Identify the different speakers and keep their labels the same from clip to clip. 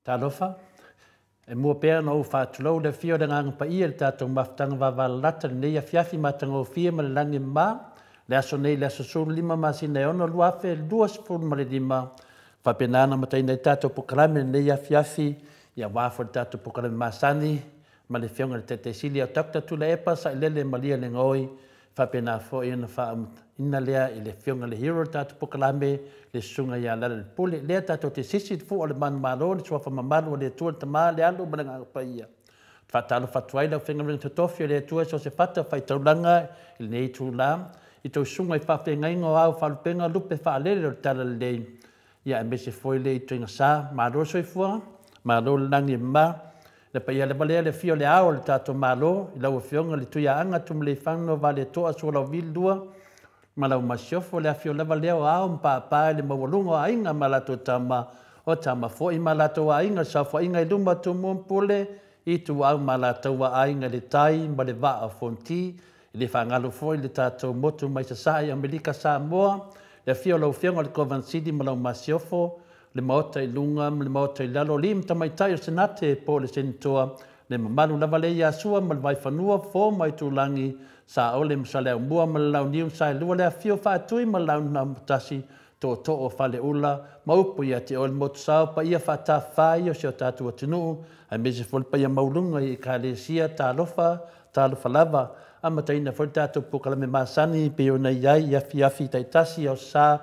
Speaker 1: Talofa, e mua pea ona ou faatulou le afio o le Agaga Paia i le tatou mafutaga vavalalata i lenei afiafi matagofie ma le lagi e mama, le aso nei le aso 15 masina e 6 2025, faapena ona amataina ai le tatou polokalame i lenei afiafi, aua foi le tatou polokalame masani ma le Afioga i le Taitaisili ia Dr. Tuilaepa Sailele Malielegaoi, faapena foi ona faauma lea i le Afioga i le Hero o le tatou polokalame, le Susuga ia Lealailepule. Lea tatou te sisi le fua o le manumalo, le suafa mamalu o le Atua, le Tama, le Alo ma le Agaga Paia. Faatalofa atu ai lau Afioga totofi o le Atua i so o se fata faitaulaga i lenei itula, i tou susuga i faafeagaiga o ao faalupega lupe faalele o le Talalelei, ia aemaise foi le ituaiga sa, malo le soifua, malo le lagi e mama. Le paia lava lea le afio o le ao o le tatou Malo, i lau Afioga le Tuiaana Tuimalealiifano Vaaletoa Sualauvi II ma lau Masiofo, le afio lava lea o ao ma papa i le maualuga o aiga ma latou tama, o tama foi ma latou aiga, le saofaiga i luma Tumua ma Pule, Ituau ma latou aiga i le tai ma le vaa o Fonoti, i le faagalo foi le tatou motu mai Sasae i Amerika Samoa, le afio o lau Afioga i le Kovana Sili ma lau Masiofo, le Maota i luga ma le Maota i lalo, alii ma tamaitai o Senate po o le Senetoa, le mamalu lava lea ia Sua ma le Vaifanua, Fofo ma Aitulagi, Saole ma Saleaaumua ma le Launiu na Saelua, le afio o Faatui ma le Laau na Amotasi, Tootoo o Faleula, ma upu ia te oe le Motusao, paia faatafafa ia o si o tatou atunuu, aemaise foi le paia maualuga i Ekalesia, talofa, talofa lava. Amataina foi le tatou polokalame masani pei ona i ai i afiafi taitasi o sa,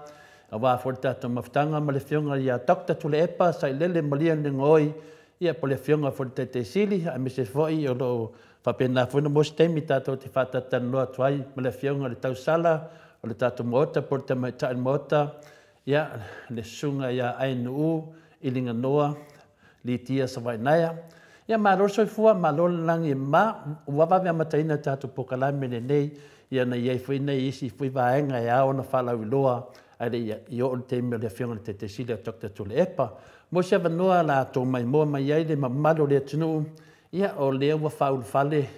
Speaker 1: aua foi le tatou mafutaga ma le Afioga ia Dr. Tuilaepa Sailele Malielegaoi, ia po o le Afioga foi i le Taitaisili, aemaise foi o lo o faapena foi ona maua se taimi tatou te faatalatalanoa atu ai ma le Afioga i le Tausala o le tatou Maota po o le Tamaitai o le Maota, ia le Susuga ia Ainuu Iliganoa Litia Savaiinaea. Ia malo le soifua, malo le lagi e mama, ua vave amataina le tatou polokalame lenei, ia na i ai foi nai isi foi vaega e ao ona faalauiloa ae le i oo le taimi o le Afioga i le Taitaisili Dr. Tuilaepa. Mo se avanoa la tou maimoa mai ai le mamalu o le atunuu, ia o lea ua faaulufale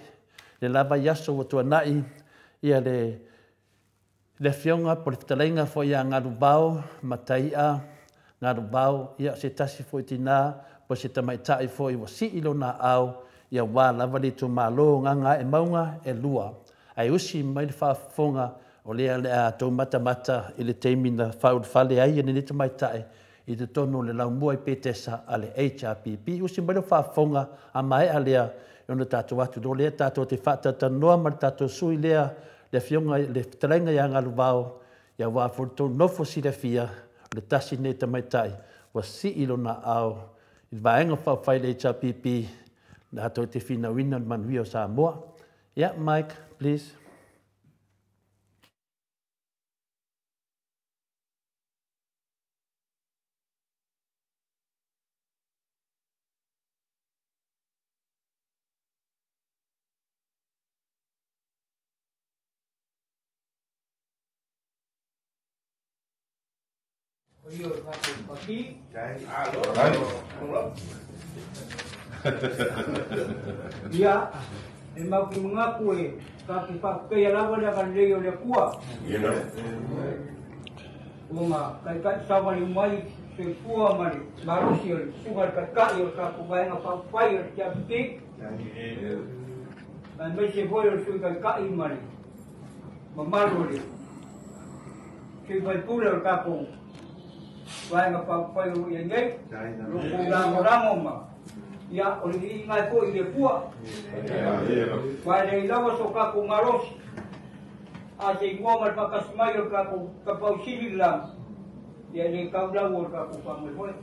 Speaker 1: le lava i aso ua tuanai, ia le Afioga po o le fetalaiga foi ia Galuvao Mataia Galuvao, ia se tasi foi tina po o se tamaitai foi ua sii lona aao, ia aua lava le itumalo o Gagaemauga e 2. Ae usi mai le faafofoga o lea o le a tou matamata i le taimi na faaulufale ai lenei tamaitai i totonu o le laumua i Petesa a le HRPP. Usi mai le faafofoga a maea lea ona tatou atu loa lea tatou te faatalatalanoa ma le tatou sui lea, le Afioga i le fetalaiga ia Galuvao, ia aua foi le tou nofo silafia o le tasi lenei tamaitai ua sii lona aao i le vaega faaupufai le HRPP latou te finauina le manuia o Samoa. Yeah, Mike, please.
Speaker 2: Ia, e mau ki mangaku e ka te whakapeia lava le agalelei o le Atua. O ngā kaikai sawali mai soifua ma le malosi o le susuga le kaikai o le tatou vaega faaupufai o le TRPP. Aemaise foi o le sui kaikai ma le mamalu o le sui faipule o le tatou vaega faaupufai o lo o i ai nei. O lo o lagolago ma ia o le viiga ai foi i le Atua. Ma e leai lava so tatou malosi a se igoa ma le faatasi mai o le tatou tapausili le lagi, ia e le tau lau o le tatou faamoemoe.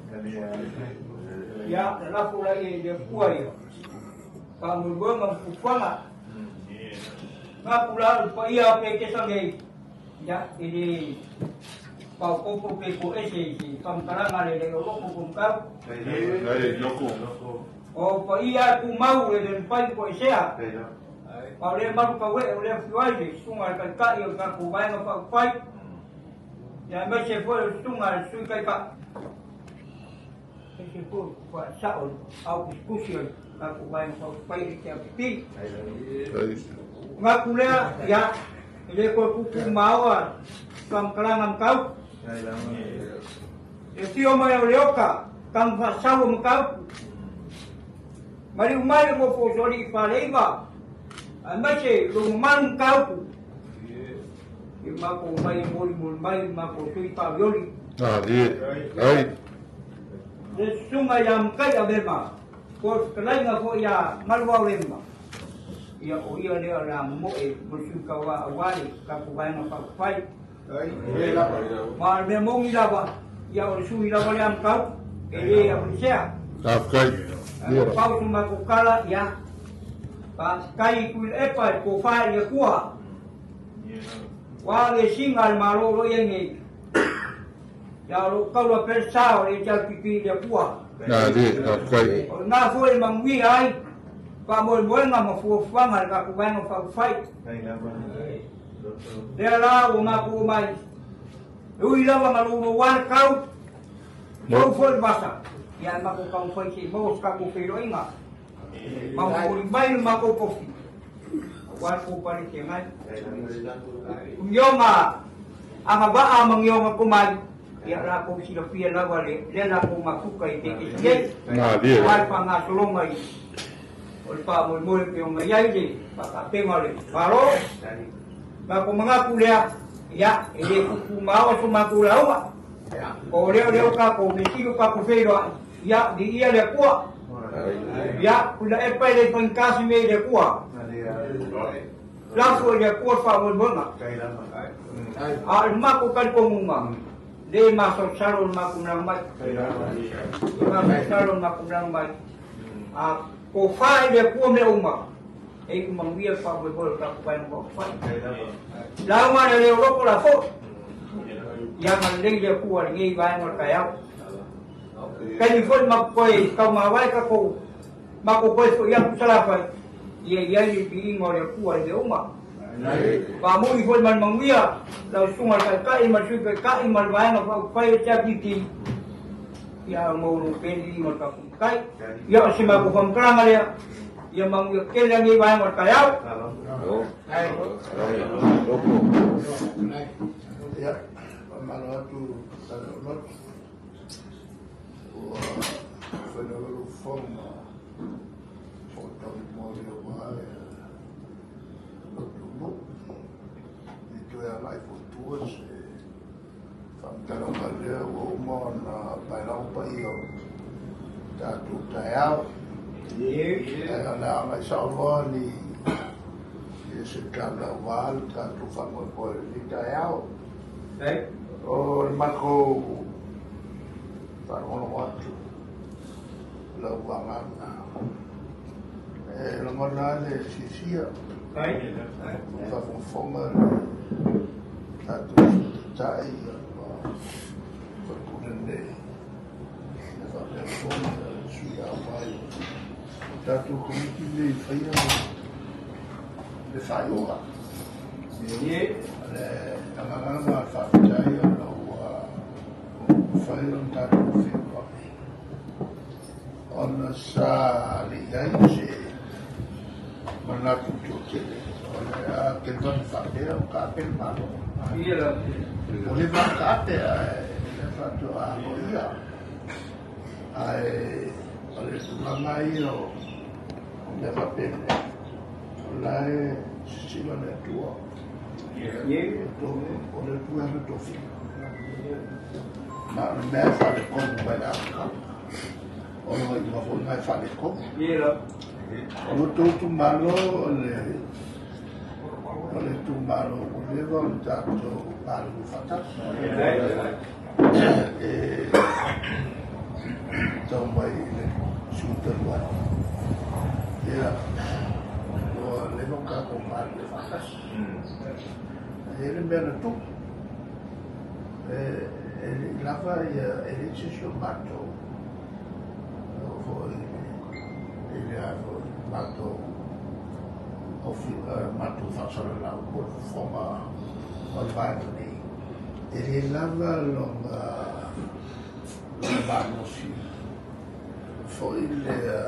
Speaker 2: Ia lalafo laia i le Atua ia faamoemoega ma fuafuaga. Ngaku la o le paia o Petesa nei, ia e le paopopo pe po ese i se faamatalaga le le o loko komatau. O paia tumau e le mafai po esea. A o lea malu tauee o lea afio ai le susuga i le taitai o le tatou vaega faaupufai, ia aemaise foi o le susuga i le sui taitai. Aemaise foi o faasao le au tusitusi o le tatou vaega faaupufai le TRPP. Manatu lea, ia, e le toe tuutuumaoa faamatalaga mataupu. E afio mai o Leota, Kang faasaua mataupu. Maliu mai le nofo o Soalii i Faleiva, aemaise lou mamalu mataupu. Ia matou omai e molimoli mai le matou sui faaolioli. Le susuga ia Mataia Mema, po o le fetalaiga foi ia Maluaolema, ia o ia lea o le a momoe mo le sui tauva aua le tatou Vaega Faaupufai. Ma o le mea moni lava, ia o le sui lava lea mataupu, e le aveesea. Ae pau se matou tala, ia, faafetai i Tuilaepa i le tofa i le Atua. Ua le siga a le Malo o lo o i ai nei, ia o lo o taula pea le sa o le HRPP i le Atua. O lena foi e manuia ai faamoemoega ma fuafuaga a le tatou Vaega Faaupufai. Lea la ua matou omai, e ui lava na louloua le tau, mau foi le vasa, ia ae matou taumafai se i maua se tatou feiloaiga. Mamoli mai le matou tofi, aua le tou palete mai. Nioga agavaa ma nioga tomai, ia latou silafia lava le lea latou mafuta i tekesi nei. Aua le faagasologa i o le faamoemoe pei ona i ai le faatapega o le Malo. Matou manatu lea, ia, e le tuutuumaoa so matou lauga. O lea o lea ua tatou fesili ua tatou feiloai, ia, viia le Atua. Ia, Tuilaepa e le faigata se mea i le Atua. Lafo i le Atua le faamoemoega. A o le matou talitonuga, le masalosalo le matou malaga mai. Le masalosalo le matou malaga mai. A tofa i le Atua mea uma, e iu manuia le faamoemoe o le tatou Vaega Faaupufai. Lauga le leo loto la foi. Ia agalelei le Atua i lenei vaega o le taeao. Taimi foi matou toe taumavae tatou, matou toe foi atu i Salafai, ia i ai le viiga o le Atua i mea uma. Faamuli foi ma le manuia lau susuga i le Taitai ma le Sui Taitai ma le Vaega Faaupufai o le HRPP, ia maua lou pea le viiga o le tatou Matai. Ia o si matou faamatalaga lea, ia manuia tele lenei vaega o le taeao.
Speaker 3: Ia, faamalo atu Taleoloto. Ua fai lava lou fofoga ma footaulimoli aua le lotu nuu. I toe agai foi i tua se faamatalaga lea ua uma ona paelago paia o tatou taeao. Ae o le a agai sao loa ni se tala aua le tatou faamoemoe i lenei taeao. O le matou faalogologo atu lau vagana, e lagona lava le fiafia, faafogafoga le tatou Taitai ma faipule nei, e faapea foi le sui auai o tatou Komiti nei e faia le faaiuga. O le agaga lena o le faafetai ona ua mafai ona tatou feiloai ona sa le i ai se manatu toatele o le a televana faapea o taape le Malo. Ua leva ona taape ae lea faatoa aloaia. Ae o le tulaga ia o mea faapenei, o la e sisila le Atua. O le Atua e ana tofiga. Na o le mea e faaletonu mai le amataga. O le iuga foi lena e faaletonu. O lo outou itumalo o le itumalo ua leva ona tatou galulue faatasi. E tau mai i le sui talu ai. Ia, ua leva ona tatou galulue faatasi. E i ai le mea na tupu. E le i lava ia, e leai se isi o matou foi i le foi matou matou faasalalau po o le fofoga o le vaega nei. E le lava lona malosi foi lea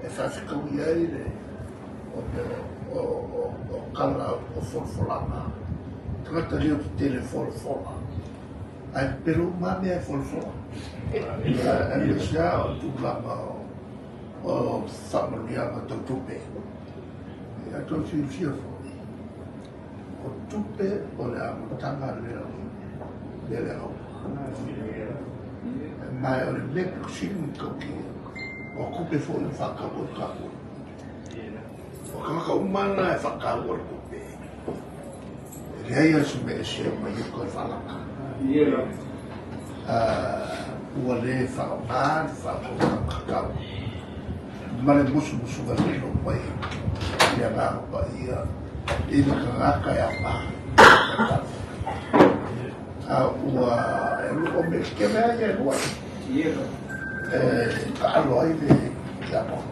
Speaker 3: e faafetaui ai le o tala o folafolaga, tagata leo tetele folafola. Ai pelo mame ai folofola. E mea o tulaga o faamanuiaga tau tupe. E tou silafia foi, o tupe o le amataga lea o le aoga. Ma o le mea sili ona tautia, o tupe foi na faataua i tatou. O tagata uma na e faataua le tupe. E leai lava se mea e ese mai ai toe faalata. Ua le faaaoga le faatauga ma le musumusuga lilo mai le Agaga Paia i le tagata e aoga. Ua o mea tetele lava ia e lua e taalo ai le tiakono.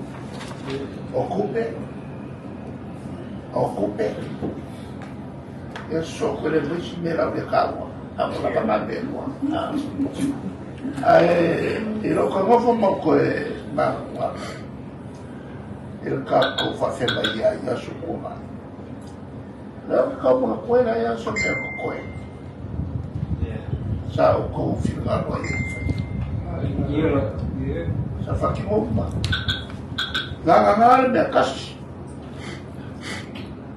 Speaker 3: O tupe, ia sosoo le mai si mea lau le taua, a ua lava nā mea e lua. Ae i lou kagofo ma koe manuga i le tatou faafeagai ai i aso ua mai. Lea o ke kau mga koe la ia aso mea ko koe. Sa o kou finagalo ai e fai. Sa whakimo uma. Ngā le mea kasi.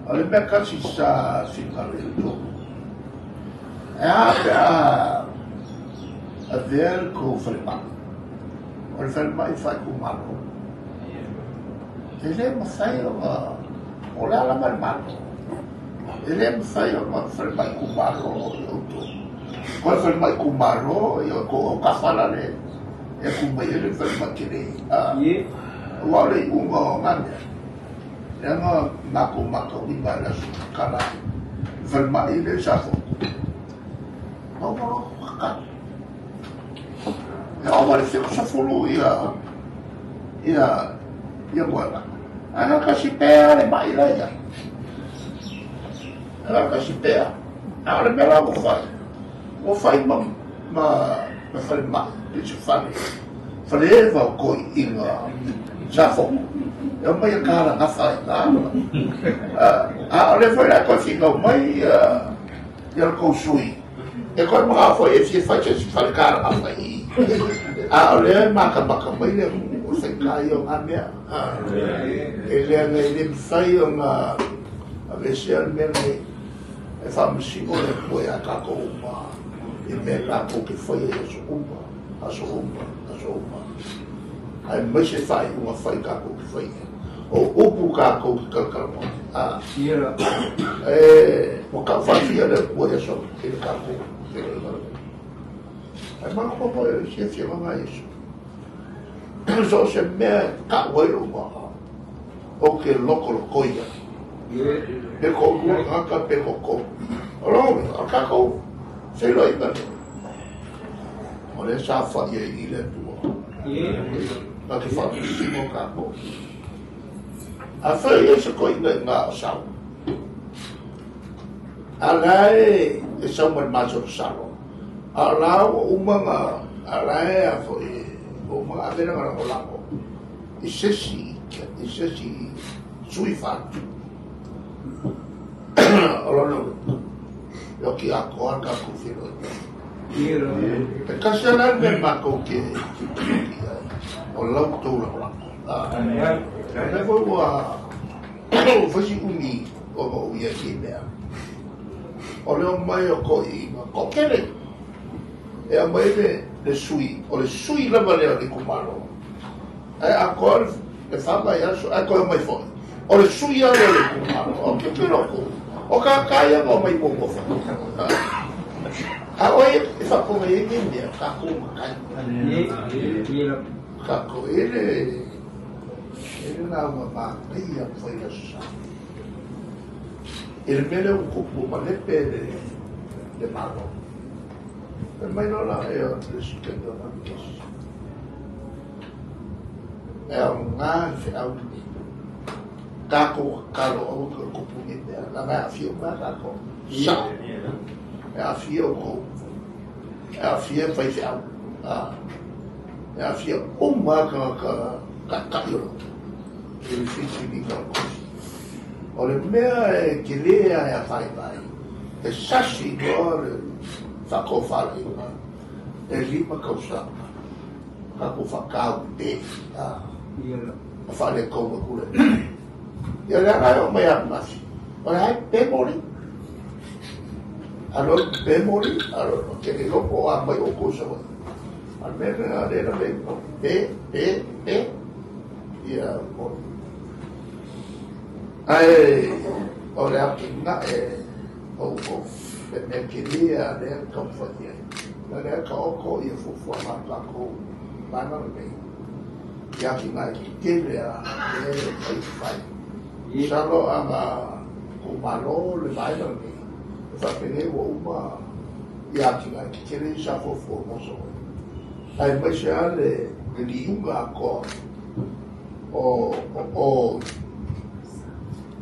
Speaker 3: O le mea kasi sa finagalo i le tō. E a pe a avea le kou whalemai. O le whalemai whai ku malo. E le mawhai o ngā o le ala mai malo. E le mawhai o ngā whalemai ku malo i auto. Koe whalemai ku malo i o ko o kawhala le e ku mai e le whalemai kere. Ua o le unga o ngā mea. Lea ngā mako mako i mai la su kala. Whalemai le safo. Mau malo kakau. E o wale whiko sa fulu ia moana. Ana kasi pea le mai la ia. Ana kasi pea. A o le mea la ua fai. Ua fai ma whare mai. Le se whare. Whare ewa o koi inga sa foko. E o mai a kāra ngā whai ngā. A o le whai la koe whingau mai ia le kou sui. E koe mga whai e fie whai se whare kāra ngā whai. A o lea maka maka mai le o whai o ngā mea. E lea ngai le mwhai o ngā avesea le mea nei e whamasiko le koe a kākou uma i mea kākou ke whai e aso uma, aso uma, aso uma. Ai mai se whai unga whai kākou ke whai e. O upu kākou ki kalakala moa. E mo ka whawhia le koe aso e le kākou. Ai mana koa moe e sia fia ngā Yesu. So se mea ka wai o o ke loko loko ia. Pe ko lua kaka pe ko ko. O lo, o kākou, whiro i mane. O le sa whai e i le tua. Ka te whakisimo kākou. A whai e se koe inga ngā o sau. A lae e sau mai maso salo. A lau o umanga, a lae a foi, o umanga a vena ngā lako. I sesi sui whatu. O lona, o ki a koa ka kuwhiro. E kasi ana me mākou ke o lau tau lako lako. E foi ua whasi umi o ngā uia ki mea. O leo mai o ko i ngā kokere. E a mai le sui, o le sui lava lea o le kumalo. E a koa le whama i aso, a koe mai foi. O le sui a lea o le kumalo, o ke piroko. O ka kaya ngā mai mongo wha. A oe e whakonga e nge mea, ka kou makai. Ka kou e le nā unga mākai a whai la sa. E le mele o kupu malepe le malo. E mai lola e o le sikendo na kesi. E o ngā whiau ni. Kākou kalo au ka kupu ni mea. La ngai awhio mea kākou. Sa. E awhio kou. E awhio whai whiau. E awhio uma ka kai oro. E le whiti ni ka kosi. O le mea e ke lea e a whai whai. E sasi noa le Faatofalaiga e 5 tausaga tatou faatau pe ma faaletonu atu le ia lea na e oo mai ananafi o le ai pe moli alo pe moli alo te le iloa po o a mai outou i Savaii a le mea lena lea na mea pe pe pe ia moli ae o le atinae o le mea tele a lea taumafai ai na lea taoto ia fuafuaga a tatou vaega lenei i atinae tetele a lea e fai masalo ana itumalo le vaega lenei e faapenei ua uma ia atinae tetele sa fuafua mo Savaii aemaise lava le liuga atoa o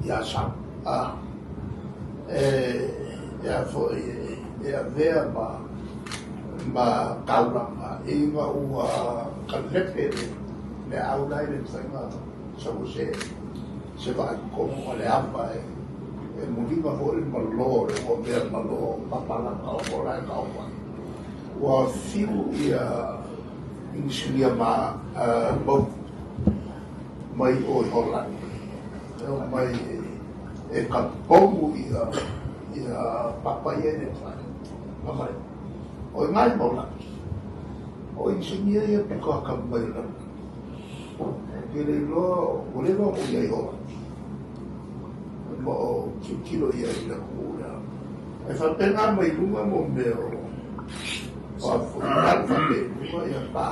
Speaker 3: ia Sau e foi e avea ma taulaga ina ua kalepe le au lai le mafaiga sau se vaai totonu o le ava e muliga foi le malo le ua mea malo papalaga o la e taofa ua fiu ia inisinia ma mau mai o i Holani mai e ka pomu ia papa ia le whai mamai o i ngai maula o inisinia ia puka ka mai la ke le loa o le loa o ia i Holani ma o tiro ia i la kura e whapenga mai lunga mo mea o a whape lunga ia pa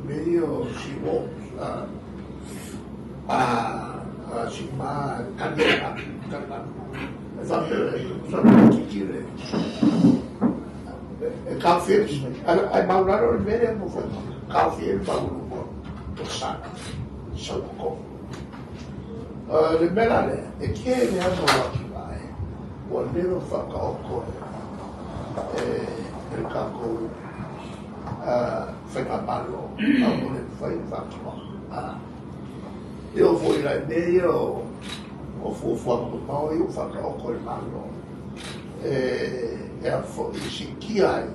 Speaker 3: me o siwo pa si ma kania kana e whape titire e ka whiri ai maularo le mere mo whape ka whiri maulunga o sana sau ko le mea lea e ke le ana o atinae ua leva whakaoko e le kākou whaikamalo au mo le whai whakama e o foi lai mea ia o fuafuaga mamao ia o whakaoko e malo e a foi sikia ai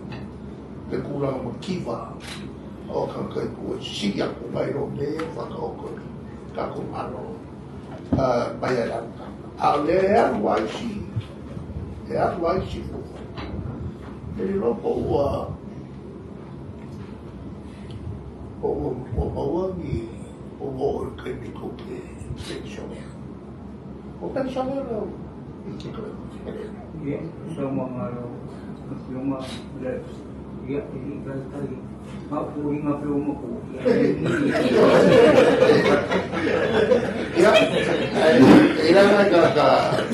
Speaker 3: le kulaga makiva o kanaka i kua sisi aku mai lo mea ia o whakaoko e kākou malo mai ai lau a o lea e alu ai si e alu ai si fuafua e le iloa po ua maua ni o ua o le taimi tou te pensionea o pensionea lau i te
Speaker 2: ia saunoaga a lau afioga le ia e lii taitai maʻupuiga pe uma ku ia
Speaker 3: ia e ila nai ka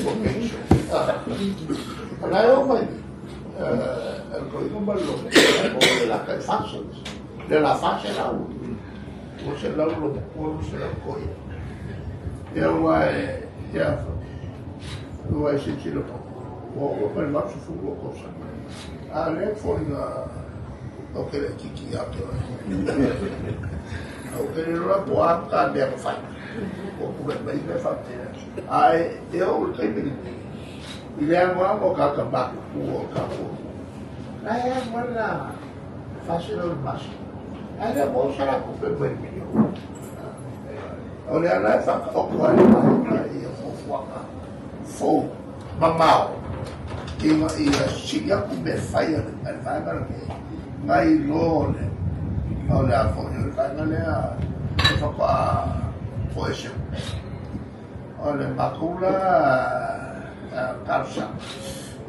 Speaker 3: o pension na e o mai e ko i malo o le la ka fase le la fase la u o se la lo o se la ko ia ua e ia ua e se tilo o o pe ma fu o ko sa a le fo na o ke le kiki a te o ke le la po a ka mea ka fai o pule mai me fa te ai e o le taimi i le agoa o ka ka maku o ka ko ai a wala fase lo mas ai le mo sa la ku pe mai mi o le ala fa o ko ai mai i o fuafuaga fou mamao ina ia sili aku mea fai a le vaega lenei ngai loa o le a foi o le vaega lea e faatoa foese o le matou la talosaga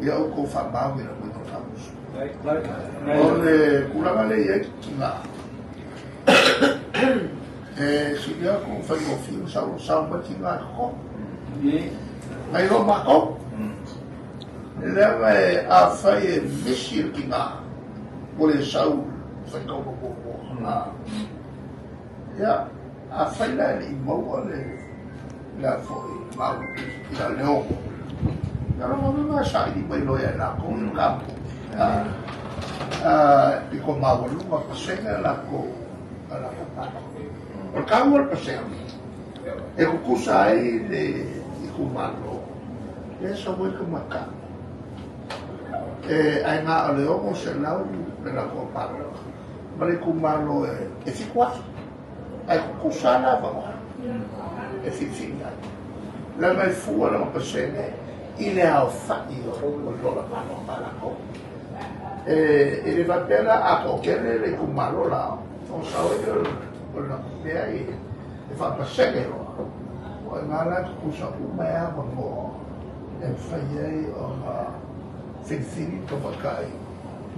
Speaker 3: ia outou faamaoni i lau o tauso o le kulaga lea i ai tiga e sili aku faigofie ma sau mai tiga e totonu ngai loa matou leaga e afai e misi le tiga mo le sau faitauga muamua ia afai la e lei maua le a foi mau ia le ogo ia loga saili mai loa ia lakou i le kapu i ko maualuga pasega lakou a lakou malo o le taua le pasega e kukusa ai le itumalo lea sau ai ka matau E ai ngā o le ogo se lau le la kua palo. Ma le kumalo e fiku afi. Ai kukusa la vaoa. E fifi ngai. La mai fua la pasene i le ao fai o lola malo malako. E le vapela a kokele le kumalo la. O sao e o la pea i e whapaseke roa. O e ngā la kukusa umea ma moa. E whai ai o ngā whiriwhiri ka whakai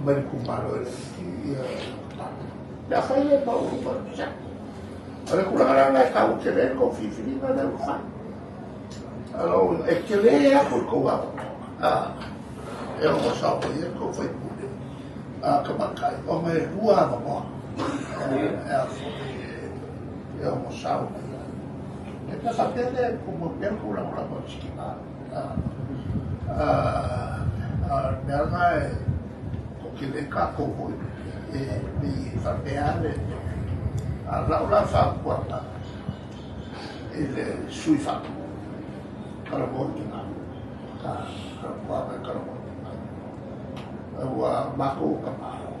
Speaker 3: mai le kumalo e ki ia mea whai e mau ma sa. O le kulanga la ngai kau te le ko whiriwhiri ngā leo whai. Alo e ke le aku ko wa. A e o sa o ia ko whai pule. A ka makai o me rua ma moa. E a e o sa o ia. E ka whapele ko mo pia kula kula mo tiki ngā. A mea ngai ko ke le ka ko hoi e me whapea le a lau la whapuanga e le sui whapu karamoa ki ngā ka karamoa ka karamoa ki ngā ua mako ka māro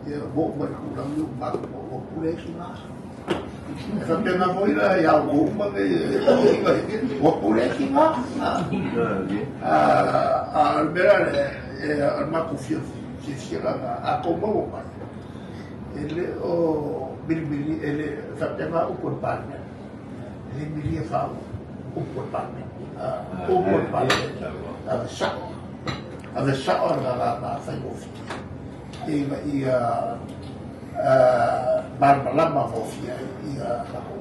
Speaker 3: ia mo mai kulangi u mako o pule ki ngā e whapea ngā la i au ko uma o pule ki ngā a mea le e mako fiafia a ko mau mai e le o milimili e le whapea ngā upu e pāne e le mili e whau upu e pāne upu e pāne a ve sao a ngā ngā whai ofiki e nga ia marmalama fofia ia lako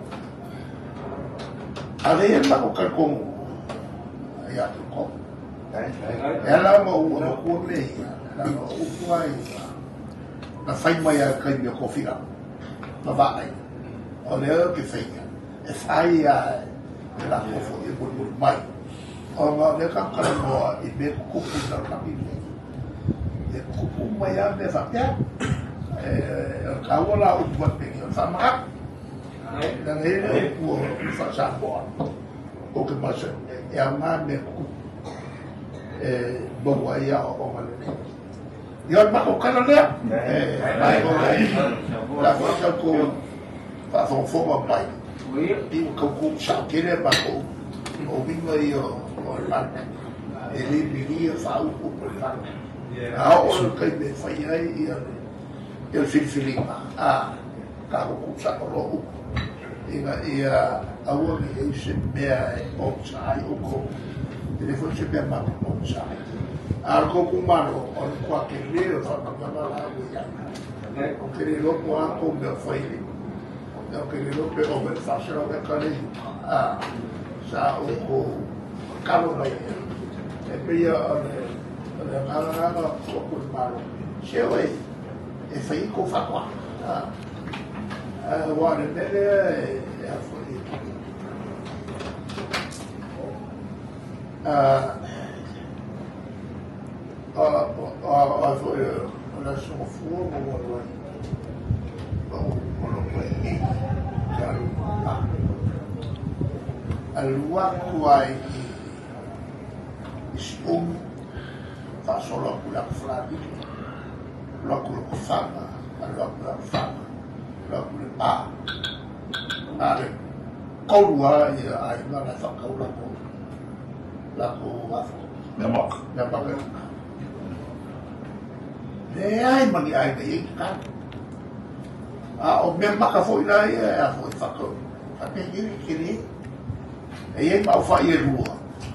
Speaker 3: a le e mako kalkongu ia ko e ala ma u ma ku me ia la ma u ai na fai mai a kai me kofira ma va ai o le ke fai e fai a la ko fo e bul mai o ma le ka ka mo i me ku ku na ka mi e ku ku mai a me fa pia e ka wala u ku pe ki fa ma na le ku fa sa bo o ke ma se e a ma me ku e bo ia o ma le ia ma ko kana le e mai ko la fo ka ko fa fo fo ma mai i ko ku sa ke le ma ko o vinga i o la e le mi fa u ku fa a o kai me fa ia ia e filfili a ka ko sa ko lo ina ia aua ni e se mea e o sai o ko le foi se mea ma o sai a ko ku mano o kwa ke le o fa ka la o ia o ke le lo ko a ko me fai le o ke le lo pe o me fa se lo ka le a sa o ko ka lo mai e pe ia o le nga nga ko ku mano se o e fai ko fa kwa a wa le mele e a foi a foi la so fu mo mo o lo e a lua kuai i um fa solo kula flavi lo kula fama lo kula fama lo kula pa are kolua ia ai na la fa kaula ko la ko afo
Speaker 4: na mak
Speaker 3: na mak le ai magi ai nei ka a o me maka foi la ia a foi fa ko fa pe iri kiri e ia mau fa ia rua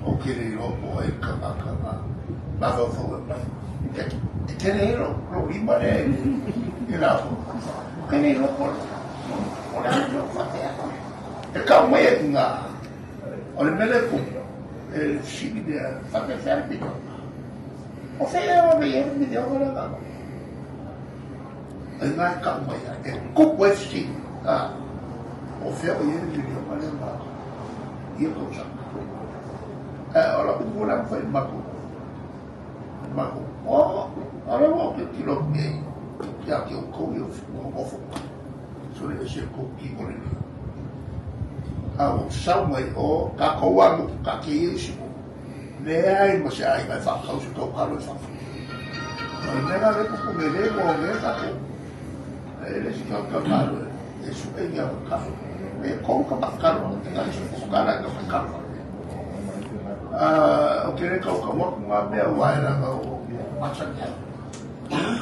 Speaker 3: o kiri lo po e ka ka ma fa fo mai e kere lo lo lima le e la fo kere lo ko o la lo fa te e ka mai e nga o le mele ko e si de fa pe ferpi o fe o me e mi de o la e nga ka mai e ko ko si a o fe o e mi de o la ma ia ko sa e o la u la fa ma ko ma ko o ara o ke ti lo me ya ke o ko yo o fo so le se ko ki ko le a o sa mai o ka ko wa ka ke i si Leai ma se aiga e faatau se tautalo i fafo. O le mea le kupu le mo le tatou. E le si tautalo e su'e ni avakalo. E kou ka makalo, te kai su kala ka makalo. O ke le kau ka waku ngā mea ua e langa o masani ai.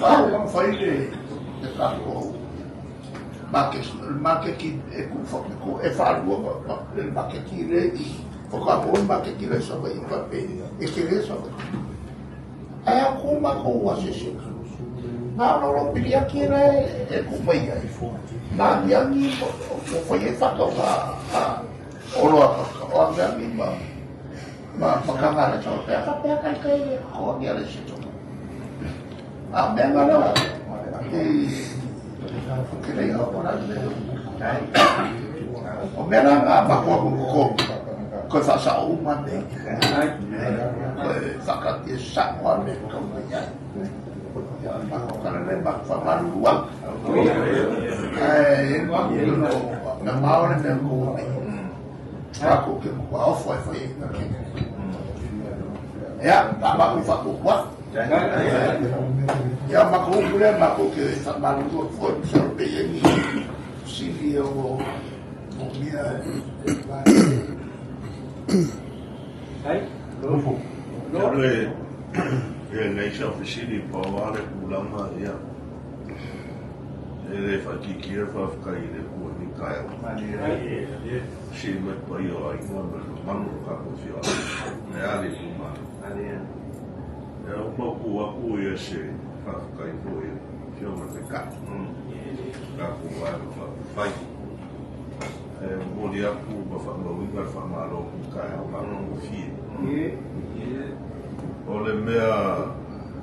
Speaker 3: Pau mang whai le te tatou maketi e ku e whārua le maketi le i whakamo maketi le sa vai pape e ke le sa vai. Ai a ku mako ua se se. Nā lolo pili aki re e ku mai ai. Nā niangi o whai e whakau ka olo a ka o angi ma makanga le tau pea ka pea kai kai le ko angi ale se tau. A mea ngā la e ke lei au o la le. O mea la ngā makoa koko koe whasao uma nei. Koe whakatia sakoa me kau mai ai. Ia mako kara le mako whamarurua. E mako mea maore mea kou nei. Wako ke mkua ofo e whai e ngā kene. Ia, tā mako whakukua. Ia mako upure mako ke whamarurua fo e msaro pe yengi. Sili o mia e
Speaker 2: Hai,
Speaker 4: Lofo. Le e nei sa fesili pa wale kulanga ia. E le whakiki e whawhkai le kua ni kai au. Si me pai o ai ngā me manu ka ko whio. Me ale kuma. E au mau ku aku ia se whawhkai fo ia. Whio ma te ka. Ka ku wai whawhai. E mori aku ma whamauinga whamalo ku kai au ma ku whie. O le mea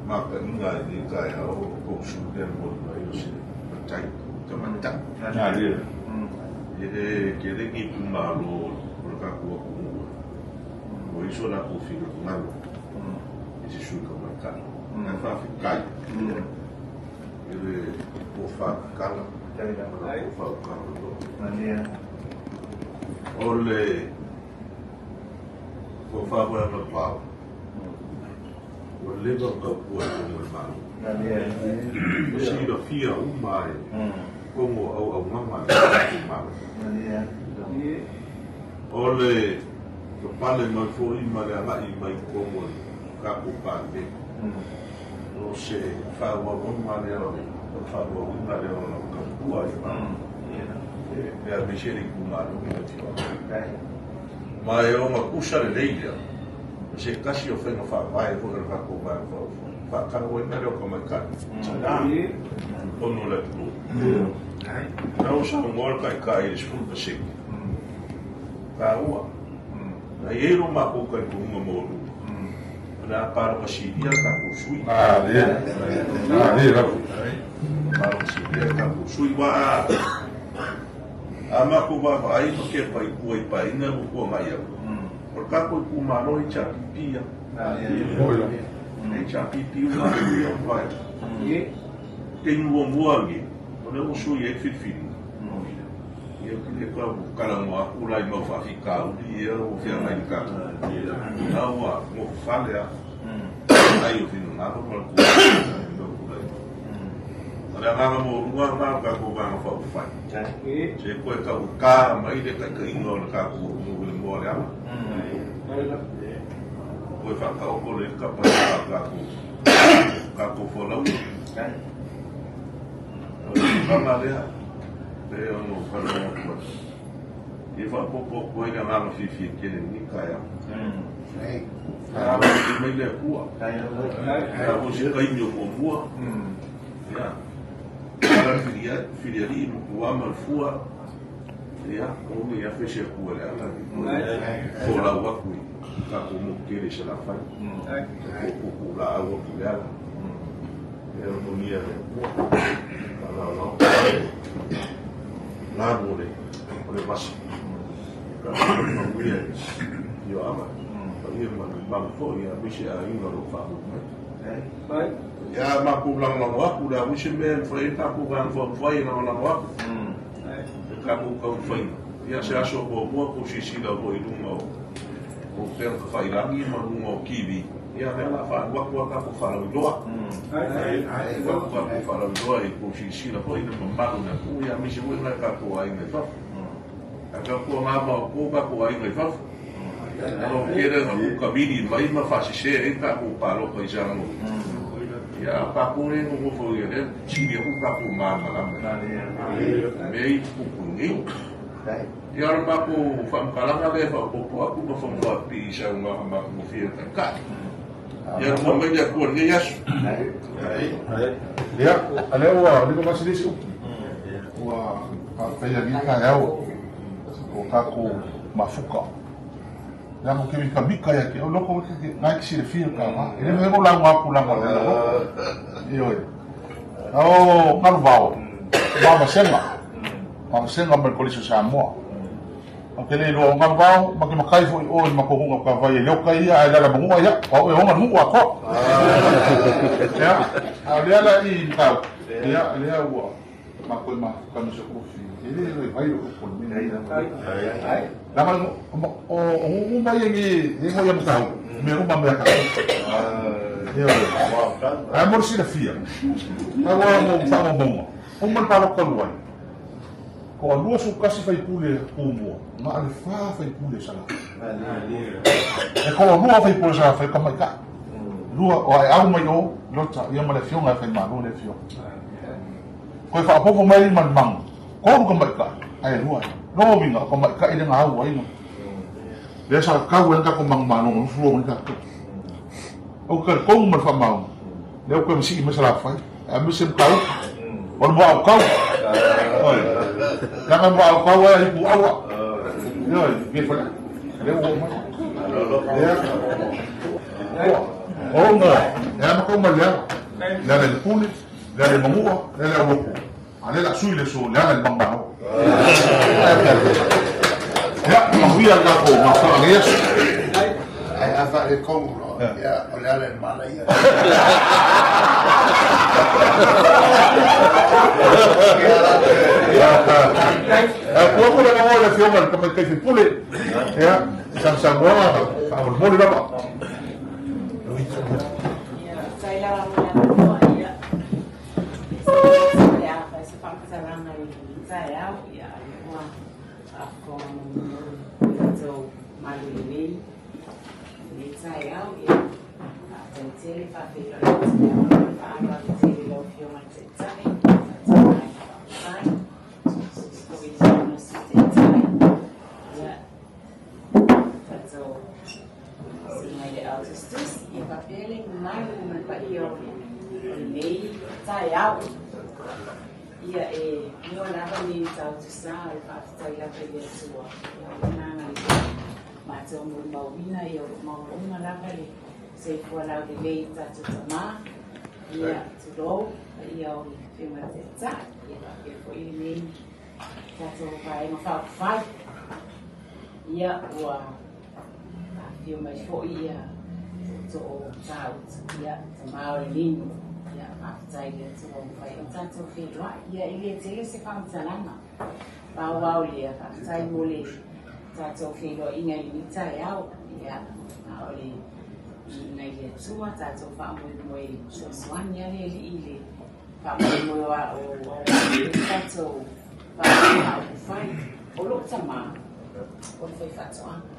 Speaker 4: maka inga i ni kai au ko su le mo mai o se matai te matai. E le ke le ki ku malo o le ka ku ku. O iso la ku fi ku malo. E se su ka matai. Na fa fi kai. E le o fa kala. O fa kala. O le o fa wa na pa. O le va ka ku e mo malo. O si lo fia uma e kongo au au mama e malo. O le ka pale mai foi ma le alai mai kongo ka ku pale. O se fa wa ma le o fa wa ma le o ka ku ai ma. E a mexere ku malo mo ti o. Ma e o makusa le leila. Se kasi o whenga whaawai ho le whako mai whakaro e mere o ka mai kai. Ono le tulu. Nā o sa ngoa kai kai le 10%. Ka ua. Na i ero mako kai ku hunga mō ru. Nā paro ka siria ka ku sui. Paro ka siria ka ku sui wā. A mako wā ai ma ke pai kua i pai ina mo kua mai au. O ka koe ku malo i cha pipi ia. E cha pipi uma i o vai. Te mua mua ngi, o le oso i e whiriwhiri. Ia ki le ka kala mo aku lai mau whawhi kauri ia o whia mai ni kātou. Nā ua, mo whale a. Ai o whinu ngā ma le kua. O le anganga mo runga ngā ka ko wanga whau whai. Se koe ka uka mai le kai ka inga o le kā ko mo le moa le ala. Koe whakaoko le ka pai ka ko whalau. O le kanga lea, pe ono whanau kua. I whapopo koe le nganga whiwhi e kene ni kai au. Ka awa te mai lea kua. Ka o se kaimi o mua mua. Ia. Kara whiriari mo kua ma le fua. Ia, o me ia whese kua le ala. Ko lau aku i ka ko mo kere se la whai. Ko ko la au aku le ala. E ono nia le kua. Ka lau lau. Nā mo le, o le masi. Ka manuia i o ama. Ka ia ma fo ia wise a inga ro whaku mai. Ia maku langlango aku le wise me whai ka ku kan fo whai langlango aku. E ka ku ka whai. Ia se aso ko mua ko sisi la ko i lunga o O pea ka whairangi ma lunga o kiwi. Ia mea la whaanua ka ko wharauiloa. Ai ka ko wharauiloa i ko sisila ko ina mamalu na ku ia misi hui ngai ka ko ai ngai fafu. Ka ko ngā mau ko ka ko ai ngai fafu. Ano kere nga uka mini mai ma whasise e ka ko paloka i sango. Ia pa ko ne ngo fo ia le sini ku ka ko mama la. Me i kupu ni. Ia ora ma ko whamkalanga le wha popo aku ma whamwa pi i sau ngā ma mo fia ka. Ia mo mai ia ko ni yasu.
Speaker 3: Ia, ale ua ni ko masilisi upu. Ua ka ni ka yao. O ka ko mafuka. Ia mo ke ka mika ia ke o loko ke ngai ki sile fia ka ma. Ele me mo la ngā ku la mo le. Io. O ngalu vao. Ma senga. Ma senga me kolisi Samoa. O ke le lo ngalu vao ma ke makai fo o ma ko hunga ka vai le ka ia ai la mo ia. O e honga nu ko. Ia. A le ala i ka. Ia le ua. Ma ko ma ka no se ko fi. Ele le vai o ko ni. Ai. La ma o o mai ngi e mo ia mutau. Me o ma me ka. Ia. A mo si la fia. A wa mo fa mo mo. O mo pa lo ko luai. Ko lua su kasi fai pule kumua. Nga ale fa fai pule sala. E ko lua fai pule sala fai kamai ka. Lua o ai au mai o lota ia ma le fionga fai ma le fio. Ko fa popo mai man mang. Ko ru kamai ka. Ai lua. No winga ko mai ka ile nga au ai no. Le sa ka wen ka ko mang ma no fu o ka. O ka ko mo fa mau. Le ko mi si me sala fai. A mi sem kau. O mo au kau. Oi. Nanga mo au kau ai ku awa. Oi, ke fa. Le o mo. Ya. O no. Ya ma ko ma le. Le le pule, le le mamua, le le mo. Ale la sui le so, le le bamba no. Ya, ma hui al ka ko ma fa le.
Speaker 5: Ai a fa le kongo. Ya, o le ale mala ia.
Speaker 3: Ya, ko ko le mo le fio ma ka mai kai pule. Ya, sam sam wa fa mo le ba.
Speaker 6: Ya, sai la mo ya. Ya, fa se fa ka ranga i sai ya, ya wa a ko so malui ni sai ya. Tele fa fe lo fa ala tele lo fio ma tse tsai. Tsai. Ya. So si mai le autistus ia papele mai mo pa io nei tai au. Ia e mo la va ni tau tu sa fa tai la pe ia tua. Ia na na ma te mo mo wina ia mo uma la va le se fo la de lei ta tu ma. Ia tu do ia o fi ma te ta ia e fo i nei ta tu vai ma fa fa. Ia ua fio mai fo ia to o tau ia te maori linu ia whakatai le tua mwhai o tātou whenua ia i le tele se whantalanga pau au le whakatai mo le tātou whenua inga i ni tai au ia a o le inga i le tua tātou whaamoi moe suasuani ale li i le whaamoi moe o tātou whaamoi o lo tama o le whai whatoanga.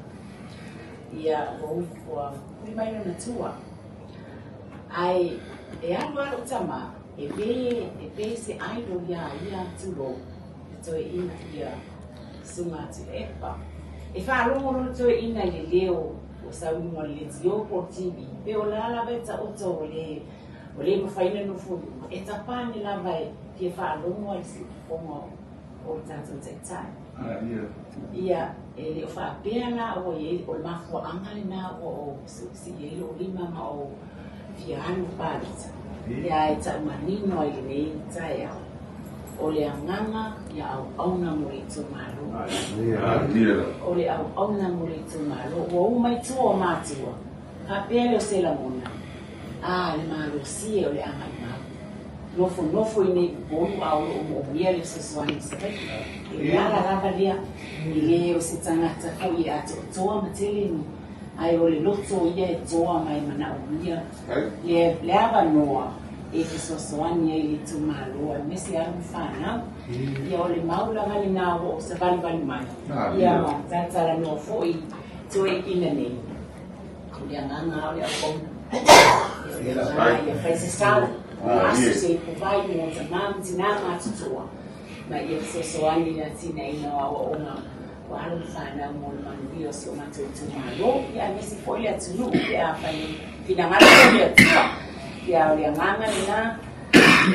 Speaker 6: Ia o ua kuri mai na tua. Ai e alu alu tama e pe se idol ia ia tulo e toe ina ia sunga tu epa. E whaalongo lo toe ina le leo o saunga le tio po TV. Pe o la lava e ta oto o le mawhaina no fulu. E tapane lava e fia whaalongo ai se fonga o tātou taitai. Ia e le o whaapea la o e o le mafua angale na o si e lo lima ma o fia anu palita. Ia e tau manino ai lenei tai au. O le anganga ia au auna mo le itumalo. O le au auna mo le itumalo. Ua umai tua o mātua. Whaapea le o se lamona. A le malosi e o le anga i mau. Nofo nofo i nei upolu a o lo o mia le sosoani se pai. E ala lava lea i le o se tangata fo i atoatoa ma tele ni Ai o le loto ia e toa mai mana o ia. Le le avanoa e fesoasoani ai le itumalo aemaise alo ma fanau. Ia o le mau lava lena ua ou savalivali mai. Ia ma talatalanoa foi toeaiina nei. O le agaga lava o le auauna. Ia o le agaga ia fai se sao, aso se ipuvai mo tama ma tina matutua. Ma ia fesoasoani i le atinaeina o aoaoga o alo ma fanau mo le manuia o si o matou itumalo, ia aemaise foi le atunuu pe afai e finagalo foi le Atua. Ia o le agaga lena,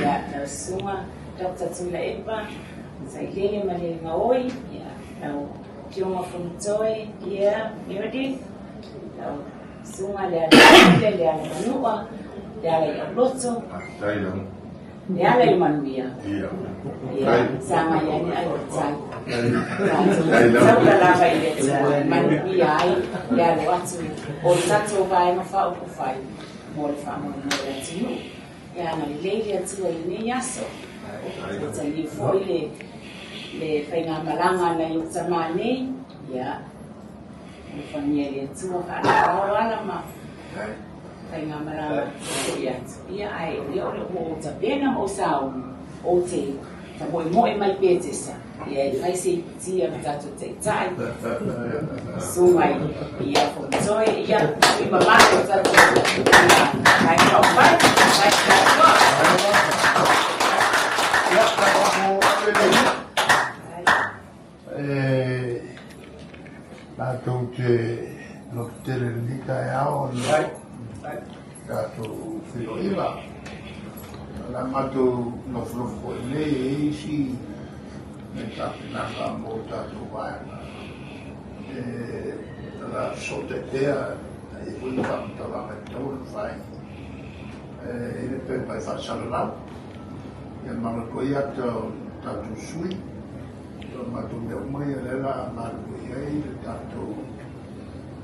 Speaker 6: ia lau susuga Doctor Tuilaepa, Sailele ma le Gaoi, ia lau Afioga Fonotoe, ia Meredith, lau susuga Lealailepule, Lealamanua, Lealaiauloto, Leala i le manuia. Ia, sagai ane ai o tai. Tatou taula lava i le Atua e manuia ai le alo atu o le tatou Vaega Faaupufai mo le faamoemoe o le atunuu. Ia agalelei le Atua i lenei aso. Ua talia foi le le faigamalaga a nai ou tama nei. Ia, alofagia e le Atua faalauao ala ma faigamalaga foi atu. Ia, ae o lea o le ua ou tapena ma ou sauni, ou te tamoemoe mai Petesa, ia e fai se iputi a le tatou taitai, susuga i ia Fonotoe, ia, sui mamalu o tatou Vaega Faaupufai, Vaega Faaupufai.
Speaker 3: Ia, e matou te loto tele i lenei taeao ona o tatou feiloaiga. O le a matou nofonofo foi nei e i ai isi mea tapenaga mo tatou vaega e o le a fesootai pea e i ai foi ni faamatalaga e tatau ona fai e i le pepa e faasalalau. Ia manatu ai ata o tatou sui o matou mea uma ia lea la a galulue i ai le tatou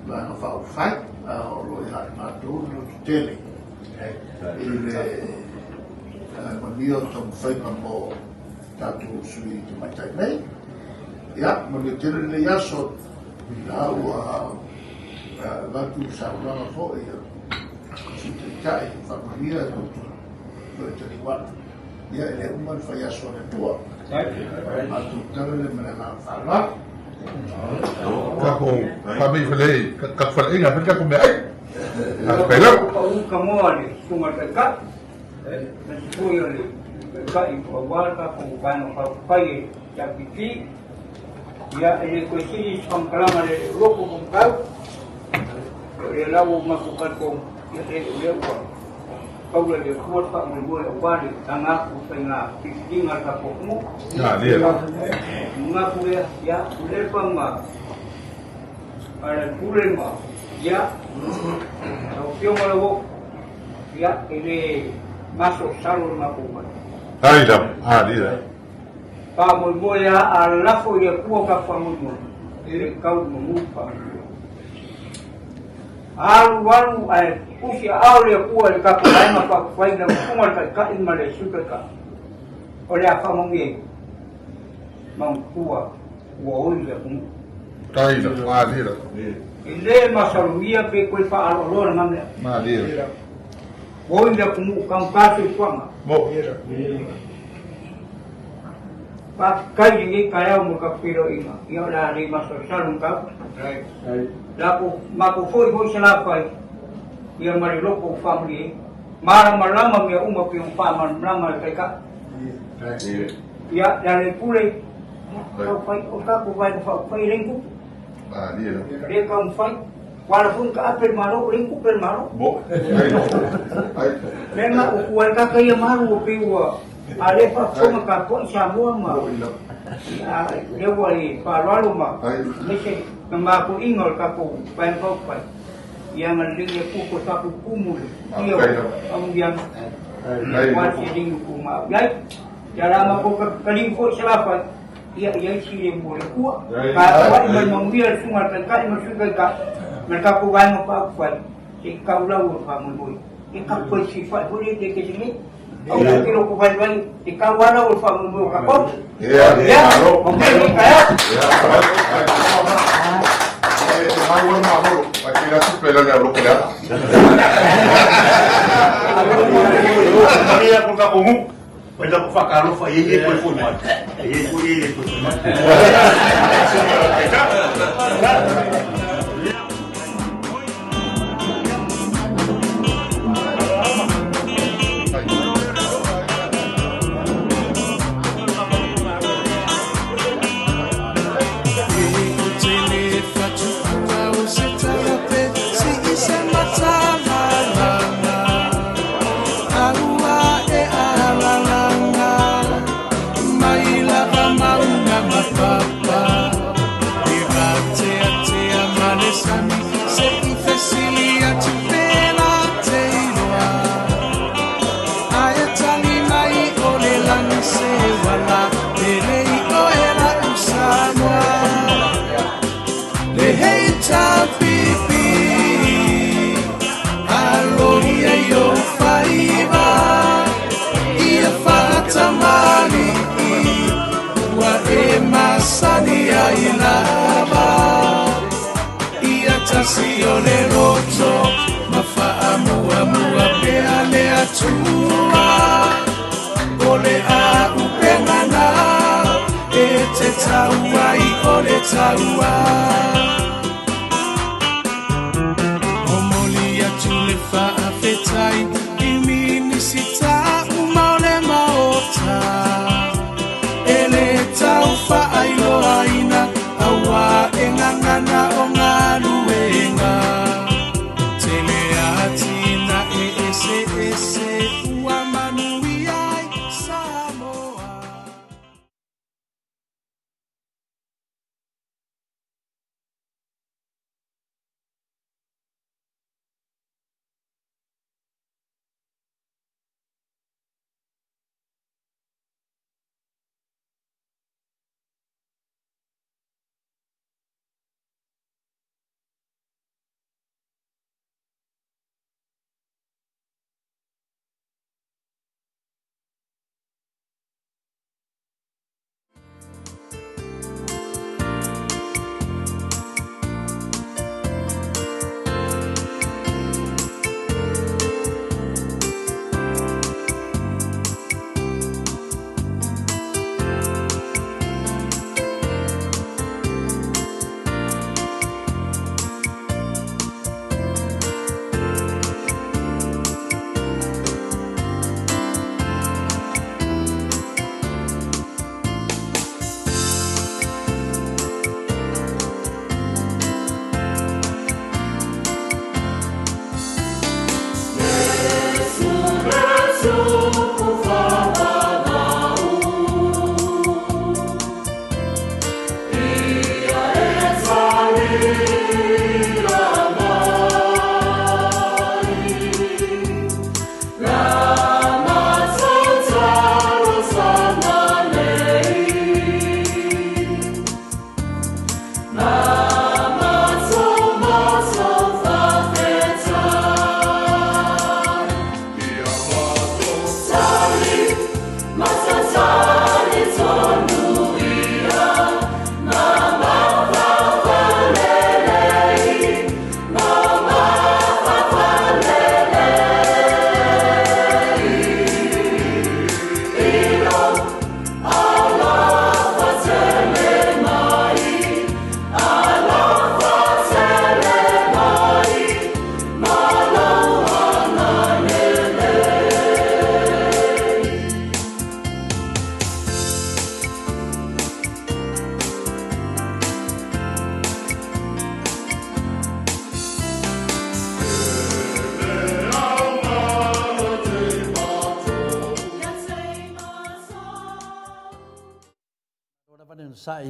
Speaker 3: Vaega Faaupufai, a o lo o ia i matou le loto tele i le manuia o taumafaiga mo tatou sui tamaitai nei. Ia, manuia tele lenei aso, la ua avatu saunoaga foi a Sui Taitai, faamanuia le toe taliu atu. Ia, e le uma le fai aso a le Atua. Matou tala lea ma le agaga faaaloalo.
Speaker 7: Tatou faamaifalei, tatou faleaiga fai tatou meaai. Faafetai lava.
Speaker 2: Pau ka moa le susuga le Taitai, aemaise foi o le Taitai aua le tatou Vaega Faaupufai e LPP. Ia, e le toe sili se faamatalaga le loto ma matau, o lea la ua matou talitonu, ia e o lea ua taula i le Atua le faamoemoe aua le aga atu o faiga filifiliga a le tatou atunuu. Manatu lea, ia, o lea ma ala pule ma, ia, lau Afioga Lauofo, ia, e le masalosalo le matou mai.
Speaker 7: Ai lava, alia.
Speaker 2: Faamoemoe lava a lafo i le Atua ka faamoemoe, e le tau manu faamoemoe. Alu alu ae pusi aao le Atua i le tatou Vaega Faaupufai i lau Susuga le Taitai ma le Sui Taitai. O le a faamanuia manatua ua oi le atunuu.
Speaker 7: Taila, malie.
Speaker 2: E le masalomia pe koe faaaloaloa lena mea.
Speaker 7: Malie.
Speaker 2: Ua oi le atunuu taugata soifuaga.
Speaker 7: Mo.
Speaker 2: Faafetai i lenei taeao mo le tatou feiloaiga. Ia o le a le masalosalo mataupu. Lako matou foi foi Salafai ia ma le loto ua faamalie ai. Malamalama mea uma pei ona faamalamalama e le Taitai. Ia, le ala i pule, ia, tau fai, o le tatou Vaega Faaupufai e leai ni tupe. Le taumafai, ua ala foi ona taape le Malo, leai ni tupe a le Malo. Mea na o tua ai tata ia malu ua pei ua a lea e faafofoga tapuai Samoa ma lea ua i faaaloalo ma aemaise na matuiga o le tatou Vaega Faaupufai. Ia agalelei le Atua ko tatou tumu le ia o amuiaga aua le seleni ua tumau i ai. Ia la matou taliu foi Salafai, ia i ai filemu o le Atua. Tapuai ma le manuia le susuga a le Taitai ma le Sui Taitai ma le tatou Vaega Faaupufai se i tau lau o le faamoemoe. E tatou toe fesilafai foi lea i te nei. Aua te loto vaivai e tau ala o le faamoemoe o tatou. Ia, manuia lenei taeao.
Speaker 7: E mau ai le Malo, la tupe la le loko le ala.
Speaker 5: Ia ko ka kongu. Oi la ko whakalofa i e koe foi mai. E koe e koe foi mai.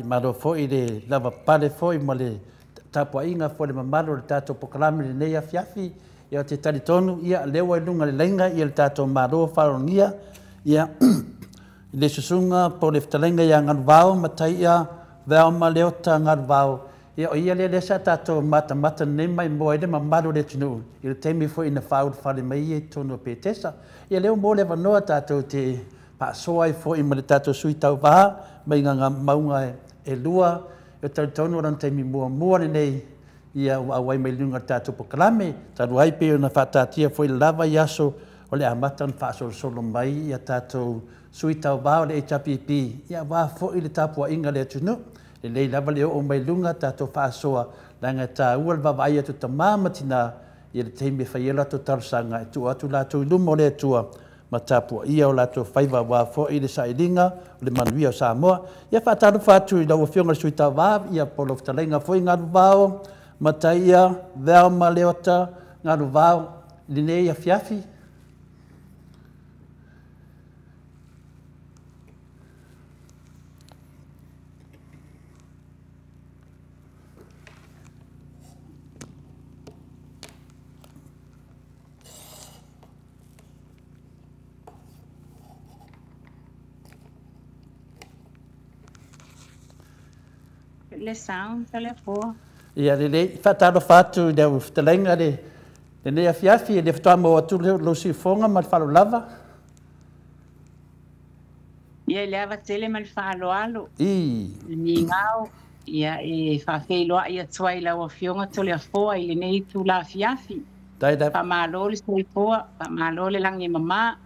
Speaker 1: Malo foi le lava pale foi ma le tapuaiga foi le mamalu o le tatou pokalame lenei afiafi ia te talitonu ia lea ua i luga le laiga ia le tatou malo faalogia ia le susuga po le fetalaiga ia Galuvao ma taia Velma Leota Galuvao ia o ia lea lea sa tatou matamata nei mai moa ai le mamalu o le atunuu i le taimi foi ina faaulufale mai ia i totonu o Petesa ia lea ua mo le avanoa tatou te faasoa ai foi ma le tatou sui tauvā mai gaga mauga e lua e talitonu o lana taimi muamua lenei Ia ua auai mai luga o le tatou polokalame, talu ai pei ona faataatia foi le lava i aso o le amata ona faasolosolo mai ia tatou sui tauva o le HRPP, ia aua foi le tapuaiga a le atunuu. Lelei lava le oo mai luga tatou faasoa, leaga e taua le vaavaai atu tamā ma tinā ia le taimi e fai ai latou talosaga e tuu atu latou i luma o le Atua ma tapuaia o latou faiva aua foi le sailiga o le manuia o Samoa. Ia faatalofa atu i lau Afioga i le Sui Tauva, ia po o lau fetalaiga foi Galuvao, Mataia, Velma Leota, Galuvao, i lenei afiafi.
Speaker 6: Le sound Toleafoa.
Speaker 1: Ia lelei, faatalofa atu i lau fetalaiga le lenei afiafi, e le faatoa maua atu lou siufofoga ma le faaaloalo lava.
Speaker 6: Ia i le ava tele ma le faaaloalo. I migao, ia e faafeiloai atu ai i lau Afioga Toleafoa i lenei itula afiafi. Faamalo le soifua, faamalo le lagi e mama.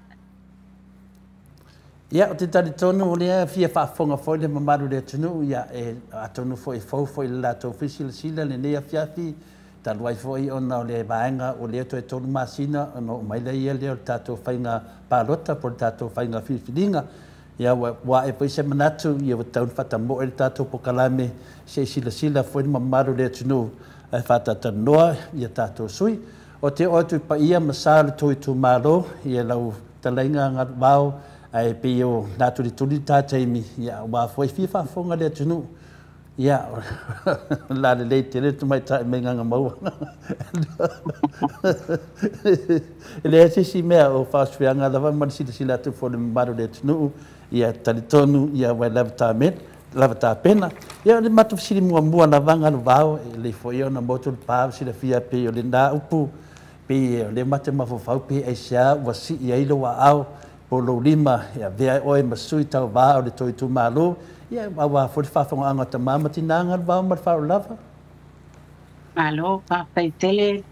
Speaker 1: Ia, ou te talitonu o lea e fia faafofoga foi le mamalu o le atunuu, ia, e, atonu foi e fou foi i le latou foi silasila lenei afiafi, talu ai foi ona o le vaega o lea toe 3 masina ona oo mai lea o le tatou faiga palota po o le tatou faiga filifiliga. Ia, ua ae foi se manatu, ia ua tatau ona faatamoe le tatou polokalame se i silasila foi le mamalu o le atunuu ae faatatalanoa ia tatou sui. O te oo atu i paia ma sa o le tou itumalo, ia lau fetalaiga Galuvao, ae pei o la tulituli le ta taimi, ia aua foi fia faafofoga le atunuu. Ia, la lelei tele le tamaitai mai Gagamaua. E leai se isi mea o faasofiaga lava ma le silasila atu foi le mamalu o le atunuu, ia talitonu, ia ua lava lava tapena. Ia, o le matou fesili muamua lava Galuvao, e lelei foi ona motu le pa silafia pei o lena upu, pei o le mate mafaufau pe aisea ua sii ai lou aao po lou lima e avea oe ma sui tauva o le tou itumalo, ia aua foi le faafogaaga o tamā ma tinā Galuvao ma le faaaloalo lava.
Speaker 6: Malo, faafetai tele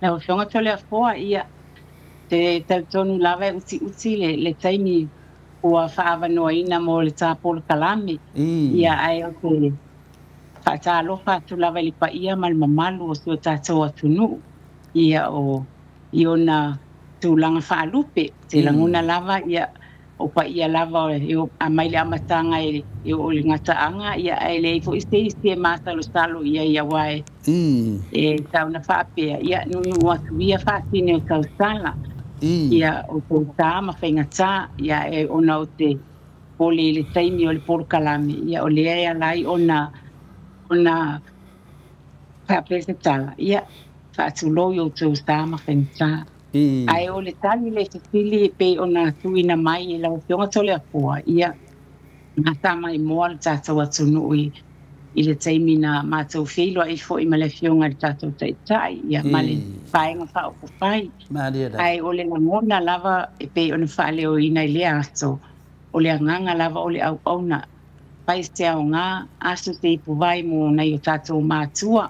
Speaker 6: lau Afioga Toleafoa. Ia, te talitonu lava e utiuti le taimi ua faaavanoaina mo le tapolokalame. Ia, ae o te faatalofa atu lava i le paia ma le mamalu o si o tatou atunuu. Ia, o i ona tulaga faalupe, te lagona lava, ia, o paia lava e aumai le amataga e oo i le gataaga, ia, ae leai foi se isi e masalosalo ia ia aua e tau na faapea, ia, nuunuu atu ia faatine o tausala. Ia, o touta ma faigata, ia, e ona o te pole i le taimi o le polokalame, ia, o lea e ala ai ona faapea se tala, ia, faatulou i outou sa ma faigata. Ae o le tali le fesili e pei ona tuuina mai e lau Afioga Toleafoa, ia, gata mai moa le tatou atunuu i le taimi na matou feiloai foi ma le Afioga i le tatou Taitai, ia, ma le vaega faaupufai. Ae o le lagona lava e pei ona faaleoina i lea aso, o le agaga lava o le auauna, fai se aoga, aso se ipuvai mo nai o tatou matua,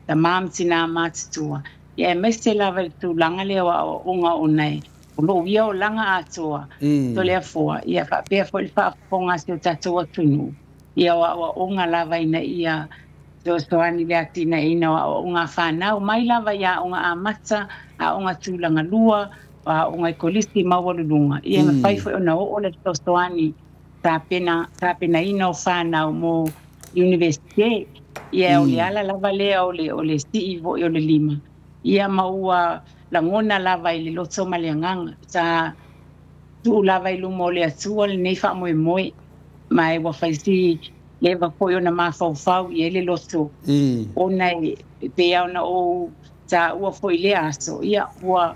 Speaker 6: tamā ma tinā matutua. Ia, aemaise lava i le tulaga lea o aoaoga ona e o lou ia olaga atoa, Toleafoa, ia faapea foi le faafofoga a si o tatou atunuu, ia o aoaoga lava ina ia fesoasoani i le atinaeina o aoaoga a fanau, mai lava i aoga amata, aoga tulaga lua, o aoga i kolisi maualuluga, ia e mafai foi ona oo le fesoasoani tapenaina o fanau mo Universite. Ia, o le ala lava lea o le sii foi o le lima, ia, ma ua lagona lava i le loto ma le agaga. Sa tuu lava i luma o le Atua lenei faamoemoe, ma e ua fai si leva foi ona mafaufau i ai le loto, ona e pei ona ou taua foi i lea aso, ia, ua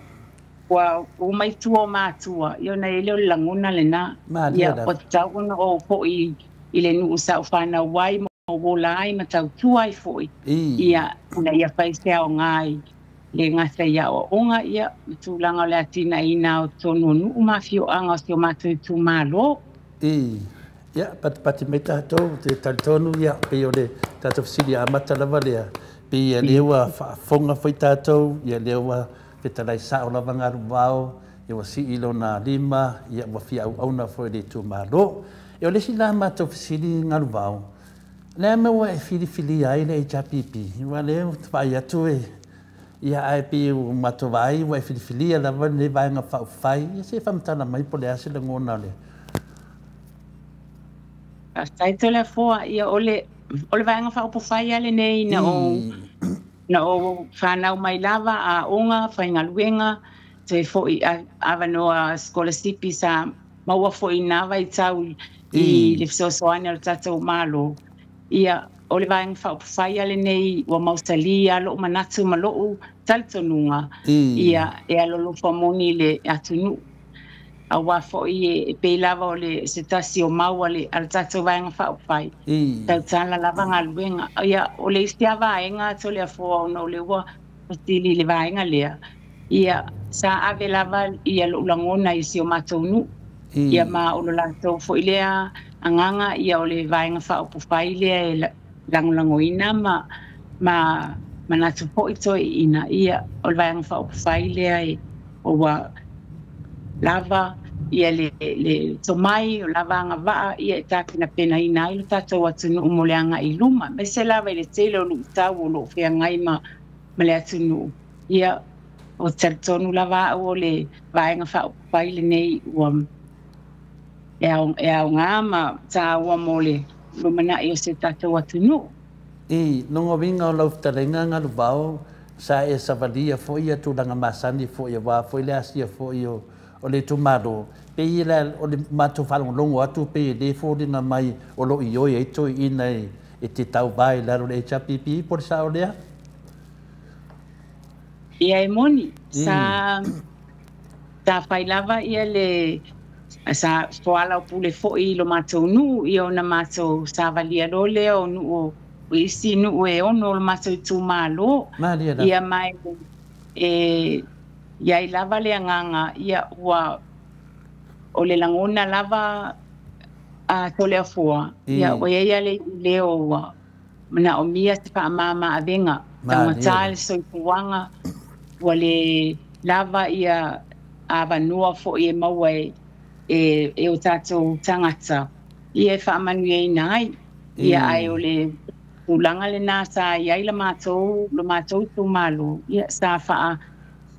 Speaker 6: omai tua o matua, ia, ona i ai lea o le lagona lena, ia, ua tatau ona ou foi i le nuu sa ou fanau ai ma ou ola ai ma tautua ai foi, ia, ina ia fai se aoga i le gata i aoaoga, ia, ma tulaga o le atinaeina o totonu o nuu ma afioaga o si o matou itumalo.
Speaker 1: Ia, patipati mai tatou, te talitonu, ia, pei o le tatou fesili amata lava lea, Pei ia lea ua faafofoga foi tatou, ia lea ua fetalai sao lava Galuvao, ia ua sii lona lima, ia ua fia auauna foi i le itumalo. E o le isi la matou fesili Galuvao, o le a mea ua e filifilia ai le HRPP? Aua o lea ou te vaai atu e, ia ae pei ua matou vaai ua e filifilia lava lenei Vaega Faaupufai. Ia se i faamatala mai po o le a se lagona o le.
Speaker 6: Faafetai Toleafoa, ia o le o le Vaega Faaupufai lava lenei na ou na ou fanau mai lava, aoga, faigaluega, toe foi avanoa sikolasipi sa maua foi i na vaitau i le fesoasoani a le tatou Malo. Ia, o le Vaega Faaupufai lava lenei ua mausali lava lou manatu ma lou talitonuga, ia, e alolofa moni i le atunuu. Aua foi e pei lava o le se tasi o mau a le tatou Vaega Faaupufai, tautala lava galuega. Ia, o le isi lava vaega Toleafoa ona o lea ua fesili i le vaega lea, ia, sa ave lava ia lou lagona i si o matou nuu. Ia ma o lo latou foi lea agaga, ia o le Vaega Faaupufai lea e lagolagoina ma manatu foi toeaiina, ia o le Vaega Faaupufai lea e ua lava ia le tomai, o lava agavaa ia e tapenapenaina ai lo tatou atunuu mo le agai i luma, aemaise lava i le tele o luitau o lo o feagai ma le atunuu. Ia, o talitonu lava au o le Vaega Faaupufai lenei ua e aoga ma taua mo le lumanai o se tatou atunuu.
Speaker 1: I loga uiga o lau fetalaiga Galuvao, sa e savalia foi ia tulaga masani foi aua foi le asia foi o le itumalo, pei la o le matou faalogologo atu pei e le foliga mai o lo o ioe ai toeaiina e te tauva i lalo o le HRPP, po o le sao lea?
Speaker 6: Ia e moni, sa fai lava ia le sa foalaupule foi i lo matou nuu, ia ona matou savalia loa lea o nuu o isi nuu e ono o lo matou itumalo. Ia mai e iai lava le agaga, ia ua o le lagona lava a Toleafoa, ia ua iai le leo ua manaomia se faamama avega taugata le soifuaga, ua le lava ia avanoa foi e maua e o tatou tagata ia e faamanuiaina ai. Ia ai o le tulaga lena sa iai la matou itumalo, ia sa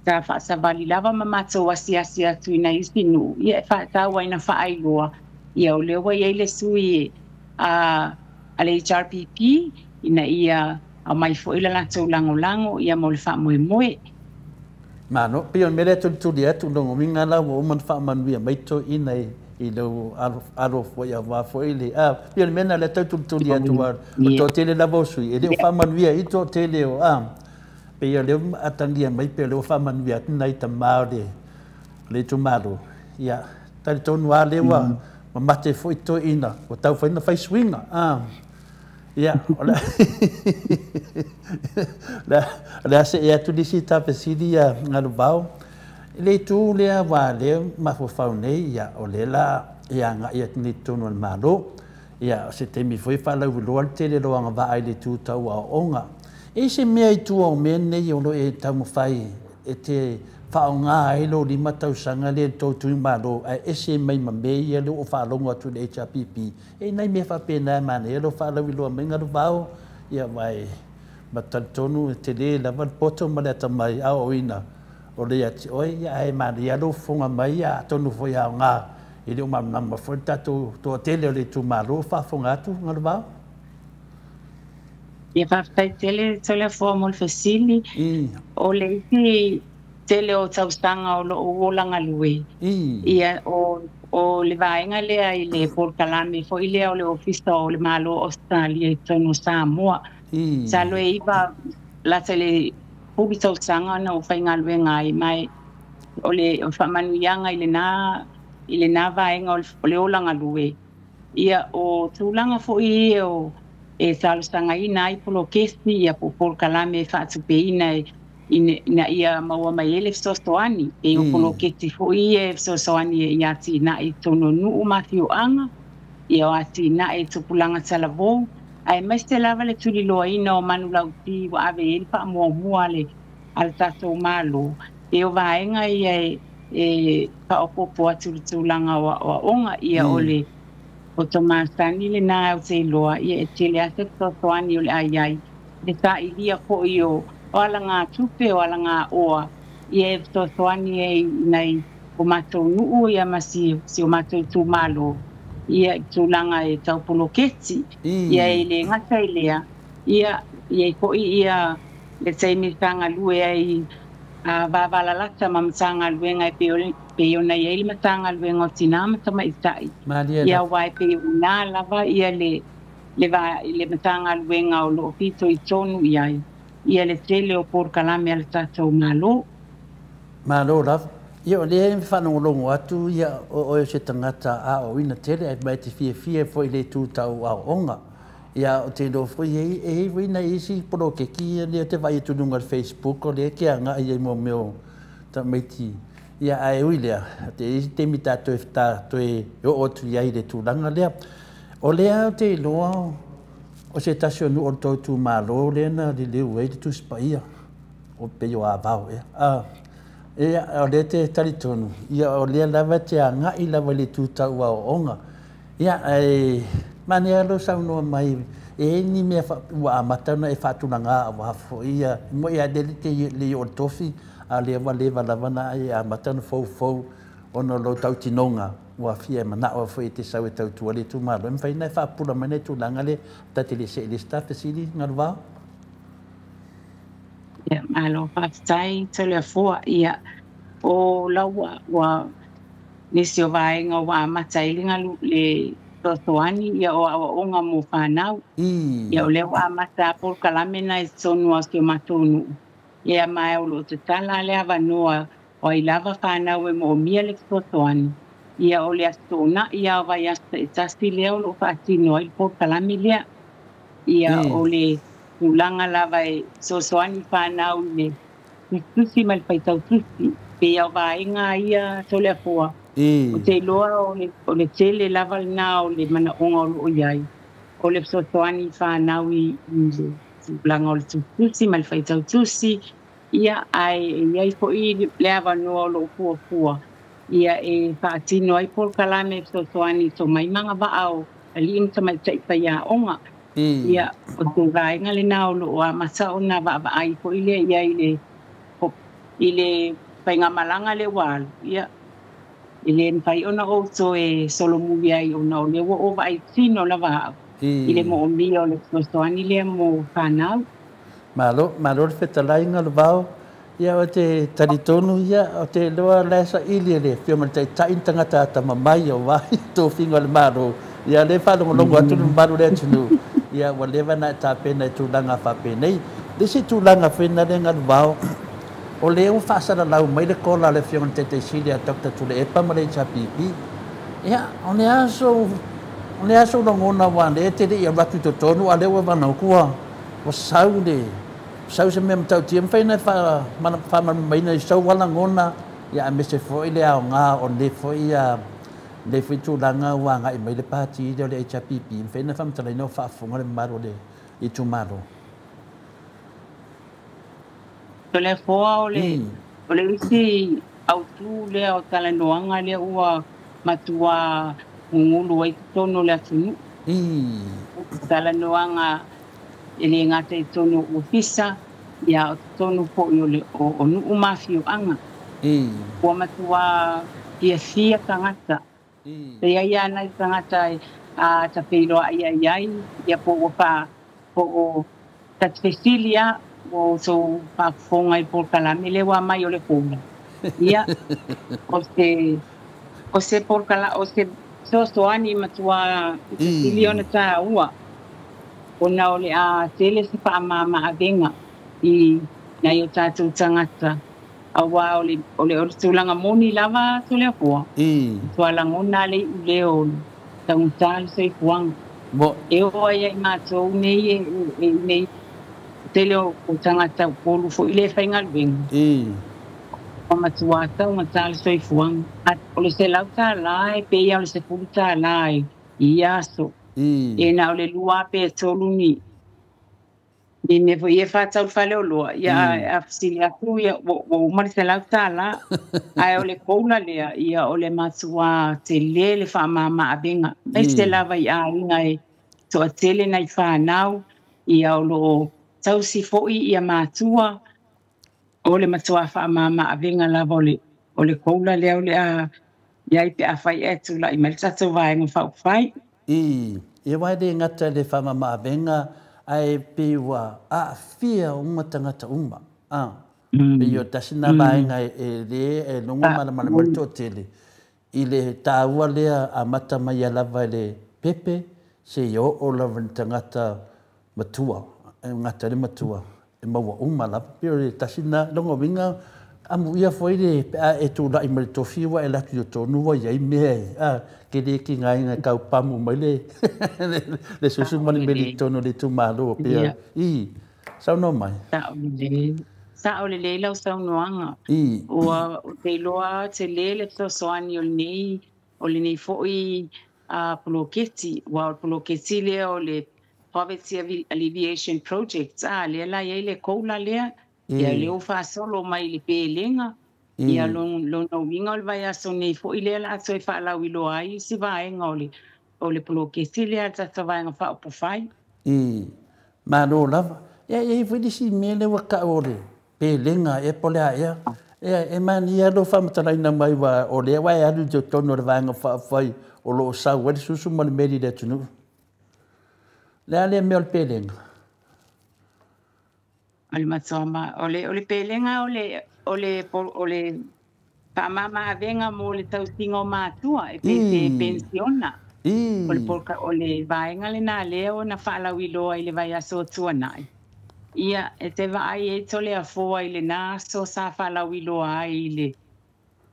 Speaker 6: faasavali lava ma matou asiasi atu i nai isi nuu, ia e faatau ai na faailoa, ia o lea ua iai le sui a le HRPP ina ia aumai foi le latou lagolago ia mo le faamoemoe.
Speaker 1: Malo, pei o le mea lea tulituli atu loga uiga la ua uma ona faamanuia mai toeaiina i lou alo foi aua foi le pei o le mea lena lea tau tulituli atu o le toatele lava o sui e le o faamanuia ai toatele o pei o lea atagia mai pei o lea ua faamanuia atu nai tama o le itumalo. Ia talitonu lava lea ua mamate foi toeaiina ua tau fai na fai suiga. Ia, o le a see atu nisi ta fesili ia Galuvao. Le itu lea ua lea mafaufau nei, ia, o lea la e agai atu nei totonu o le Malo. Ia, o se taimi foi faalauiloa le tele o agavaa i le itu tau aoaoga. E se mea i tua o mea nei o lo e taumafai e te faaaoga ai lou 5 tausaga lea i le tou itumalo, ae ese mai ma mea ia lea ua faalogo atu i le HRPP. E nai mea faapena e manaia lou faalauiloa mai Galuvao, ia vai ma talitonu e tele lava le poto ma le atamai aoaoina o le ia te oe, ia ae manaia lou fofoga mai, ia atonu foi aoga e le o malamalama foi le tatou toatele o le itumalo faafofoga atu Galuvao.
Speaker 6: Ia faafetai tele Toleafoa mo le fesili. O le isi tele o tausaga o lou ola galue, ia o le vaega lea i le polokalame foi lea o le Ofisa o le Malo o Australia i totonu o Samoa. Sa loe iva lata le 10 tausaga na ou faigaluega ai, mai o le faamanuiaga i lena vaega o le ola galue. Ia o tulaga foi ia o e talosagaina ai polokesi ia po polokalame e faatupeina ina ia maua mai ai le fesoasoani, e o poloketi foi ia e fesoasoani ia atinae i totonu o nuu ma afioaga, ia o atinae i tupulaga talavou, Ae maise lava le tuliloaina o manulauti ua ave i ai le faamuamua a le tatou Malo, e o vaega ia e faaopoopo atu i le tulaga o aoaoga. Ia o le o tomasani lena ou te iloa, ia e tele lava se fesoasoani o le a i ai le sailia foi o alagatupe o alagaoa, ia e fesoasoani ai i nai o matou nuu ia ma si o matou itumalo, ia i tulaga e tau poloketi. Ia e le gata i lea, ia i foi ia le taimi fagalue ai vavalalata ma Matagaluega e pei ona i ai le Matagaluega o Tina ma Tamaitai. Ia aua e pei ona lava ia le Matagaluega o loo fitoitonu i ai ia le tele o polokalame a le tatou Malo.
Speaker 1: Malo lava. Ia o lea e faalogologo atu ia o oe o se tagata aoaoina tele ae mai te fiafia foi i le itu tau aoaoga. Ia o te iloa foi e i ai foi nai isi poloketi ia lea te vaai atu i luga o le Facebook o lea e keagaai ai mo mea o tamaiti. Ia ae ui lea, te i ai taimi tatou toe oo atu i ai i le tulaga lea. O lea ou te iloa o se tasi o nuu o le tou itumalo lea na liliu ai le Tusi Paia o pei o Avao ea. Ia o lea te talitonu, ia o lea lava te agai lava i le itu tau aoaoga. Ia ae manaia lou saunoa mai e i ai ni mea ua amata ona e faatulaga aua foi ia mo ia lele te le oo i le tofi, a o lea ua leva lava ona e amata ona foufou ona o lou tautinoga ua fia manao foi e te sau e tautua le itumalo. E mafai ona e faapupula mai nai tulaga lea ta te le see i le isi ta fesili Galuvao.
Speaker 6: Ia, malo faafetai Toleafoa. Ia, o lau ua nisi o vaega ua amata ai le le fesoasoani ia o aoaoga mo fanau. Ia o lea ua amata polokalame na i totonu o si o matou nuu. Ia ma o loo tatala le avanoa o ai lava fanau e moomia le fesoasoani. Ia o le aso toonai ia o vaiaso taitasi lea o loo faatino ai le polokalame lea. Ia o le tulaga lava e fesoasoani fanau i le tusitusi ma le faitautusi. Pei o vaega ia Toleafoa. O te iloa o le tele lava lena o le manaoga o loo i ai. O le fesoasoani fanau i le tulaga o le tusitusi ma le faitautusi. Ia ae e i ai foi le avanoa o loo fuafua. Ia e faatino ai polokalame e fesoasoani i tomai ma agavaa o alii ma tamaitai faiaoga. Ia o te vaega lena o loo amata ona vaavaai foi lea i ai i le faigamalaga le ua alu. Ia e le mafai ona ou toe solomuli ai ona o lea ua ou vaai tino lava au i le moomia o le fesoasoani lea mo fanau.
Speaker 1: Malo, malo le fetalai Galuvao. Ia o te talitonu ia o te iloa la e saili e le afioga i le Taitai ni tagata atamamai aua tofiga o le Malo. Ia lea e faalogologo atu le mamalu o le atunuu. Ia ua leva ona e tapena i tulaga faapenei. Le isi tulaga foi lena le Galuvao, o lea ua faasalalau mai le kola a le afioga i le Taitaisili a Dr. Tuilaepa ma le HRPP. Ia, o le aso lagona aua lea e te le i alu atu i totonu, a lea ua vanauku ua sau le sau se mea matautia mafai ona e faamalamalamaina i sau lagona, ia aemaise foi le aoga o lenei foi tulaga ua agai mai le pati lea o le HRPP, mafai ona faamatalaina o faafofoga le mamalu o le itumalo.
Speaker 6: Toleafoa o le isi autu lea o talanoaga lea ua matua gugulu ai totonu o le atunuu. Talanoaga e le gata i totonu o ofisa, ia o totonu foi o nuu ma afioaga. Ua matua fiafia tagata. E i ai lava nai tagata a tafeiloai ai ai, ia po ua po o tatefesili lava ua outou faafofoga i polokalame lea ua mai o le fola. Ia o se polokala o se fesoasoani matua fesili ona taua ona o le a tele se faamamaavega i nai o tatou tagata aua o le tulaga moni lava Toleafoa. Tua lagona le iu lea o le taugata le soifuaga. E oo ai ai matou nei nei tele o tagata upolu foi le faigaluega. O matua taugata le soifuaga. O le $100 e pei o le $10 i ia aso. E na o le lua pe tolu ni ni mea foi e fa'atau faleoloa ia a fesili atu ia ua uma le $100 ae o le koula lea ia o le matuā telē le faamāmā avega aemaise lava i aiga e to'atele nai fanau ia o lo'o tausi fo'i ia matua o le matuā faamāmā avega lava o le koula lea o le a iai pe afai e tula'i mai le tatou vaega faaupufai.
Speaker 1: I ia uā e lē gata i le faamāmā avega ae pei ua aafia uma tagata uma a pei o tasi na vaega e lē e logo malamalama ai le to'atele i le tāua lea amata mai ia lava i le pepe seia oo lava i le tagata matua e gata i le matua e maua uma lava pei o le tasi na logo uiga amuia foi le pe a e tula'i mai le tofi ua e latu i totonu ua iai mea e a ke lē tigaina e kaupamu mai le le susu ma le meli i totonu o le itumālō pea i saunoa mai.
Speaker 6: Sa'o lelei, sa'o lelei lau saunoaga. Ua ou te iloa telē le fesoasoani o lenei fo'i poloketi, ua o le poloketi lea o le Poverty Alleviation Project a lea la iai le koula lea ia lea ua faasolo mai i le pelega ia lona uiga o le vaiaso nei fo'i lea la a toe fa'alauiloa ai isi vaega o le poloketi lea a le tatou vaega faaupufai.
Speaker 1: I malo lava. Ia e i ai foi le isi mea lea ua ta'u o le pelega ea po o le a ea. Ia e manaia lou faamatalaina mai uā o lea ua e alu i totonu o le vaega faaupufai o loo sau ai le susu ma le meli i le atunuu. Le a lea mea o le pelega?
Speaker 6: O le matua ma o le pelega o le faamāmā avega mo le tausiga o matua e pe se penisiona. O le polka o le vaega lenā lea ona faalauiloa i le vaiaso o tuana'i. Ia e te vaai e tole afoa i lenā aso sa faalauiloa ai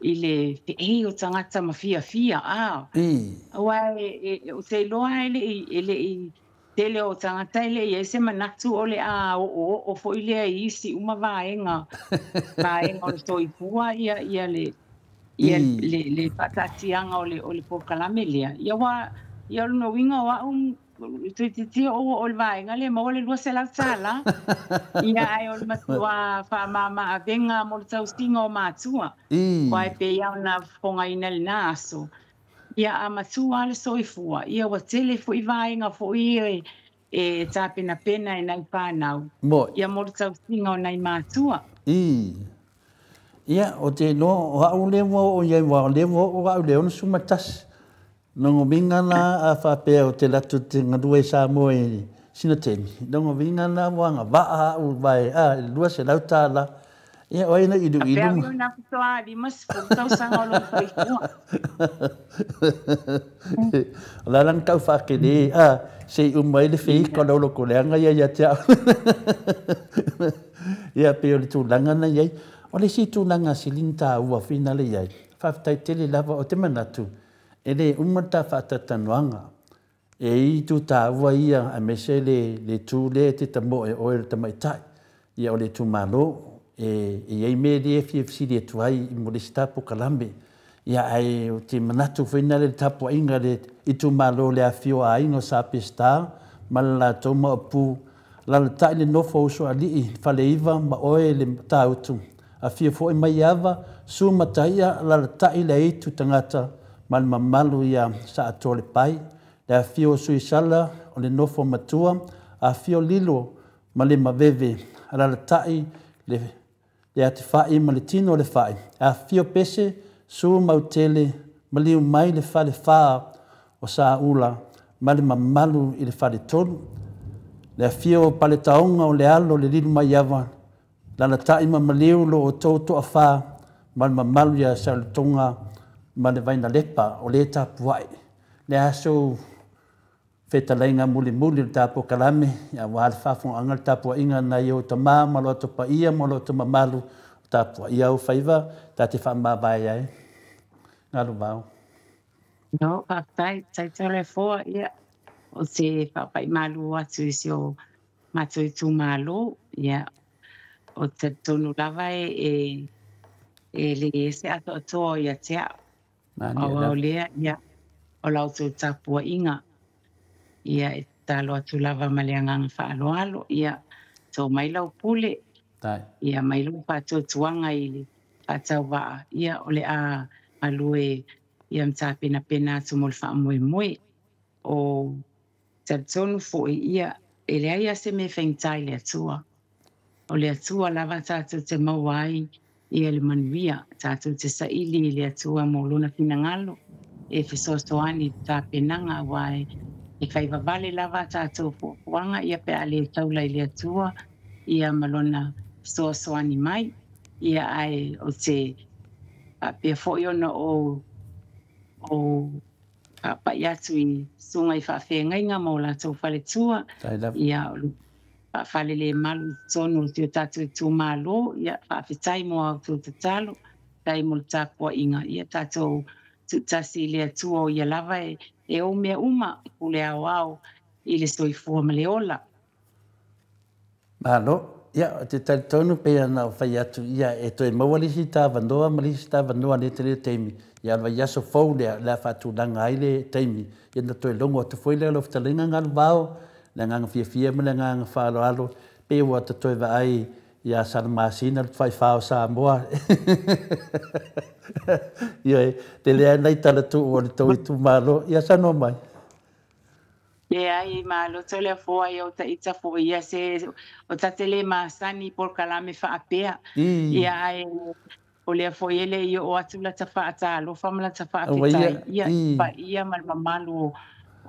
Speaker 6: i le fe'ei o tagata ma fiafia a. Auā e o te iloa e le'i tele o tagata e le'i ai se manatu o le a o'oo'o fo'i lea i isi uma vaega o le soifua ia ia le ia le fa'ata'atiaga o le polokalame lea. Ia ua ia o lona uiga o a'u tuititi o'o o le vaega le maua le $200 ia ae o le matuā faamāmā avega mo le tausiga o matua. Uae pei ona fofogaina lenā aso ia a matua le soifua ia ua tele fo'i vaega fo'i e tapenapena e nai fanau ia mo le tausiga o nai matua.
Speaker 1: I ia o te iloa o a'u lea ua oo iai ua lea ua oo a'u le 61 logo uiga la a faapea o te latou te galue i Samoa i sina taimi logo uiga la ua agava'a a'u vae a i le $200 ia o ai na iluilu.
Speaker 6: Apea ui na faatoā 50 tausaga o lou soifua.
Speaker 1: O la lana tau faakelē a se'i uma ai le feika o le olokoleaga ia ia te a'u ia pei o le tulaga na iai o le isi tulaga sili na tāua finale iai faafetai tele lava o te manatu e lē uma le ta faatatalanoaga e i tu tāua ia aemaise le tū lea e te tamo'e oe le tamaita'i ia o le itumālō e iai mea lia e fia fesili atu ai mo le isi tapokalame ia ae o te manatu foi na le tapua'iga le itumālō le afio aiga o Sa Peseta ma le latou maopu lalata'i le nofo uso ali'i faleiva ma oe le tāutu afio fo'i mai ava su mataia lalata'i le aitu tagata ma le mamalu ia Sa'atoa le pai le afio o Suisala o le nofo matua afio Lilo ma le maveve alalatai le atifa'i ma le tino o le fa'i afio Pese su mautele maliu mai le falefā o Sā'ula ma le mamalu i le faletolu le afio o Paletaoga o le alo le lilu mai ava lalata'i ma maliu lo outou to'afā ma le mamalu ia Sauletoga ma le Vainalepa o lē tapua'i le aso fetalaiga mulimuli o le tapokalame auā le faafogaaga le tapua'iga nai ou tamā ma lo ato paia ma lo ato mamalu o tapuaʻia au faiva ta te faamavae ai galu vao.
Speaker 6: No, faafetai taitole foa ia o te faapaʻimalū atu i si o matou itumālō ia o talitonu lava e lē se atoatoa ia te a'u. Auā o lea ia o la outou tapuaʻiga. Ia e tatalo atu lava ma le agaga faaaloalo, ia to mai lau pule, ia mai lou faatuatuaga i le faatauvaa, ia o le a galue ia ma tapenapena atu mo le faamoemoe. O talitonu foi, ia e leai lava se mea e faigata i le Atua. O le Atua lava tatou te maua ai ia le manuia, tatou te saili i le Atua mo lona finagalo e fesoasoani i le tapenaga, aua e faivavale lava tatou fuafuaga, ia pe a le taula i le Atua ia ma lona fesoasoani mai. Ia ae o te faapea foi ona o faapai atu i susuga i faafeagaiga ma o latou faletua, ia faafalelemalu i totonu o si o tatou itumalo. Ia faafetai mo a outou tatalo, faafetai mo le tapuaiga, ia tatou tuutasi i le Atua o ia lava e ou mea uma, pule aoao i le soifua ma le ola.
Speaker 1: Malo. Ia, te talitonu pei ona ou fai atu, ia e toe maua le isi tavanoa ma le isi tavanoa nei tele taimi, ia o le vaiaso fou lea, le a faatulaga ai le taimi, ia na toe logo atu foi lea o lau fetalaiga Galuvao, le agaga fiafia ma le agaga faaaloalo, pei ua ta toe vaai ia Salamasina le tafaifā o Samoa. Ia, tele ai nai talatuu o le tou itumalo. Ia saunoa mai.
Speaker 6: Leai, maloto le afoa ia o taita foi ia se o tate le masani polokalame faapea. Ia ae o lea foi e le i oo atu lata faatalofa ma lata faafetai ia i paia ma le mamalu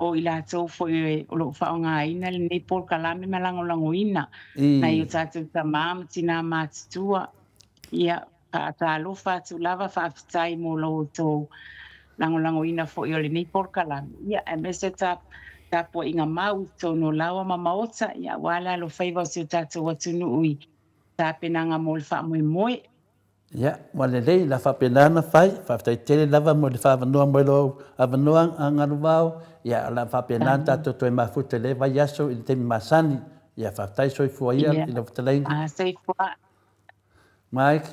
Speaker 6: o i latou foi o loo faaaogaina lenei polokalame ma lagolagoina nai o tatou tamā ma tinā matutua. Ia faatalofa atu lava, faafetai mo lo outou lagolagoina foi o lenei polokalame. Ia aemaise tapuaiga mau i totonu o laoa ma maota, ia aua le alofaiva o si o tatou atunuu i tapenaga mo le faamoemoe.
Speaker 1: Ia, ua lelei la faapena ona fai, faafetai tele lava mo le faaavanoa mai lou avanoa Galuvao, ia o le a faapena ona tatou toe mafuta i le vaiaso i le taimi masani. Ia, faafetai soifua ia i lau fetalaiga.
Speaker 6: Soifua.
Speaker 1: Mike,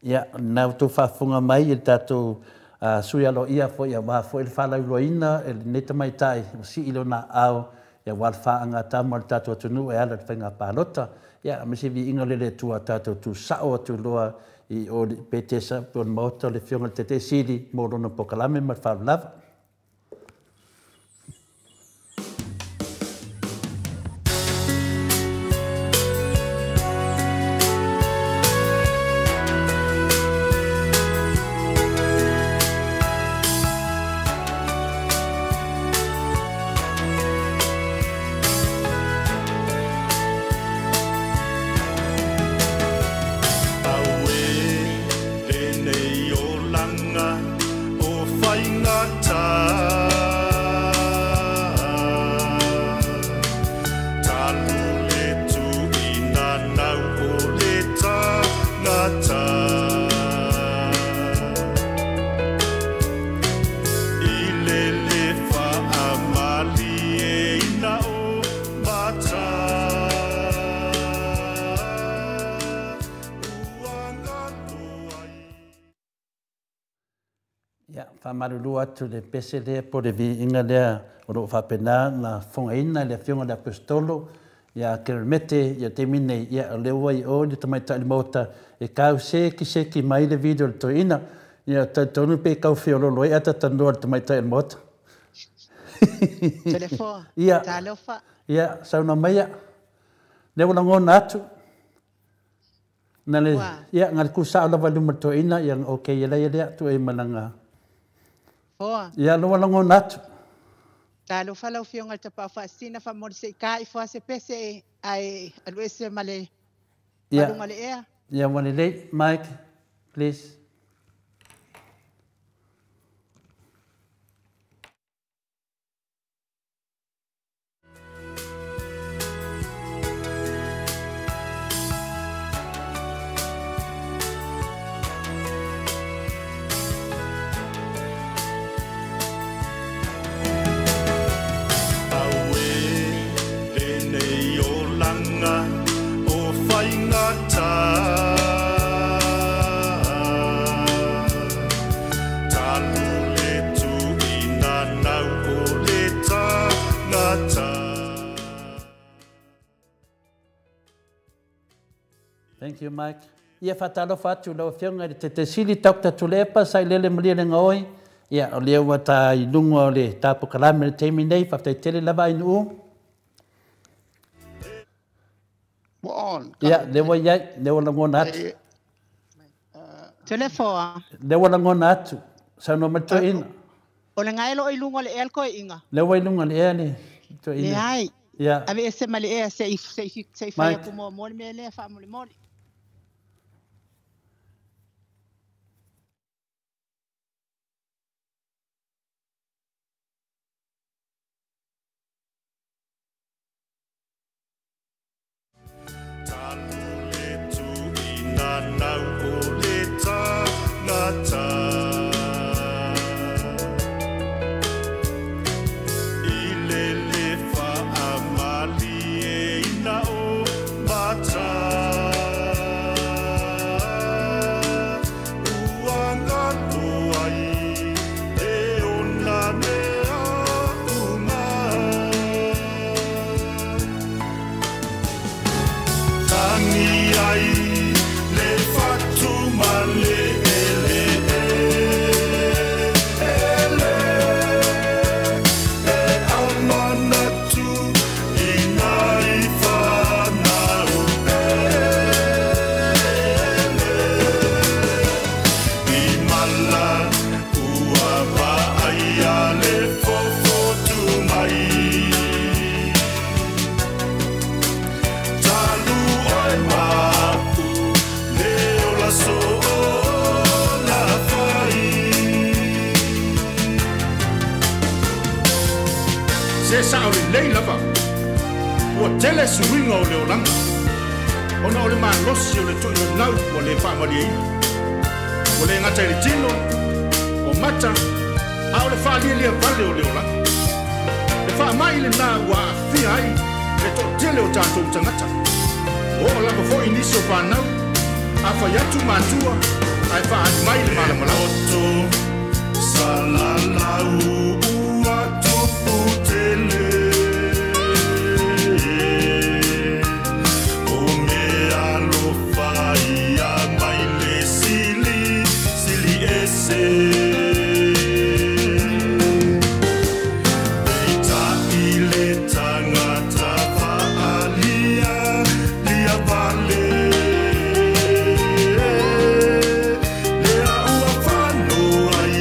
Speaker 1: ia, o lena ua outou faafofoga mai i le tatou sui aloaia foi aua foi le faalauiloaina e lenei tamaitai ua sii lona aao aua le faagatama o le tatou atunuu e ala i le faiga palota. Ia, aemaise viiga o le Atua tatou tuusao atu loa i o i Petesa po o le Maota o le Afioga i le Taitaisili mo lona polokalame ma le faaaloalo.
Speaker 8: Auē lenei olaga o faigata, talu le tuuina nau o le tagata. I le lē faamalieina o mata, ua galo ai.
Speaker 1: Ia, faamalulu atu le pese lea po o le viiga lea o loo faapena na fofogaina e le Afioga i le Aposetolo ia Kelemete ia taimi nei, ia o lea ua i o le tamaitai o le Maota e tau sekiseki mai le video o le toeaina. Ia talitonu pe tau feololo ai ae talatalanoa i le tamaitai o le Maota.
Speaker 9: Toleafoa,
Speaker 1: Ia,
Speaker 9: talofa.
Speaker 1: Ia, saunoa maia. Lea ua lagona atu. Na le,
Speaker 9: Ua,
Speaker 1: ia, na le tusao lava i luma o le toeaina, ia, okay, ia lea lea, tu e malaga.
Speaker 9: Foa.
Speaker 1: Ia, lua lagona atu.
Speaker 9: Talofa lau Afioga i le Tapaau Faasisina faamoli se i ka ifo a se pese ae alu ese ma le
Speaker 1: Ia,
Speaker 9: maluga o le ea.
Speaker 1: Ia, ua lelei. Mike, please.
Speaker 8: Auē lenei olaga o faigata,
Speaker 1: Thank you, Mike. Ia whātalofa atu lau afioga i le Taitaisili Dr. Tuilaepa Sailele Malielegaoi. Ia, o lea ua ta i luga o le tapokalame i le taimi nei, faafetai tele lava Ainuu.
Speaker 3: Ua on.
Speaker 1: Ia, lea ua i ai, lea ua lagona atu.
Speaker 9: Telefoa.
Speaker 1: Lea ua lagona atu. Saunoa mai le toeaina.
Speaker 9: O le gae lo i luga o le ea le toeaina.
Speaker 1: Lea ua i luga o le ea le toeaina.
Speaker 9: Leai.
Speaker 1: Ia.
Speaker 9: Ave ese ma le ea se i fai
Speaker 1: Mike.
Speaker 9: atu muamua le mea lea faamolemole.
Speaker 5: Se sa o le lei lava, ua tele suiga o le olaga, ona o le malosi o le toʻinanau ua lē faamaliaina. Ua lē gata i le tino, o mata, a o le faalialia vale o le olaga. Le faamaʻi lenā ua aafia ai le toʻatele o tatou tagata. Ua oo lava foʻi nisi o fanau, afai atu matua, ae faaali mai le malamalama.
Speaker 8: Salalau ua tupu tele. O mea alofa ia mai le sili, sili ese. Peitai le tagata faalia, lia vale. Lea ua fano ai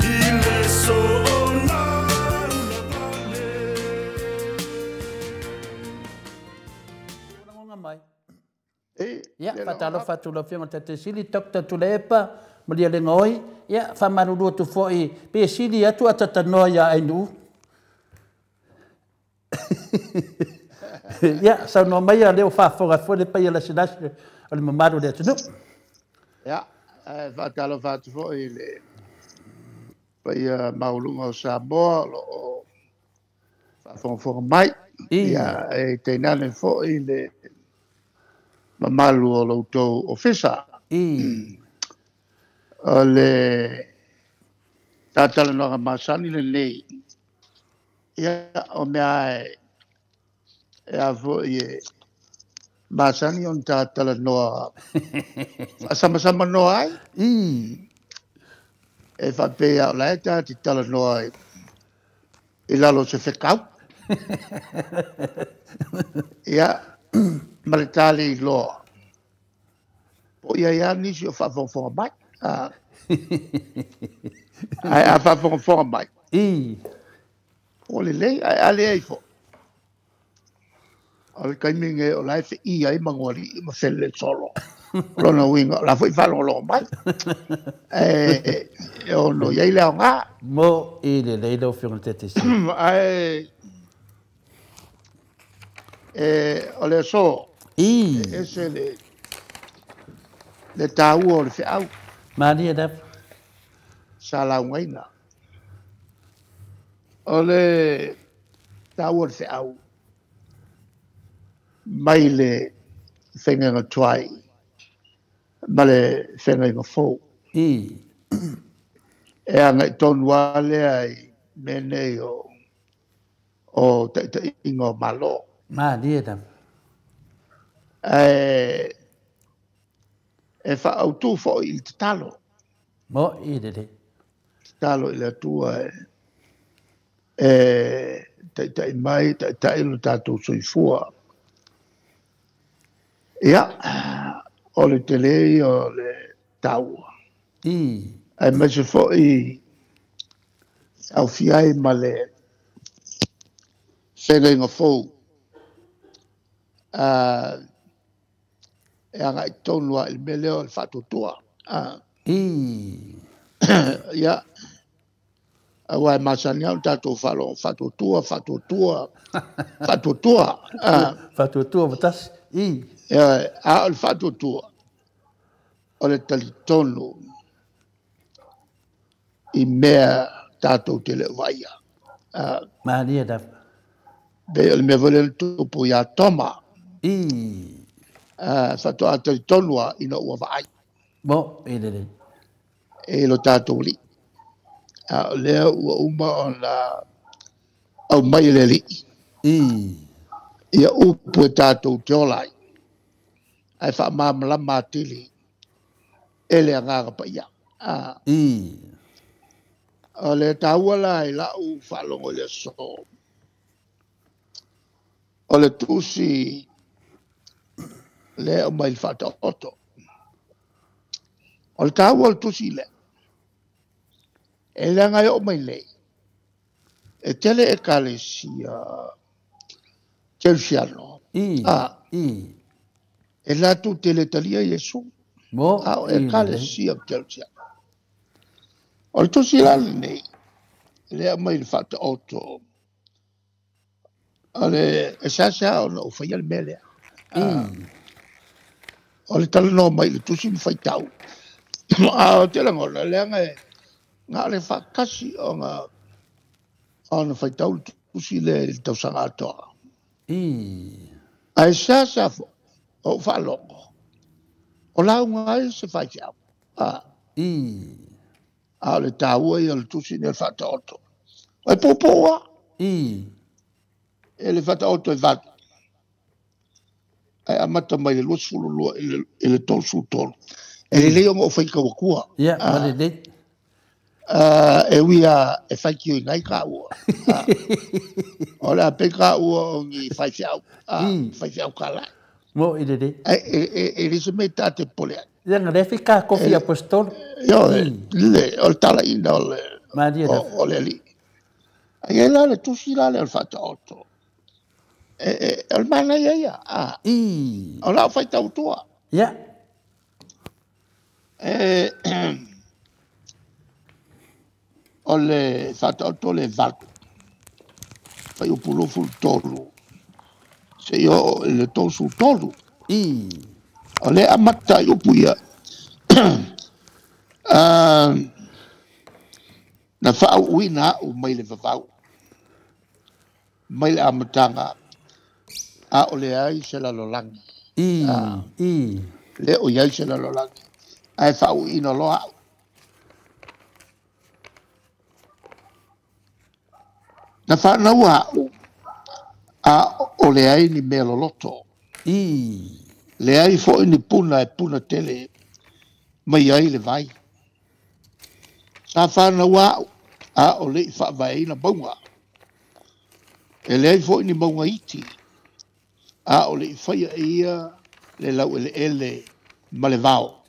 Speaker 8: i le soona ula vale.
Speaker 1: Lagoga mai.
Speaker 3: E,
Speaker 1: Ia,
Speaker 3: le
Speaker 1: whātalofa atu lau afioga i le Taitaisili, Dr. Tuilaepa Malielegaoi. Ia, whaamalulu atu foʻi, pe sili atu atatanoa ia Ainuu. Ia, saunoa mai ia lea o faafofoga foi le paia lasilasi o le mamalu o le atunuu.
Speaker 3: Ia, whātalofa atu foʻi le paia maualuga o Samoa o loo faafogafoga mai. Ia, e tainane foʻi le mamalu o loutou ofisa. O le tatalanoaga masani lenei. Ia, o mea e a foʻi e masani ona tatalanoa faasamasama noa ai. E faapea o la e ta te talanoa i lalo o se fekau. Ia, ma le ta le iloa. Po o ia ia nisi o faafogafoga mai. Ae a faafogafoga mai. O lelei, ae a leai foʻi. O le taimi lenei o la e feʻī ai magoalii ma felele solo. O lona uiga o la foʻi faalogologo mai. E ono i ai le aogā.
Speaker 1: Mo i lelei lau afioga i le Taitaisili.
Speaker 3: Ae o le aso. E ese le tāua o le feau.
Speaker 1: Malie lava.
Speaker 3: Sa laugaina. O le tāua o le feau mai le faigaga tuai ma le faigaga fou. E agaʻi tonu lava lea i mea nei o taʻitaʻiga o Malo.
Speaker 1: Malie lava.
Speaker 3: Ae E faautū foʻi i le tatalo.
Speaker 1: Moʻi lelei.
Speaker 3: Tatalo i le Atua e taʻitaʻi mai, taʻitaʻi lo tatou soifua. Ia, o le tele ia o le taua. Aemaise foʻi aofia ai ma le feagaiga fou e agaʻi tonu lava i le mea lea o le faatuatua. Ia, auā e masani lava ona tatou faalogo faatuatua, faatuatua, faatuatua.
Speaker 1: Faatuatua ma tasi.
Speaker 3: Ioe, a o le faatuatua, o le talitonu i mea tatou te le o vaaia.
Speaker 1: Malie lava.
Speaker 3: Pei o le mea foi lea na tupu iā Toma. Faatoa talitonu lava ina ua vaai.
Speaker 1: Moʻi lelei.
Speaker 3: E lo tatou alii. A o lea ua uma ona aumai e le Alii. Ia upu e tatou te ola ai, ae faamalamalama atili e le Agaga Paia. O le taua la i lau faalogo i le aso, o le tusi lea e aumai i le Faataoto. O le taua o le tusi lea, e leaga e oo mai nei, e tele Ekalesia Kerisiano, e latou te le talia Iesu, a o Ekalesia Kerisiano. O le tusi la lenei, lea e aumai i le Faataoto, o le e seasea ona ou faia le mea lea. O le talanoa mai i le tusi ma faitau, a o te lagona, leaga e na o le faatasi ona faitau le tusi lea i le tausaga atoa. Ae seasea foi ou faalogo, o lauga ai se faifeau. A o le taua ia o le tusi nei o le Faataoto. E puupuu lava. E le Faataoto e 8. Ae amata mai le 22 i le 33. E lelei ona ou faitau atua.
Speaker 1: Ia, ma lelei.
Speaker 3: E ui lava e faitioina ai taua. O le a pei taua o ni faifeau, faifeau talai.
Speaker 1: Moʻi lelei.
Speaker 3: Ae e le o se mea ta te popole ai.
Speaker 1: Ia, na lea fi ka kofi apostolo.
Speaker 3: Ioe, o le talaina o le o le Alii. Ae i ai la le tusi la lea o le Faataoto. O le manaia ia. O lau faitau atua.
Speaker 1: Ia.
Speaker 3: O le Faataoto le 8, fuaiupu 23, seia oo i le 33. O lea e amata ai upu ia. Na faauuina au mai le vavau, mai le amataga, a o leai se lalolagi. Le o i ai se lalolagi, ae faauuina loa au. Na fanau au, a o leai ni mea loloto. Leai foi ni puna e puna tele mai ai le vai. Sa fanau au, a o le i faavaeina mauga. E leai foi ni mauga iti, a o le i faia e ia le laueleele ma le vao,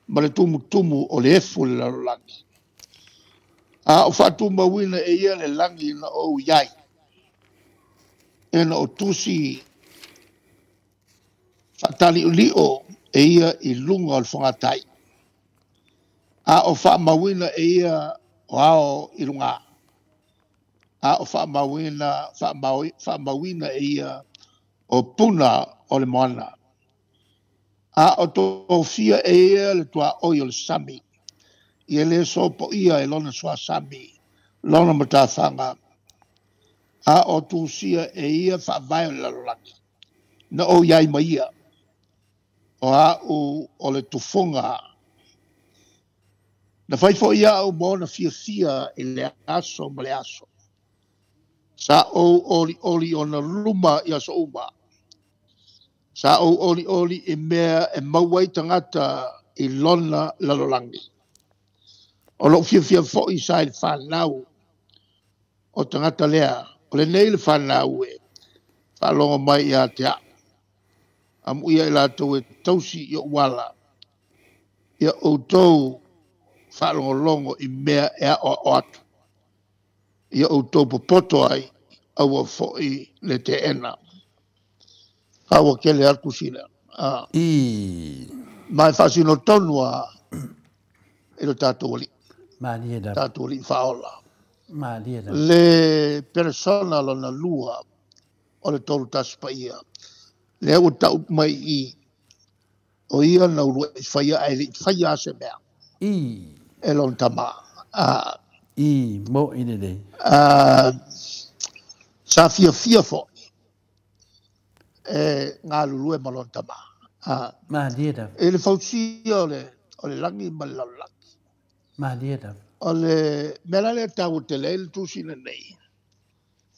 Speaker 3: ma le tumutumu o le efu o le lalolagi. A o faatumauina e ia le lagi na ou i ai, e na o tusi faataliʻoliʻo e ia i luga o le fogatai, a o faamauina e ia o ao i luga, a o faamauina e ia o puna o le moana, a o tofia e ia le tuaoi o le sami, ia le sopoia e lona suasami, lona matafaga, a o tusia e ia faavae o le lalolagi, na ou i ai ma ia, o au o le tufuga. Na fai foi au ma ona fiafia i le aso ma le aso. Sa ou olioli ona luma i aso uma. Sa ou olioli i mea e maua ai tagata i lona lalolagi. O lou fiafia foi sa i le fanau o tagata lea. O lenei le fanau e faalogo mai ia te au. Amuia i latou e tausi i ou ala, ia outou faalogologo i mea e aoao atu. Ia outou popoto ai, aua foi le teena. A ua tele lava le tusi lea. Ma e faasino tonu lava i lo tatou Alii.
Speaker 1: Malie lava.
Speaker 3: Tatou Alii Faaola.
Speaker 1: Malie lava.
Speaker 3: Le persona lona lua o le Tolu Tasi Paia, lea ua tau mai i i, o ia na uluai faia ae le i faia lava se mea e lona tama.
Speaker 1: I, mo'i lelei.
Speaker 3: Sa fiafia foi e galulue ma lona tama.
Speaker 1: Malie lava.
Speaker 3: I le fausia o le lagi ma le lalolagi.
Speaker 1: Malie lava.
Speaker 3: O le mea la lea e taua tele ai le tusi lenei,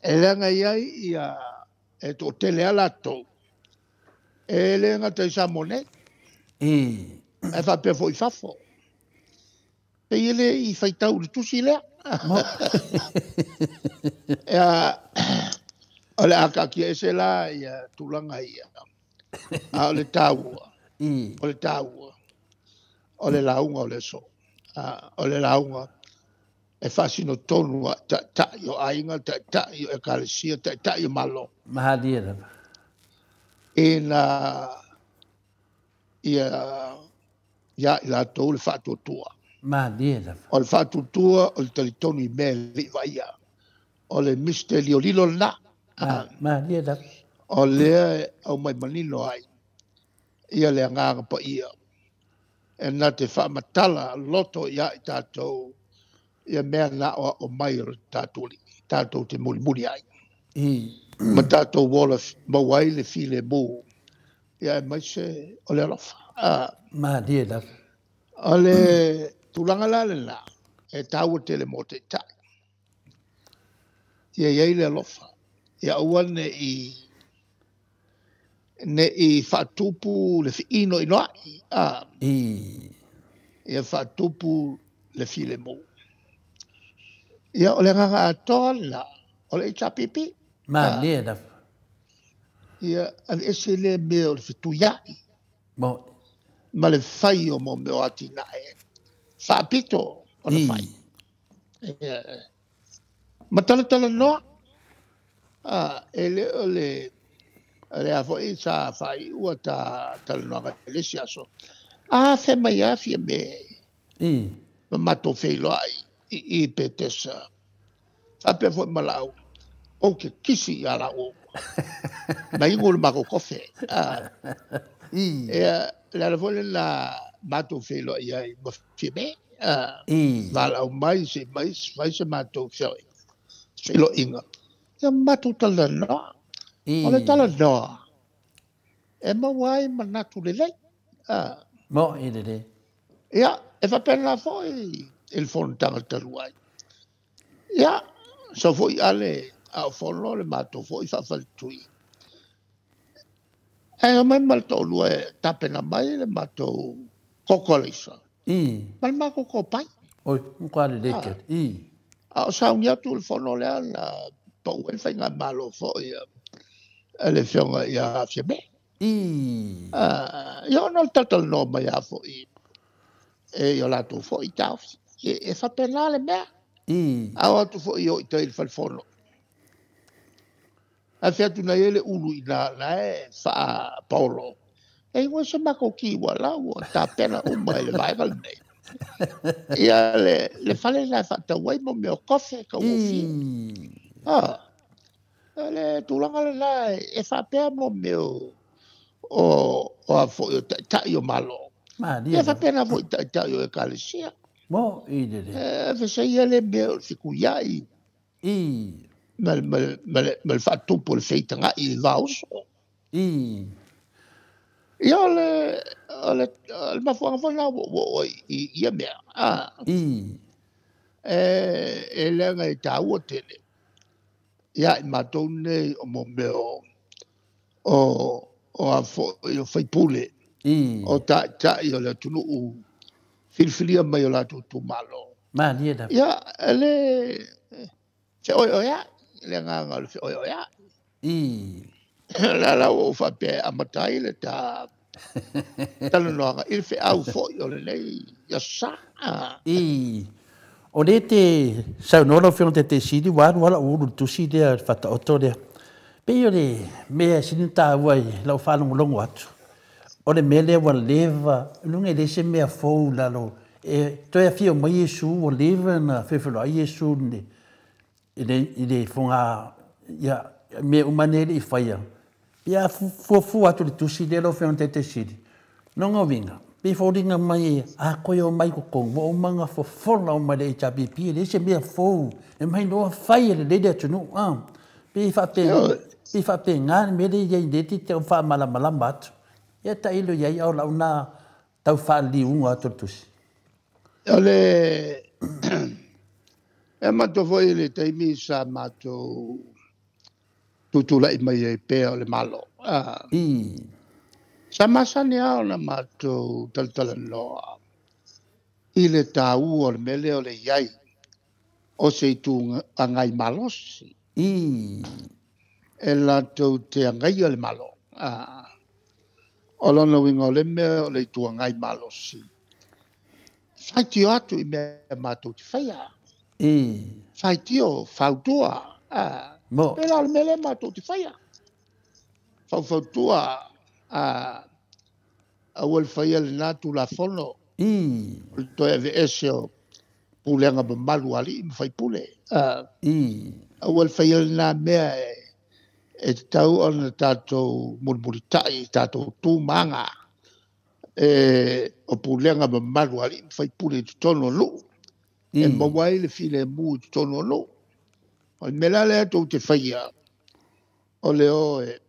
Speaker 3: e leaga i ai ia e toatele lava latou, e le gata i Samoa nei, ae faapea foi i fafo. Pei e le i faitau i le tusi lea. O le a taatia ese la ia tulaga ia, a o le taua, o le taua, o le lauga o le aso, o le lauga e faasino tonu a taitai o aiga, taitai o ekalesia, taitai o Malo.
Speaker 1: Malie lava.
Speaker 3: Ina ia ia i latou le faatuatua.
Speaker 1: Malie lava.
Speaker 3: O le faatuatua o le talitonu i mea e le i vaaia. O le misteri o lilo lena.
Speaker 1: Malie lava.
Speaker 3: O lea e aumai manino ai ia le agaga paia e na te faamatala loto ia i tatou ia mea na o mai o le tatou alii, tatou te mulimuli ai. Ma tatou ola maua ai le filemu, ia aemaise o le alofa.
Speaker 1: Malie lava.
Speaker 3: O le tulaga la lena, e taua tele mo taitai. Ia i ai le alofa, ia aua ne i faatupu le feinoinoai. Ia faatupu le filemu. Ia o le agaga atoa lena, o le HRPP.
Speaker 1: Malie lava.
Speaker 3: Ia aveese lea mea o le fetuiai. Ma le fai o mo mea o atinae. Faapito o le fai. Ma talatala noa. E le o le a foi sa fai ua ta talanoaga i le isi aso. A fe mai a fia me. Ma matou feiloai i Petesa. Faapea foi ma lau. O ke kisi ia lau. Ma ingo le mako kofe. Ia, le ala foi lena matou feiloai ai ma fia me. Valau mai se mai fai se matou feiloaiga. Ia matou talanoa. O le talanoa, e maua ai manatu lelei.
Speaker 1: Mo'i lelei.
Speaker 3: Ia, e faapena foi i le fonotaga talu ai. Ia, sau foi ale a o fono le matou foi faafaletui. E omai ma le toalua e tapena mai le matou koko alaisa. Ma le matou kopai.
Speaker 1: Oi, matua lelei tele.
Speaker 3: A o sauni atu le fono lea na pau ai le faigamalo foi a le afioga ia Fiame. Ia ona o le talatalanoa mai lava foi e i o latou foi taofi. E faapena le mea. A o atu foi o i tai i le falefono. A fe atu nei le ulu i na e faapaolo. E igoa se matou kiwa la ua tapena uma i le vaega lenei. Ia le fale la e faatau ai mo mea o kofe taugofie. Le tulaga lena e faapea mo mea o a foi o taitai o Malo. Ia faapena foi taitai o ekalesia.
Speaker 1: Mo'i lelei.
Speaker 3: E feseia le mea o le fetuiai. Ma le faatupu o le feitagai i le vaoso. Ia o le mafuaaga foi lena ua oo ai i ia mea. E leaga e taua tele. Ia i matou nei o mo mea o o a fo'i o faipule o ta'itai o le atunu'u filifilia mai o latou itumalo.
Speaker 1: Malie lava.
Speaker 3: Ia e lē fe'oe'oea'i le agaga o le fe'oe'oea'i. La la ua ou faapea e amata ai le ta talanoaga i le fe'au fo'i o lenei aso sa.
Speaker 1: O lē te saunoa lau Afioga Taitaisili ua alu lava la'u ulu i le tusi lea le faataoto lea. Pei o le mea e sili ona taua i lau faalogologo atu, o le mea lea ua leva, luga e le se mea fou i lalo e toe afio mai Iesu, ua leva ona feofeloai Iesu i le foga, ia mea uma nei e le i faia. Ia fuafua atu le tusi lea lau Afioga i le Taitaisili, lona uiga, pei e foliga mai a toe omai i totonu, ua uma ona fofola uma e le HRPP, e leai se mea fou, e mafai loa fai e lelei le atunuu. Pei faapena le mea lea e i ai nei te tau faamalamalama atu. Ia tailo i ai, a o lau na tau faaliliuga atu o le tusi.
Speaker 3: O le e matou foi i le taimi sa matou tutula'i mai ai pea o le Malo. Sa masani lava ona matou talatalanoa i le tāua o le mea lea o le i ai o se itu agai malosi e latou te agaia le Malo. O lona uiga o le mea o le itu agai malosi, faitio atu i mea matou te faia. Faitio, fautua. Pe la o le mea lea matou te faia. Faufautua, aua le faia lena Tulafono. O le toe aveese o pulega mamalu a alii ma faipule. Aua le faia lena mea e tatau ona tatou mulimulita'i i tatou tu ma aga o pulega mamalu a alii ma faipule i totonu o nuu, e maua ai le filemu i totonu o nuu. O le mea la lea tou te faia, o le o e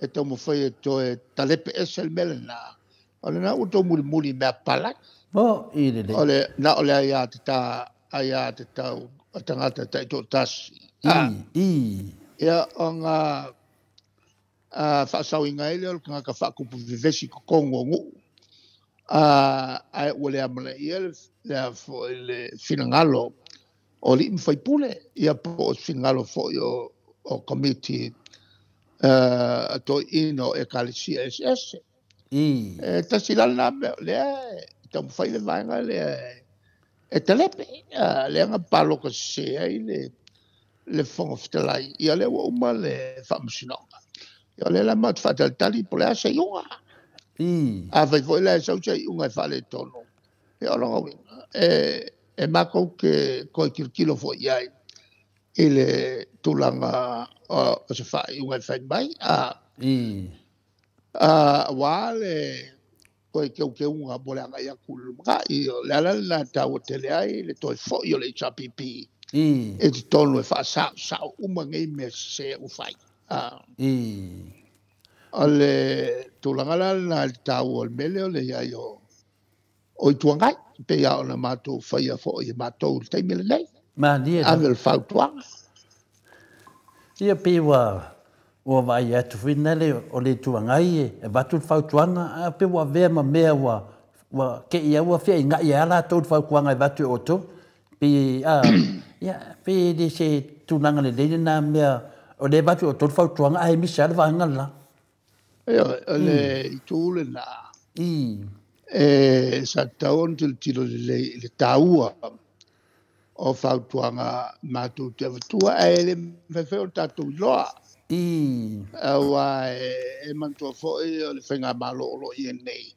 Speaker 3: taumafai e toe talepe ese le mea lena, o lena ua outou mulimuli i mea papalagi.
Speaker 1: Mo i lelei.
Speaker 3: O le na o le aiatatau a tagata taitoatasi. Ia, ona faasaoina ai lea o le tagata faatupu vevesi i totonu o nuu, ae ua le amanaia le finagalo o alii ma faipule, ia po o finagalo foi o komiti a toeaiina o ekalesia eseese. E tasi la lena mea o lea e taumafai le vaega lea e talepe, lea na palota sese ai le Fofoga Fetalai, ia lea ua uma le faamasinoga. Ia o lea la matou te faatalitali po o le a se iuga. Afai foi la e sau se iuga e faaletonu, ia o lona uiga, e matou te toe tilotilo foi i ai i le tulaga o se faaiuga e fai mai. Aua le toe teuteuga mo le agai atu i le lumanai. O le ala lena e taua tele ai le toe foi o le HRPP i totonu e faasaosao uma nei mea sese ua fai. O le tulaga la lena i le taua o le mea lea o le i ai o Itu Agai, pei lava ona matou faia foi e matou i le taimi lenei.
Speaker 1: Malie.
Speaker 3: Ave le fautuaga.
Speaker 1: Ia pei ua vaai atu foi nale o le Itu Agai e avatu le fautuaga, ae pei ua avea ma mea ua te i ua feainai ai latou le fautuaga e avatu e outou. Pei ia pei e le se tulaga lelei lena mea o le avatu e outou le fautuaga ae misi lava le vaega lela.
Speaker 3: Ia, o le itu lena e sa tatau ona tilotilo lelei i le taua o fautuaga matou te avatua, ae le mafai foi ona tatou iloa. Aua e manatua foi o le faigamalo o lo o i ai nei,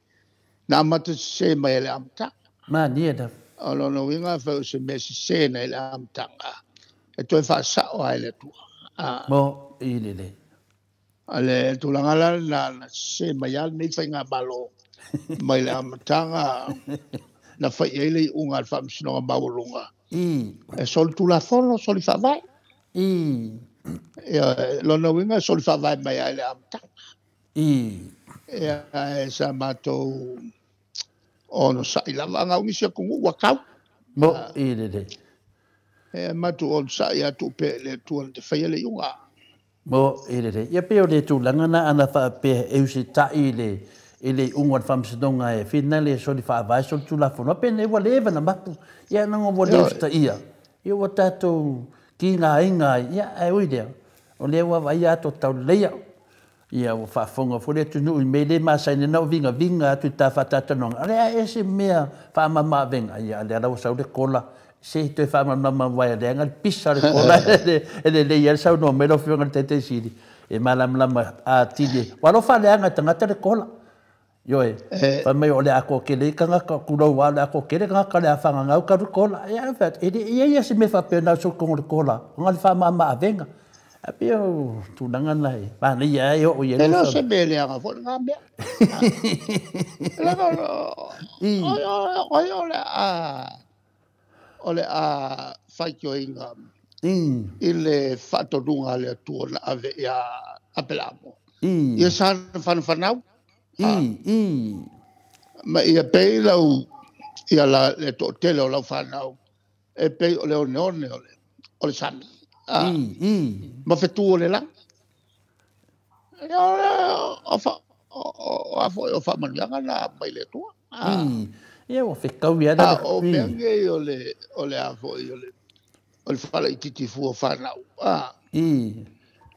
Speaker 3: na amata sese mai e le amataga.
Speaker 1: Malie lava.
Speaker 3: O lona uiga afai o se mea sese na i le amataga, e toe faasao lava e le Atua.
Speaker 1: Mo i lelei.
Speaker 3: O le tulaga la lena na sese mai lava lenei faigamalo mai le amataga na fai ai le iuga a le Faamasinoga Maualuga. E soli Tulafono, soli faavae. Ia, lona uiga e soli faavae mai lava i le amataga. Ia, e sa matou onosai lava, a nisi atunuu ua tau.
Speaker 1: Mo i lelei.
Speaker 3: E matou onosai atu pea i le Atua na te faia le iuga.
Speaker 1: Mo i le ia pe o le tulaga na ana faapea e usita'i i le iuga o le faamasinoga e finale soli faavae solitulafono pe nei ua leva na mapu ia nago ua le usitaia ia ua tatou kigaina ai ia ae ui lea o lea ua vaaia ato tauleleia ia ua faafofoga foi le atunuu i mea le masani na o vigaviga atu i ta faatatalanoaga o le a ese mea faamamaavega ia lea la ua sau le kola se toe faamalamalama uae leaga le pisa o le kola e lelei ai le saunoa mai lau Afioga i le Taitaisili e malamalama atili ua alofa leaga e tagata le kola. Ioe, fai mai o le atoa tele tagata, tulou lava o le atoa tele tagata o le a fagagau talu kola. Ia, e le i ai se mea faapena o sotonu o le kola, ona le faamama avega. A pei o tulaga na e manaia ai oo i ai.
Speaker 3: E le o se mea leaga foi lena mea. Leaga o ai o le a faitioina i le faatonuga a le Atua na ave ia Apelamo. Ia sa whanawhanau. Ma ia pei lau ia la le toatele o lau whanau e pei o le one one o le sami. Ma fetu o le lagi. Ia o le o fa o a foi o faamanuiaga na mai le Atua.
Speaker 1: Ia ua fekau ia
Speaker 3: A o mea nei o le a foi o le falaitiiti fua o whanau.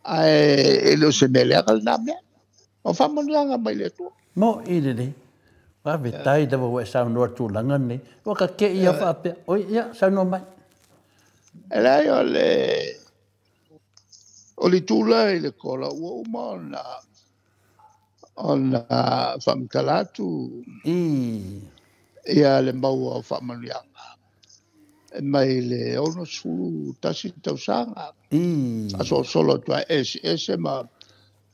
Speaker 3: Ae e le o se mea leaga lena mea. O faamanuiaga mai le Atua.
Speaker 1: Mo i lelei. Faafetai lava ua e saunoa i le tulaga lenei. Ua ka te i faapea. Oi, ia, saunoa mai.
Speaker 3: E leai o le tula i le kola ua uma ona faamatala atu ia le maua o faamanuiaga e mai le 61 tausaga. Faasolosolo atu ai eseese ma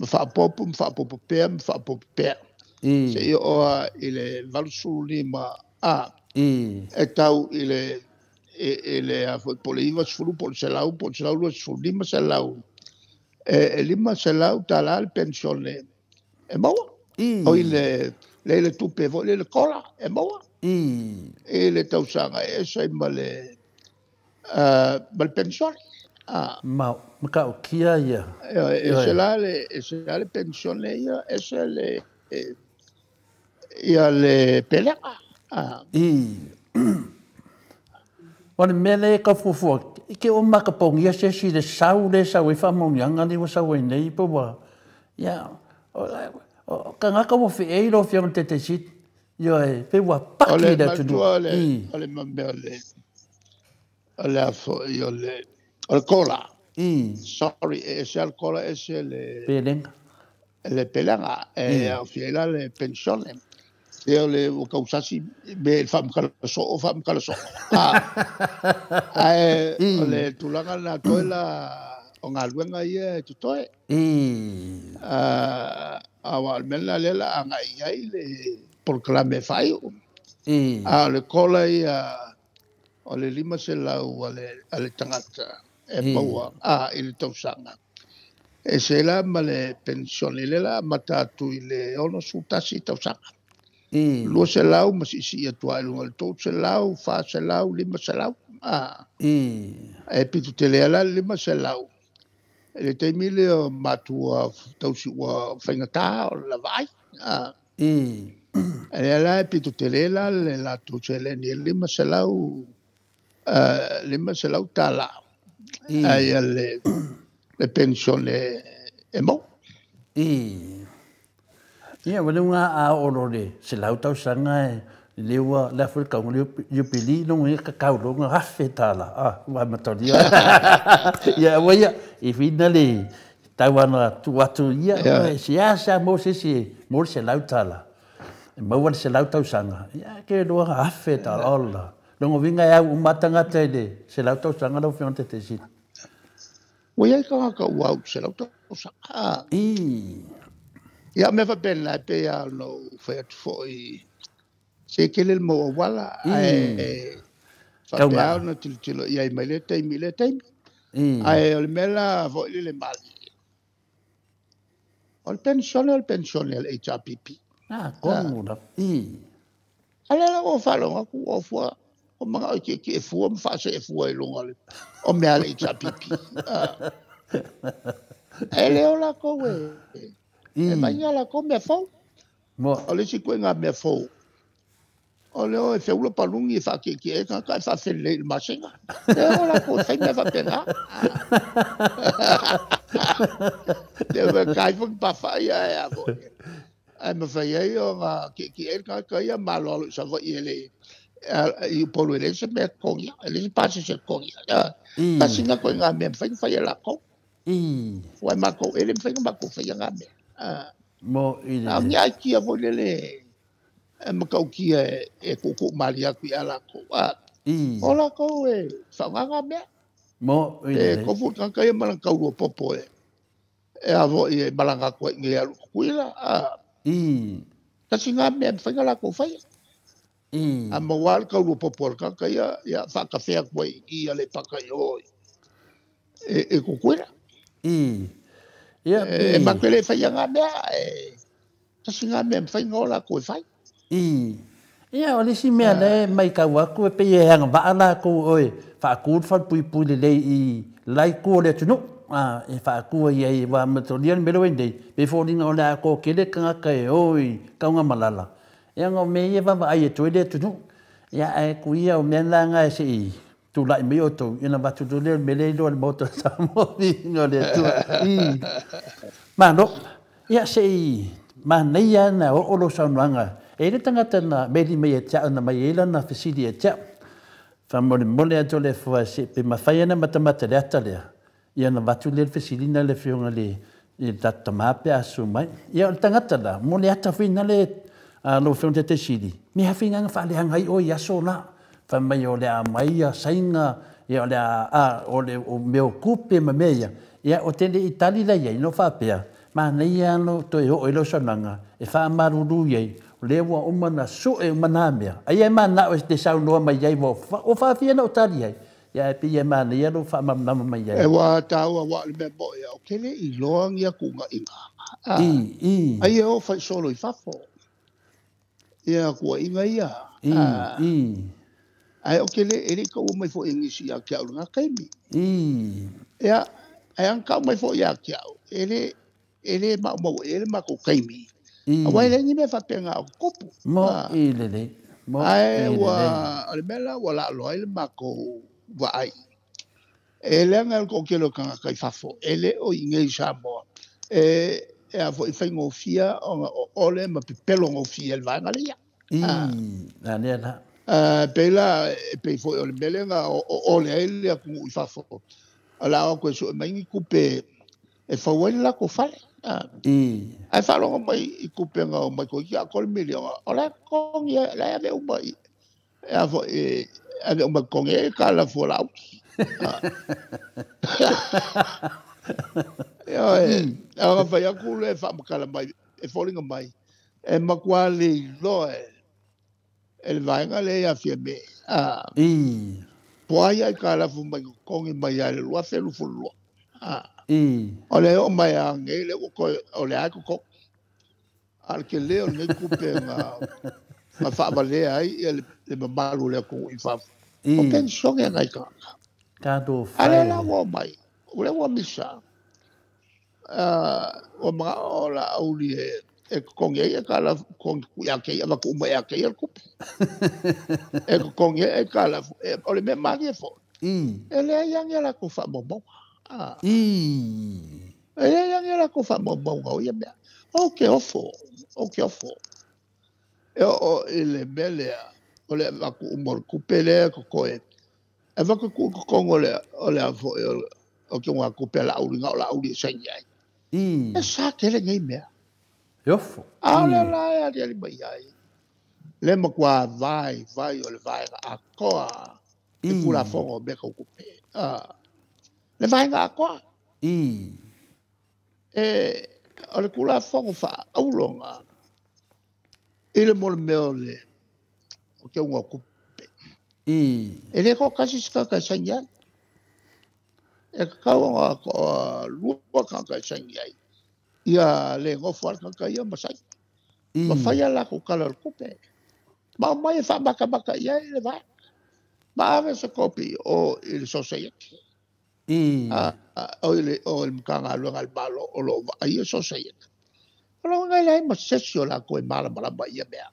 Speaker 3: faaopoopo ma faaopoopo pea ma faaopoopo pea. Seia oo i le 85 a e tau i le a foi po o le 90 po o le 100 po o le 120 500 e $500 le pensione e maua. O i le tupe foi le kola e maua. I le tausaga e ese ai ma le pensione.
Speaker 1: Ma matautia ia.
Speaker 3: E se la le pensione ia, ese le ia le pelega.
Speaker 1: O le mea lea e tau fuafua, ke o makapogia se isi le sau le sau ai faamanuiaga lea ua sau ai nei po ua ia o tagata ua feei lau Afioga i le Taitaisili. Ioe, pe ua
Speaker 3: O
Speaker 1: paki
Speaker 3: le
Speaker 1: le atunuu.
Speaker 3: matua o le mea o le a foi o le kola. Sorry, e ese le kola ese le
Speaker 1: Pelega.
Speaker 3: le pelega e aofia ai la le pensione. E o le ua kausasi me le faamatala soo faamatala soo. Ae o le tulaga na toe la o galuega ia e totoe. Aua o le mea lena lea la agai ai le polokalame e faaiu. A o le kola ia o le 500 a le tagata e maua i le tausaga. E se la ma le pensione le la amata atu i le 61 tausaga. 200 ma siisii atu ai i luga o le 300, 400, 500. E pito tele ala le 500. I le taimi lea o matua tausi ua faigata o le vaai. E lea la e pito tele la le latou seleni e 500 $500. Ai le pensione e maua.
Speaker 1: Ia, ua luga a oo loa le 100 tausaga e le ua le afu le kauga le iupili luga ia kakau loga $1,000. Ah, ua amatalia. Ia, ua ia, i whina le tau ana tu atu ia, se a sa mo se se mo le $100. E maua le 100 tausaga. Ia, ke loa $1,000 ola. Longo vinga e au umatangata i le 100 tausaga lau Afioga i le Taitaisili.
Speaker 3: Ua iai tagata ua au 100 tausaga. Ia mea faapena e pei lava ona ou fai atu foi se tele le mau auala ae faapea ona tilotilo i ai mai lea taimi i lea taimi. Ae o le mea la foi lele malie. O le pensione a le HRPP.
Speaker 1: Ah, komu la.
Speaker 3: A lea la ua faalogo atu ua fua o manao e tietie fua ma faasee fua i luga o mea a le HRPP. E le o lākou e mai ia lākou mea fou. O le isi koe ngā mea fou. O le o e feula palungi e whaakeke e kaka e whaawhenei i le masenga. E o lākou e whai mea whapena. Te ua kai whangi pawhai ai a fo. Ai mawhai ai o ngā keke e kaka ia malo alo i sawa i ele i upolu e le se mea kongia. E le se pasi se kongia. Kasi ngā koe ngā mea mwhai whai e lākou. Wai mākou ele mwhai ngā mākou whai ngā mea.
Speaker 1: Mo i le.
Speaker 3: A ngia ai kia fo lele e makaukia e kuku mali aku i a lākou. O lākou e whaongā mea.
Speaker 1: Mo i le.
Speaker 3: E kofu kanka ia malang kaurua popo e. E avo i e malanga koe i nge alu kukuila. Kasi ngā mea mwhainga lākou whaia. A mawal kaurua popo al kanka ia, ia whakawhea koe i ale paka i oi. E kukuila.
Speaker 1: Ia,
Speaker 3: e makele whaia ngā mea, e kasi ngā mea mwhainga o lākou e whai.
Speaker 1: Ia, o lisi mea le mai kau aku e pei e hanga waa lākou oe whaakūru whalpui le lei i laiku o le atunu. E whaakua i ai wā matolia ni melo nei, pe fōringa o le ako kele kangaka e oi kaunga malala. Ia ngā me ia wawa ai e toi le atunu. Ia e kuia o mea nanga e se i tūlai mai o tau, ina watu tō leo mele iloa le moto sa mō ngā le atua. Māno, ia se i mānei ana o olo saunoanga. E le tangata na meli mai e tia ana mai e lana fesili e tia. Whamore mole ato le fua se pe mawhai ana matamata le ata lea. Ia na watu le fesili na le whionga le i tata mape asu mai. Ia o le tangata la, mole ata whina le lo whionga te te sili. Me hawhinga nga whaale hangai o i aso la. Whamai o le a mai a sainga, ia o le a o le o meo kupe ma mea. Ia o tele i tali la ia, ino whapea. Mā nei ano toi ho o sananga, e wha maruru iei, o le ua umana so e umana mea. Ai e mana o te saunoa mai ai o whawhia na o tali ai. Ia e pi e mā nei ano wha mamnama mai ai.
Speaker 3: E wā tāua wā le mea mo ia, o kele i loa ngia kunga inga. Ai e o whai solo i whafo. Ia kua inga ia. Ai o kele e le kau mai fo ingisi a kia uru ngā kaimi. Ia, ai ang kau mai fo ia kia au. E le mau mau e le mako kaimi. A wai le ni me whapenga o kopu.
Speaker 1: Mo i lele. Mo
Speaker 3: ai
Speaker 1: i lele.
Speaker 3: Ua, o le mea ua la loa i le mako waai. E le anga ko kelo kanga kai fafo. E le o i ngei Samoa. E a fo i whaingofia o ole ma pepelo ngofia le vaenga le ia.
Speaker 1: A nea la.
Speaker 3: Pela e pei fo o le melenga o ole ai le aku i fafo. A la o koe so e maingi kupe e fauai le lako fale. Ai whalonga mai i kupenga o mai koe ki a kore milionga. O la kongi e, la ave uma i. E a fo e, ave uma kongi e ka la fua lau. Ia e, a nga whai aku le whaamakala mai, e fōringa mai. E makua le iloa e, e le vaenga le ia fia me. Poai ai ka la fua mai kongi mai ai le lua whelu fulua. O le o mai a ngei le o koe, o le ai koko. A le ke leo nei kupe ngā whaavalea ai ia le mamalu le ako i whafu. O pensong e ngai kaka.
Speaker 1: Ka tō
Speaker 3: A le
Speaker 1: whai.
Speaker 3: la ua mai, o le ua misa. O mga o la auli e kokongi ai e ka la kongi kui a kei, awa ku uma e a kei al kupe. E kokongi e ka la, o le mea marie fo. E le ai ange la ko whaamaumaunga. E le ai ange la ko whaamaumaunga o ia mea. O ke ofo, o ke ofo. E o i le mea lea, o le waku uma o le kupe lea kokoe. E waka ku kokongo le, o le afo e o ke ngā kupe la auli, ngā o la auli e saini ai. E sa kele ngei mea.
Speaker 1: E ofo.
Speaker 3: A o le la e ali ali mai ai. Le makua vai, vai o le vaenga a koa. E kula fongo mea kau kupe. Le vaenga a koa. E o le kula fongo wha aulonga. I le mo le mea o le o ke unga kupe. E le ko kasi sika ka saini ai. E kakau ngā koa lua ka saini ai. Ia le ngofo al ka ia masai. Ma whai ala ko kala o kupe. Ma o mai e wha maka ia i le vai. Ma ave se kopi o i le sosaiete. O le Matagaluega a le Malo o lo o vaaia sosaieta. O lona uiga e leai ma se isi o latou e malamalama i ia mea.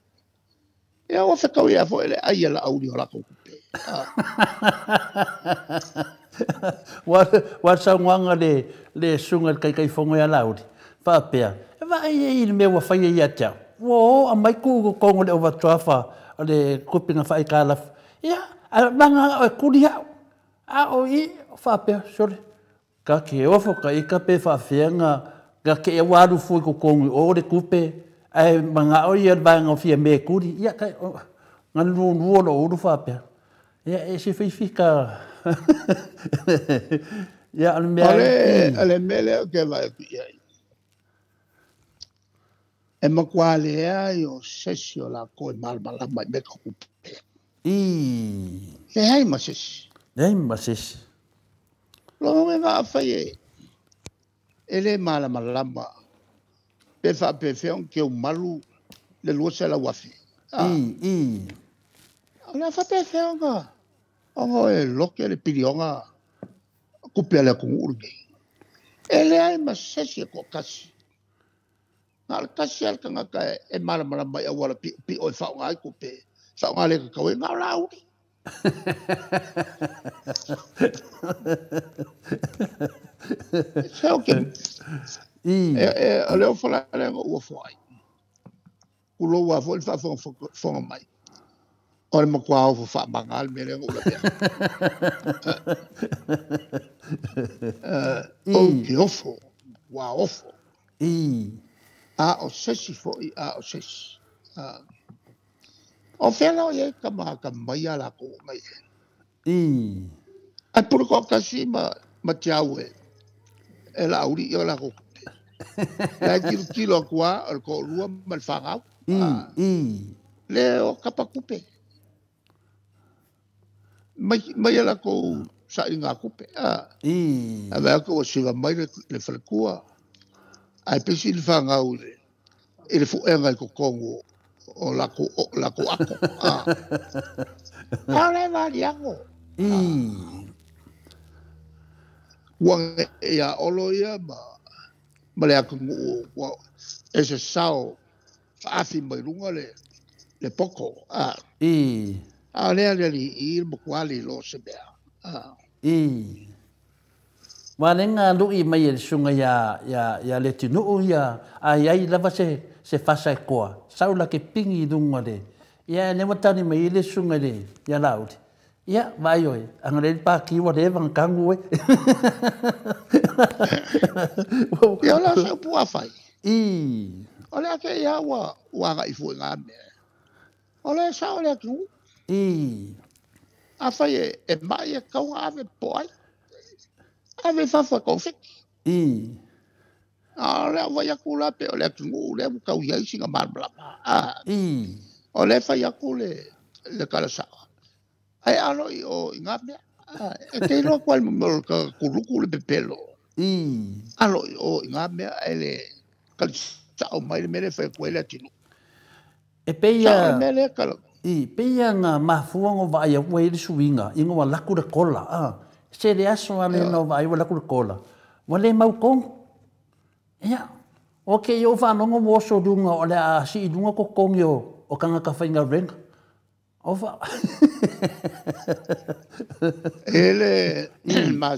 Speaker 3: Ia ua fetaui lava foi le ai a Laauli o latou tupe.
Speaker 1: Ua le saunoaga le susuga i le Taitaifono ia Laauli, faapea, e vaai ai i le mea ua faia ia te au, ua o aumai tuu i totonu o le overdraft o le tupe na faaitalafu. Ia, ae vagana e tuli au. A o i, faapea, sole, ta te ofo ta ita pe faafefea na te i ua alu fua i totonu i o le tupe, ae manao ia le vaega o Fiame e tuli. Ia, na lulu o lou ulu faapea. Ia, e se fifi ka... Ia, o le mea...
Speaker 3: O le mea lea ou te vaai atu i ai. E matua leai o se isi o latou e malamalama i mea tau tupe. Leai ma se isi.
Speaker 1: Leai ma se isi.
Speaker 3: Lona uiga afai e le malamalama pe faapefea ona teumalu le 200,000. O le a faapefea ona e lote le piliona tupe a le atunuu lenei. E leai ma se isi e toatasi. Na o le tasi lava le tagata e malamalama i auala piopio e faaaoga ai tupe, faaaoga le tatau ai, na o Laauli. Se o ke... O le ofo la lea na ou ofo ai. Tulou lava foi le faafogafoga mai. O le matua ofo faamaga le mea lea na ou lavea. Ou te ofo, ua ofo. A o se isi foi, a o se isi. O fea la o i ai ka mai a latou mai e. Ai pule toatasi ma te au e Laauli i o latou tupe. La e tilotilo atu lava o le toalua ma le fanau. Le o kapa tupe. Mai a latou sailiga tupe. A vaai atu ua siva mai le faletua. Ae pisi le fanau i le fuega i totonu o latou ato. A o le valiago. Ua ia olo ia ma le atunuu e se sao faafi mai luga le poko. A o lea le alii le matua le iloa se mea.
Speaker 1: Ua le ga lui mai e le susuga ia Leatinuu ia a i ai lava se fasa e koa sau la ke pingi i luga le ia le ua tali mai le susuga le ia Laauli. Ia vaai oe anga le paki ua leva na tagu e.
Speaker 3: Ia o la se upu a fai. O le ake ia ua agai fua i ngā mea. O le sao le atunuu. Afai e mai e kau ave po ai. Ave fafo e koufiki. A o le au vai atu la pe o le atunuu lea ua tau i ai sina malamalama. O le fai atu le kalasao. Ai alo i o i ngā mea. E te iloa kwa le mea o le kuluku le pepelo. Alo i o i ngā mea e le kalasao mai le mea le fai atu ai le atunuu.
Speaker 1: E peia... I peia ngā mafua ngo vaai au e le suiga i ngā laku le kola. Se le aso ale no vaai ua laku le kola. Ua le mau kongu. Ia, o ke i o whanongo mo so lunga o le a si i lunga ko kongi o kanga ka whainga renga. O wha...
Speaker 3: E le ma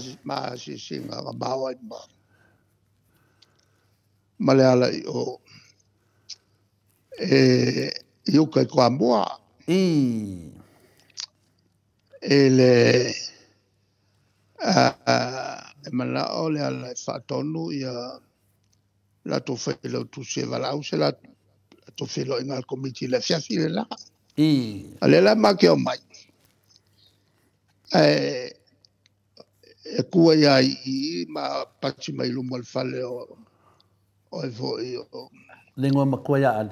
Speaker 3: sisinga ka maua i ma. Ma le ala i o e i uka i koa mua. E le e manao le ala e whaatonu ia latou whailau tusi e walau se latou whailau i ngā komiti le fiafi le la. A le la ma ke o mai. E kua ia i ma pati mai luma le fale o e foi o...
Speaker 1: Lengoa makua ia ale.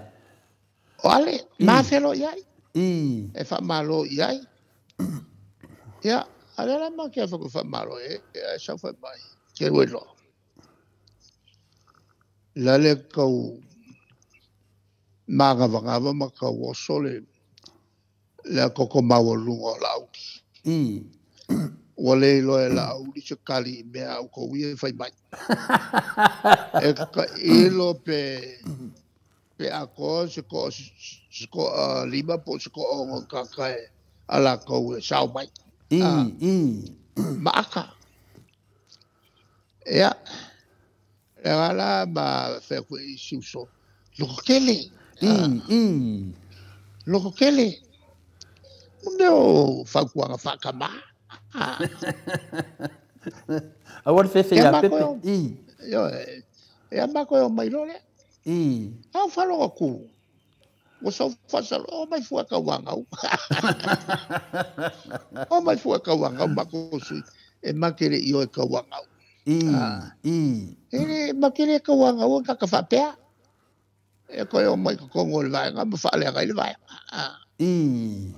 Speaker 3: O ale, ma whelo i ai. E whamalo i ai. Ia, a le la ma ke whaku whamalo e sau whai mai. Ke ue loa. La le kau māgawagawa ma kau oso le koko maua lunga o Laauli. Ua le iloa e Laauli se kali i mea a outou ia e fai mai. E tailo pe pe atoa se toa se toa 5 po o se toa 6 tagata e a latou e sao mai.
Speaker 1: I, i.
Speaker 3: Maata. Ia, le aga la ma fai atu i si uso, loto tele.
Speaker 1: I, i.
Speaker 3: Loto tele. Mo mea o fautuaga faatamā.
Speaker 1: Aua le fefe ia Pepe. I.
Speaker 3: Ioe. Ia matou e omai loa lea.
Speaker 1: I.
Speaker 3: A o faalogo atu, ua sau faasalo, o mai fua tauagau. O mai fua tauagau matou sui, e ma te le i o e tauagau.
Speaker 1: I. I.
Speaker 3: E le, ma te le tauagau e kaka faapea. E koe o mai totonu o le vaega ma faaleaga ai le vaega.
Speaker 1: I.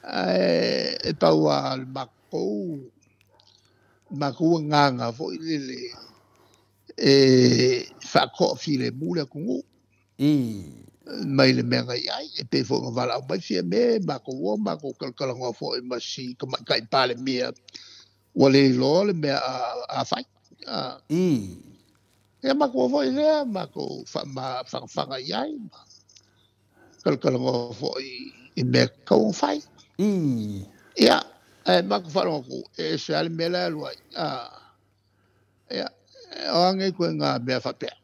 Speaker 3: Ae e pau lava o le matou, matou agaga foi lele e faatoafilemu le atunuu.
Speaker 1: I.
Speaker 3: Mai le mea na i ai, e pei foi ona valaau mai Fiame, matou o matou talatalanoa foi ma si tamaitai Palemia, ua le iloa le mea a fai.
Speaker 1: I.
Speaker 3: Ia matou foi lea, matou faamafagafaga i ai, ma talatalanoa foi i mea tatau ona fai.
Speaker 1: I.
Speaker 3: Ia, ae matou faalogo atu, e ese lava le mea la e alu ai. Ia, o a nei ituaiga mea faapea?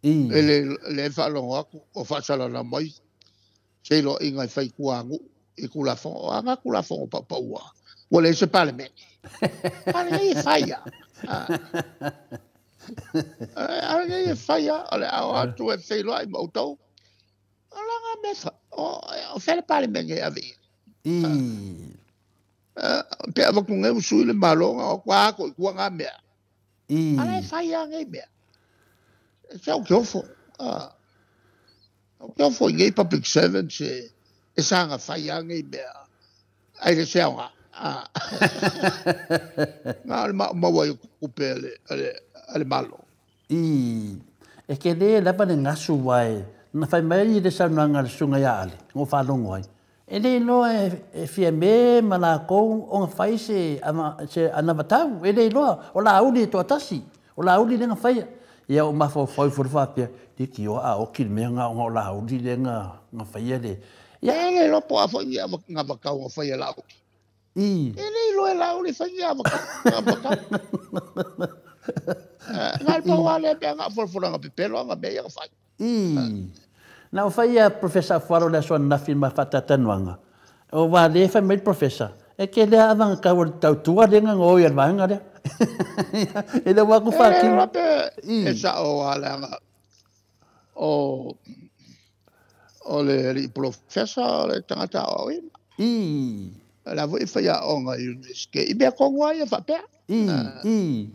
Speaker 1: I.
Speaker 3: E le, le faalogo atu o faasalalau mai feiloaiga e fai tua nuu i Tulafono. O a nga Tulafono paupaua? Ua leai se Palemene. Ale e fai ia. Ale e fai ia, o le ao atu e feiloai ma outou. O la nga mea fa, o fea le Palemene e ave i ai?
Speaker 1: I.
Speaker 3: Pe avatu nei ua sui le Malo na o atu a ato i tua nga mea.
Speaker 1: I.
Speaker 3: Ale e fai ia nei mea. Se au ke ofo. Au ke ofo i nei public servants e saga fai a nei mea. Ai le se aoga. Na o le maumau ai o tupe a le Malo.
Speaker 1: I. E tele lava le gasu aua na fai mai le saunoaga a le susuga ia Ale, na ou faalogo ai. E le iloa e Fiame ma latou ona fai se anavatau, e le iloa, o Laauli e toatasi, o Laauli lea na faia. Ia ou mafaufau ifo loa faapea, leitioa a oti le mea na ona o Laauli lea na faia le...
Speaker 3: Ia e le iloa po o a foi ni anavatau na faia e Laauli.
Speaker 1: I.
Speaker 3: E le iloa e Laauli e fai ni anavatau. Na o le pau lava lea mea na o folafolaga pepelo a na mea ia na fai.
Speaker 1: I. Na ou fai ia Professor Afualo i le aso ananafi i le ma faatatanuaga, o wa lea e fai mai le Professor, e tele lava avagatau a le tautua lea na gaoi a le vaega lea. E le o atu
Speaker 3: E le
Speaker 1: faatino.
Speaker 3: iloa pe
Speaker 1: I.
Speaker 3: e sao lava leaga o le alii polofesa o le tagata aoaoina.
Speaker 1: I.
Speaker 3: O la foi e faiaoga i Universite i mea tonu lava ia faapea.
Speaker 1: I. I.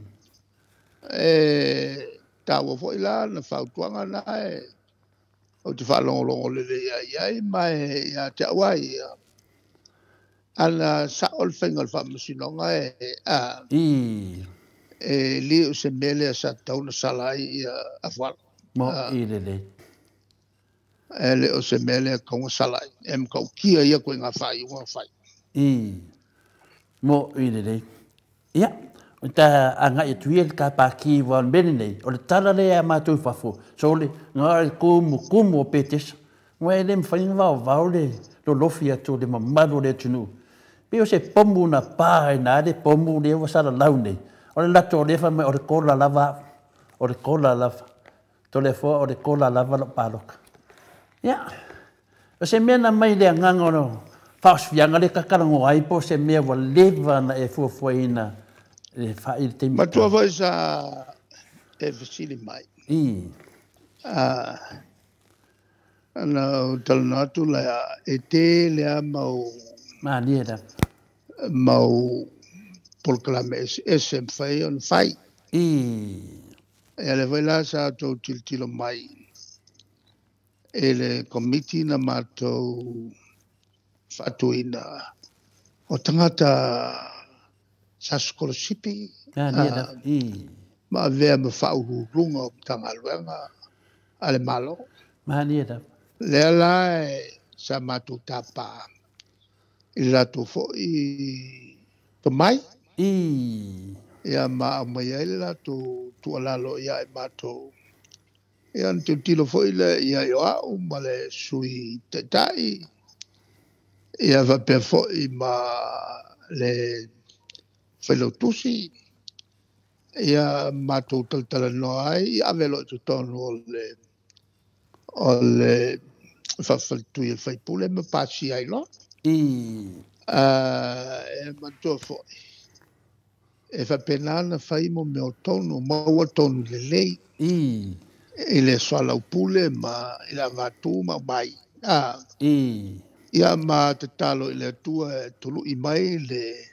Speaker 3: E taua foi la na fautuaga na e ou te faalogologo lelei ai i ai ma e ia te au ai ia. Ana sao le faiga o le faamasinoga e a
Speaker 1: I.
Speaker 3: e le o se mea lea sa tatau ona sala ai ia Afualo.
Speaker 1: Mo i lelei.
Speaker 3: E le o se mea lea tatau ona sala ai. E matautia ia koe ngā faaiuga na fai.
Speaker 1: I. Mo i lelei. Ia, o ta agai atu ia i le ta pākī aua o le mea lenei, o le tala lea ia matou i fafo, sole, na o le kumukumu o Petesa. Aua e le mafai ona vaovao le lolofi atu o le mamalu o le atunuu. Pei o se pomu na pa ai na le pomu lea ua salalau nei, o le lato o lea fai mai o le kola lava au, o le kola lava. Toleafoa o le kola lava lau paloka. Ia, o se mea na mai le agaga o le faaosifiaga lea e tatalanoa ai po o se mea ua leva ona e fuafuaina e fai i le taimi
Speaker 3: Matua foi sa e fesili mai.
Speaker 1: I.
Speaker 3: Ana ou talanoa atu lea, e tele lava mau...
Speaker 1: Malie lava.
Speaker 3: Mau polokalame eseese e mafai ona fai.
Speaker 1: I.
Speaker 3: Ia lea foi la sa outou tilotilo mai i le komiti na matou faatuina o tagata sa sikolasipi ma avea ma faauluuluga o Matagaluega a le Malo. Lea la sa matou tapa i le latou foi tomai. Ia ma aumai ai le latou tuualalo ia i matou. Ia ona tilotilo foi lea i ai o au ma le Sui Taitai, ia faapea foi ma le Failautusi, ia matou talatalanoa ai, ia ave loa i totonu o le faafaletui a le faipule ma pasia ai loa. E manatua foi, e faapena ona fai mo mea o tonu, maua tonu lelei i le soalaupule ma i le avatu ma aumai. Ia ma tatalo i le Atua e tului mai le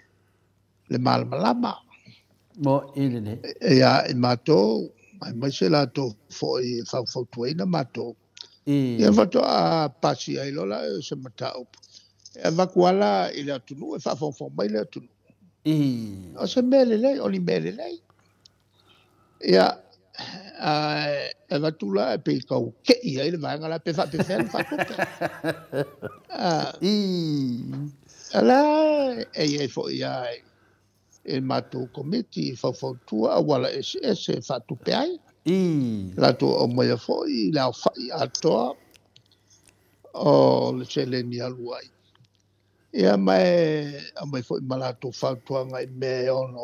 Speaker 3: malamalama.
Speaker 1: Mo i lelei.
Speaker 3: Ia i matou, aemaise latou foi e faufautuaina matou. Ia faatoa pasi ai loa la o se mataupu. E avatu ala i le atunuu e faafogafoga mai le atunuu. O se mea lelei, o ni mea lelei. Ia, e avatu la e pei tau tei ai le vaega la pe faapefea ona faatupe. Ala e i ai foi lava i le matou komiti faufautua auala eseese e faatupe ai. Latou aumaia foi le aofai atoa o le seleni alu ai. Ia ma e aumai foi ma latou fautuaga i mea e ono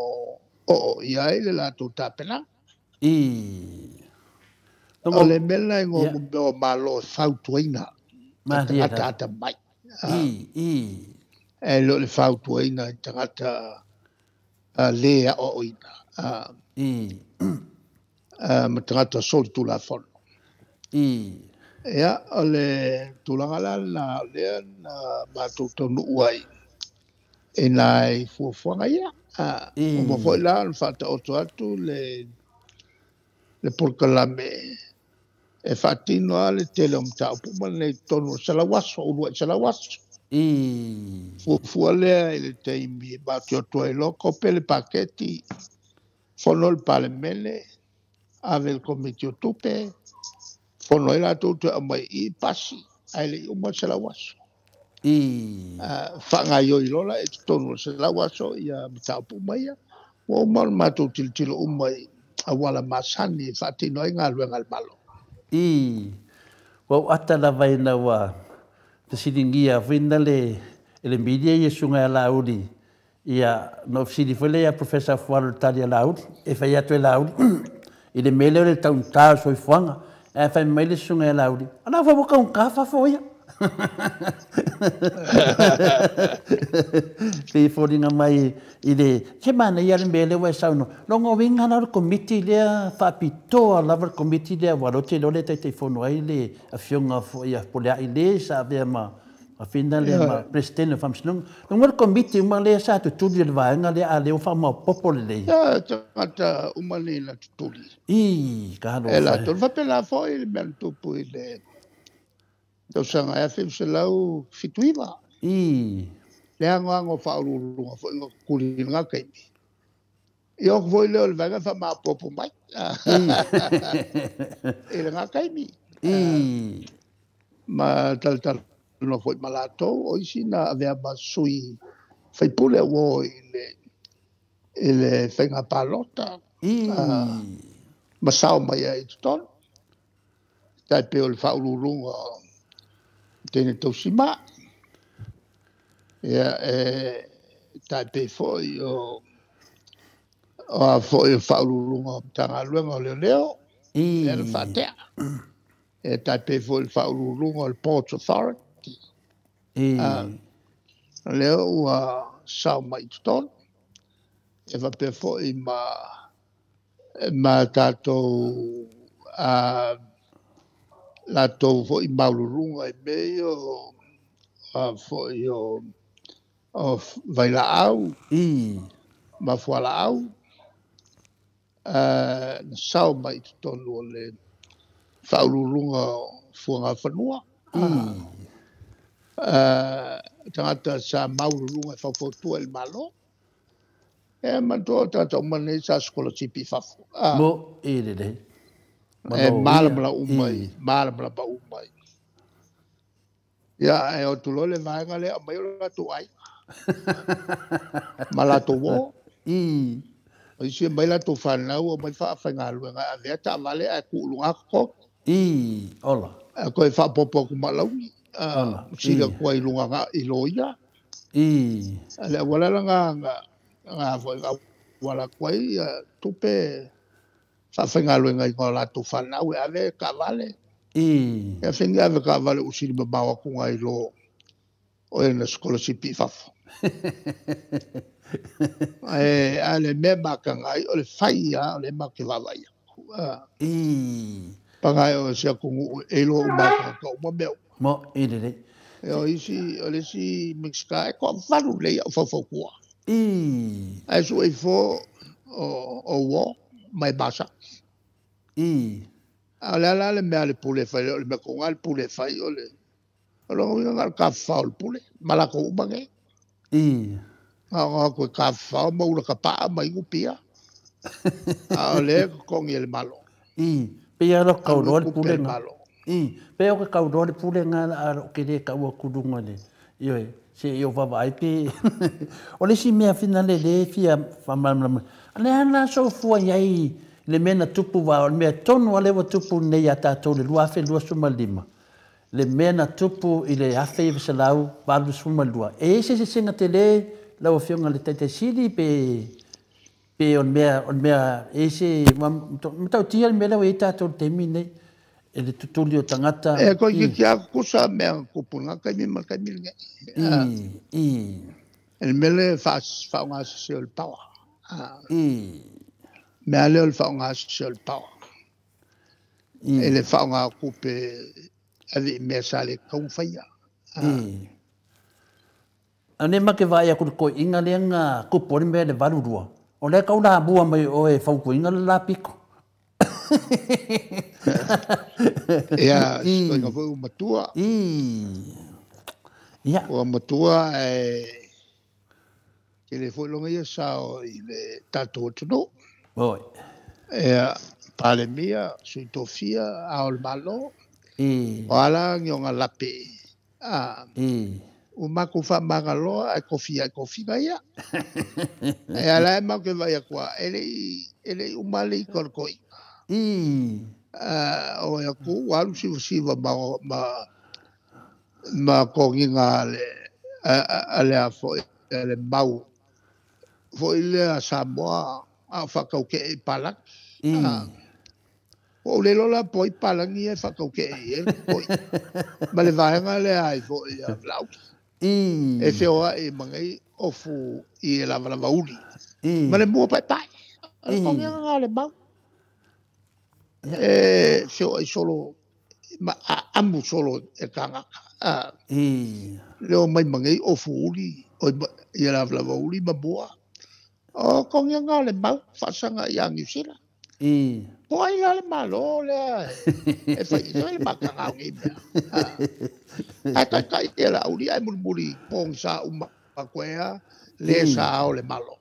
Speaker 3: oo i ai le latou tapenaga. O le mea lena e igoa o Malo e fautuaina tagata atamai. E le o le fautuaina i tagata le aoaoina ma tagata solitulafono. Ia, o le tulaga la lena o lea na matou taunuu ai i nai fuafuaga ia. Uma foi la ona faataoto atu le polokalame e faatino lava le tele o mataupu uma nei i totonu o le 100 aso, uluai 100 aso. Fuafua lea i le taimi e matou o atu ai loa, kope le paketi, fono le Palemene, ave i le Komiti o Tupe, fono ai latou toe aumai i pasi, ae le i uma le 100 aso. Faagaioi loa la i totonu o le 100 aso ia mataupu uma ia. Ua uma ona matou tilotilo uma i auala masani e faatino ai galuega a le Malo.
Speaker 1: Ua ou ata lava ina ua fesiligia foi na le e le media ia susuga ia Laauli, ia na ou fesili foi lea ia Professor Fualo i le tali a Laauli, e fai atu e Laauli i le mea lea o le taugata o le soifuaga. Ae fai mai le susuga ia Laauli, o la foi ua taugata fafo ia. Pei foliga mai i le se manaia le mea lea ua e saunoa. Lona uiga la o le komiti lea faapitoa lava le komiti lea aua o lea ou te iloa le Taitaifono ai le afioga foi ia Fepuleai le sa avea ma fina lea ma Peresetene o Faamasinoga. Lona le komiti uma lea sa tutuli e le vaega lea a lea ua faamaopoopo lelei.
Speaker 3: Ia, tagata uma nei na tutuli.
Speaker 1: Talofa.
Speaker 3: E latou. Faapena foi le mea na tupu i le tausaga 1979. Le agoago faauluuluga foi na tutuli i lena taimi. Ia o foi lea o le vaega faamaopoopo mai i lena taimi. Ma talatalanoa foi ma latou, o isi na avea ma sui faipule ua o i le faiga palota. Ma sao mai ai i totonu. Tai pei o le faauluuluga o teine tausima. Ia, e tai pei foi o a foi o faauluuluga o Matagaluega o Leoleo, lea na faatea. E tai pei foi le faauluuluga o le Ports Authority. Lea ua sao mai i totonu. E faapea foi ma tatou latou foi maululuga i mea ia o foi o vailaau ma fualaau, na sao mai i totonu o le faauluuluga o fuagafanua. Tagata sa maululuga e faufautua i le Malo. E manatua o tagata uma nei sa sikolasipi i fafo.
Speaker 1: Mo i lelei.
Speaker 3: E malamalama uma i, malamalama uma i. Ia, e o atu loa le vaega lea, aumai o latou aiga. Ma latou uo. O isi e mai latou fanau o mai faafaigaluega e avea taavale ae tuu i luga totogi.
Speaker 1: Ola.
Speaker 3: Ae toe faaopoopo atu ma alauni.
Speaker 1: Ola.
Speaker 3: Sili atu ai i luga i loia. A le auala la na foi auala atu ai tupe faafaigaluegaina o latou fanau e ave taavale. Ia fini ave taavale ua sili mamao atu nai lo o na sikolasipi i fafo. A le mea mataga ai, o le fai lava o lea matou te vaavaai atu. Paga e o se atunuu e iloa uma e tagata uma mea uma.
Speaker 1: Mo, i lelei.
Speaker 3: O isi, o le isi Minisita e toavalu lelei au faufautua. Ae sue ifo o uo ma e masani. A o le a la le mea a le pule e fai, o le mea tonu lava a le pule e fai, o le o lona uiga na o le tafafao o le pule ma latou uma nei. Na ona o atu e tafafao ma ula tapaa ma inu pia. A o lea e totogi e le Malo.
Speaker 1: Pei lava o tauloa le pule na. Pei o ke tauloa le pule na a o ke le taua atu i luga i le, ioe, se i ou vaavaai pe o le isi mea finale lea e fia faamalamalama, o le a la soifua i ai le mea na tupu aua o le mea tonu lava lea ua tupu nei ia tatou i le 2025, le mea na tupu i le 1982. E i ai se eseesega tele lau Afioga i le Taitaisili pe o le mea e i ai se matautia le mea lea ua i ai tatou i le taimi lenei i le tutuli o tagata.
Speaker 3: E toeitiiti lava tutusa mea na tupu i lena taimi ma le taimi lenei. Le mea lea e faaaoga sese o le power. Mea lea o le faaaoga sese o le power. E le faaaoga o tupe ave i mea sa le tatau ona faia.
Speaker 1: A o lea matou te vaai atu i le toeaina lea na tupu ai le mea i le 82, o lea e tau lamua mai o e fautuaina le la pito.
Speaker 3: Ia, si toeaina foi ua matua.
Speaker 1: Ia.
Speaker 3: Ua matua ae tele foi lona ia sao i le tatou atunuu.
Speaker 1: Oi.
Speaker 3: Ia, Palemia, Sui Tofia, Ao o le Malo. O a la ni ona lape. Ua matou faamagaloa ae tofi ai tofiga ia. E ala e matou te vaai atu lava, e le i uma le ita o le toeaina. O e atu ua alu sivasiva ma togiga a le a foi a le mau foi lea a Samoa a o faataukee i palagi. Ua ou le iloa la po o ai palagi ia e faataukee i ai le toeaina. Ma le vaega lea ai foi a Laauli. E feoai ma nei ofu i e lavalava uli. Ma le mua paepae. O le togiga lena a le mau. E feoai solo ma aamu solo e tagata. Le omai ma nei ofu uli, i e lavalava uli ma mua. O togiga o le mau faasaga ia Niu Sila. Po ai la le Malo lea e fai i le mataga o nei mea. Ae taitai e Laauli ae mulimuli pogisa uma koea le sa o le Malo.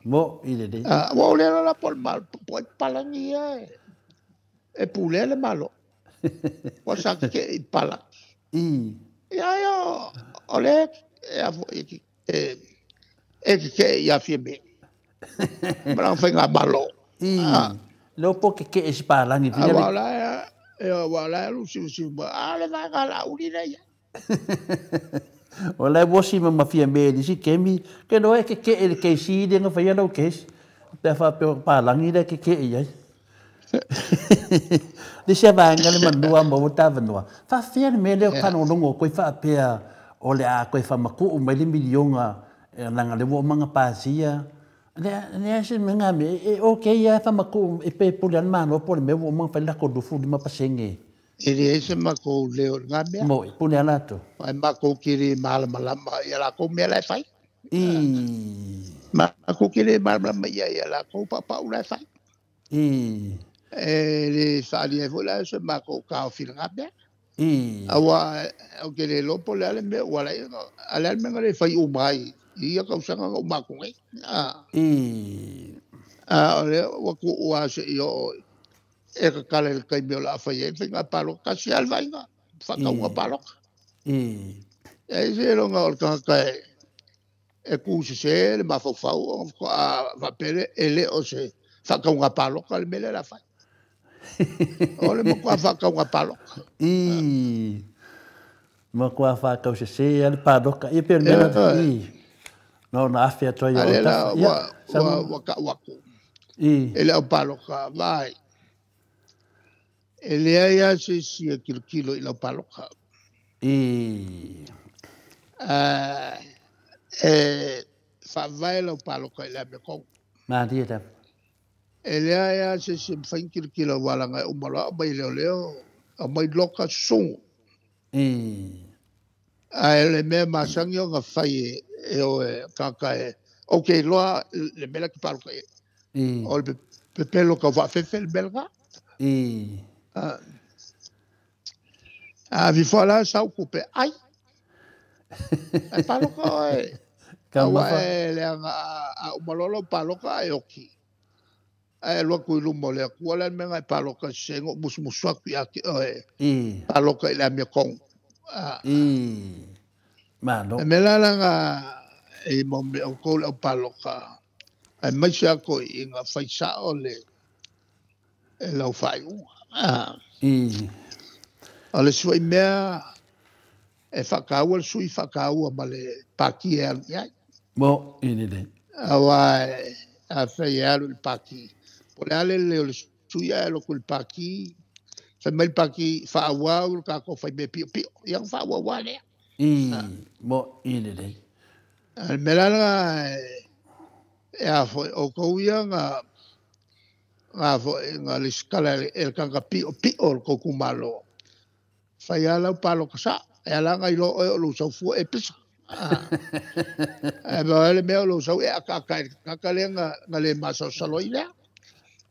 Speaker 1: Mo i lelei.
Speaker 3: Ua ou le iloa la po o le Malo, po o ai palagi ia e pulea le Malo. Ua sa tetee i palagi. Ia ai o le e a foi e tetee ia Fiame. Ma lana faigamalo.
Speaker 1: Leo po keke e si palagi.
Speaker 3: Aua o la e aua o la e alu siusiu ma a le vaega a Laauli lea ia.
Speaker 1: O la e uosi ma ma Fiame i le isi kemi, ke loa e keke'e i le keisi lea na faia lau case. Pe a faapea o palagi lea e keke'e i ai. Le isi vaega le manua maua le tavanoa. Faafefea le mea lea o faalogologo koe faapea o le a koe faamatuu mai le miliona leaga le ua uma ona pasia. Le se mea nga me e okay lava faamatuu e pe pule lava le Malo po o le mea ua uma ona fai le latou 25%.
Speaker 3: E leai se matou leo i lena mea.
Speaker 1: Moi, pule lava latou.
Speaker 3: Ae matou te le malamalama ia latou mea la e fai. Matou te le malamalama ia ia latou paupau la e fai. E le faaalia ai foi la se matou taofi i lena mea. Aua ou te le iloa po o le a le mea ua ala ai a o le a le mea na le fai uma ai i ia tausaga na uma atu nei. A o lea ua tuu lava seia oo e tatala i le taimi o le a fai ai le faiga palota. Tasi lava le vaaiga, faatauga palota. E ai se iloga o le tagata E ku se le mafaufau o faapea lea e le o se faatauga paloka le mea lea o le a fai. O le matua faatauga paloka.
Speaker 1: I. Matua faatausese le paloka. Ia pe o le mea lena. I. No na afe atu ai
Speaker 3: A
Speaker 1: o
Speaker 3: lea la
Speaker 1: tafa. Ia.
Speaker 3: ua tau atu.
Speaker 1: I.
Speaker 3: E le au paloka vai. E leai lava se isi e kilokilo i lau paloka.
Speaker 1: I.
Speaker 3: E faavae lau paloka i le amiotonu.
Speaker 1: Malie lava.
Speaker 3: E leai lava se isi e mafai ona kilokilo aua leaga e uma loa aumai leoleo, aumai loka susugu.
Speaker 1: I.
Speaker 3: Ae o le mea masani ona fai e o e tagata e ou te iloa le mea la e te paloka i ai.
Speaker 1: I.
Speaker 3: O le pepelo tau faafefe le mea lena.
Speaker 1: I.
Speaker 3: A fifo la sau tupe ai. Ae paloka oe. Aua e leaga a uma loa lau paloka ae oti. Ae alu atu i luma o le Atua le a le mea na e paloka sese ai na ou musumusu atu ia te oe.
Speaker 1: I.
Speaker 3: Paloka i le amiotonu.
Speaker 1: I. Malo.
Speaker 3: E mea la laga e mau mea outou le au paloka aemaise lava toeaiina fai sao le lau faaiuga.
Speaker 1: I.
Speaker 3: O le isi foi mea e faataua le sui faataua ma le pati e alu i ai.
Speaker 1: Mo i lelei.
Speaker 3: Aua afai e alu i le pati, po o le a le lelei o le sui ae alu atu i le pati, fai mai le pati faaauau le tatou faimea piopio, ia ona faaauau lava lea.
Speaker 1: I, mo i lelei.
Speaker 3: A o le mea la lena e a foi, outou ia na foi na lesitala e le tagata piopio o le tou itumalo, fai lava lau paloka sao, e ala ona iloa oe o lou sau fua e pisa. Ae pau lava le mea o lou sau e akaaka i le tagata lea na le masalosalo ai lea.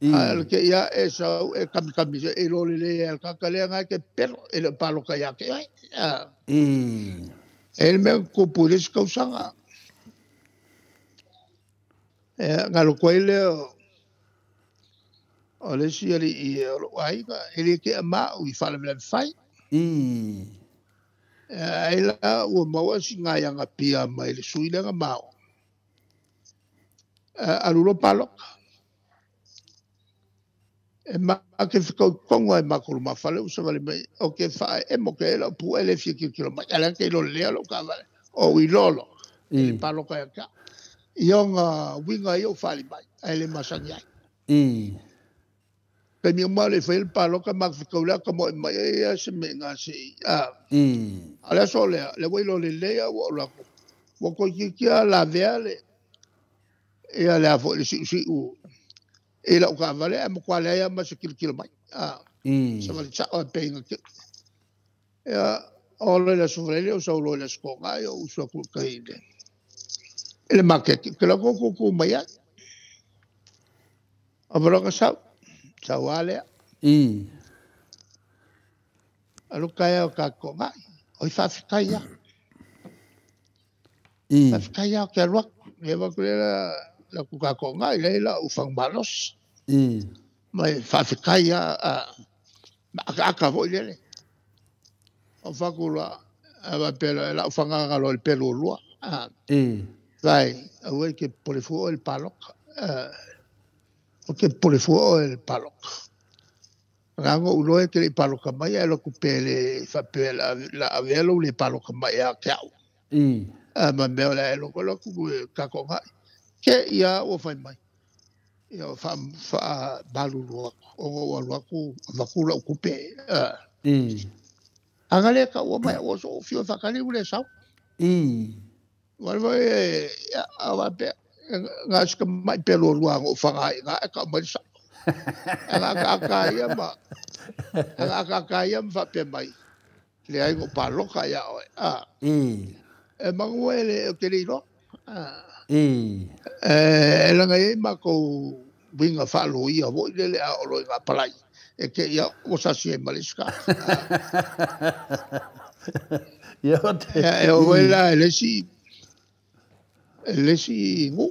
Speaker 3: Ae o le te i lava e sau e kamikami e iloa lelei lava e le tagata lea na e te pepelo, e le o paloka ia te oe. E i ai le mea na tupu i le isi tausaga, na alu atu ai lea o le isi alii o lou aiga, e le tea ma au i faalavelave fai. Ai la ua maua si nai pia mai le sui lea na mao. Alu loa paloka. E ma ke whikau tonga e makolu mawhale u savali mai. O ke whae e mo ke e lau pua e le fia kilokilo mai. Ala ke ilo lea lau kawale. O i lolo. E le paloka ia ka. I onga winga i o whali mai. Ai le masangi ai. Taimi uma le fai le paloka ma whikau lea ka mo e mai e ia se me ngā se i. A lea so lea, le wai lo le lea ua o lako. Ua koi kikia la vea le. Ia le afo le siu siu. E lau kawale a mo kwa lea ma se kilokilo mai. Sa wale chao e peinga ki. Ia, o le la sovrele o sa ulo le skonga i o usua ku kai le. E le maketi, ke la koko ku mai ai. A varanga sau. Sau alea. Alu kai o ka konga. O i whawhikai ia. Whawhikai ia o ke alu aku. E waku le la ku ka konga i leila u whang malos. Mai whawhikai ia ma aka aka foi lele. O whaku la a pelo e la u whanganga lo le pelo lua. Vai, au e ke pole fua o le paloka. O ke pole fua o le paloka. Rango ulo e ke le paloka mai e loku pele whapea la avelo le paloka mai a ke au. Ma mea o le loko loku kako ngai. Ke ia o whai mai. Ia o wha malulu aku. O ngō alu aku vakula o kupe. Anga le ka ua mai o so fio whakari ule sau. Wale e a wapea. Ngā sika mai pelo rua ngō whangai ngā e ka mai sa. Anga aka ia ma. Anga aka ia ma whapea mai. Le ai ngō paloka ia oe. E mangu e le o te leiro. E langa e mākou winga whaalo ia voi lele a olo i ngā palai. E ke ia o sasi e maliska.
Speaker 1: Ia o te.
Speaker 3: E o wei la e lesi ngu.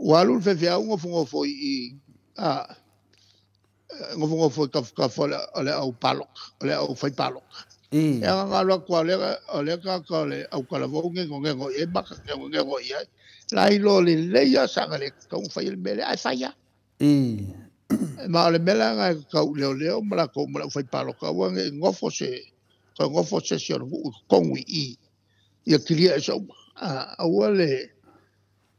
Speaker 3: Ua alu le fefeau ngofongofo i ngofongofo i kafukafu o le au paloka, o le au whai paloka. E aga lo kwa le o le ka ka le au kala vo nge ngo nge e maka nge nge ngo i ai. La i lo le le ia sanga le ka u fai le mele ai fai ia. Ma o le mele nga ka u leo leo ma la ko ma la fai palo ka wa nge ngofo se ka ngofo se se o u kongui i. Ia kilia e so a ua le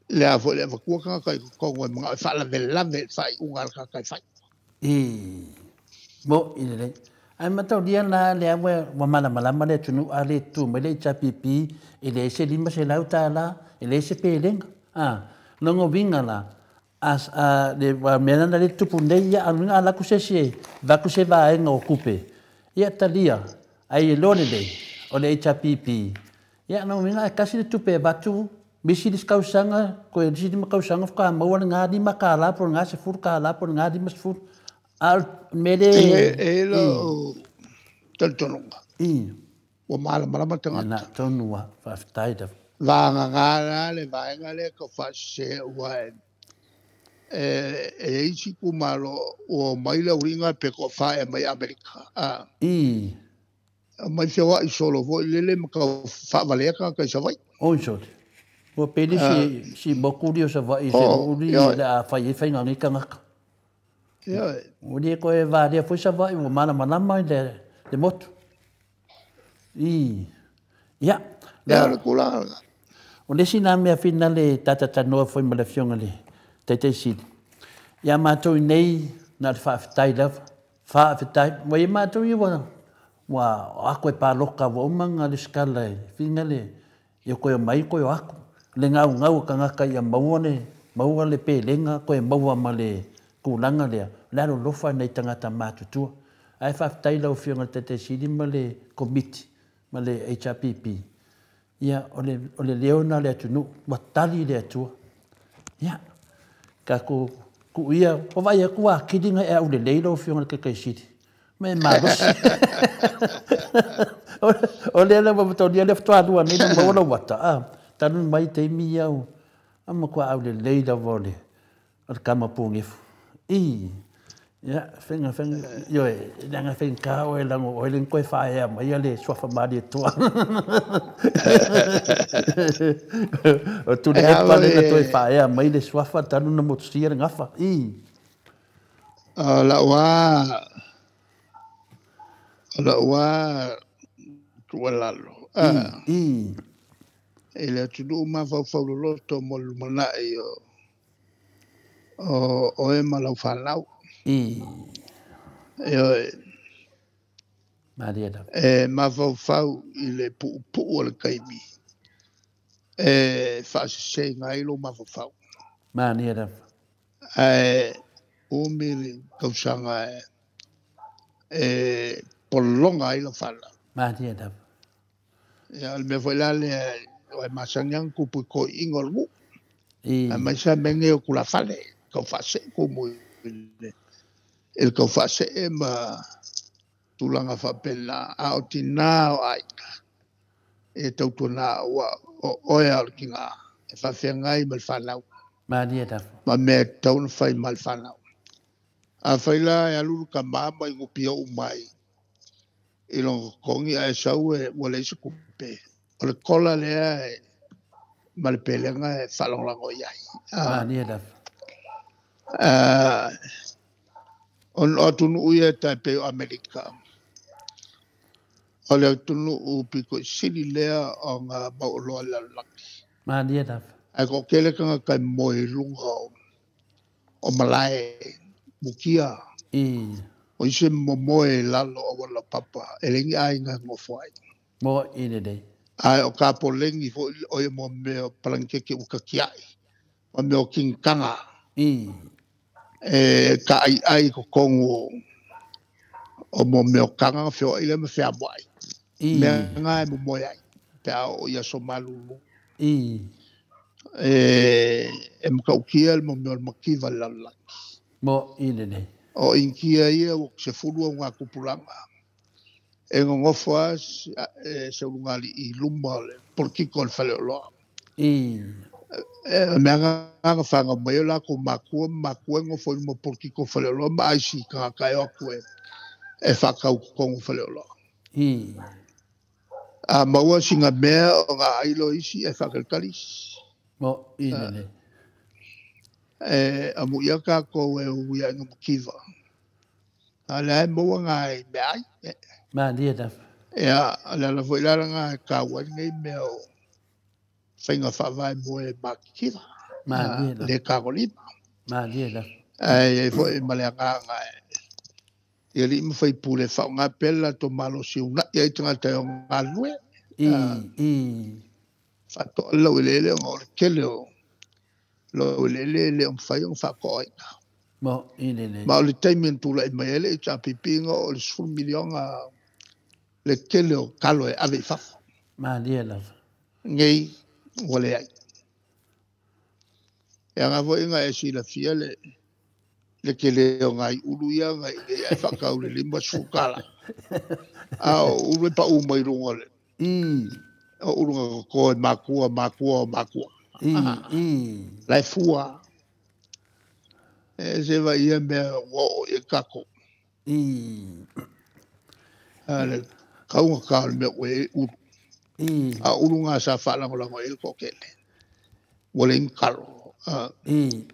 Speaker 3: le a fo le va ku ka ka ko ngo ma fa la vela fai unga ka ka fai.
Speaker 1: Mo i le ai matau lia la le awe wa mala mala mala tunu ale tu mele HRPP e le se lima se lauta la e le se pelenga a longo vinga la as a le wa mena le tupu nei ia alunga ala ku se se va ku se va enga o kupe ia talia ai e lone le o le HRPP ia no vinga kasi le tupe batu misi dis kausanga ko e disi ma kausanga ka maua nga di makala por nga se fur kala por nga di mas fur al mele
Speaker 3: e lo taltononga o mala mala matanga
Speaker 1: na tonua fa taida
Speaker 3: va nga le va nga le ko fa se wa e isi ku malo o mai le uringa pe ko fa e mai Amerika a mai se wa solo vo le le ka fa vale ka ka sa vai
Speaker 1: on so o peli si si mokuri o sa vai se uri la fa e fa nga ka nga. O le koe varia foi sa vai o mana mana mai le motu. I. Ia.
Speaker 3: Ia le kula.
Speaker 1: O le sina mea fina le tata tanoa foi ma le fionga le taitai sili. Ia mātou nei na le faafetai lava. Faafetai. Wa ia mātou ia wa ako e pāloka wa umanga le skala e finga le ia koe o mai koe o ako. Le ngau ngau kangaka ia maua le pelenga koe maua ma le kūlanga lea, le alo lofa nei tangata mātutua. Ai faafetai lau fionga le taitai sili ma le komiti, ma le HRPP. Ia, o le leo na le atunu, ua tali le atua. Ia, ka ku ia, o vai a kua kiringa e au le lei lau fionga le taitai sili. Me e malosi. O le ala wawatonia le whatoa nei na maua lau wata. Tanu mai te imi au, ama kua au le lei lava o le kama pōngefu. I, ia, whenga, io e, nanga whenga ka oe lango, oe len koe whaea mai a le suafa maari e toa. O tune e pale na toe whaea mai le suafa, tanu na motusia le ngafa. I.
Speaker 3: La ua tualalo.
Speaker 1: I.
Speaker 3: E le atunu mafaufau loloto mo le lumanai o o e malau whanau.
Speaker 1: I.
Speaker 3: E oe.
Speaker 1: Maria lava.
Speaker 3: E mafaufau i le puupuu o le kaimi. E whaasese ngai lo mafaufau.
Speaker 1: Maria lava.
Speaker 3: E umi le kausanga e polonga ai lo whanau.
Speaker 1: Maria lava.
Speaker 3: Ia, le mea foi la le o e masangyang kupu ko ingol mu.
Speaker 1: I.
Speaker 3: A mai sa menge o kula fale. Kau whaase ko mo il kau whaase e ma tūlanga whapena a o tina o aika. E tautua ua o oea o le kinga e whawhengai ma le whanau.
Speaker 1: Maria lava.
Speaker 3: Ma mea tauna whai ma le whanau. A whai la e aluru ka mama i ngupia o mai. I longo kongi a e sau e ua leisa kupe. O le kola lea e ma le pelenga e whalanglango iai.
Speaker 1: Maria lava.
Speaker 3: On o tunu uia tai peo Amerika. O le tunu u piko sili lea o ngā mauloa lalaki.
Speaker 1: Maria lava.
Speaker 3: Ai ko kele kanga kai moe lunga o malae mukia.
Speaker 1: I.
Speaker 3: O ise momoe lalo o wala papa. E lengi ai ngā ngofo ai.
Speaker 1: Mo i le lei.
Speaker 3: Ai o ka po lengi fo o ia mo mea palangkeke ukakiai. O mea o king kanga.
Speaker 1: I.
Speaker 3: E ka ai ai ko kongo o mo mea kanga whio i le me whia moai.
Speaker 1: I.
Speaker 3: Mea ngā e mo moe ai. Te ao o ia so malulu.
Speaker 1: I.
Speaker 3: E mkaukia le mo mea o le makiva le lalaki.
Speaker 1: Mo i le nei.
Speaker 3: O inkia ia o se fulu o ngā kupuranga. E ngongofo a se ulungali i luma o le polkiko o le whaleoloa.
Speaker 1: I.
Speaker 3: E mea ngā whanga mai o la ko makua, makua ngofo i luma polkiko o whaleoloa, ma aisi ka kai o aku e whakau kongo whaleoloa.
Speaker 1: I.
Speaker 3: A maua singa mea o ngā ailo isi e whakalikali.
Speaker 1: Mo i lelei.
Speaker 3: E amu ia kākou e uia inga mukiwa. A le ai maua ngā i mea ai.
Speaker 1: Malia lava.
Speaker 3: Ia, le ala foi lala ngā kāua nei mea o whainga whaavae mo e makikiwa.
Speaker 1: Malia lava.
Speaker 3: Le kākolima.
Speaker 1: Malia lava.
Speaker 3: Ai e foi ma le anganga e. Ia li mawhai pule whao ngā pela tō malosi una ia i tangata e o ngā lue.
Speaker 1: I.
Speaker 3: Whatoa lau ele ele o ngā ore kele o lau ele ele ele o mwhai o whakoa ina.
Speaker 1: Mo, i lele.
Speaker 3: Ma o le taimi en tūla i mai ele i tā pipinga o le 10 milionga le kele o kalo e ave i fafo.
Speaker 1: Malia lava.
Speaker 3: Ngei, ua le ai. E anga foi ngā e silafia le ke leo ngai ulu ia ngai le ai whakau le lima sukala. A o ulu e pa u mai runga le.
Speaker 1: I.
Speaker 3: O ulu ngā koe makua, makua, makua.
Speaker 1: I.
Speaker 3: Lai fua. E se vai ia mea o e kako.
Speaker 1: I.
Speaker 3: A le kaunga ka le mea ue ulu.
Speaker 1: I.
Speaker 3: A ulu ngā sa whaalangolango e ko kele. Wale inkalo.
Speaker 1: I.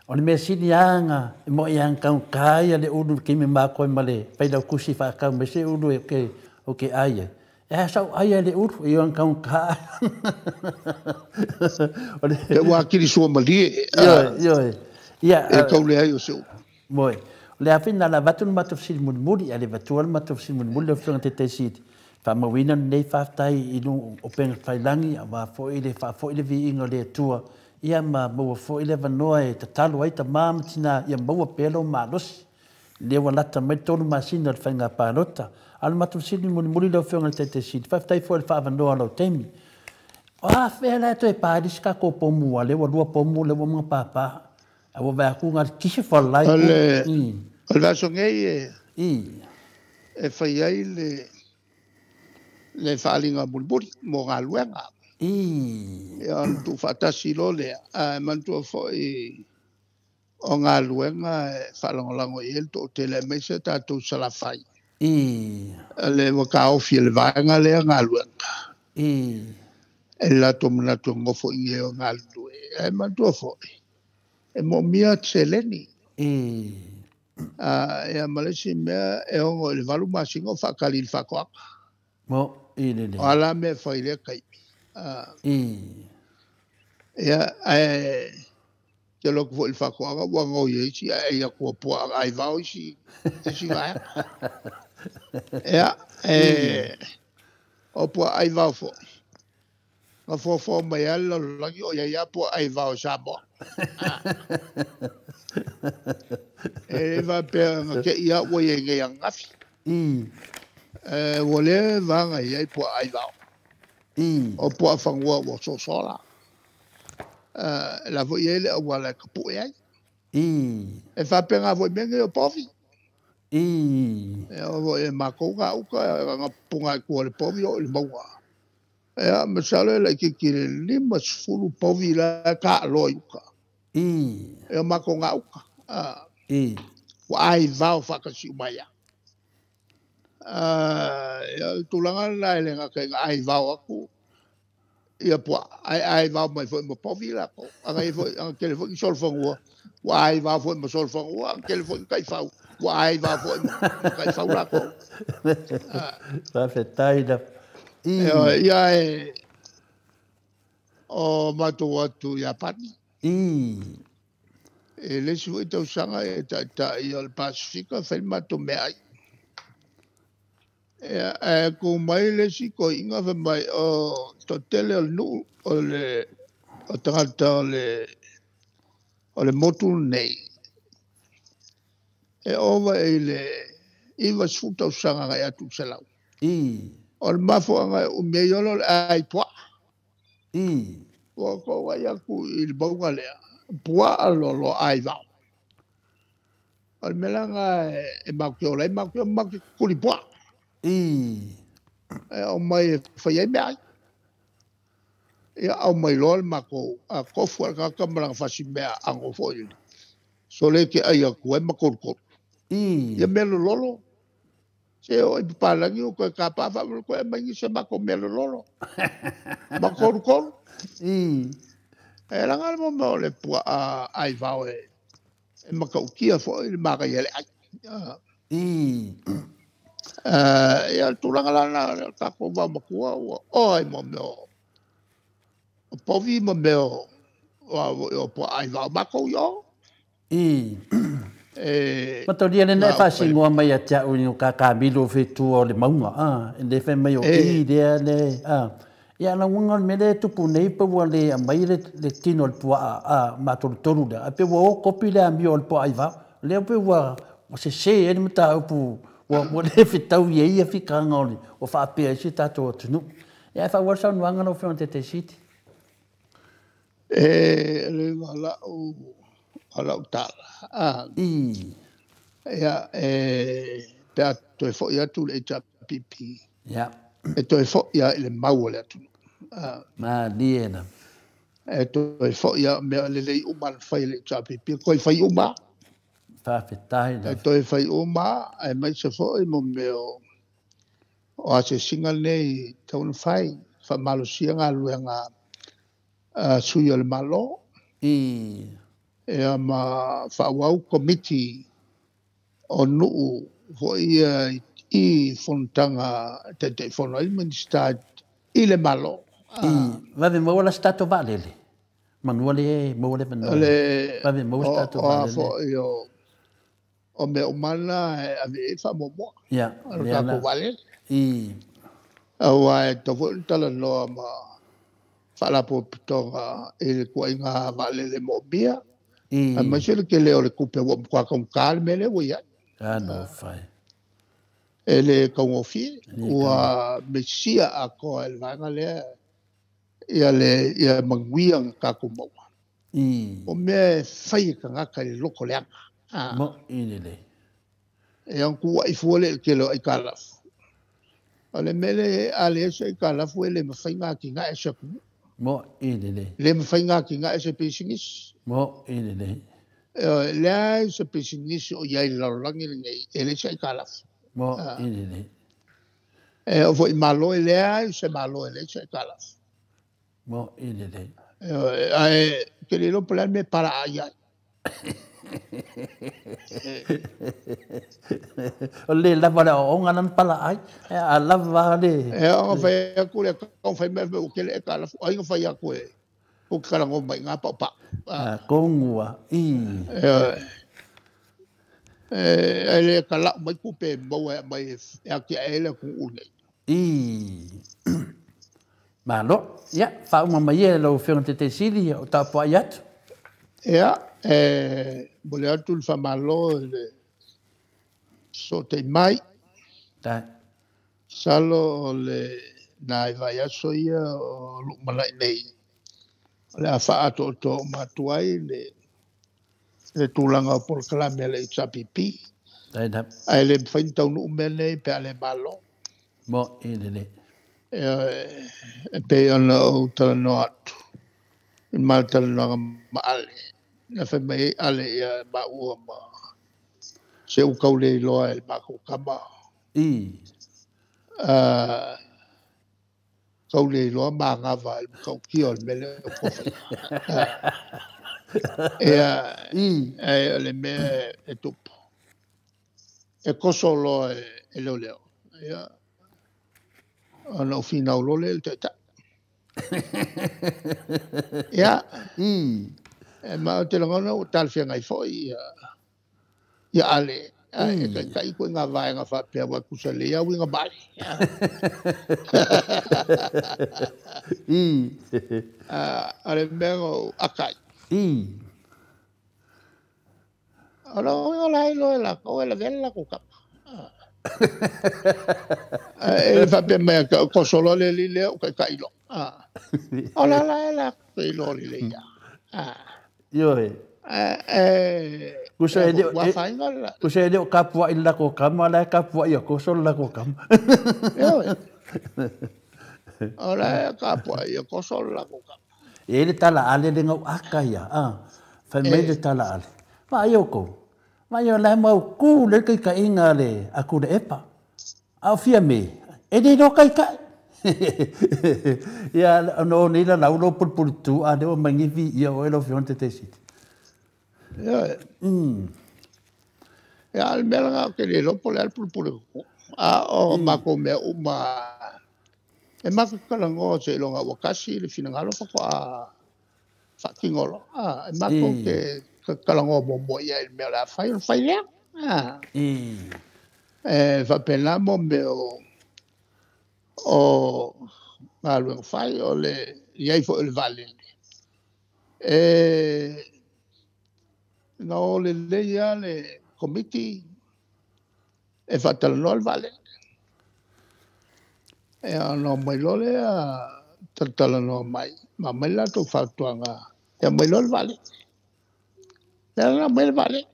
Speaker 1: O le mea sini anga, e mo i ang kau kai le ulu ki me mako ma le pai lau kusi wha kau me se ulu e ke o ke ai. E ha sau ai le ulu i ang kau kai. O le
Speaker 3: Te wā kiri sua malie.
Speaker 1: Io, io. Ia
Speaker 3: e kau le ai o se ulu.
Speaker 1: Moi. O le awhina la vatu mato fsili mulimuli, a le vatua le mato fsili mulimuli le whionga te te siti. Wha mawina nei whaftai i nu o penga whailangi, a wā fo i le wha fo i le vi inga le tua. Ia ma maua foi le vanoa e tatalo ai ta mamatina ia maua pelo malosi. Le ua lata mai tolu masina le whainga pālota. A le matu sili mulimuli le whionga le te siti. Whaftai foi le whaavanoa lau teimi. O a whea la toe pāris ka ko pomu a le ua lua pomu le ua mga pāpā. A ua vea ku ngā kisi whalai.
Speaker 3: O le vaso ngei e
Speaker 1: I.
Speaker 3: E whai ai le whaalinga mulimuli mo ngā luenga.
Speaker 1: I.
Speaker 3: Ia ona tu whaatasi lo lea. A mantua foi o ngā luenga e whaalangolango i ele tō tele mai se tātou salawhai.
Speaker 1: I.
Speaker 3: Le wakaofi le vaenga lea ngā luenga.
Speaker 1: I.
Speaker 3: E lato manatu ngofo inge o ngā lue. E mantua foi. E mo mia tseleni.
Speaker 1: I.
Speaker 3: A ia malesi mea e ongo le valu masingo whakali le whakoaka.
Speaker 1: Mo, i lele.
Speaker 3: O ala mea whai lea kaipi.
Speaker 1: I.
Speaker 3: Ia, e, te loko foi le whakoanga, ua ngau ia isi, e ia kua pua ai vao isi, isi vaea. Ia, e, o pua ai vao foi. Nga fōfō mai ala lalolangi o ia ia pua ai vao Samoa. E le pea nga ke ia ua ia ngai angafi.
Speaker 1: I.
Speaker 3: E, ua le vanga ia i pua ai vao.
Speaker 1: I.
Speaker 3: O pua whangua ua sosola. La foi ele o ala ka pu ai.
Speaker 1: I.
Speaker 3: E whapenga foi menge o povi.
Speaker 1: I.
Speaker 3: E o e makou ngā uka ngā punga kua le povi o le maua. E a masalo le ki ki le lima sfulu povi la ka loa i uka.
Speaker 1: I.
Speaker 3: E o makou ngā uka.
Speaker 1: I.
Speaker 3: Wa ai vao whakasi umaya. Ia tūlanga la ele ngā kai ngā ai vao aku. Ia pua, ai vao mai foi ma povi la ko. Anga i foi, anga kele foi ki solfangua. Wa ai vao foi ma solfangua, anga kele foi ki kaifau. Wa ai vao foi ma kaifau la ko.
Speaker 1: Whawhetai la. I.
Speaker 3: Ia e, o mātou atu ia pani.
Speaker 1: I.
Speaker 3: E lesi foi tausanga e taitai o le Pasifika, whai mātou mea ai. E ko mai le si ko inga fa mai o to tele o nu o le o tangata o le motu nei. E ova e le iwa suta o sanga ngai atu selau.
Speaker 1: I.
Speaker 3: O le mafuanga o mea iolo le ai pua.
Speaker 1: I.
Speaker 3: Ua ko wai aku i le maunga lea. Pua alo lo ai vao. O le melanga e maku o lai maku o maku kuli pua.
Speaker 1: I.
Speaker 3: E au mai e whai ai mea ai. Ia au mai loa le mako, a kofu al kaka maranga whasi mea ango foi. So le ke ai aku ai makoru koru.
Speaker 1: I.
Speaker 3: Ia mea lolo, Se o i papalangi o koe ka pa fa koe mai se mako mea lolo. Ma koru koru.
Speaker 1: I.
Speaker 3: E langa le mo o le pua a ai vao e makaukia fo i le maka i le ai.
Speaker 1: I.
Speaker 3: Ia le tulaga lana le tatou vaomatua ua oa i mo mea o povi ma mea o puaa aivao matou i o.
Speaker 1: I. Matalia le na faasinoa mai ia te au i o kakamilo o fetua o le mauga, e le fai mai o i lea le, ia la uga o le mea lea e tupu nei pe ua le aumai le tino o le puaa matolutolu lea, ae pe ua o kopi le amio o le puaa aivao, lea pe ua sese ai le mataupu, ua le fetau i ai ia fikaga o le o faapea ai si tatou atunuu. Ia ae faaauau le saunoaga lau Afioga i le Taitaiseiti.
Speaker 3: E le lau tala.
Speaker 1: I.
Speaker 3: Ia, e pe a toe foi atu le HRPP.
Speaker 1: Ia.
Speaker 3: E toe foi a i le mau o le atunuu.
Speaker 1: Ma lie na.
Speaker 3: E toe foi a mea lelei uma na fai le HRPP. Toe fai uma.
Speaker 1: Faafetai
Speaker 3: la. E toe fai uma, ae mai se foi mo mea o asesiga nei tau na fai. Faamalosia galuega sui o le Malo.
Speaker 1: I.
Speaker 3: Ia ma faaauau komiti o nuu foi i fonotaga Taitaifono ai Minisita i le Malo.
Speaker 1: I. Vave maua la se tatou vaalele. Manua le maua le vanua. Vave maua se tatou vaalele.
Speaker 3: O foi o mea uma na e ave i faamuamua.
Speaker 1: Ia.
Speaker 3: O le tatou vaalele.
Speaker 1: I.
Speaker 3: Aua e tatau foi ona talanoa ma faalapotopotoga i le tuaiga vaalele moomia.
Speaker 1: I.
Speaker 3: Aemaise le tele o le tupe ua matua taugata le mea lea ua i ai.
Speaker 1: A no fai.
Speaker 3: E le taugofie, ua mesia atoa e le vaega lea ia le ia manuia na tatou maua.
Speaker 1: I.
Speaker 3: O mea e fai e tagata i le loko leaga.
Speaker 1: Mo i lelei.
Speaker 3: E ona tuuai fua le tele o aitalafu. O le mea le a leai se aitalafu e le mafai ona atinae se atunuu.
Speaker 1: Mo i lelei.
Speaker 3: Le mafai ona atinae se pisinisi.
Speaker 1: Mo i lelei.
Speaker 3: E leai se pisinisi o i ai i le lalolagi lenei e leai se aitalafu.
Speaker 1: Mo i lelei.
Speaker 3: E o foi malo e leai se malo e leai se aitalafu.
Speaker 1: Mo i lelei.
Speaker 3: Ae ke le iloa po o le a le mea e palaai ai.
Speaker 1: O le lava le aoaoga lana palaai, a lava le...
Speaker 3: E ona fai atu le tau fai mai ua tele aitalafu, ai na fai atu e ou te talanoa mai i ngā paopao.
Speaker 1: Tonu i.
Speaker 3: E le talau mai tupe e maua e aumai e atiae ai le atunuu lenei.
Speaker 1: I. Malo. Ia, faauma mai ia lau Afioga i le Taitaisili, o tapuai atu.
Speaker 3: Ia, e momoli atu le faamalo i le sootei mai.
Speaker 1: Tai.
Speaker 3: Masalo o le nai vaiaso ia o lumanai nei. O le a faaatoatoa uma atu ai le tulaga o polokalame a le HRPP.
Speaker 1: Tai la.
Speaker 3: Ae le mafai ona taunuu mea nei pe a le malo.
Speaker 1: Mo i lelei.
Speaker 3: E pei ona ou talanoa atu i le matalanoaga ma Ale. Na fai mai ai Ale ia maua ma se u tau le iloa e le matou tama.
Speaker 1: I.
Speaker 3: Tau le iloa manava e le matautia o le mea lea o fai. Ia,
Speaker 1: I.
Speaker 3: E o le mea e tupu. E koso loa e leoleo. Ia, ona o finau loa lea i le taitai. Ia,
Speaker 1: I.
Speaker 3: E ma o te lagona ua talafeagai foi ia Ale. E taitai koe ngā vaega faapea ua tusa lelei lava uiga ma Ale.
Speaker 1: I.
Speaker 3: A le mea na ou aka ai.
Speaker 1: I.
Speaker 3: O le uiga la iloa e latou e lavea le latou tama. E le faapea mai ia te au, koso loa le alii lea ou taitai loa. O la la e latou te iloa lelei lava.
Speaker 1: Ioe. Kusa e le
Speaker 3: Ua afaina le
Speaker 1: Kusa e le o kapuai le lako kama, la e kapuai a koso le lako kama.
Speaker 3: Ioe. O la e kapuai a koso le lako kama.
Speaker 1: E le tala ale le ngau aka ia. Fai mai le tala ale. Ma ai o kou. Ma ai o la mau ku le kai ka inga le aku le epa. A o Fiame, e le iloa taitai. Ia, ona o nei la lau lou pulupulu tu, a lea ua mai nei viia oe lau Afioga i le Taitaiseseiti.
Speaker 3: Ioe. Ia, o le mea lena ou te le iloa po o le a le pulupulu a o matou mea uma e matou te talanoa seiloga ua tasi le finagalo faatoa faatino loa. E matou te talanoa muamua i ai i le mea o le a fai, ona fai lea. E faapena mo mea o galuega fai, o le i ai foi o le vaalele, e na o lelei lava le Komiti e faatalanoa le vaalele. Ia ona omai loa lea talatalanoa mai ma aumai le latou fautuaga e aumai loa le vaalele. O lea la na aumai ai le vaalele.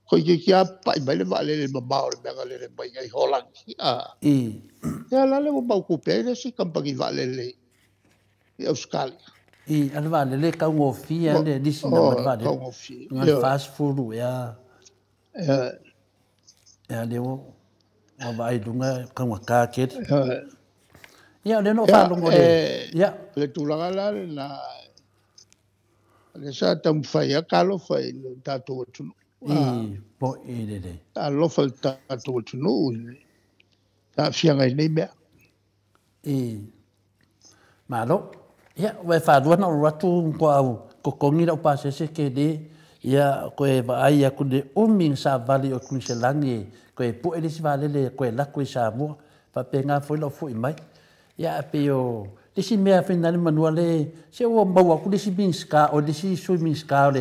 Speaker 3: Toeitiiti lava pai mai le vaalele i le mamao o le mea na lele mai ai i Holani. Ia la le ua mautupe ai le isi kamupani vaalele i Ausetalia.
Speaker 1: A le vaalele e taugofie lava le lisiina mai le vaalele.
Speaker 3: Taugofie.
Speaker 1: Na o le 40 ea. Ia lea ua vaai i luga e taugata tele. Ia o lea na ou faalogo i le... Ia.
Speaker 3: O le tulaga la lena, o lea sa taumafai lava, talofa i le tatou atunuu.
Speaker 1: Po'i lelei.
Speaker 3: Talofa i le tatou atunuu i le aafiaga i nei mea.
Speaker 1: Malo. Ia, ua e faalua ona ou alu atu matua au totogi lau pasese tele, ia toe vaai atu i le umi na savali o Kuniselani toe pue le isi vaalele toe alu atu i Samoa. Faapena foi lou foi mai. Ia, ae pei o le isi mea foi na le manua le, se ua maua atu le isi Minisita, o le isi Sui Minisita o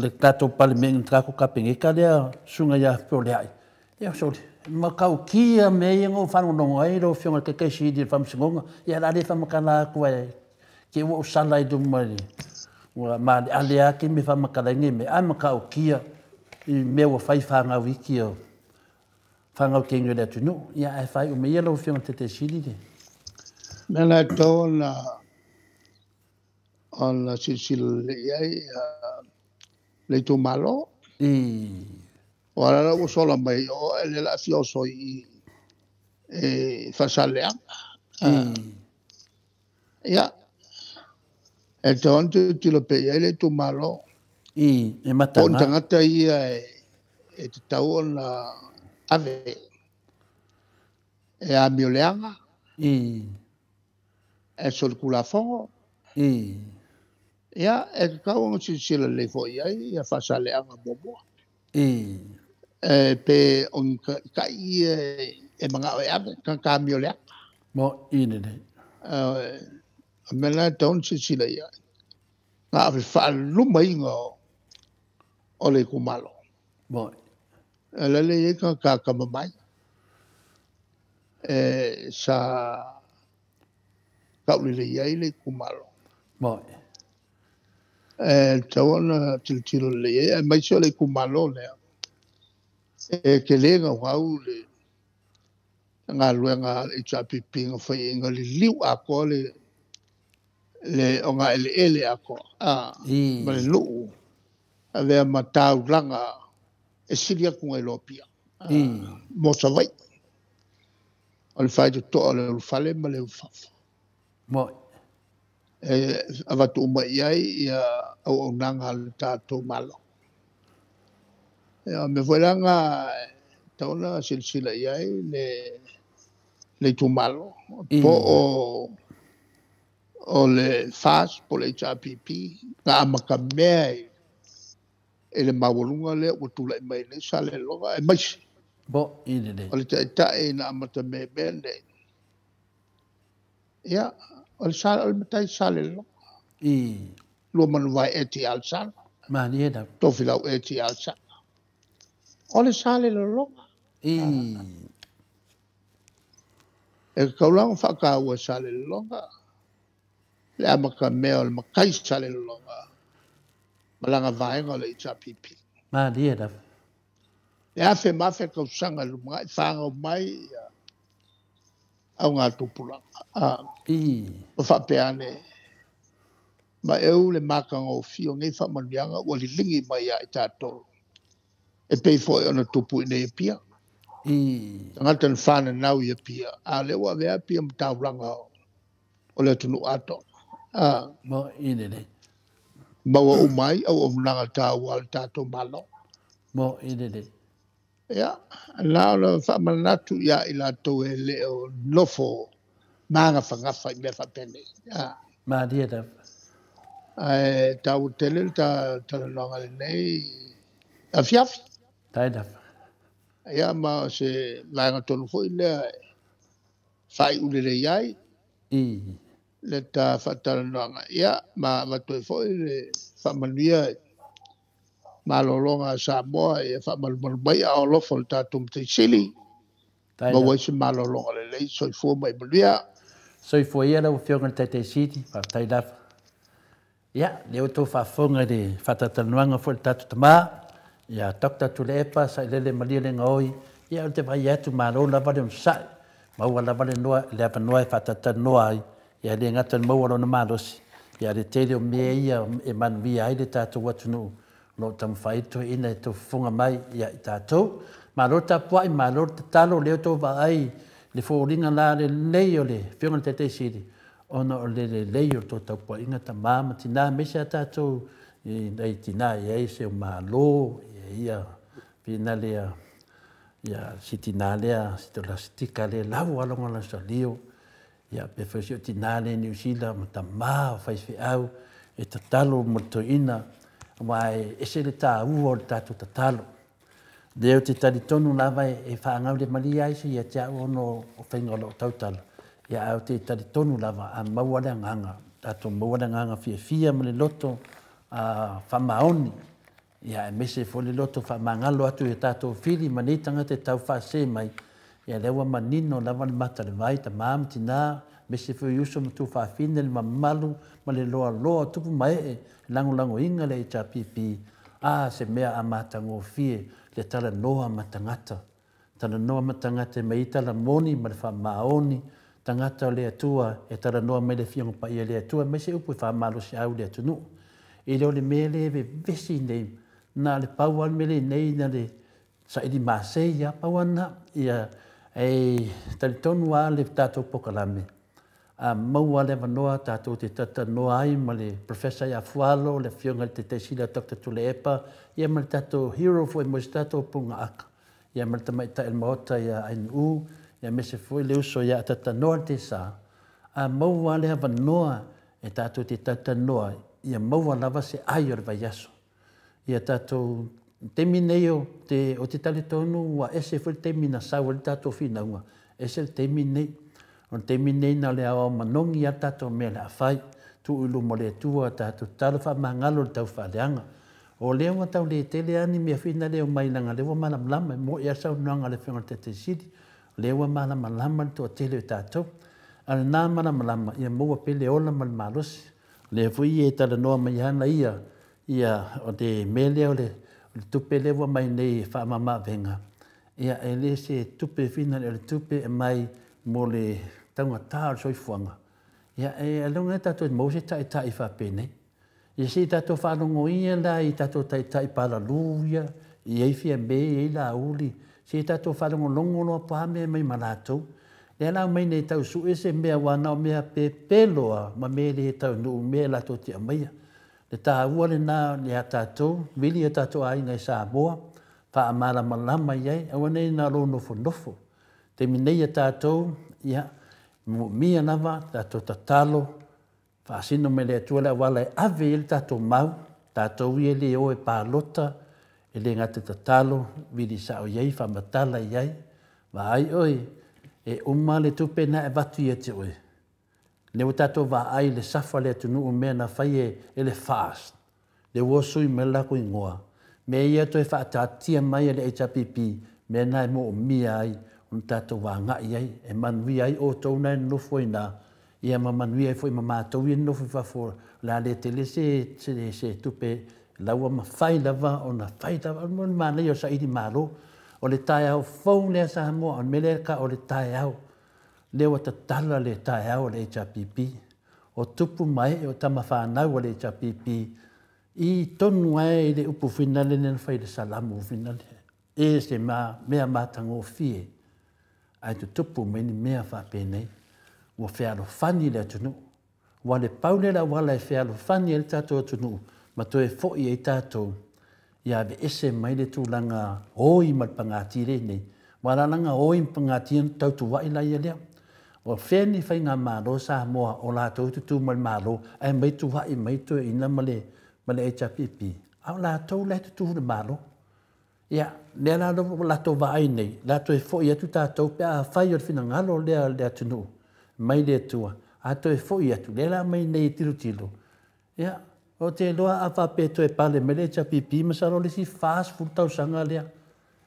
Speaker 1: le tatou Palemene, le tatou Kapeneta lea, Susuga ia Fepuleai. Ia, sole, matautia mea ia na ou faalogologo ai lau Afioga i le Taitaiseili o le Faamasinoga. Ia, o le a le faamatala atu ai, te i ua ou sala i luma i le, ua maaleale lava taimi e faamatala ai nei mea, ae matautia i mea ua fai i fanau iti o fanau teine o le atunuu. Ia, ae faaiu mai ia lau Afioga i le Taitaiseili le.
Speaker 3: Mea la e tatau ona silasila lelei i ai le itumalo. O ala la ua sola mai o e le la fia oso i e Faasaleleaga. Ia, e tatau ona tilotilo pea i ai le itumalo.
Speaker 1: E mataga.
Speaker 3: Po o ni tagata ia e tatau ona ave e amioleaga, e solitulafono. Ia, e tatau ona silasila lelei foi i ai ia Faasaleleaga muamua. E pe o ni taitai ia e manao e ave, tagata amioleaga.
Speaker 1: Mo i lelei.
Speaker 3: O mea la e tatau ona silasila i ai. Na ave faalumaina o le itumalo.
Speaker 1: Mo.
Speaker 3: E lele i ai tagata atamamai. E sa taulelei ai le itumalo.
Speaker 1: Mo.
Speaker 3: E tatau ona tilotilo lelei ai, aemaise o le itumalo lea. E tele naunau le galuega a le HRPP na fai ai, na liliu atoa le ogaeleele atoa ma le nuu avea ma taulaga e sili atu nai lo Apia mo Savaii. O le faitotoa o le ulufale ma le ulufafo. E avatu uma i ai ia auaunaga a le tatou Malo. Ia, o mea foi la na tatau ona silasila i ai le itumalo. Po o le FAST po o le HRPP na amatamea i le maualuga lea ua tulai mai nei Salelologa, aemaise
Speaker 1: Mo i lelei.
Speaker 3: O le taitai na amatamea i mea nei. Ia, o le matai Salelologa. Lua manuvae e ti alsala.
Speaker 1: Malie la.
Speaker 3: Tofilau e ti alsala. O le Salelologa. E kaulanga whakaua Salelologa. Le amatamea o le matai Salelologa. Malanga vaenga o le HRPP.
Speaker 1: Malie la.
Speaker 3: Le afe mafe kausanga lumanga i whangau mai au ngā tupulanga. O whapeane. Ma eu le makanga o fio ngei whamanuianga ua lilingi mai a i tātou. E pei foi ona tupu i nei pia. Tagata na fananau i Apia, a o lea ua avea Apia ma taulaga o le atunuu atoa.
Speaker 1: Mo i lelei.
Speaker 3: Maua uma ai auaunaga taua a le tatou Malo.
Speaker 1: Mo i lelei.
Speaker 3: Ia, na ona faamanatu ia i latou e le o nofo magafagafa i mea faapenei.
Speaker 1: Malie lava.
Speaker 3: Ae taua tele le talanoaga lenei afiafi.
Speaker 1: Tai lava.
Speaker 3: Ia, ma o se vaega tonu foi lea e faaiu lelei ai le ta faatalanoaga. Ia, ma avatu ai foi le faamanuia i malologa a Samoa, ia faamalumalu mai a o alofa o le tatou Matai Sili, maua ai se malologa lelei, soifua ma ia manuia.
Speaker 1: Soifua ia lau Afioga i le Taitaisili, faafetai lava. Ia, lea ua outou faafofoga i le faatalatalanoaga foi a le tatou tama, ia Dr. Tuilaepa Sailele Malielegaoi, ia ou te vaai atu malo lava le onosai, maua lava le avanoa e faatalatalanoa ai, ia le gata i le maua o lona malosi, ia le tele o mea ia e manuia ai le tatou atunuu, o lo o taumafai ai le toeaina e tau fofoga mai ia i tatou. Malo le tapuai, malo le tatalo, lea ua outou vaai le foliga la lelei o le Afioga i le Taitaisili, ona o le lelei o le tou tapuaiga tama ma tina, aemaise a tatou nai tina e i ai se malo, ia pina lea, ia si tina lea, si tolastika lea, lau alonga la salio, ia pe foi si o tina lea Niu Sila ma tama o faifeau e tatalo mo le toeaina, aua e ese le taua o le tatou tatalo. Lea ou te talitonu lava e faagaulemalie ai se ia te au ona o faiga o lau tautala, ia ae ou te talitonu lava a maua le agaga, tatou maua le agaga fiafia ma le loto faamaoni, ia aemaise foi le loto faamagalo atu i tatou fili ma nei tagata e taufaasese mai, ia lea ua manino lava le mata o le vai, tama ma tina, aemaise foi uso ma tuafafine, le mamalu ma le loaloa o tupu ma ee, lagolagoina le HRPP, a se mea a matagofie le talanoa ma tagata. Talanoa ma tagata e mai tala moni ma le faamaoni, tagata o le Atua e talanoa mai le Afioga Paia le Atua, mai se upu e faamalosiau le atunuu. E le o le mea le vevesi nei, na le pau lava le mea lenei na le saili masei ia pau ana, ia e talitonu lava le tatou polokalame, a maua le avanoa tatou te talanoa ai ma le Professor ia Fualo, le Afioga i le Taitaisili Dr. Tuilaepa, ia ma le tatou hero foi mo se tatou Pungaaka, ia ma le tamaitai o le Maota ia Ainuu, ia aemaise foi le uso ia Atatanoa le Tesa, a maua le avanoa e tatou te talanoa, ia maua lava se ai o le vaiaso. Ia tatou taimi nei o te talitonu ua ese foi le taimi na sau ai le tatou finauga, ese le taimi nei. O le taimi nei na o le aoao manogi a tatou mea o le a fai, tuu i luma o le Atua tatou tatalo faamagalo le taufaaleaga. O lea ua tau le tele lava ni mea fina lea o mai leaga lea ua malamalama, e moni lava le saunoaga a le Afioga i le Taitaisili, o lea ua malamalama le toatele o tatou. A o lena malamalama, ia maua pea le ola ma le malosi. O lea foi e talanoa mai ana ia, ia o le mea lea o le tupe lea ua mai nei e faamama-avega, ia e le se tupe fina o le tupe e mai mo le taugata o le soifuaga. Ia e aloga tatou maua se taitai faapenei. Ia se i tatou faalogoia la i tatou taitai palalu ia, i ai Fiame, i ai Laauli, se i tatou faalogologo loa po o a mea mai ma latou. Lea la aumai nei tau sue se mea ua na o mea pepelo ma mea le taunuu mea latou te aumaia. Le taua lena ia tatou, vili o tatou aiga i Samoa, faamalamalama i ai, aua nei na o nofonofo. Taimi nei ia tatou, ia, moomia lava, tatou tatalo, faasino mai le Atua le auala e ave i ai le tatou mau, tatou ia le o e palota, e le gata tatalo, vili sao i ai, faamatala i ai, vaai oe, e uma le tupe na e avatu ia te oe. Le ua tatou vaai le safa le atunuu mea na fai e le FAST, le ua sui mai le latou igoa, mea ia toe faataatia mai e le HRPP, mea na e moomia ai, ona tatou agai ai, e manuia ai outou na e nonofo i ina, ia ma manuia ai foi ma matou ia nonofo i fafo, o le a le tele se tupe laua ma fai lava ona fai lava, o le manaia o saili malo. O le taeao fou lea Samoa, o le mea lea ka o le taeao, lea ua tatala le taeao o le HRPP, o tupu mai o tamafanau o le HRPP, i tonu ai le upu finale lea na fai le salamu finale. E se mea matagofie ae tutupu mai ni mea faapenei, ua fealofani le atunuu. Ua le pau lea o le auala e fealofani ai le tatou atunuu ma toe foi ai tatou ia aveese mai le tulaga oi ma le pagatia lea e i ai nei. Ua alalaga oi ma pagatia ona tautuai laia lea. O fea ni faigamalo Samoa o latou tutu mai le Malo ae mai tuai mai toeaiina ma le HRPP, a o latou la e tutu i le Malo. Ia, lea la ua latou vaai nei, la toe foi atu tatou pe a fai o le finagalo lea o le atunuu mai le Atua, a toe foi atu, lea la aumai nei e tilotilo, ia, ou te iloa a faapea e toe pale mai le HRPP, masalo o le isi 40 tausaga lea.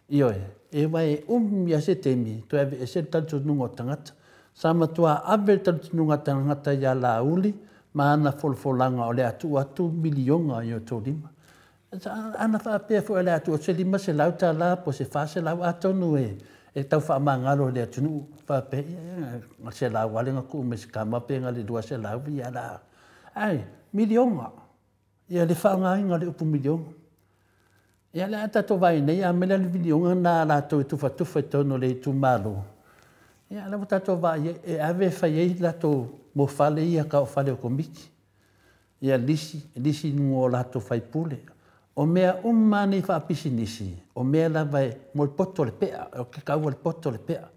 Speaker 1: Ioe, aua e umi lava se taimi toe aveese le talitonuga o tagata. Sa matua ave le talitonuga o tagata ia Laauli ma ana folafolaga o le a tuu atu miliona i o outou lima. Ana faapea foi o le a tuu atu se $500 po o se $400 atonu e tau faamagalo i le atunuu faapea, ia, na o le $100 lava lea na tuu mai i si tama pe na o le $200, ia la. Ae, miliona, ia le faaaogaina o le upu miliona. Ia lea a tatou vaai nei, a aumai la le miliona lena a latou e tufatufa i totonu o le itumalo, ia lea ua tatou vaai ai, e ave e fai ai latou mo fale ia tau o fale o Komiti. Ia lisi, lisi i luga o latou faipule. O mea uma nei faapisinisi, o mea lava e mo le poto o le pea, o ke kaua le poto o le pea.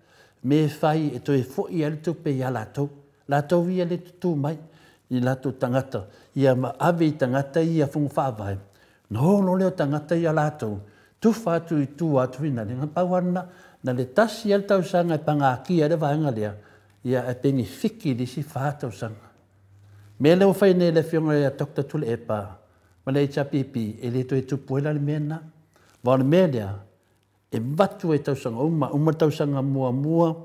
Speaker 1: Me e fai e toe foi ai le tupe ia latou. Latou ia le tutu mai i latou tagata, ia ma ave i tagata ia fono faavae. Nolo lea o tagata ia latou, tufa atu i tua atu i nale, na pau lava na le tasi le tausaga e pagatia le vaega lea, ia e penefiti i le isi 4 tausaga. Mea lea ua fai nei le afioga ia Dr. Tuilaepa ma le HRPP, e le toe tupu ai la le mea lena. Ma o le mea lea, e vatu ai tausaga uma, uma tausaga muamua,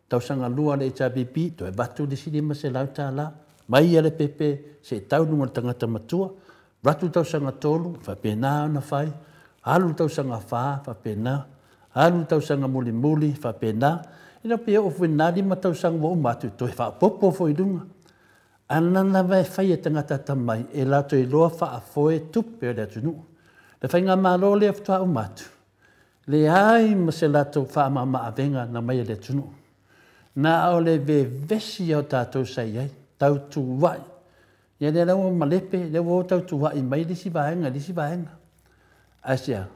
Speaker 1: tausaga lua le HRPP, toe vatu le isi $500, mai ia le pepe se tau luga o le tagata matua, vatu tausaga tolu, faapena ona fai, alu tausaga 4, faapena, alu tausaga mulimuli, faapena. Ina pe o foi nā lima tausaga ua uma atu, toe faapopo foi i luga. Ana lava e fai e tagata tamai e latou iloa faafoe tupe o le atunuu. Le faigamalo lea faatoa uma atu, leai ma se latou faamamaavega na mai e le atunuu. Na o le vevesi o tatou sa i ai, tautuai. Ia lea ua malepe, lea ua tautuai mai le isi vaega, le isi vaega. Aisea,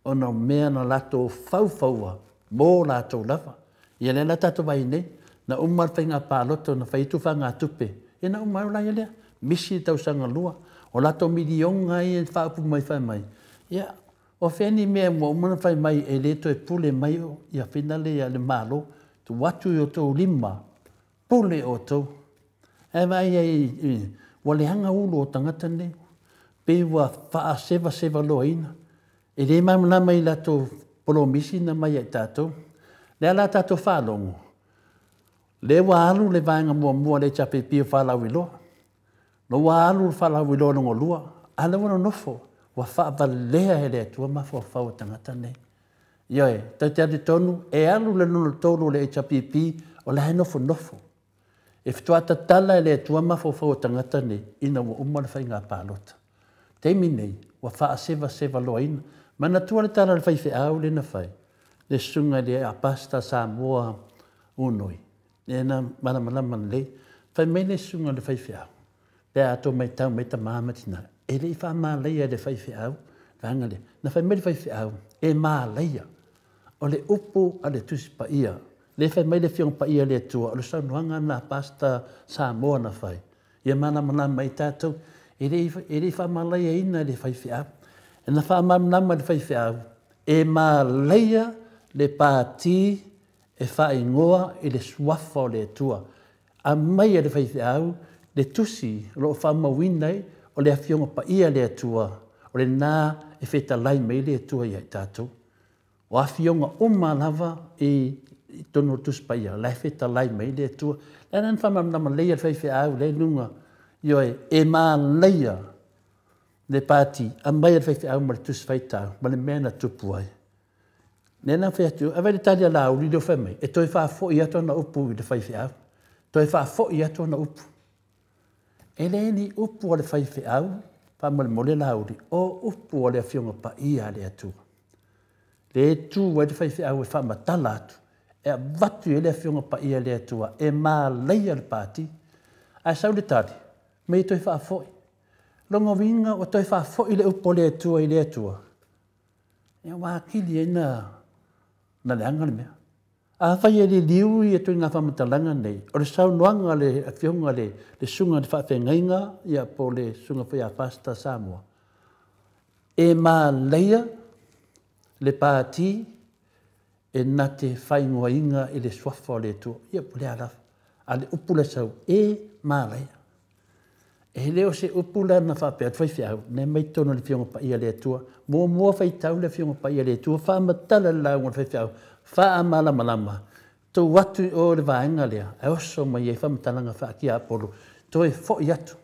Speaker 1: ona o mea na latou faufaua mo latou lava. Ia lea la tatou vai nei, na uma le faiga palota na fai atu fagatupe, ia na uma ai o laia lea, misi le tausaga lua, o latou miliona ia e faaupu mai fai mai. Ia, o fea ni mea ua uma na fai mai e le toe pule mai o, ia whina le ia le malo, tu atu i o tō lima, pule o tō. E vai ai, ua leaga ulu o tagata nei, pe ua faasevaseva loaina. E le malamalama i latou polomisi na mai ai tatou. Lea la tatou faalogo, lea ua alu le vaega muamua le HRPP o faalauiloa. Na ua alu le faalauiloa lona lua, a lea ua nonofo, ua faavalea e le Atua mafaufau o tagata nei. Ioe, tau te atu tonu, e alu le lona tolu o le HRPP, o la e nofonofo. E fitoa tatala e le Atua mafaufau o tagata nei, ina ua uma le faiga palota. Taimi nei, ua faasevaseva loaina. Manatua le tala le faifeau le na fai, le susuga i le Apasta Samoa Unoi. Le na malamalama lelei. Fai mai le susuga i le faifeau, pe a ato mai tau mai tamā ma tina. E le i faamalaia le faifeau, vaega lea. Na fai mai le faifeau, e malaia. O le upu a le Tusi Paia. Le fai mai le Afioga Paia le Atua, o le saunoaga na Pasta Samoa na fai. Ia malamalama ai tatou, e le i faamalaiaina le faifeau. E na faamalamalama le faifeau, e malaia le pāti e whaingoa i le suafa o le Atua. A mai e le faifeau, le tusi o loo faamauina ai o le Afioga Paia le Atua, o le nā e fetalai mai le Atua ia i tatou. O afioga uma lava i tonu o Tusi Paia, la e fetalai mai le Atua. Le ana faamalamalama leia le faifeau le luga, ioe, e malaia le pāti, a mai le faifeau ma le tusi faitau, ma le mea na tupu ai. Nena fai atu, a vai le tali a Laauli leo fai mai, e toe faafoi atu ana upu i le faifeau. Toe faafoi atu ana upu. E le ni upu o le faifeau, faamolemole Laauli, o upu o le Afioga Paia a le Atua. Le tu ai le faifeau e faamatala atu, e avatu i ai le Afioga Paia a le Atua e malaia le pati. Ae sau le tali, mei toe faafoi. Lona uiga ua toe faafoi le upu a le Atua i le Atua, ia ua atili ai na leaga le mea. Afai e liliu ia ituaiga faamatalaga nei, o le saunoaga a le Afioga i le Susuga i le Faafeagaiga ia po o le Susuga foi ia Pastor Samoa, e malaia le pati e na te faaigoaina i le suafa o le Atua. Ia po o le a lava. A o le upu lea sau, e malaia. E le o se upu la na faapea atu faifeau, na aumai totonu o le Afioga Paia a le Atua. Muamua faitau le Afioga Paia a le Atua, faamatala le lauga a le faifeau, faamalamalama, tuu atu i o le vaega lea, ae oso mai ai faamatalaga faatiapolo, toe foi atu.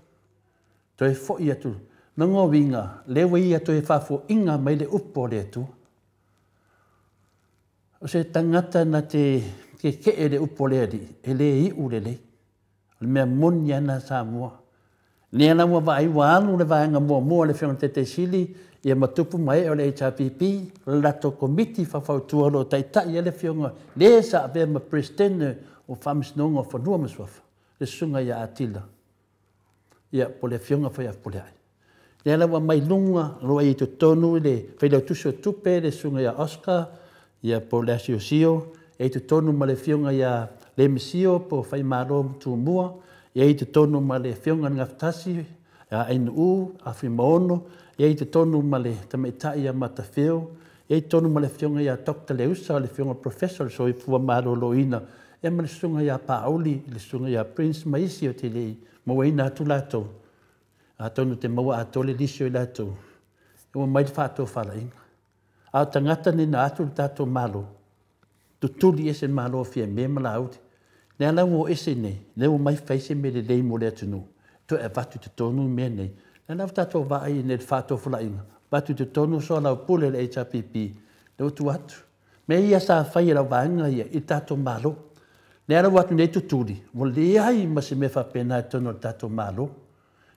Speaker 1: Toe foi atu. Lona uiga, lea ua ia toe faafoiga mai le upu a le Atua. O se tagata na te kekee le upu a le Alii, e le iu lelei. O le mea moni lava lena Samoa. Lea la ua vaai ua alu le vaega muamua a le Afioga i le Taitaisili ia ma tupu ma ee o le HRPP, le latou komiti faufautua o lo o taitai ai le Afioga le sa avea ma Peresetene o Faamasinoga o Fanua ma Suafa, le Susuga ia Atila, ia po o le Afioga foi ia Fepuleai. Lea la ua aumai luga, o lo o i totonu le Failautusi o Tupe, le Susuga ia Oscar, ia po o le Asiosio, e i totonu ma le Afioga ia Lemisio po o Faimalo Tumua, e i totonu ma le Afioga i le Gafatasi, ia Ainuu, Afimaono, e i totonu ma le Tamaitai ia Matafeo, e i totonu ma le Afioga ia Dr. Leusa, le Afioga Professor o le Soifua Maloloina, ia ma le Susuga ia Pauli, le Susuga ia Prince ma isi o te le mauaina atu latou. Atonu te maua atoa le lisi o i latou, ua mai le faatofalaiga. A o tagata nei na atu le tatou Malo, tutuli ese le Malo o Fiame ma Laauli. Lea la ua o ese nei, lea ua mai fai se mea lelei mo le atunuu, toe avatu i totonu mea nei. Lea la ua tatou vaai nei i le faatofalaiga, avatu i totonu soalaupule le HRPP, lea ua tuu atu. Mea ia sa fai e lau vaega ia i le tatou Malo. Lea la ua atu nei tutuli, ua leai ma se mea faapena i totonu o le tatou Malo.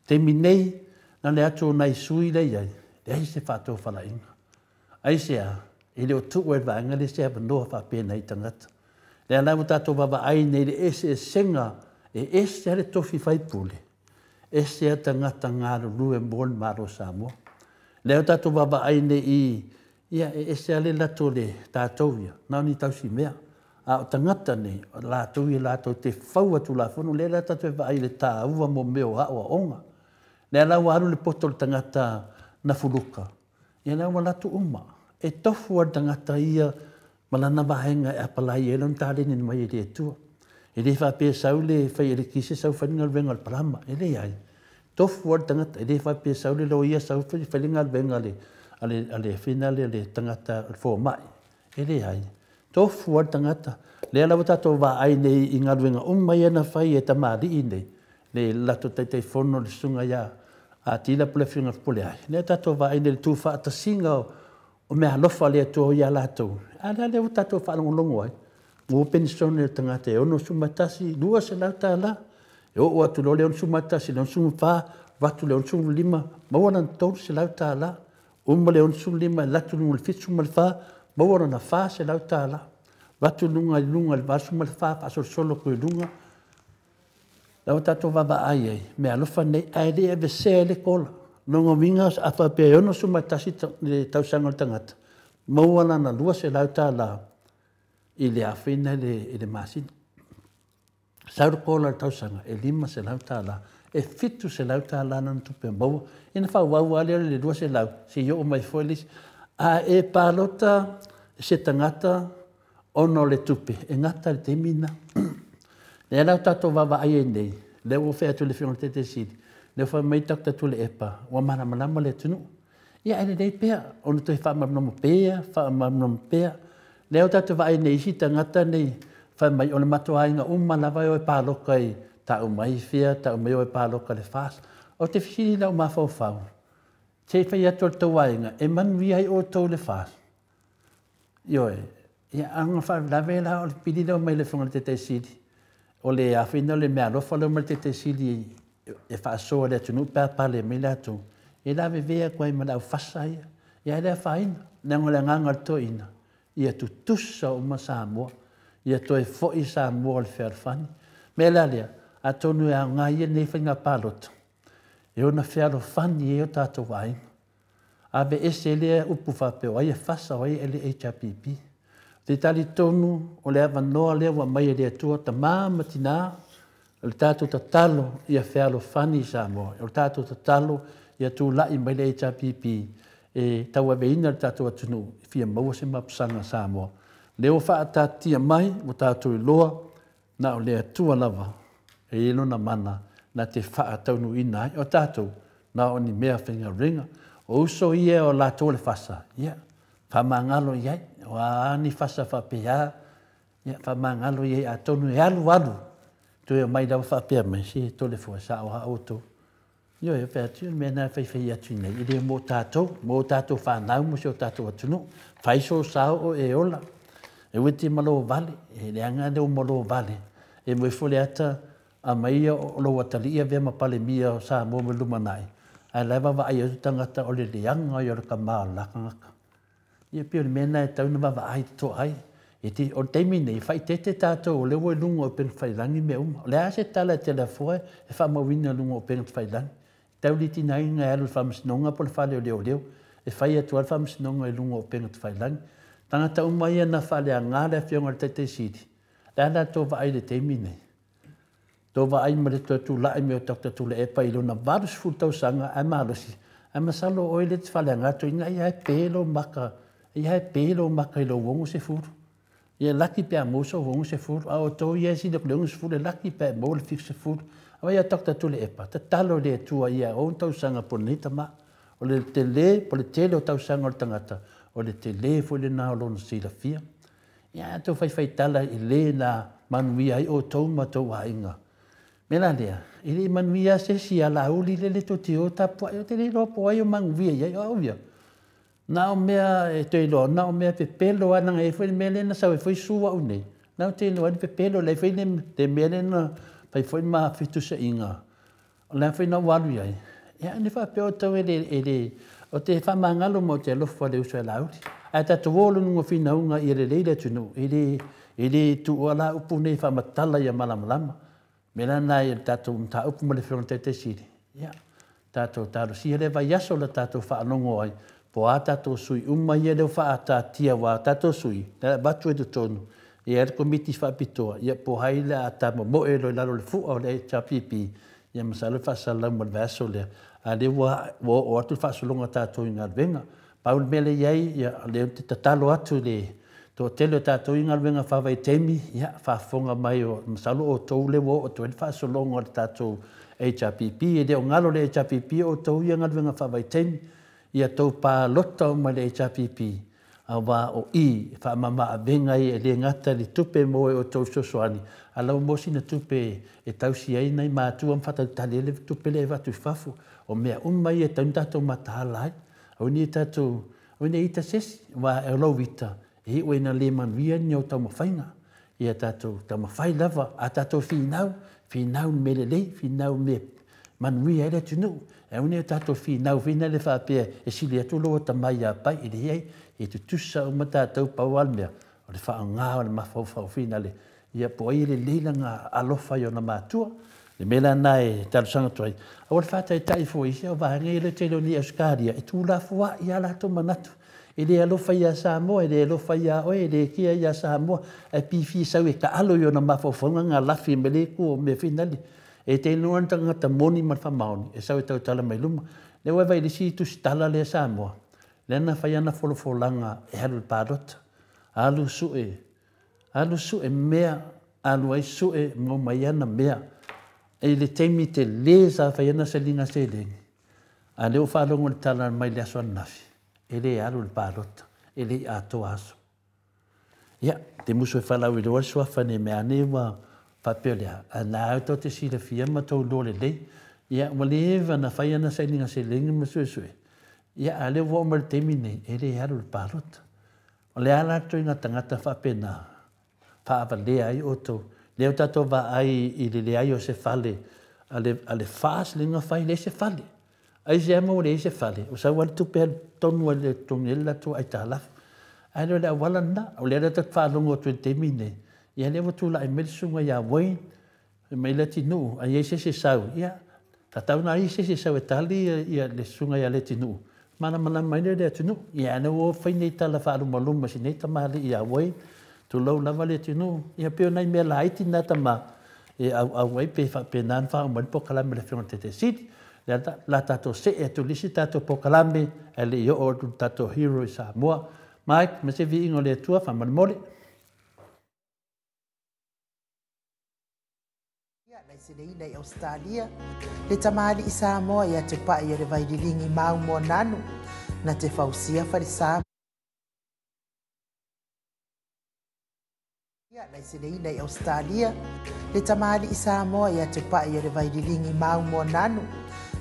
Speaker 1: Taimi nei, na le atu o nai sui lea i ai, leai se faatofalaiga. Aisea, e le o tuu ai le vaega lea se avanoa faapena i tagata. Lea la ua tatou vaavaai nei i le eseesega, e ese lava le tofi faipule, ese lava tagata galulue mo le Malo o Samoa. Lea ua tatou vaavaai nei i, ia e ese lava le lato o le tatou ia, na o ni tausimea. A o tagata nei, o latou ia latou te faua Tulafono, lea la tatou te vaai i le taua mo mea o aoaoga. Lea la ua alu le poto o le tagata na fuluka, ia lea ua latou uma. E tofu lava le tagata ia ma lana vaega e apalai ai lona taleni mai e le Atua. E le faapea sau le fai elekise sau fai le galuega o le palama, e leai. Tofu lava le tagata, e le faapea sau le loia sau fai le galuega a le whina le le tagata o le fomai, e leai. Tofu lava le tagata. Lea la ua tatou vaai nei i galuega uma ia na fai e tamalii nei, le latou Taitaifono le Susuga ia Atila po o le Afioga ia Fepuleai. Lea tatou vaai nei i le tuufaatasiga o mea alofa a le Atua ia latou. A lea lea ua tatou faalogologo ai, ua penisone le tagata e 61, $200, e oo atu loa le 61, le 64, avatu le 65, maua lana $300, uma le 65 e alu atu i luga i le 74, maua lana $400, avatu i luga i luga i le 84, faasolosolo atu i luga. La ua tatou vaavaai ai, mea alofa nei, ae le avesea ai le kola. Lona uiga, a faapea e 61 le tausaga o le tagata, maua lana $200 i le afeina i le masina. Sau le kola i le tausaga, e $500, e $700 lana tupe maua. Ina faaauau lava lea le 200, seia oo mai foi le isi. A e palota se tagata ona o le tupe, e gata i le taimi lena. Lea la ua tatou vaavaai ai nei, lea ua fai atu le Afioga i le Taitaisili, lea ua fai mai Dr. Tuilaepa, ua malamalama le atunuu. Ia ae lelei pea ona toe faamalamalama pea, faamalamalama pea. Lea ua tatou vaai nei i isi tagata nei, fai mai o le matou aiga uma lava e o e paloka i tau mai fea, tau mai o e paloka i le FAST. Ou te fesili i lau mafaufau, se i fai atu e le tou aiga, e manuia ai outou i le FAST? Ioe, ia a na faalavelave la o le pili lea mai le Afioga i le Taitaisili, o le afina o le meaalofa lea mai le Taitaisili e faasoa i le atunuu pe a pale mai latou, e lavevea atu ai ma le aufasa ia. Ia e le afaina, leaga o le agaga o le toeaina, Ia tutusa uma Samoa, ia toe fo'i Samoa o le fealofani. Mea la lea, atonu e aoga ia lenei faiga palota, e ona fealofani ai o tatou aiga. Aveese lea upu faapea o ai e fasa o ai e le HRPP. Ou te talitonu o le avanoa lea ua aumai e le Atua, tama ma tina, o le tatou tatalo ia fealofani Samoa. O le tatou tatalo ia tulai mai le HRPP e tauaveina le tatou atunuu e fia maua se mapusaga Samoa. Lea ua faataatitia mai, ua tatou iloa, na o le Atua lava e i ai lona mana na te faataunuuina ai. O tatou, na o ni mea faigaluega. O uso ia o latou le fasa, ia, faamagalo i ai. O a ni fasa faapea, ia, faamagalo i ai atonu e alu alu, toe omai lava faapea mai, se Toleafoa e sao lava outou. Ioe, fai atu, o le mea lena e faifai atu nei, e le mo tatou, mo tatou fanau ma si o tatou atunuu. Fai sou sao o e ola. E ua te malo vale, e leaga le o malo vale. E moe foi le ata a mai ia o lou atalii avea ma Palemia o Samoa mo le lumanai, ae la e vaavaai atu tagata o le leaga ia o le tama o le la tagata. Ia pei o le mea lena e tatau ona vaavaai totoa ai. E te, o le taimi nei, faaeteete tatou o lea ua i luga o upegatafailagi mea uma. O le a se tala e Toleafoa e faamauina i luga o upegatafailagi? E tau le tigaina e alu i le faamasinoga po o le fale o leoleo e fai atu ai le faamasinoga i luga o upegatafailagi. Tagata uma ia na faaleaga le Afioga i le Taitai Sili, o le a la tou vaai i le taimi nei? Tou vaai ma le toe tulai mai o Dr. Tuilaepa i lona 80 tausaga ae malosi, ae masalo o oe lea e te faaleaga toeaina, ai lava e pe lou maka, ai lava e pe lou maka i lou 60. Ia laki pe a maua sou 60, a o outou ia e sili atu i le 60, e laki pe a e maua le 70. A ia Dr. Tuilaepa, tatalo i le Atua ia 6 tausaga po o lenei tama. O le tele, po o le tele o tausaga o le tagata, o le tele foi lena o lona silafia. Ia, tou faifai tala i le na manuia ai outou ma tou aiga. Me la lea, e le i manuia se isi ia Laauli lele tou te o tapuai, ou te le iloa po o ai o manuia i ai, o au ia. Na o mea e toe iloa, na o mea pepelo lava, leaga e i ai foi le mea lea na sau ai foi Su au nei, na ou te iloa ai le pepelo, le ai foi le mea lea na fai foi ma fetusiaiga, o le a foi na ou alu i ai, ia ne i faapea outou e le, ou te faamagalo ma ou te alofa i le uso ia Laauli. Ae tatou o loa i luga o finauga ia lelei le atunuu, e le tuua la upu nei e faamatala ia malamalama. O le mea la lena i le tatou mataupu ma le Afioga i le Taitai Sili, ia, tatou talosia lea vaiaso le tatou faalogo ai, po o a tatou sui uma ia lea ua faataatia aua tatou sui, e avatu ai i totonu, e i ai le Komiti Faapitoa, ia po o ai le a tamomoe loa i lalo o le fua o le HRPP, ia masalo e faasalalau ma le vaiaso lea, a o lea ua oo atu le faasologa a tatou i galuega. Pau le mea lea e i ai, ia, o lea ou te tatalo atu i le toatele o tatou i galuega faavaitaimi, ia, faafofoga mai, masalo o outou lea ua oo atu ai le faasologa o le tatou HRPP. E le o galo le HRPP o outou ia galuega faavaitaimi, ia tou palota uma i le HRPP, aua o i e faamama-avega ai e le gata i le tupe e maua e outou fesoasoani, a o la ua maua sina tupe e tausi ai nai matua ma faatalitali ai le tupe lea e avatu i fafo. O mea uma ia e tatau ona tatou mataala ai. Aua ne i tatou, aua ne i ita se isi, aua o lau ita, e iu ai ina le manuia ni ou taumafaiga. Ia tatou taumafai lava, a tatou finau, finau i le mea lelei, finau i le mea e manuia ai le atunuu. Aua ne i o tatou finau foi lea faapea e sili atu lou atamai ia Pai, e leai, e tutusa uma tatou, pau lava le mea, o le faaaoga o le mafaufau foi lea, ia po o ai e lelei lana alofa i ona matua. Le mea la lena e talosaga atu ai, aua le faataitai foi i o vaega ia e tele o nei Ausetalia, e tuulafoai lava latou manatu. E le alofa ia Samoa, e le alofa ia oe, e le kea ia Samoa, ae pifia sau e taalo i ona mafaufauga ngā lafi me le ku o mea finali. E te iloa ni tagata moni ma le faamaoni, e sau e tautala mai luma. Lea ua e vaai i le isi tusitala lea Samoa, lea na fai ana folafolaga e alu i le palota. Alu sue, alu sue mea, alu ai sue maua mai ana mea. I le taimi tele sa fai ana seliga seleni, a lea ua faalogo i le tala mai le aso ananafi, e le alu i le palota, e le i atoa aso. Ia, te musu e faalauiloa le suafa nei mea ane ua faapea lea, a na au tou te silafia ma tou iloa lelei. Ia, ua leva ona fai ana sainiga seleni ma suesue. Ia, a lea ua oo mai le taimi nei, e le alu i le palota. O le a la le ituaiga tagata faapena, faavalea ai outou. Lea ua tatou vaai i le leai o se fale a le, a le FAST lea na fai, leai se fale. Aisea ma ua leai se fale? Ua sau lava le tupe alu tonu lava i le totogi ai le latou aitalafu. Ae le o le auala lena, o lea la tatou te faalogo atu i le taimi lenei, ia lea ua tulai mai le susuga ia Wayne, fai mai Leatinuu, a i ai se isi e sau, ia, tatau ona i ai se isi e sau e tali le susuga ia Leatinuu, malamalama ai lea i le atunuu. Ia a o lea ua fai nei tala faalumaluma e si nei tamalii ia Wayne, tulou lava Leatinuu, ia pei o nai mea laiti na tama e auau ai pe faapena ona faauma ai le polokalame a le Afioga i le Taitai Sili. Lea la tatou see atu i le isi tatou polokalame ae le i oo atu i le tatou Hero i Samoa. Mike, ma se viiga o le Atua, faamolemole.
Speaker 9: Laiseneina i Ausetalia, le tamalii Samoa ia te pa'i o le Vaililigi mau Moananu, na te fausia falesa. Laiseneina i Ausetalia, le tamalii Samoa ia te pa'i o le Vaililigi mau Moananu,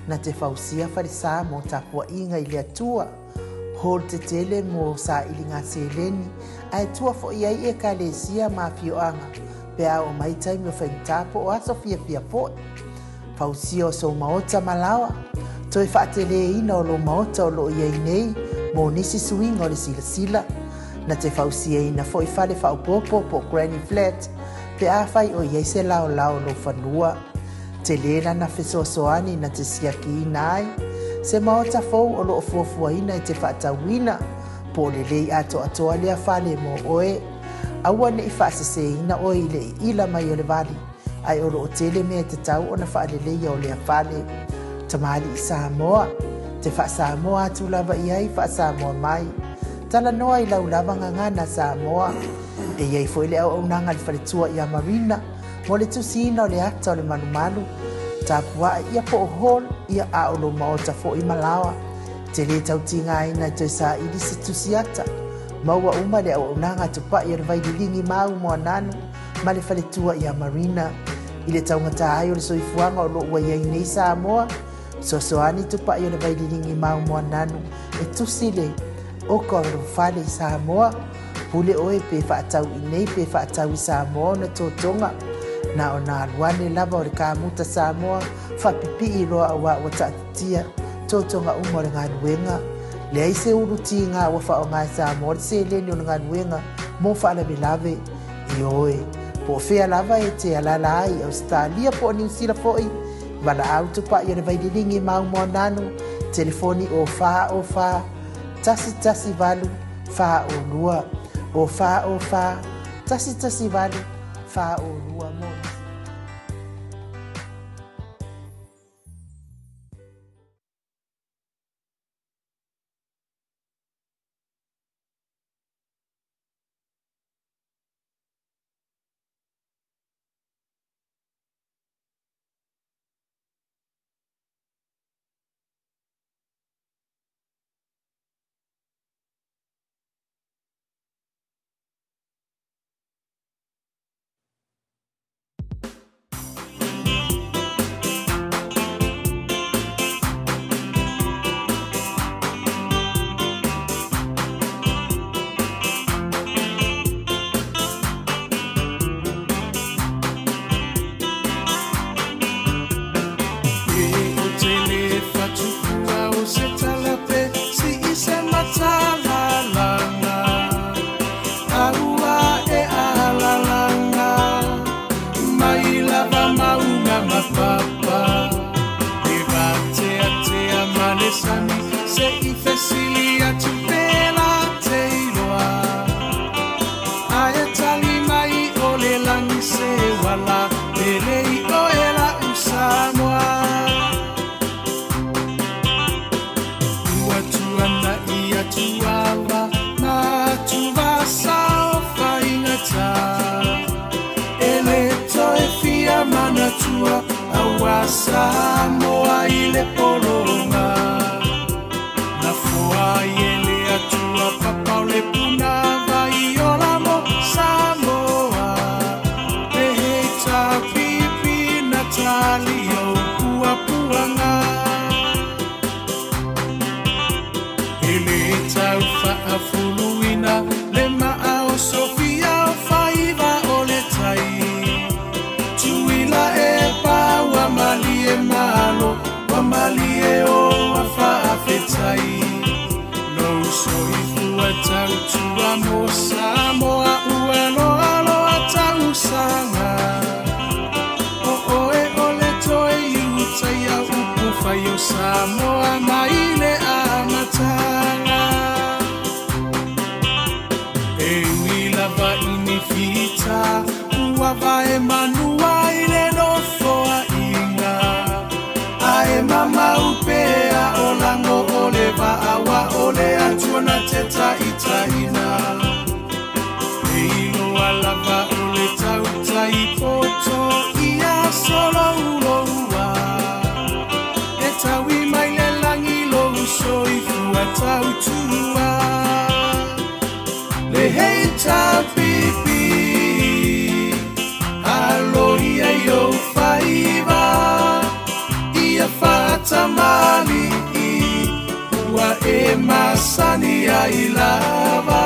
Speaker 9: na te fausia falesa mo tapua'iga i le Atua. Hall tetele mo sa'iliga seleni ae tua fo'i ai ekalesia ma afioaga pe a oo mai taimi o faigata po o aso fiafia fo'i. Fausia o sou maota ma laoa. Toe fa'ateleina o lou maota o loo i ai nei mo nisi suiga o le silasila. Na te fausiaina fo'i fale faaopoopo po o granny flat pe afai o i ai se laolao o lou fanua. Tele lana fesoasoani na te siakiina ai se maota fou o loo fuafuaina e te faatauina po o lelei atoatoa lea fale mo oe. Aua ne'i faaseseina oe i le iila mai o le vali, ae o loo tele mea e tatau ona faaleleia o lea fale. Tamalii Samoa, te faasamoa atu lava i ai faasamoa mai. Talanoa i lau lava gagana Samoa. E i ai fo'i le auaunaga a le faletua ia Marina mo le tusiina o le ata o le malumalu. Tapua'i ia po o hall ia a o lou maota fo'i ma laoa. Te lē tautigaina e toe saili se tusi ata. Maua uma le auaunaga a tupa'i o le Vaililigi mau Moananu ma le faletua ia Marina. I le taugatā ai o le soifuaga o loo ua i ai nei Samoa, fesoasoani tupa'i o le Vaililigi mau Moananu e tusi le oka o lou fale i Samoa. Pule oe pe faatau iinei pe faatau i Samoa ona totoga. Na ona alu ane lava o le kamuta Samoa faapipii loa auā ua taatitia totoga uma o le galuega. Leai se ulu tiga ua faaaoga e Samoa le seleni o le galuega mo faalavelave. Ioe, po o fea lava e te alaala ai i Ausetalia po o Niusila fo'i, valaau tupa'i o le Vaililigi mau Moananu, telefoni o 4 o 4 1 1 8 4 o 2, o 4 o 4 1 1 8 4 o 2 mo nisi.
Speaker 8: Samoa i le pologa Na foa i ele atua papau le puna vai ola mo Samoa Pe hei tā pipi na tali o puapuanga Ele tau faafuluina le maa o Sofia o faiva o le tai Tuila e pa wa malie malo, wa malie fai o Samoa mai le amataga. E ui lava i ni fita, ua vae manua i le nofoaiga. Ae mamau pea o lago o le vaaua o le Atua na te taitaina. E iloa lava o le tautai poto ia solouloua. E taui mai le lagi lou soifua tautua. Le HPP, alo ia i ou faiva, ia faatamali'i, ua e masani ai lava.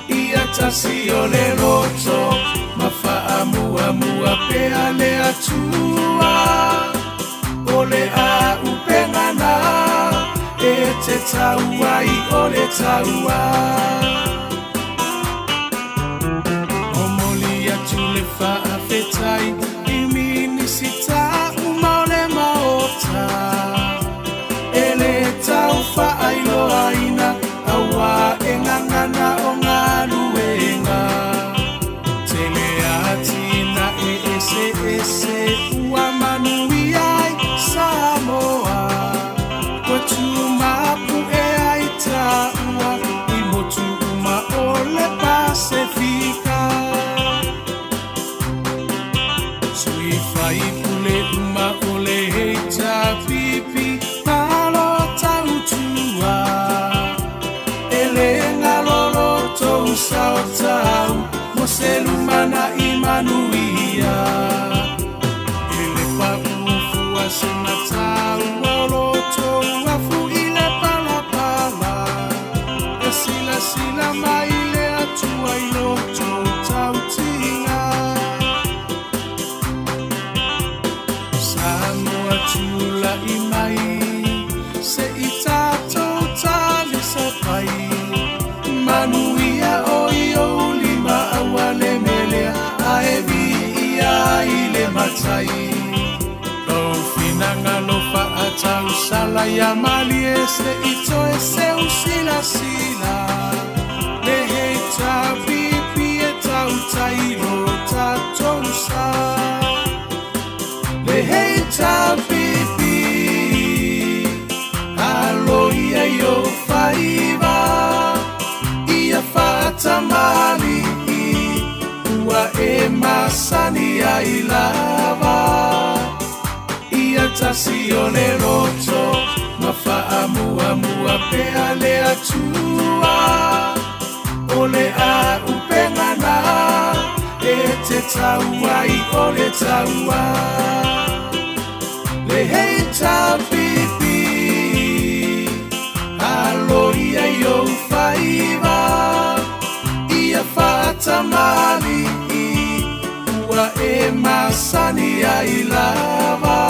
Speaker 8: Ia tasi o le loto, ma faamuamua pea le Atua. O le auupega na, e te tau ai o le taua. Momoli atu le faafetai i Minisita uma o le Maota. E le tau faailoaina, auā e gagana o galuega. Tele atina e ese ese ua manuia ai Samoa. Ua tumapu e ai taua i motu uma o le Pasefika. Sui faipule uma o le HPP, malo tautua. E le galolo tou saotau, mo se lumana i manuia. E le paufua se matau, o loto afu i le palapala. E silasila mai le Atua i loto tautiga. Samoa tula'i mai, se i tatou talisapai. Manuia o i ou lima aua le melea, ae viia i le matai. Lou finagalo faatausala ia malie, se i toe seu silasila. Le HPP e tautai lo tatou sa. Le HPP, alo ia i ou faiva, ia faatamali'i, ua e masani ai lava. Ia tasi o le loto, ma faamuamua pea le Atua. O le auupega na, e te tau ai o le taua. Le HPP, alo ia i ou faiva, ia faatamali'i, ua e masani ai lava.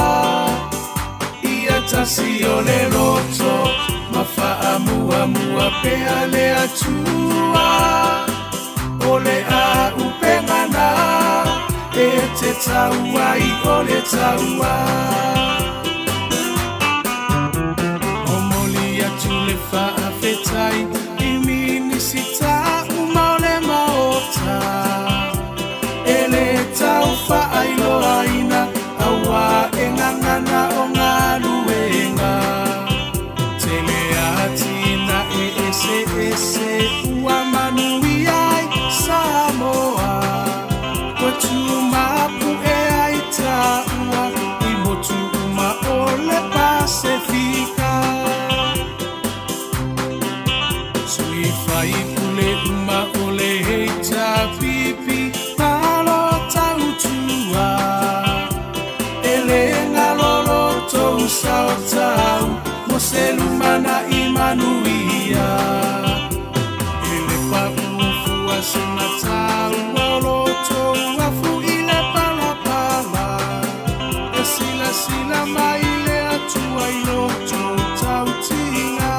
Speaker 8: Ia tasi o le loto, ma faamuamua pea le Atua. O le auupega na, e te tau ai o le taua. Momoli atu le faafetai i Minisita uma o le Maota. E le tau faailoaina, auā e gagana o galuega. Tele atina e ese ese ua manuia ai Samoa. Ua tumapu e ai taua i motu uma o le Pasefika. Sui faipule uma o le HPP, malo tautua. E le galolo tou saotau, mo se lumana i manuia. E le paufua se matau, o loto afu i le palapala. E silasila mai le Atua i loto tautiga.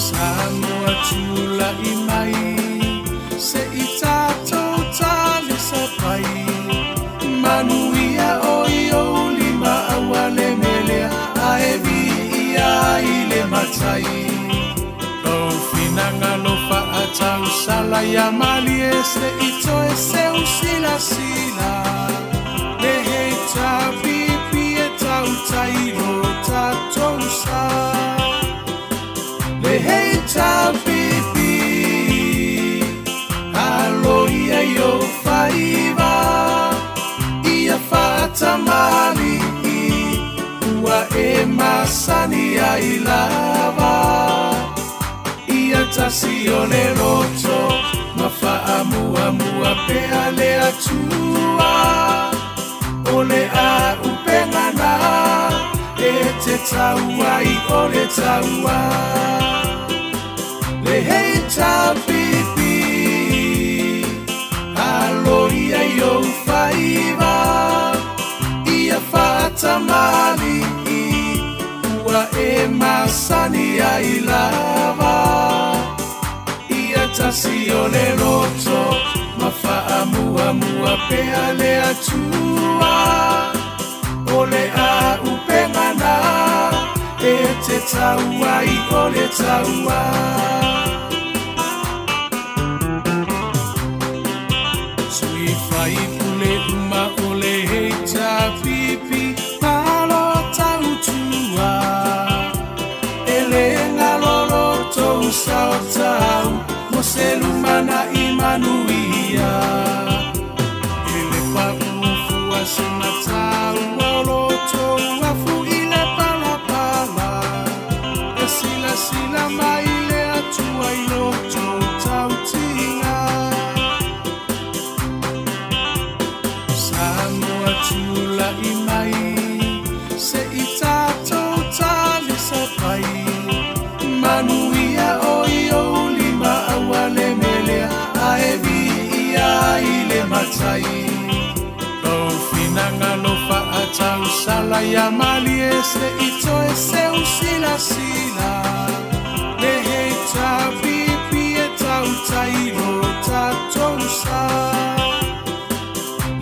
Speaker 8: Samoa tula'i mai, se i tatou talisapai. Manuia o Fa'atausala ia malie se'i toe seusilasila le heitapipi e tautailo tatousa le heitapipi alo ia i ou faiva ia fa'atamali'i ua e masani ai lava ia tasi o le loto ma fa'amuamua pea le Atua o le a'upega na e te tau ai o le taua le heitapipi alo ia i ou faiva ia fa'atamali'i ua e masani ai lava ia tasi o le loto ma fa'amuamua pea le Atua o le a'upega na e te tau ai o le taua. Sui fai pule uma o le heitapipi malo tautua e le galolo tou saotau mo se lumana i manuia e le pa'ufua segatau o lotou afu i le palapala e silasila mai le Atua i lotou tautiga Samoa tula'i mai se'i tatou talisapai manuia o i ou lima aua le melea ae viia i le matai lou finagalo fa'atausala ia malie se'i toe seusilasila le heitapipi e tautailo tatousa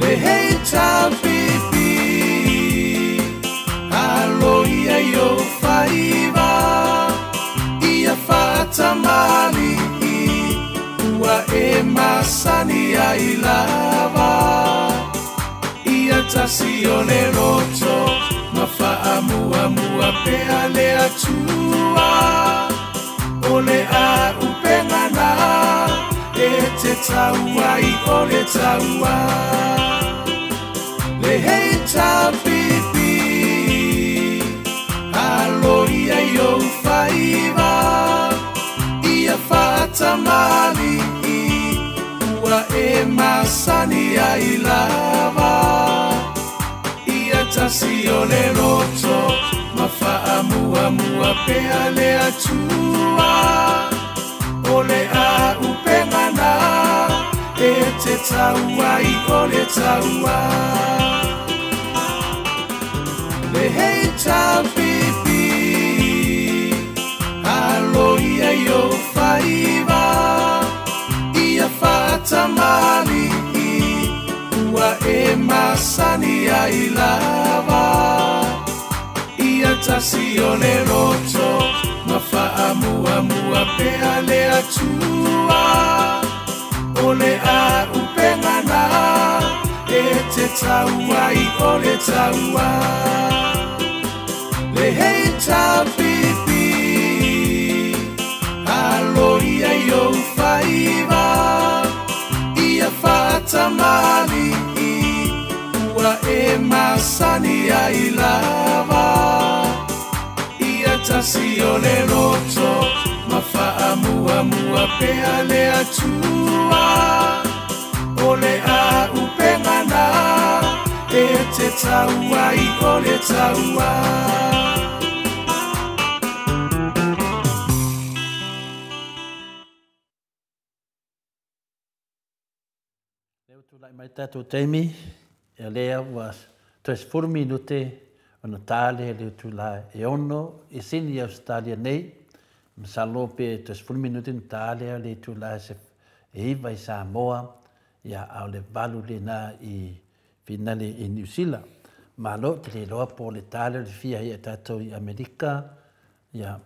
Speaker 8: le heitapipi alo ia i ou faiva ia fa'atamali'i ua e masani ai lava ia tasi o le loto ma fa'amuamua pea le Atua o le a'upega na e te tau ai o le taua le heitapipi alo ia i ou faiva ia fa'atamali'i ua e masani ai lava ia tasi o le loto ma fa'amuamua pea le Atua o le a'upega na e te tau ai o le taua le heitapipi alo ia i ou faiva ia fa'atamali'i ua e masani ai lava ia tasi o le loto ma fa'amuamua pea le Atua o le a'upega na e te tau ai o le taua le heitapipi alo ia i ou faiva ia fa'atamali'i ua e masani ai lava ia tasi o le loto ma fa'amuamua pea le Atua o le a'upega na e te tau ai o le taua.
Speaker 1: Lea ua tula'i mai tatou taimi e lea ua toe 10 minute ona tā lea le itulā e 6 i Sini i Ausetalia nei. Masalo pe toe 10 minute ona tā lea le itulā e 9 i Samoa, ia a o le 8 lena i finale i Niu Sila. Malo, te le iloa po o le tā lea o le fia ia tatou i Amerika, Ia,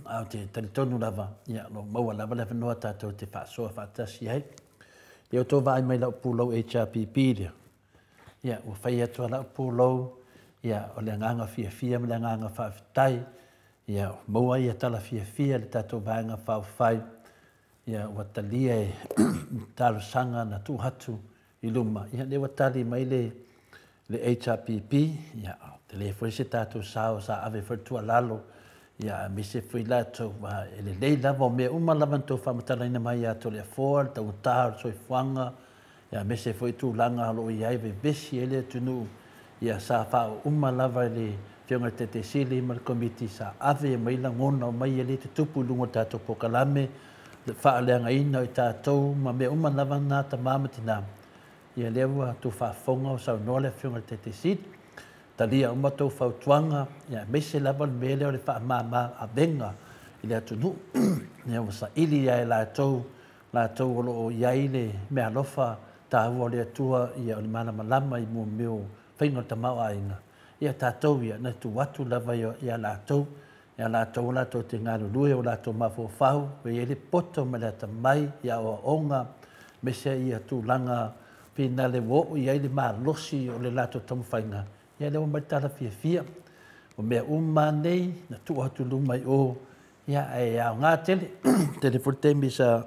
Speaker 1: a ou te talitonu lava, ia, o lo o maua lava le avanoa tatou te faasoa faatasi ai. Ia outou vaai mai i lau pulou HRPP lea. Ia, ua fai atu lava lau pulou, ia, o le agaga fiafia ma le agaga faafetai, ia, maua ia tala fiafia i le tatou Vaega Faaupufai, ia, ua talia e talosaga na tuu atu i luma, ia, lea ua tali mai le le HRPP, ia, tele foi se tatou sao sa ave foi le tuualalo, ia, aemaise foi latou, e lelei lava, o mea uma lava na outou faamatalaina mai ia Toleafoa, le taugata o le soifuaga, ia, aemaise foi tulaga o lo o i ai vevesi ai le atunuu, ia, sa faaoo uma lava i le Afioga i le Taitaisili ma le Komiti sa ave mai lagona o mai e le tutupu i luga o le tatou polokalame, le faaleagaina o i tatou ma mea uma lava na tama ma tina. Ia lea ua outou faafofoga o saunoa le Afioga i le Taitaisili, talia uma tou fautuaga, ia aemaise lava le mea lea o le faamama avega i le atunuu. Ia ua saili lava e latou, latou o lo o i ai le meaalofa taua o le Atua, ia o le malamalama i mua mea o faiga o le tamaoaiga. Ia tatou ia, na tuu atu lava ia latou, ia latou o latou te galulue, o latou mafaufau, ua i ai le poto ma le atamai i aoaoga, aemaise ia tulaga finale ua oo i ai le malosi o le latou taumafaiga, ia lea ua aumai le tala fiafia. O mea uma nei na tuu atu i luma i o, ia ae aoga tele. Tele foi le taimi sa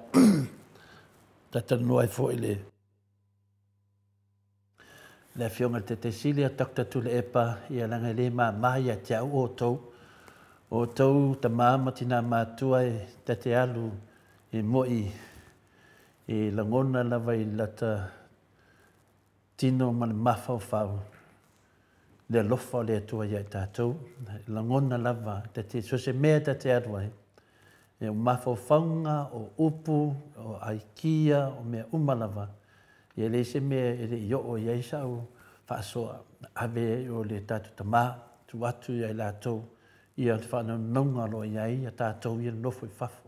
Speaker 1: talatalanoa ai foi le le Afioga i le Taitaisili a Dr. Tuilaepa, ia leaga e le mama ia te au outou, o outou tama ma tina matua e ta te alu e moi e lagona lava i lata tino ma le mafaufau le alofa o le Atua ia i tatou. E lagona lava, ta te, so se mea ta te alu ai, e o mafaufauga, o upu, o aikia, o mea uma lava, ia e leai se mea e le i oo i ai sau faasoa, ave ai o le tatou tama, tuu atu ia i latou, ia le faanaunauga o lo o i ai ia tatou ia nonofo i fafo.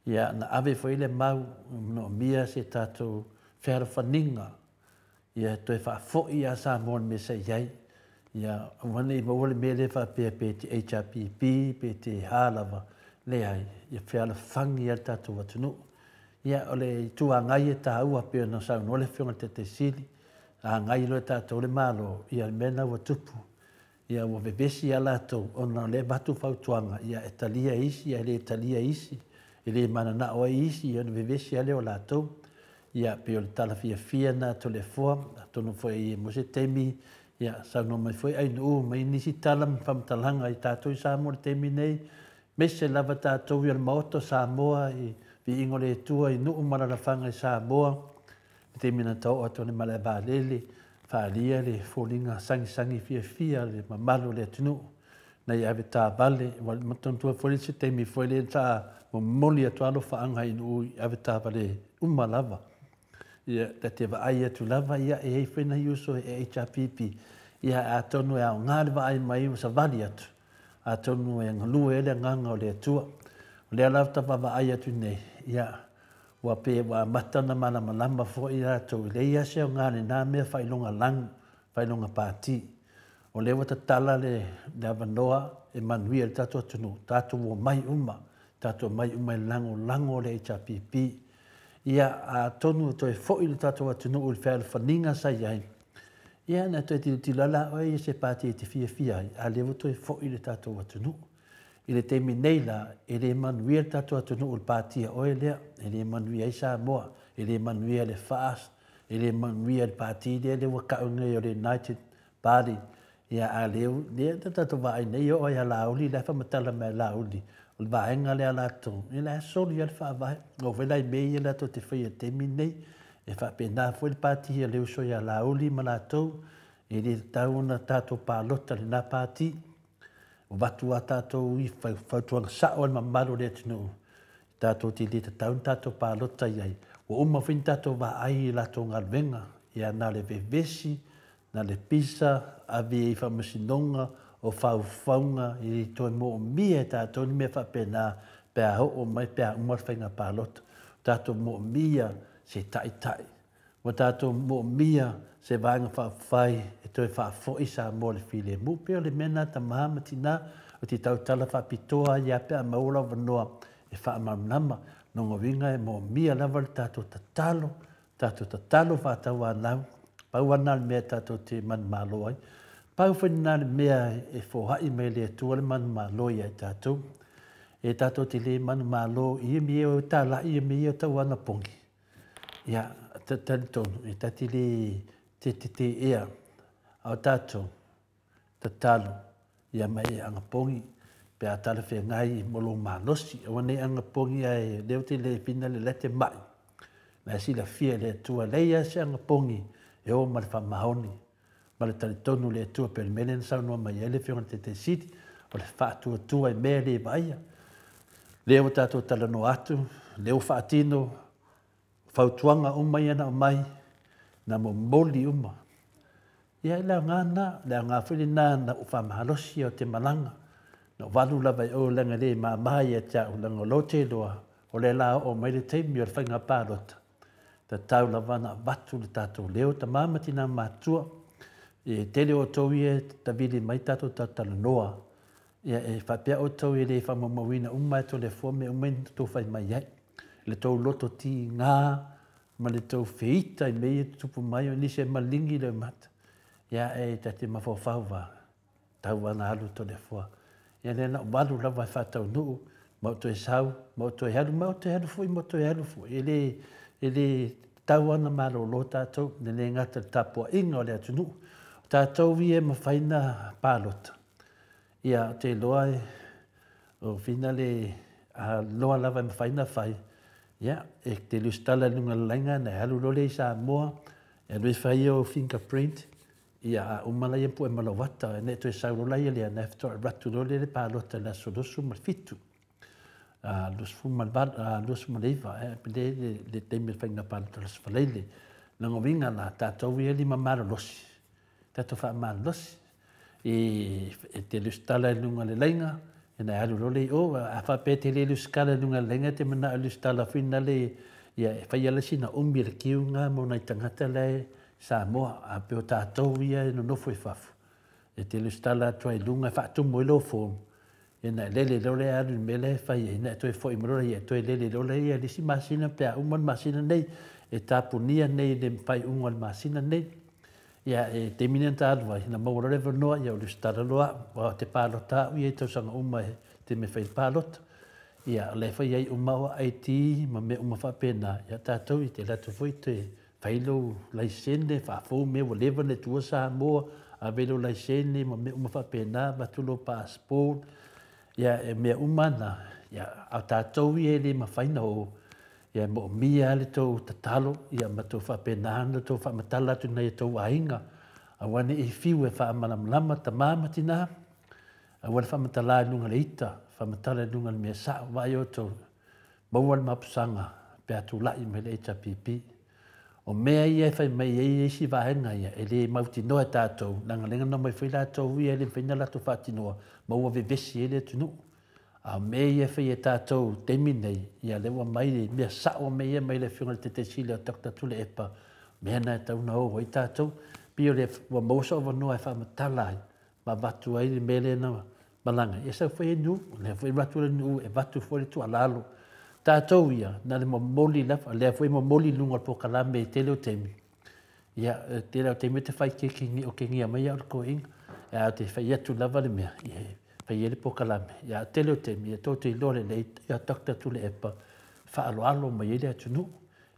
Speaker 1: Ia na ave foi le mau, manaomia se tatou fealofaniga, ia toe faafoi ia Samoa i le mea sa i ai. Ia aua ne i maua le mea lea faapea pe te HRPP pe te hā lava, leai, ia fealofani lava le tatou atunuu. Ia o le Itu Agai e taua pei ona saunoa le Afioga i le Taitaisili, agai loa e tatou le Malo, ia le mea lena ua tupu. Ia ua vevesi lava latou ona o lea e avatu fautuaga, ia e talia e isi ae le talia e isi, e le mananao ai isi, ia ona vevesi lava lea o latou. Ia pei o le tala fiafia lena a Toleafoa, atonu foi mo se taimi, ia saunoa mai foi Ainuu mai nisi tala ma faamatalaga i tatou i Samoa i le taimi nei, aemaise lava tatou i o le Maota o Samoa i viiga o le Atua i nuu ma alaalafaga i Samoa, le taimi na taoo atu ai le malaevaalele, faaalia le foliga sagisagi fiafia le mamalu o le atunuu na ia avetaavale. Ua manatua foi le isi taimi foi lea sa momoli atu alofaaga i nuu i avetaavale uma lava. Ia, ta te vaai atu lava, ia, e i ai foi nai uso e HRPP, ia, atonu e aoga le vaai mai ua savali atu, atonu e galue ai le agaga o le Atua. O lea lava ta vaavaai atu nei, ia, ua pei ua amata ona malamalama foi latou e leai lava se aoga i lena mea faailoga lanu, faailoga pati. O lea ua tatala le avanoa e manuia ai le tatou atunuu, tatou omai uma, tatou omai uma e lagolago le HRPP. Ia, atonu e toe foi le tatou atunuu i le fealofaniga sa i ai, ia na toe tilotilo lava la oe i se pati e te fiafia ai, a o lea ua toe foi le tatou atunuu. I le taimi nei la, e le manuia le tatou atunuu i le patia oe lea, e le manuia ai Samoa, e le manuia le FAST, e le manuia le pati lea lea ua tau nei o le United Party. Ia a lea, lea na tatou vaai nei e oo lava ia Laauli, la e faamatala mai e Laauli, o le vaega lea a latou, ia la e soli lava le faavae. Oo foi la i mea ia latou te faia i le taimi lenei. E faapena foi le pati a le uso ia Laauli ma latou, e le tatau ona tatou palota i lena pati. Avatu a tatou i fautuaga sao a le mamalu o le atunuu, tatou te le tatau ona tatou palota i ai. Ua uma foi ona tatou vaai i latou galuega, ia na o le vevesi, na le pisa, ave i faamasinoga, o faufauga, e le toe moomia e tatou ni mea faapena pe a oo mai pe a uma le faiga palota. O tatou moomia se taitai. Ua tatou moomia se Vaega Faaupufai e toe faafoi Samoa i le filemu. Pei o le mea lena tama ma tina, Ou te tautala faapitoa ai ia pe a maua lou avanoa e faamalamalama. Lona uiga e moomia lava le tatou tatalo, tatou tatalo faatauanau, pau lava lena o le mea tatou te manumalo ai. Pau foi lena o le mea e foai mai e le Atua le manumalo ia i tatou. E tatou te le manumalo i ia mea o talai ia mea ia o tauanapogi. Ia, talitonu, e ta te le te teteea a o tatou tatalo ia ma e anapogi pe a talafeagai mo lou malosi. Aua ne i anapogi ae lea ou te le fina le la e te mai. La e silafia e le Atua, leai lava se anapogi e o ma le faamaoni ma le talitonu i le Atua pei o le mea lea na saunoa mai ai le Afioga i le Taitaisili, o le faatuatua i mea e le vaaia. Lea ua tatou talanoa atu, lea ua faatino fautuaga uma ia na aumai, na momoli uma. Ia, le aoga lena, le aoga foi lena na ou faamalosi au te malaga. Na ou alu lava i o leaga e le mama ia te au, leaga o lea ou te iloa, o lea o le a oo mai le taimi o le faiga palota, tatau lava ona avatu le tatou leo, tama ma tina matutua. E tele outou ia e tavili mai tatou talatalanoa, ia e faapea outou e le faamaumauina uma e Toleafoa mea uma ia na outou fai mai ai. Le tou loto tiga ma le tou feita i mea ia e tutupu mai, o nisi e maligi le mata. Ia e ta te mafaufau va, tau ana alu Toleafoa. Ia lea na ou alu lava e faataunuu, ma ou toe sau, ma ou toe alu, ma ou toe alu foi, ma ou toe alu foi. E le, e le tatau ona malolo tatou, e le gata i le tapuaiga o le atunuu. O tatou ia e mafai ona palota, ia ou te iloa e, o fina le a loa lava e mafai ona fai, ia, e te lusitala i luga o le laina ona e alu loa lea i Samoa, e alu e fai ou fingerprint, ia a uma laia pue ma lou ata, e ne i toe sau loa laia lea, ona faatoa alu atu loa lea i le palota i le aso 27, 28, 29, le, le taimi o le faiga palota o le Aso Faraile. Lona uiga la, tatou ia lima malolosi, tatou faamalosi e te lusitala i luga o le laina, ona e alu loa lea i o. A faapea e te le lusitala i luga o le laina, e te manao e lusitala foi lale, ia e fai lava sina umi o le queue lena mo nai tagata la e Samoa. A pei o tatou ia e nonofo i fafo, e te lusitala atu ai i luga e faatumu ai lou form, ia ona e lele loa lea alu i le mea la e fai ai, ona e toe foi mai loa lea, e toe lele loa lea i le isi masina pe a uma le masina nei, e tapunia nei i le faaiuga o le masina nei. Ia, e taimi nei na ta alu ai, na maua loa le avanoa, ia o lusitala loa au, aua ou te palota au ia i tausaga uma i taimi e fai ai le palota. Ia, o la e fai ai uma au ID ma mea uma faapena, ia tatou e te alu atu foi toe fai lou laisene, faafou mea ua leva ona e tuua Samoa, ave lou laisene ma mea uma faapena, avatu lou passport, ia e mea uma na, ia, a o tatou ia e le mafai ona o, ia e moomia lava le tou tatalo, ia ma tou faapena ona tou faamatala atu i nai o tou aiga, aua ne i fiu e faamalamalama tama ma tina, aua le faamatala i luga o le ita, faamatala i luga o le mea sao, vaai outou, maua le mapusaga pe a tulai mai le HRPP. O mea ia e fai mai ai isi vaega ia, e le mautinoa e tatou, leaga lea na omai foi latou ia e le mafai ona latou faatinoa, ma ua vevesi ai le atunuu. A o mea ia e fai e tatou i le taimi lenei, ia lea ua aumai le mea sao mea ia mai le Afioga i le Taitaisili o Doctor Tuilaepa, o mea na e tatau ona o ai tatou. Pei o lea ua maua sou avanoa e faamatala ai ma avatu ai le mea lea na malaga ai, e sau foi e nuu, o lea foi e avatu le nuu e avatu foi le tuualalo. Tatou ia, na le momoli lava, lea foi e momoli i luga o le polokalame i le tele o taimi, ia, e tele lava o taimi ou te fai keki, o kegia mai au e le toeaina, ae ou te fai atu lava le mea, ia e fai ai le polokalame. Ia, a o le tele o taimi, ia tou te iloa lelei, ia Doctor Tuilaepa, faaaloalo mai ai le atunuu.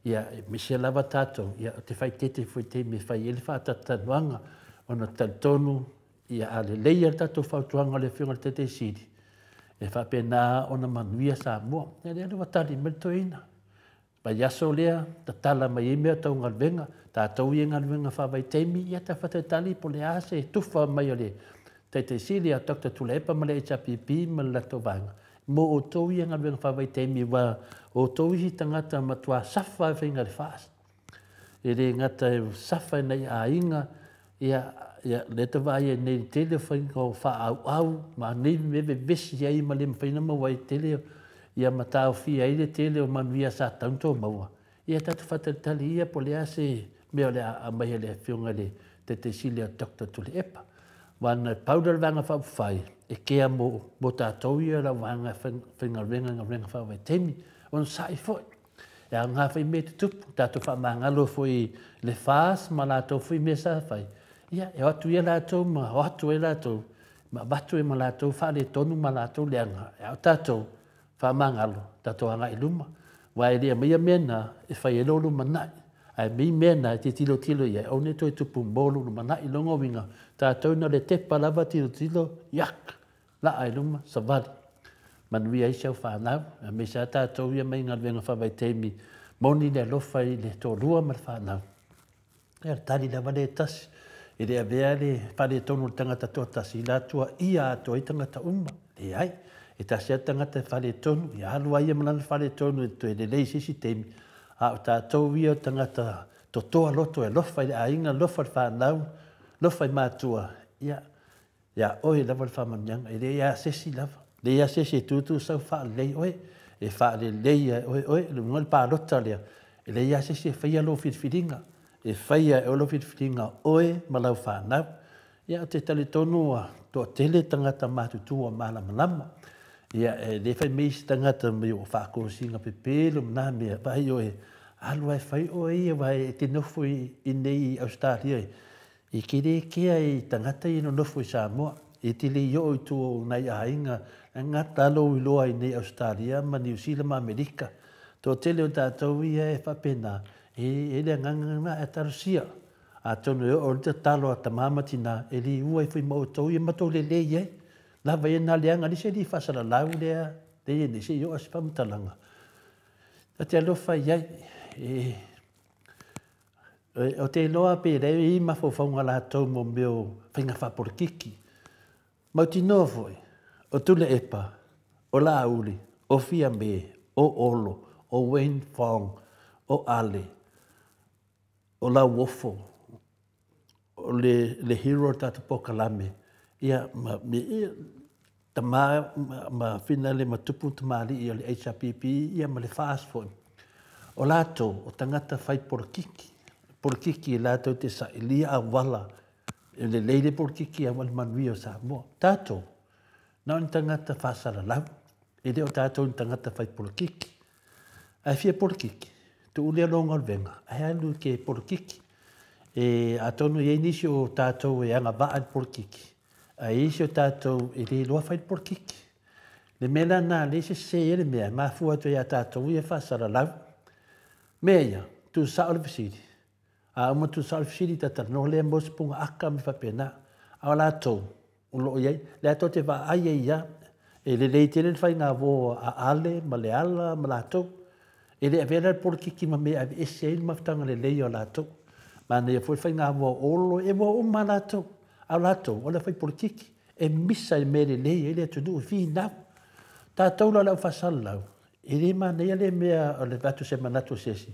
Speaker 1: Ia, aemaise lava tatou, ia, ou te faaeteete foi i le taimi e fai ai le faatalatalanoaga, ona talitonu, ia, a lelei lava le tatou fautuaga a le Afioga i le Taitaisili, e faapena ona manuia Samoa. Ia, lea ua tali mai le toeaina. Vaiaso lea, tatala mai ai mea tau galuega, tatou ia i galuega faavaitaimi, ia ta faatalitali po o le a se tufa mai o le Taitaisili a Doctor Tuilaepa ma le HRPP ma le latou vaega, mo outou ia galuega faavaitaimi, aua o outou isi tagata matua safa i faiga i le FAST. E le gata e safa i nai aiga, ia, ia, lea te vaai ai nei i le tele o faiga o faaauau ma nei mea vevesi ai ma le mafai ona maua ai tele ia ma taofia ai le tele o manuia sa tatau ona outou maua. Ia tatou faatalitali ia po o le a se mea o le a aumai e le Afioga i le Taitaisili a Doctor Tuilaepa. Aua na pau lea o le Vaega Faaupufai e kea mo, mo tātou ia lau vaega faigaluega i galuega faavaitaimi. Onosai foi. E aoga foi mea tutupu, tātou faamagalo foi i le FAS ma latou foi mea sa fai. Ia, e o atu ia latou ma o atu ai latou, ma avatu ai ma latou faaletonu ma latou leaga. A o tātou, faamagalo, tātou agai i luma. Aua e le aumaia mea na e fai ai lou lumanai. Ae aumai mea na e te tilotilo i ai, aua ne i toe tupu mo lou lumanai. Lona uiga, tātou na o le tepa lava tilotilo, yak, laa i luma, savali. Manuia ai si au fanau, aemaise lava tātou ia mai galuega faavaitaimi, moni le alofa i le toalua ma le fanau. Ia, o le tali lava lea e tasi. E le avea le faaletonu o le tagata toatasi i le Atua ia atoa ai tagata uma. Leai. E tasi lava le tagata e faaletonu, ia alu lava ia ma lana faaletonu e toe lelei i se isi taimi, a o tatou ia o tagata totoa loto e alofa i le aiga, alofa i le fanau, alofa i matua, ia, Ia oe lava le faamanuiaga, e leai lava se isi lava, leai lava se isi e tutu sau faalelei oe, e faalelei e oe oe, le uiga o le palota lea, e leai lava se isi e faia lou filifiliga, e faia e oe lau filifiliga, oe ma lau fanau. Ia, ou te talitonu ua toatele tagata matutua ua malamalama. Ia, e le fai mai isi tagata mai ua faatosina pepelo ma na mea, vaai oe, alu ae fai oe ia, aua e te nofo i inei i Ausetalia E te le kea i tagata ia e nonofo i Samoa, e te le i oo i tua o nai aiga, e gata lou iloa i nei Ausetalia ma Niu Sila ma Amerika. Toatele o tatou ia e faapena, e i ai le agaga lena, ae talosia. Atonu e oo le tatalo a tama ma tina, e liua ifo i ma outou ia ma tou lelei ai. Lava ia na leaga le isi alii faasalalau lea lea i ai nei, se i oo se faamatalaga. Ta te alofa i ai, e Ou te iloa pe leai e i ai mafaufauga latou mo mea o faiga faapolokiki. Mautinoa foi, o Tuilaepa, o Laauli, o Fiame, o Olo, o Wayne Fong, o Ale, o Lauofo, o le, le hero o le tatou polokalame, ia, ma, ia, tama ma finale ma tupu tamalii o le HRPP ia ma le FAST foi. O latou, o tagata fai polokiki. Polokiki latou te sailia auala, e lelei le polokiki aua le manuia o Samoa. Tatou, na o ni tagata faasalalau, e le o tatou ni tagata fai polokiki. Ae fia polokiki, tuu lea lou galuega, ae alu ke polokiki. E, atonu e i ai nisi o tatou e agavaa i le polokiki, Ae i ai isi o tatou e le iloa fai le polokiki. Le mea la lena lea e sese ai le mea, e mafua atu ai ia tatou ia e faasalalau. Mea ia, tuusao le fesili. A uma tuusao le fesili, ta talanoa lea mo se puga aka ma mea faapena. A o latou, o lo o i ai, lea tou te vaai ai lava, e lelei tele le faigavo a Ale ma Leala ma latou. E le avea la le polokiki ma mea e aveese ai le mafutaga lelei o latou. Manaia foi le faigavo a Olo, e ua uma lava latou. A o latou, o le fai polokiki, e misa i mea lelei ai le atunuu e finau. Tatou la o le au faasalalau, e le manaia le mea o le avatu o se manatu o se isi.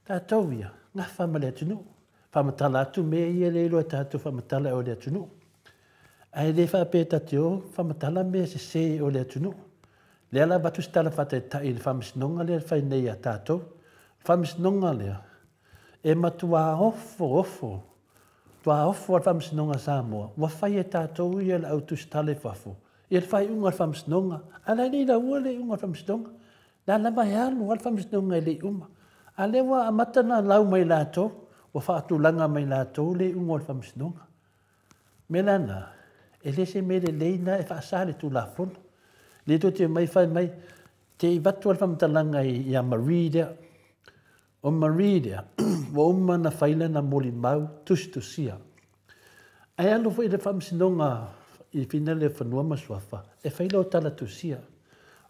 Speaker 1: Tatou ia, gafa ma le atunuu, faamatala atu mea ia le iloa e tatou faamatala e o le atunuu. Ae le faapea ta te o faamatala mea sese o le atunuu. Lea la avatu se tala faataitai i le faamasinoga lea e fai nei ia tatou. Faamasinoga lea, e matua ofo ofo Ua ofo lava le Faamasinoga a Samoa, ua fai e tatou ia le au tusitala i fafo, ia le faaiuga a le Faamasinoga, ae la e le i laua le iuga a le Faamasinoga. O la lava e alu lava le Faamasinoga e le i uma. A lea ua amata ona lau mai e latou, ua faatulaga mai e latou le iuga o le Faamasinoga. O le mea la lena, e le se mea lelei lena e faasa i le Tulafono. O lea tou te omai fai mai, te i avatu lava le faamatalaga ia Marie lea, O Marie lea, ua uma ona fai lana molimau tusitusia. Ae alu foi i le Faamasinoga i Finale o Fanua ma Suafa e fai lau tala tusia.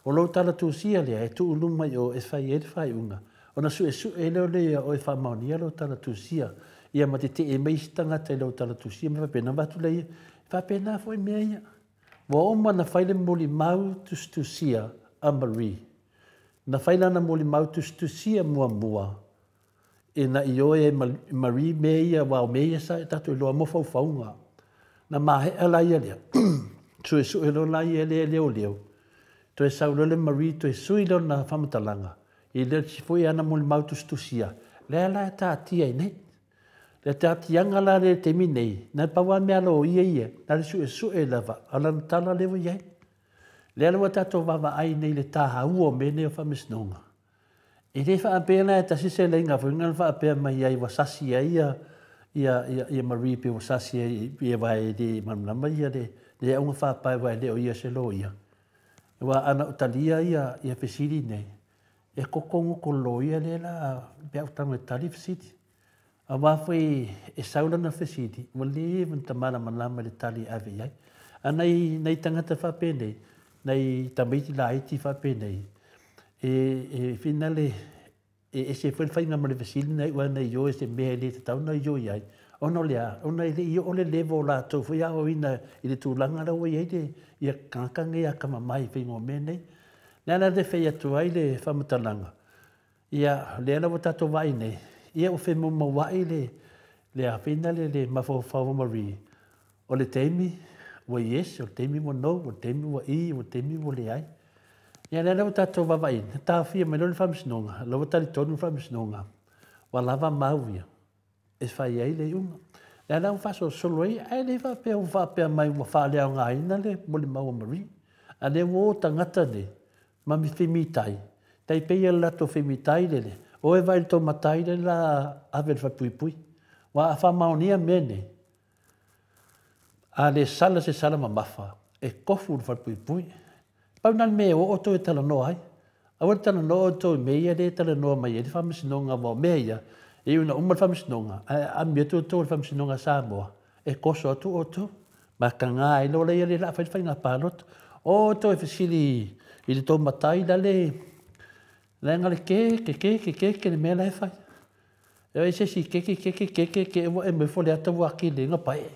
Speaker 1: O lou tala tusia lea e tuu luma i o e fai ai le faaiuga, ona suesue lea o lea ia oe faamaonia lau tala tusia, ia ma tetee mai isi tagata i lau tala tusia ma faapena. Ona avatu lea ia, e faapena foi mea ia. Ua uma ona fai le molimau tusitusia a Marie. Na fai lana molimau tusitusia muamua ina ioe ai Marie mea ia, aua o mea ia sa tatou iloa mo faufauga. Na maea la ia lea, suesue loa la ia lea e leoleo, toe sau loa le Marie toe sui lona faamatalaga i le isi foi ana molimau tusitusia, lea la e taatia ai nei. Le taatiaga la lea i le taimi nei, na o le pau lava le mea a loia ia, na o le suesue lava o lana tala lea ua i ai. Lea la ua tatou vaavaai nei i le taua o mea nei o faamasinoga. E le faapea la e tasi se laina foi na faapea mai ai ua sasi ai ia ia ia, ia Marie pe ua sasi ai ia aua e le malamalama ia le le auga faapae aua e le o ia se loia. Aua ana ou talia ia ia fesili nei, e koko gutu le loia lea la pe a ou tago e tali fesili. Aua foi e sau lana fesili, ua leva ona ta malamalama i le tali e ave i ai. A nai, nai tagata faapenei, nai tamaiti laiti faapenei, e, e finale e ese foi le faiga ma le fesili na iu ai na ioe se mea e le tatau ona ioe i ai. Ona o le a? Ona e le i oo le level o latou foi aoaoina i le tulaga la ua i ai le, ia tagata nei atamamai i faiga o mea nei. O le a la le fai atu ai le faamatalaga? Ia, lea la ua tatou vaai nei, ia ua femoumoua'i le, le afina le, le mafaufau o Marie, o le taimi ua yes, o le taimi ua no, o le taimi ua i, o le taimi ua leai. Ia, lea la ua tatou vaavaai, na taofia mai loa le Faamasinoga, la ua talitonu le Faamasinoga, ua lava mau ia e fai ai le iuga. Lea la ua faasolosolo ai, ae le faapea ua faapea mai ua faaleaogaina le molimau a Marie. A lea ua o tagata nei ma mi femitai, tai pei o le latou femitai lele, o e vaai i le tou matai lea la ave i le falepuipui. Aua a faamaonia mea nei, a le sala se sala mamafa, e tofu i le falepuipui. Pau lena le mea e o outou e talanoa ai. Aua le talanoa outou i mea ia lea e talanoa mai ai le Faamasinoga aua o mea ia, e iu ina uma le Faamasinoga, ae aami atu outou i le Faamasinoga a Samoa, e toso atu outou. Mataga ai loa lea o le a fai le faiga palota. O outou e fesili i le tou matai la le leaga le keke keke keke le mea la e fai. E oi se isi keke keke keke ke ua e mai fo le ata ua atili ai ona paee.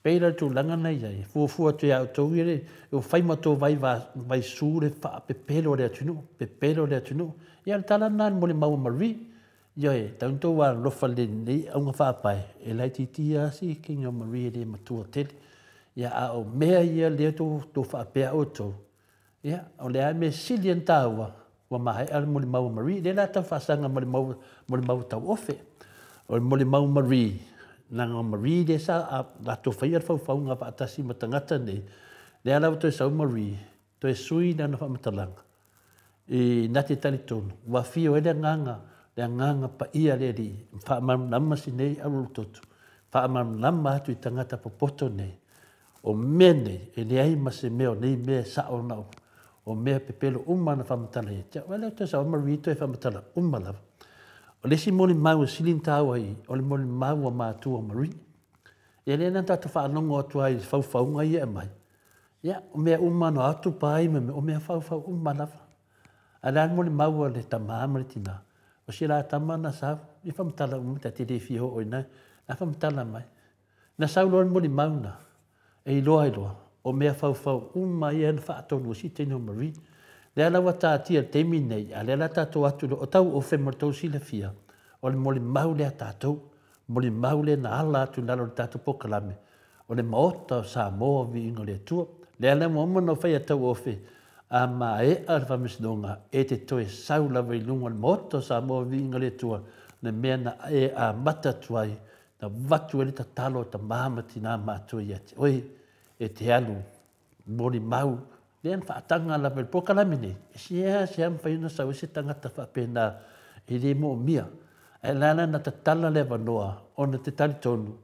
Speaker 1: Pei la o le tulaga lena e i ai, fuafua atu ia outou ia le, ua fai ma outou vai vaisu le faapepelo o le atunuu, pepelo le atunuu. Ia o le tala lena mo le mau a Marie. Ioe, tau ina outou alolofa i lenei auga faapae, e laitiiti lava si king o Marie e le matua tele. Ia a o mea ia lea tou faapea outou, Ia, o le a mea sili ona taua, ua maea le molimau a Marie, lea la tau faasaga ma le molimau tauofe. O le molimau Marie, leaga o Marie lea sa latou faia le faufauga faatasi ma tagata nei, lea la ua toe sau Marie, toe sui lana faamatalaga i na te talitonu, ua afio ai le agaga, le agaga paia le Alii, faamalamalama si nei auluulutoto, faamalamalama atu i tagata popoto nei, O mea nei, e leai ma se mea o nei mea e sao na o mea pepelo uma na faamatala ia te au. Lea toe sao Marie toe faamatala uma lava. O le isi molimau e sili ona taua i i, o le molimau a matua o Marie. Ia lea na tatou faalogo atu ai i faufauga ia e aumai. Ia, o mea uma na atu pa ai ma mea, o mea faufau uma lava. A le a le molimau a le tama ma le tina, o si la tama na sau, ia faamatala uma, ta te le fia oo i na, na faamatala mai. Na sau loa le molimau na, e iloa ai loa, o mea faufau uma ia na faatonu e si teine o Marie. Lea la ua taatia i le taimi lenei, a lea la tatou atu loa, o tauofe mo le tou silafia, o le molimau lea a tatou, molimau lea na ala atu i lalo o le tatou polokalame, o le Maota o Samoa Viiga o le Atua. Lea la ua uma ona fai a tauofe, a maea le faamasinoga, e te toe sau lava i luga o le Maota o Samoa Viiga o le Atua, le mea na e amata atu ai Na avatu ai le tatalo a tama ma tina matua ia te oe e te alu molimau lea na faataga lava i le polokalame nei, e seasea mafai ona sau ai se tagata faapena e le moomia. Ae la la na tatala le avanoa ona te talitonu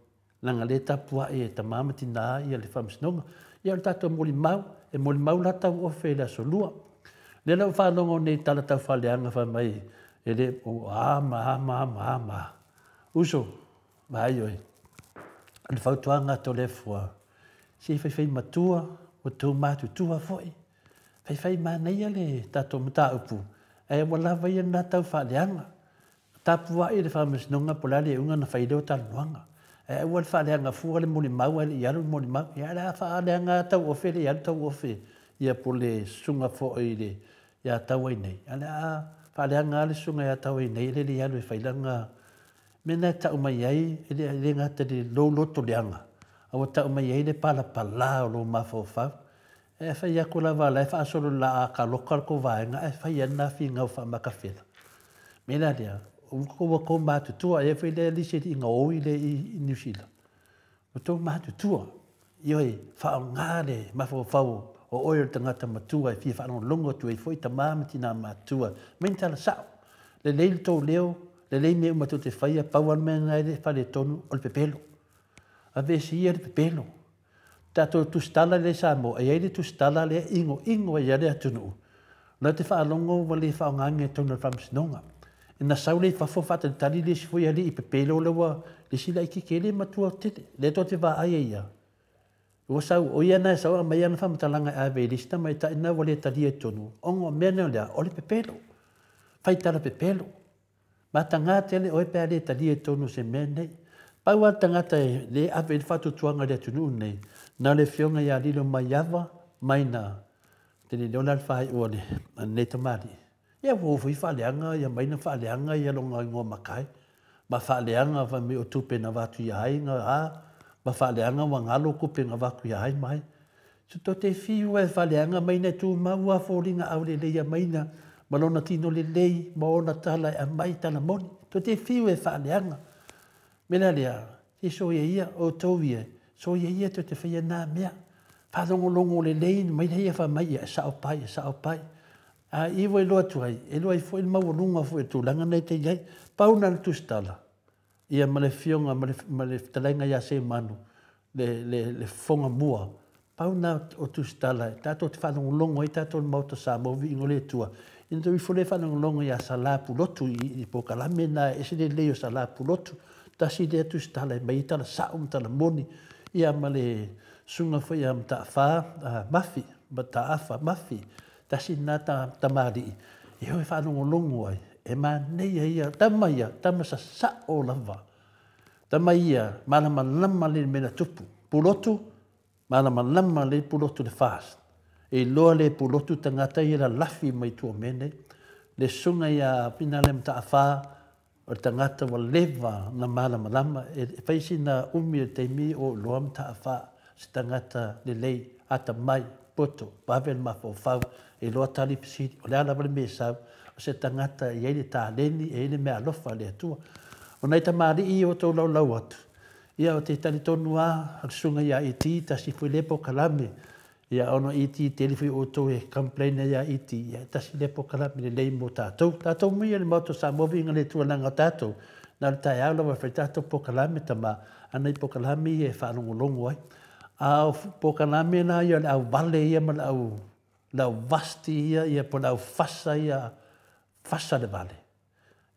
Speaker 1: leaga lea e tapuai e tama ma tina ia le faamasinoga. Ia o le tatou molimau, e molimau la tauofe i le aso Lua. Lea la ua faalogo nei i tala taufaaleaga fai mai e le o a ma a ma a ma a ma a. Uso, vaai oe, o le fautuaga a Toleafoa, se faifai matua, ua tou matutua foi, faifai manaia le tatou mataupu, ae ua lava ia lena tau faaleaga. Tapuai le faamasinoga po o le a le iuga na fai lea o talanoaga. Ae aua le faaleaga fua le molimau ae le i alu le molimau. Ia o le a faaleaga lava tauofe le i alu tauofe ia po o le susuga foi i le ia Tauainei. Ae o le a faaleaga lava le susuga ia Tauainei e le i alu e fai lana mea lena e tau mai ai, e le gata i lou loto leaga, a ua tau mai ai le palapala o lou mafaufau. E fai atu lava o la e faasolo i le laa taloka le tou vaega ae fai lava lena finau faamakafela. O le mea la lea, Ua tou matutua, e foi lea lisi i oi le i Niu Sila. Ua tou matutua, ioe, faaaoga le mafaufau o oe o le tagata matua e fia faalogologo atu ai foi tama ma tina matutua. Mai ni tala sao, lelei le tou leo, lelei mea uma tou te faia, pau lava le mea lena e le faaletonu o le pepelo. Aveese ia le pepelo. Tatou tusitala lea i Samoa, e i ai le tusitala lea e igoigo ai lava le atunuu, o la e te faalogo ua le faaaogaina i totonu o le faamasinoga. Ina sau lea i fafo faatalitali le isi foi alii pepelo lea ua le isi laitiiti e le matua tele, lea tou te vaai ai lava, ua sau, o ia lena e sau aumai ana faamatalaga e ave i le isi tamaitai lena ua le talia i totonu, ona o mea nei o le a? O le pepelo, faitala pepelo. Mataga tele oe pe a le talia i totonu o se mea lenei. Pau lava le tagata e le ave i ai le faatuatuaga i le atunuu lenei, na o le afioga ia Lilo Maiava Maina, ou te le iloa la le faaiu a lenei tamalii. Ia ua o foi faaleaga ia Maina faaleaga ia lona igoa matai, ma faaleaga fai mai o tupe na avatu ia ai na a, ma faaleaga ua galo tupe na avatu ia ai ma ai. Se tou te fiu lava e faaleaga Maina e tumau lava foliga aulelei a Maina ma lona tino lelei ma ona tala e aumai tala moni. Tou te fiu e faaleaga. O le mea la lea, se soia ia, outou ia, soia ia tou te faia na mea. Faalogologo lelei mai laia fai mai, ia e sao pai, e sao pai. A i ua iloa atu ai, e iloa ai foi le maualuga foi o le tulaga lena e te i ai. Pau lena o le tusitala, ia ma le afioga ma le fetalaiga ia Seumanu, le fofoga mua, pau lena o tusitala tatou te faalogologo ai tatou i le Maota o Samoa, viiga o le Atua. Ina outou ifo lea e faalogologo ia Sala Pulotu i polokalame lena e ese le lelei o Sala Pulotu. Tasi lea tusitala e aumai ai tala sao ma tala moni, ia ma le susuga foi ia Mataafa Mafi, Mataafa Mafi, tasi lena tamalii e o e faalogologo ai, e manaia ia, tama ia, tama sasao lava. Tama ia, malamalama lelei i le mea na tupu. Pulotu, malamalama lelei Pulotu i le FAST. E iloa le Pulotu tagata ia lalafi mai tua o mea nei. Le susuga ia Finale Mataafa, o le tagata ua leva na malamalama, e fai sina umi o le taimi o iloa Mataafa, se tagata lelei, atamai, poto, vave le mafaufau, e iloa tali fesili, o le a lava le mea e sau, o se tagata e i ai le taleni, e i ai le meaalofa a le Atua. O nai tamalii ia ua outou laulau atu, ia ou te talitonu lava, o le susuga ia ET, tasi foi lea polokalame, ia ona ET tele foi outou e complain ai ia ET, ia tasi lea polokalame lelei mo tatou. Tatou uma ia i le Maota o Samoa, viiga le Atua leaga o tatou, na o le taeao lava e fai tatou polokalame tama, a nai polokalame ia e faalogologo ai. A o polokalame la ia o le auvale ia ma le au le au vasti ia, ia po o le au fasa ia, fasa le vale.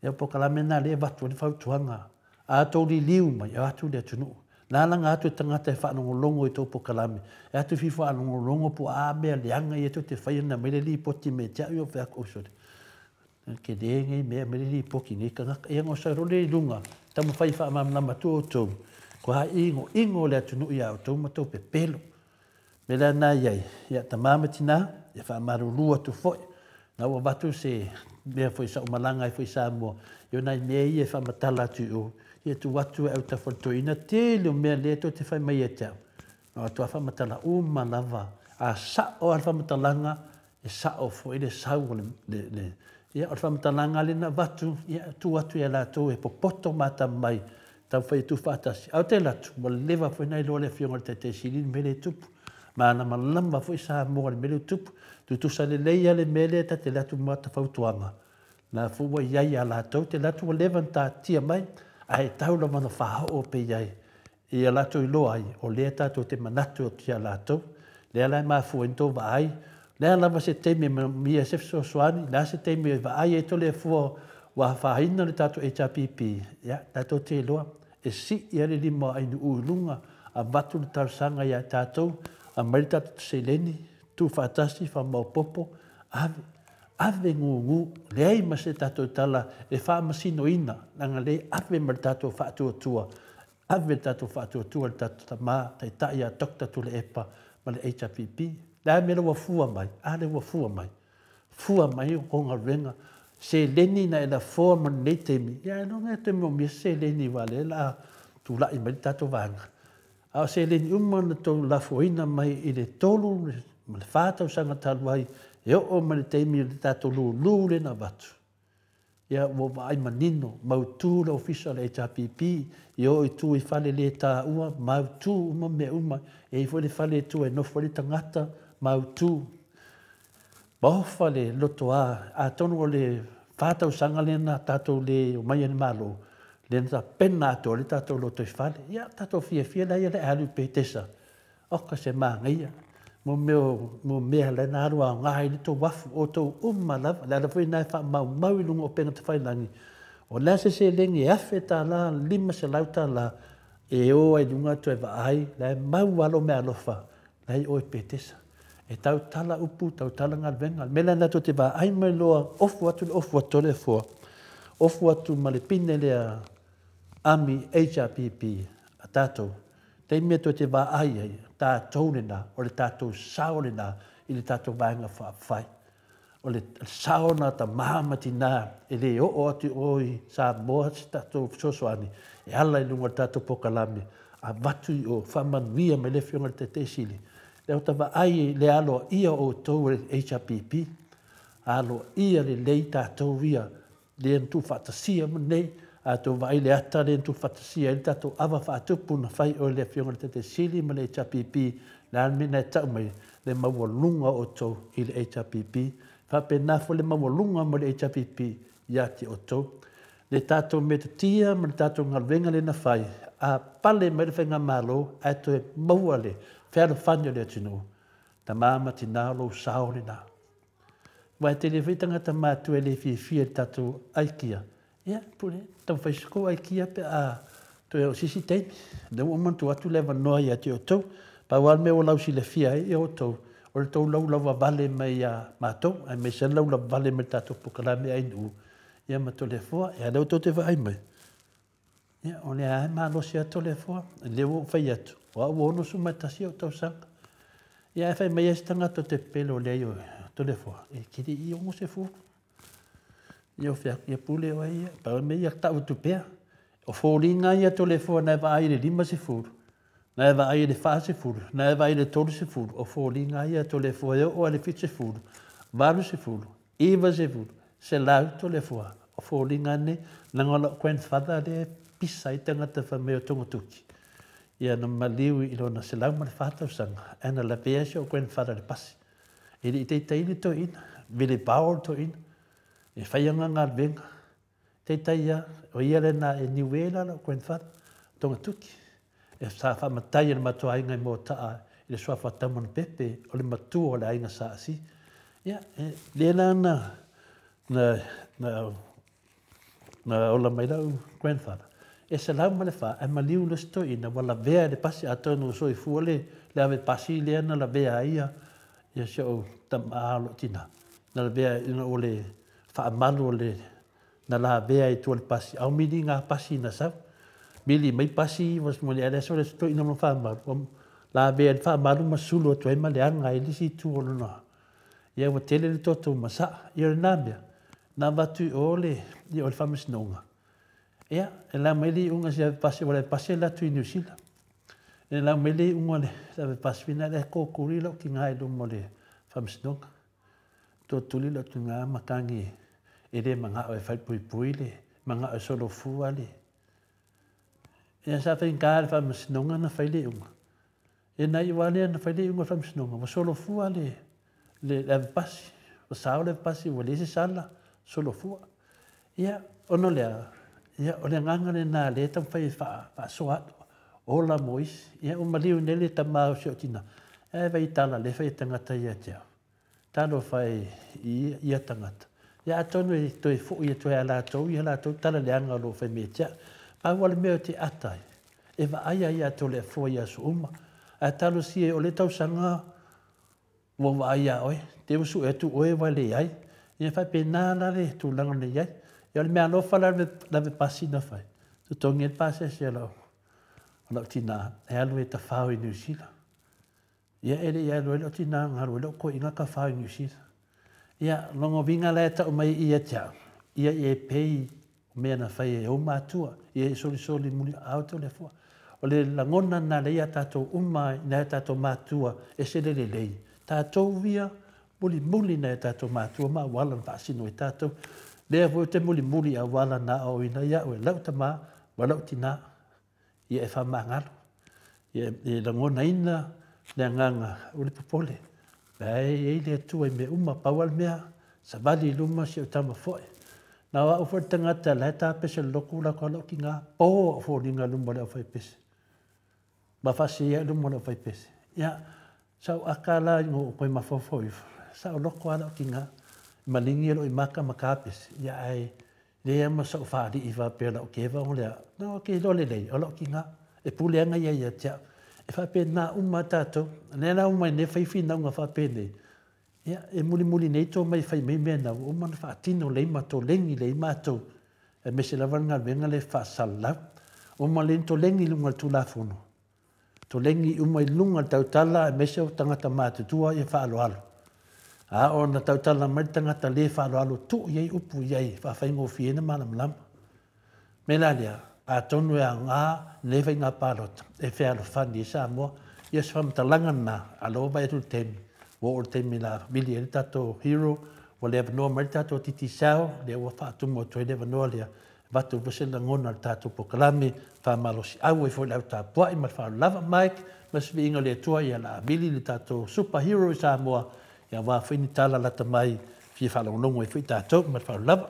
Speaker 1: Ia o polokalame na lea e avatu ai le fautuaga. A outou liliu mai, e o atu le atunuu. Na laga atu e tagata e faalogologo i tou polokalame, e atu fia faalogologo po o a mea leaga ia tou te faia na aumai le lipoti mai ia te au, ia ou fai atu, oi sole, tele nei mea e aumai le lipoti i nei tagata. Ia ona sau loa lea i luga, taumafai e faamalamalama atu outou, matua inoino le atunuu ia outou ma tou pepelo. O le mea la lena e i ai, ia tama ma tina, ia faamalulu atu foi, na ua avatu se mea foi sa ou malaga ai foi i Samoa, ia o nai mea ia e faamatala atu i o, ia tuu atu e autafa o le toeaina, tele o mea lea tou te fai mai ia te au, na o atu lava faamatala uma lava, a sao lava le faamatalaga, e sao foi le sau o le, ia o le faamatalaga lea na avatu, ia tuu atu ia latou e popoto ma atamamai, taumafai e tuufaatasi. Ae ou te alu atu, ua leva foi ona iloa le afioga i le Taitai Sili le mea lea e tupu. Malamalama foi Samoa i le mea lea e tupu. Tutusa lelei lava le mea lea ta te alu atu ma ta fautuaga, na foi ua i ai ia latou, te alu atu ua leva ona taatia mai, ae tau lava ona faaoo pea i ai ia latou iloa ai, o lea tatou te manatu atu ia latou. Lea la e mafua ai ona tou vaai, o le a lava se taimi e manaomia ai se fesoasoani, o le a se taimi e vaai ai Toleafoa ua afaina le tatou HRPP, ia, tatou te iloa, e sii lava le lima o Ainu'u i luga, avatu le talosaga ia tatou, aumai le tatou seleni, tuufaatasi, faamaopoopo, ave, ave gugu, leai ma se tatou tala e faamasinoina, leaga lea e ave ma le tatou faatuatua, ave le tatou faatuatua i le tatou tama taitai ia Doctor Tuilaepa ma le HRPP. Le a le mea ua fua mai? A lea ua fua mai. Fua mai o tou galuega. Seleni na e lafoa ma lenei taimi, ia ailoga e toe moomia se seleni aua o lea o le a tulai mai le tatou vaega. A o seleni uma na tou lafoina mai i le 3 ma le 4 tausaga talu ai e oo mai le taimi o le tatou lulu lea na avatu. Ia, ua ou vaai manino, mautu le ofisa o le HRPP, i o i tua i fale le taua, mautu uma mea uma, e i ai foi le fale i tua e nofo ai le tagata, mautu. Maofa le lotoa, atonu o le fa tausaga lea na tatou le omai ai i le Malo, lea na tapena atoa ai le tatou lotoifale. Ia, tatou fiafia laia le alu i Petesa, Oka se manaia mo mea mo mea la na alu aoga ai le tou afu, outou uma lava. O le ala foi lena e faamaumau i luga o upega tafailagi, o le a se seleni e $1,000, $500 e o ai i luga toe vaai, la e mau lava lou meaalofa la e i o i Petesa. E tautala upu, tautala galuega. O le mea la lena tou te vaai mai loa, ofu atu le ofu a Toleafoa, ofu atu ma le pine lea Army HRPP a tatou, taimi e tou te vaai ai, tatou lena, o le tatou sao lena i le tatou Vaega Faaupufai. O le sao lena a tama ma tina e le oo atu i o i Samoa se tatou fesoasoani e ala i luga o le tatou polokalame, avatu i o, faamanuia mai le Afioga i le Taitai Sili. Lea ua ta vaai i le aloaia o outou e le HRPP, aloaia lelei tatou ia lea na tuufaatasia uma nei, a outou vaai i le ata lea na tuufaatasia ai le tatou ava faatupu na fai i o i le Afioga i le Taitai Sili ma le HRPP, le a le mea na e tau mai, le maualuga o outou i le HRPP, faapena foi le maualuga mo le HRPP ia te outou. Le tatou metotia ma le tatou galuega lea na fai, a pale mai le Faigamalo ae toe maua le fealofani o le atunuu, tama ma tina o lou sao lena. Aua e tele foi tagata matua e le fiafia i le tatou aikia. Ia, pule, taumafai se kou aikia pe a toe oo se isi taimi. Lea ua uma ona tuu atu le avanoa ia te outou. Pau lava le mea ua lausilafia ai outou, o le tou laulauavale mai ia matou, aemaise le laulavale mai le tatou polokalame ANU, ia ma Toleafoa. Ia lea ua tou te vaai mai, ia, o lea lava e malosi lava Toleafoa. O lea ua ou fai atu, o au ua 61 ou tausaga. Ia ae fai mai lava se tagata ou te pepelo o leai o Toleafoa, e te le i 60. Ia ou fai atu, ia pule oe ia, pau le mea ia tau atu pea. O foliga ia Toleafoa na e vaai i le 50, na e vaai i le 40, na e vaai i le 30, o foliga ia Toleafoa e oo lava i le 70, 80, 90, 100 Toleafoa. O foliga nei, leaga o lau grandfather lea e pisa ai tagata fai mai o Togatoki. Ia na maliu i lona 104 tausaga, ae na lavea si ou grandfather i le pasi. E le i taitai le toeaina, vele bao le toeaina, e fai ana galuega, taitai lava, o ia lena e niue la lau grandfather, Togatoki. E sa faamatai e le matou aiga i Moataa i le suafa Taumanu Pepe, o le matua o le aiga Sa Asi. Ia, e, lea la na, na, na Na ola mai lau grandfather, e 104 ae maliu le isi toeaina ua lavea i le pasi atonu ua soifua le le ave pasi lea na lavea ai ia ia si ou tama o lou tina. Na lavea ina ua le faamalu o le na lavea i tua i le pasi a o mili ngā pasi na sau. Mili mai pasi ma le aso le isi toeaina ma faamalu ua lavea i le faamalu ma sulu atu ai ma leaga ai le isi itu o lona ia ua tele le toto ma saa. Ia o lena mea Na avatu i o le, i o le faamasinoga. Ia, e lau mai le iuga si ave pasi, ua le pasi alu atu i Niu Sila. E lau mai le iuga le ave pasi fina le kōkuri lau tinā i luma o le faamasinoga. Totuli lau tinā ma tagi e le manao e falepuipui le manao e solofua le. Ia sa faigata le faamasinoga na fai le iuga. E nai ua lea na fai le iuga o le faamasinoga, ua solofua le, le, le avepasi, ua sao le avepasi, ua leai se sala, solofua. Ia, ona o le a? Ia, o le agaga lena lea e taumafai e faasoa atu, ola mo isi. Ia, ua maliu nei le tama o si ou tina, ae vaai i tala lea e fai e tagata ia te au. Talofa e i ia tagata. Ia atonu e toe foi atu ai ia latou ia latou tala leaga o lo o fai mai ia te au. Pau lava le mea ou te ata ai, e vaai ai ia Toleafoa i aso uma. Ae talosia o lea tausaga ua vaai ia oe, te ua sue atu oe ua leai. Ia faapena la le tulaga na i ai. Ia o le meaalofa la le lave pasi na fai, totogi ai le pasese a lau tina e alu e tafao i Niu Sila. Ia e le i alu ai lau tina na alu ai lou toeaina tafao i Niu Sila. Ia, lona uiga la e tau mai ia te au, ia e pei o mea na fai e ou matua, ia e solisoli muliaao Toleafoa. O le lagona lena lea ia tatou uma i nai a tatou matua e sele lelei, tatou ia mulimuli nai a tatou matua ma auala na faasino ai tatou. Lea foi ou te mulimuli i auala na aoaoina ai au e lau tamā ma lou tinā. Ia e faamagalo. Ia e lagonaina le agaga o le popole. La e i ai le Atua i mea uma, pau lava le mea, savali i luma si ou tama foi. Na o au foi le tagata la e tapese i le lotu la atu lou tina, po ou foliga i luma o le aufaipese. Ma faasee ai luma o le aufaipese. Ia, sa ou aka la ina ua ou toe mafaufau ifo, sa ou loto lava lau tina, maligi lou mata ma tapese, ia ae leai lava ma sou faalii faapea o lau keva o le a. Na ou te iloa lelei, o lau tina, e pule lava ia ia te au. E faapena uma lava tatou. O lea la ua omai nei fai finauga faapenei, ia, e mulimuli nei to mai fai mai mea na ua uma ona faatino lelei ma toleni lelei matou, aemaise lava le galuega lea e faasalalau. Uma lelei ona toleni i luga o le Tulafono, toleni uma i luga o le tautala aemaise o tagata matutua ia faaaloalo. A oo ina tautala mai le tagata le faaaloalo, tuu i ai upu i ai e faafaigofie ai ona malamalama. O le mea la lea, atonu e aoga lenei faiga palota e fealofani ai Samoa. Ia o se faamatalaga lena, a o lea ua vaai atu i le taimi, ua oo i le taimi o le a vili ai le tatou hero, ua le avanoa mai le tatou Digicel, lea ua faatumu atu ai le avanoa lea, e avatu foi se lagona o le tatou polokalame, faamalosiau ai foi i le au tapuai ma le faaaloalo lava. Mike, ma se viiga o le Atua, ia o le a vili le tatou super hero i Samoa, aua foi ni tala lata mai e fia faalogologo ai foi tatou. Ma le faaaloalo lava.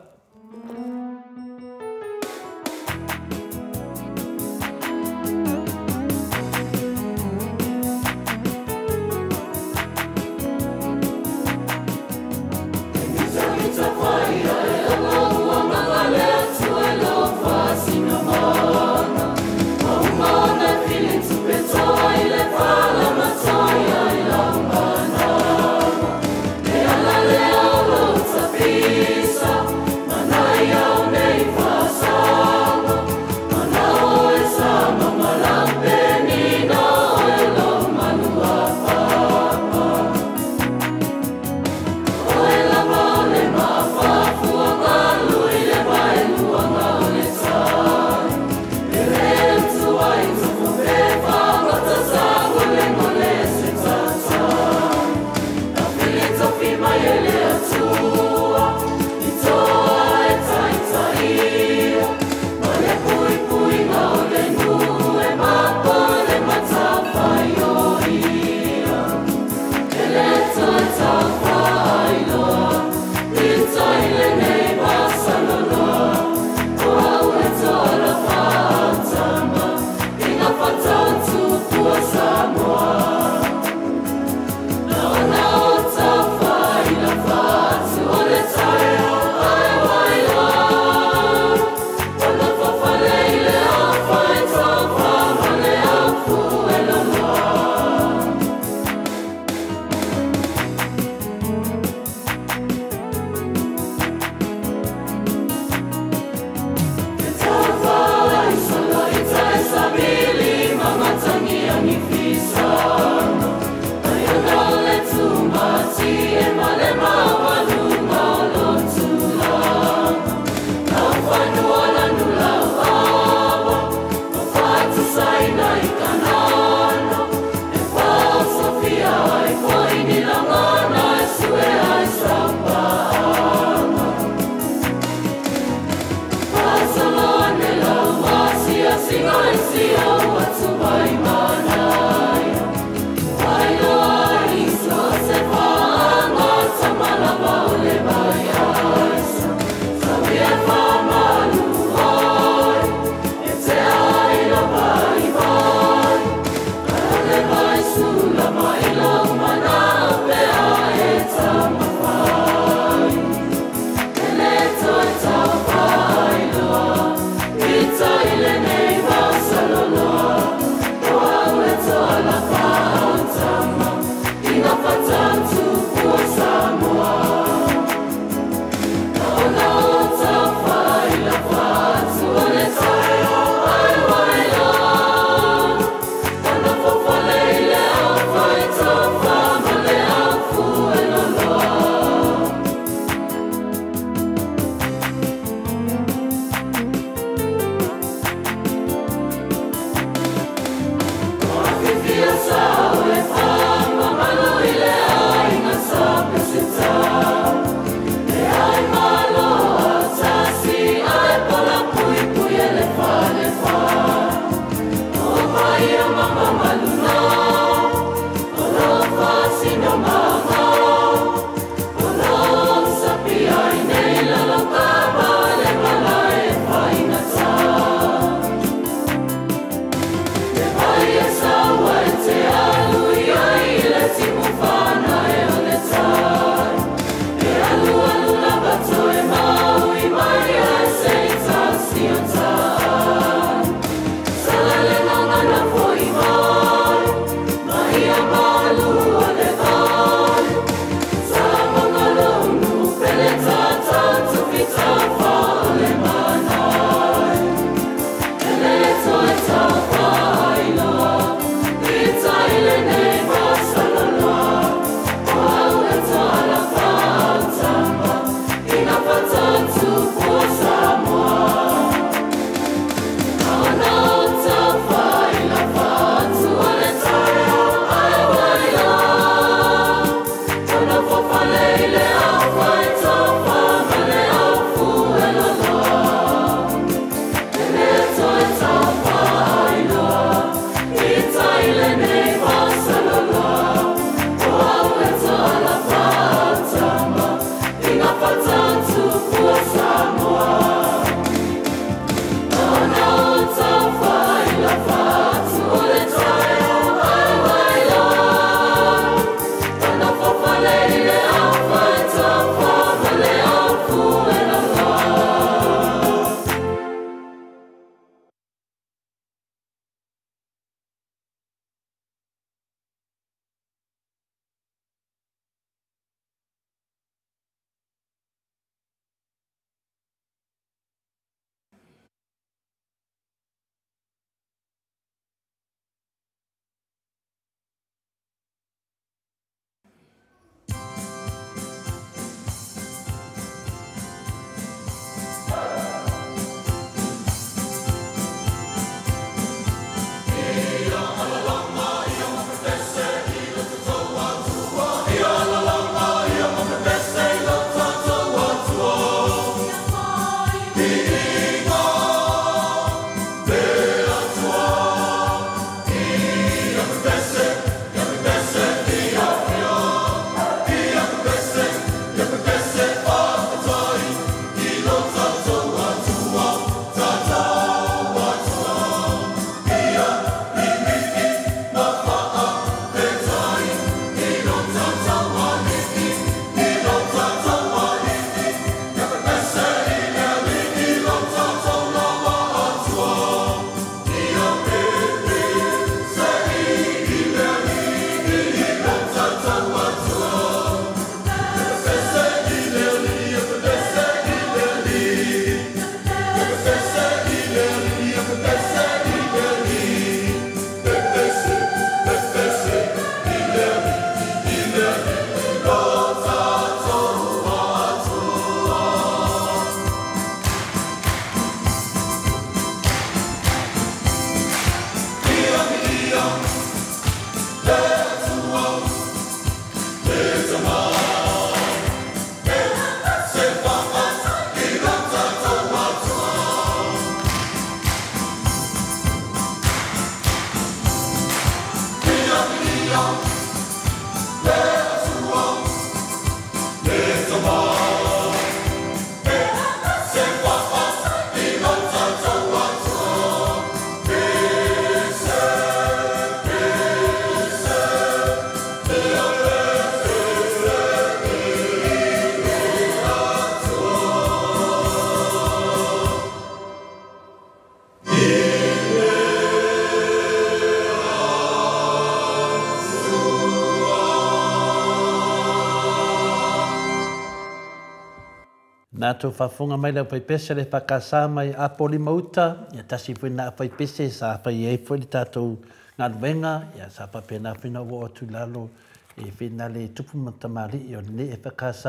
Speaker 1: Na tou faafofoga mai le aufaipese a le EFKS mai Apolima-uta, ia tasi foi lena aufaipese sa fai ai foi le tatou galuega, ia sa faapena foi ona ou oo atu i lalo i finale i tupu ma tamalii o lenei EFKS,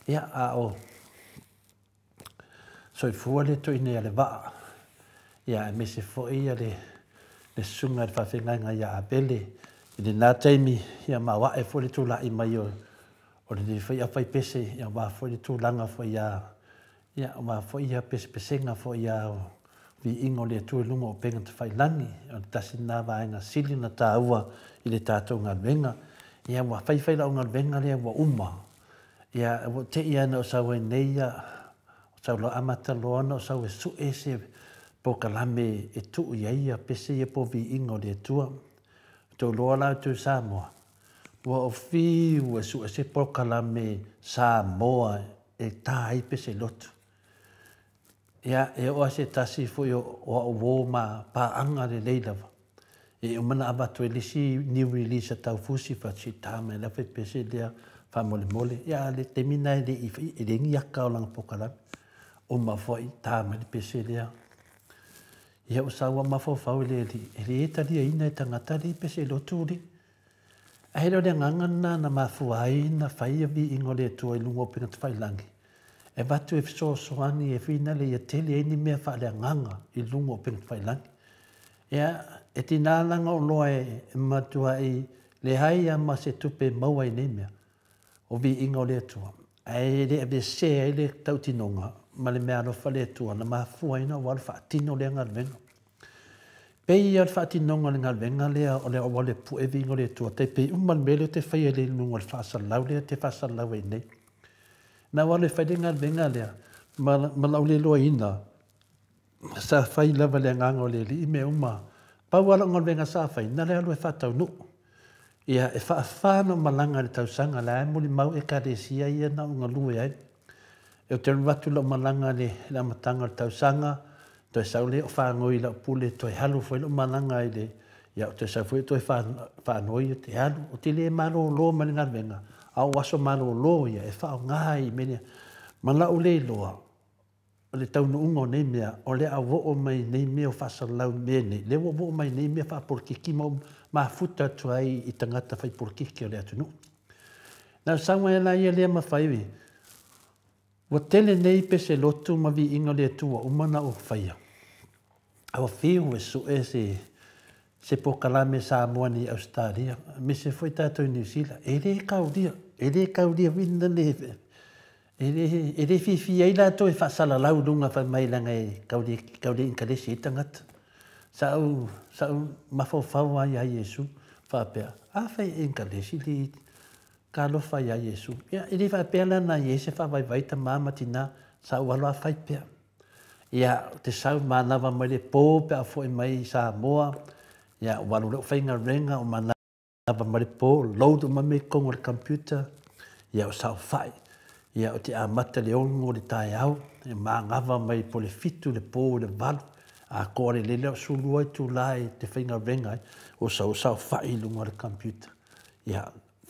Speaker 1: ia a o soifua le toeaina ia Levaa, ia aemaise foi ia le le susuga i le faafeagaiga ia Avele i lena taimi, ia maoae foi le tulai mai o O lenei foi aufaipese, ia aua foi le tulaga foi ia, ia aua foi ia pesepesega foi ia o viiga o le Atua i luga o upega tafailagi. O le tasi lena vaega sili ona taua i le tatou galuega. Ia ua fai fai lau galuega lea ua uma. Ia ua te i lava na ou sau ai nei ia, sau loa amata loa ona ou sau e sue se polokalame e tuu i ai ia pese ia po o viiga o le Atua. Ua tou iloa la outou Samoa, Ua ou fiu e sue se polokalame Samoa e tā ai pese lotu. Ia, e oo lava se tasi foi o au uō ma paaga lelei lava. E uma na avatu ai le isi new release a Taufusi faasita mai le fai pese lea faamolemole. Ia a le taimi lena e le i e leai ni aka o lana polokalame. Uma foi ta mai le pese lea. Ia ua sau lava mafaufau i le alii, e le taliaina e tagata le pese lotu alii. Ae le o le agaga lena na mafua ai na fai ia viiga o le Atua i luga o upega tafailagi, e avatu e fesoasoani e finale ia tele ai ni mea faaleagaga i luga o upega tafailagi. Ia, e tiga la ona oloa e matuai leai lava ma se tupe e maua ai i nei mea, o viiga o le Atua, ae le aveesea ai le tautinoga ma le meaalofa a le Atua na mafua ai ona ou alu faatino lea galuega. Pei ia o le faatinoga o le galuega lea o le auala e pue viiga o le Atua, tai pei uma le mea lea ou te faia i luga o le faasalalau lea ou te faasalalau ai nei. Na ou alu e fai le galuega lea ma lau le iloaina, sa fai lava le agaga o le Alii mea uma. Pau lava lau galuega sa fai, na le alu e faataunuu. Ia, e faafa ona ou malaga i le tausaga, la e molimau ekalesia ia na ou galue ai. Ou te alu atu lau malaga i le amataga o le tausaga, toe sau lea o faanoi i lau pule, toe alu foi lau malaga i le, ia, toe sau foi toe faanoi ou te alu. Ou te le malolo mai le galuega, a o aso malolo ia e faaaoga ai i mea ma lau le iloa o le taunuuga o nei mea, o le a oo mai nei mea o faasalalau mea nei, lea ua oo mai nei mea faapolokiki ma mafuta atu ai i tagata fai polokiki o le atunuu. Na sau ai la ia lea mafai, ua tele nei pese lotu ma viiga o le Atua uma na ou faia. A ua fiu e sue se polokalame Samoa nei i Ausetalia, aemaise foi tatou i Niu Sila, e le kaulia, e le kaulia foi na le, e le fiafia ai latou e faasalalau i luga fai mai leaga e tau le inkalesi ai tagata. Sa ou mafaufau lava ia Iesu faapea, afai e inkalesi le talofa ia Iesu. Ia, e le faapea la na i ai se faavaivai tama ma tina, sa ou alu lava fai pea. Ia, ou te sau manava mai le po pe a foi mai i Samoa, ia, ua alu loa faigaluega o manava mai le po, load uma mea i totonu o le computer, ia o saofai, ia ou te amata i le 6 o le taeao, e manava mai po o le 7 le po i le 8, atoa lelei lea o 12 itula e te faigaluega ai, o sau saofai i luga o le computer. Ia,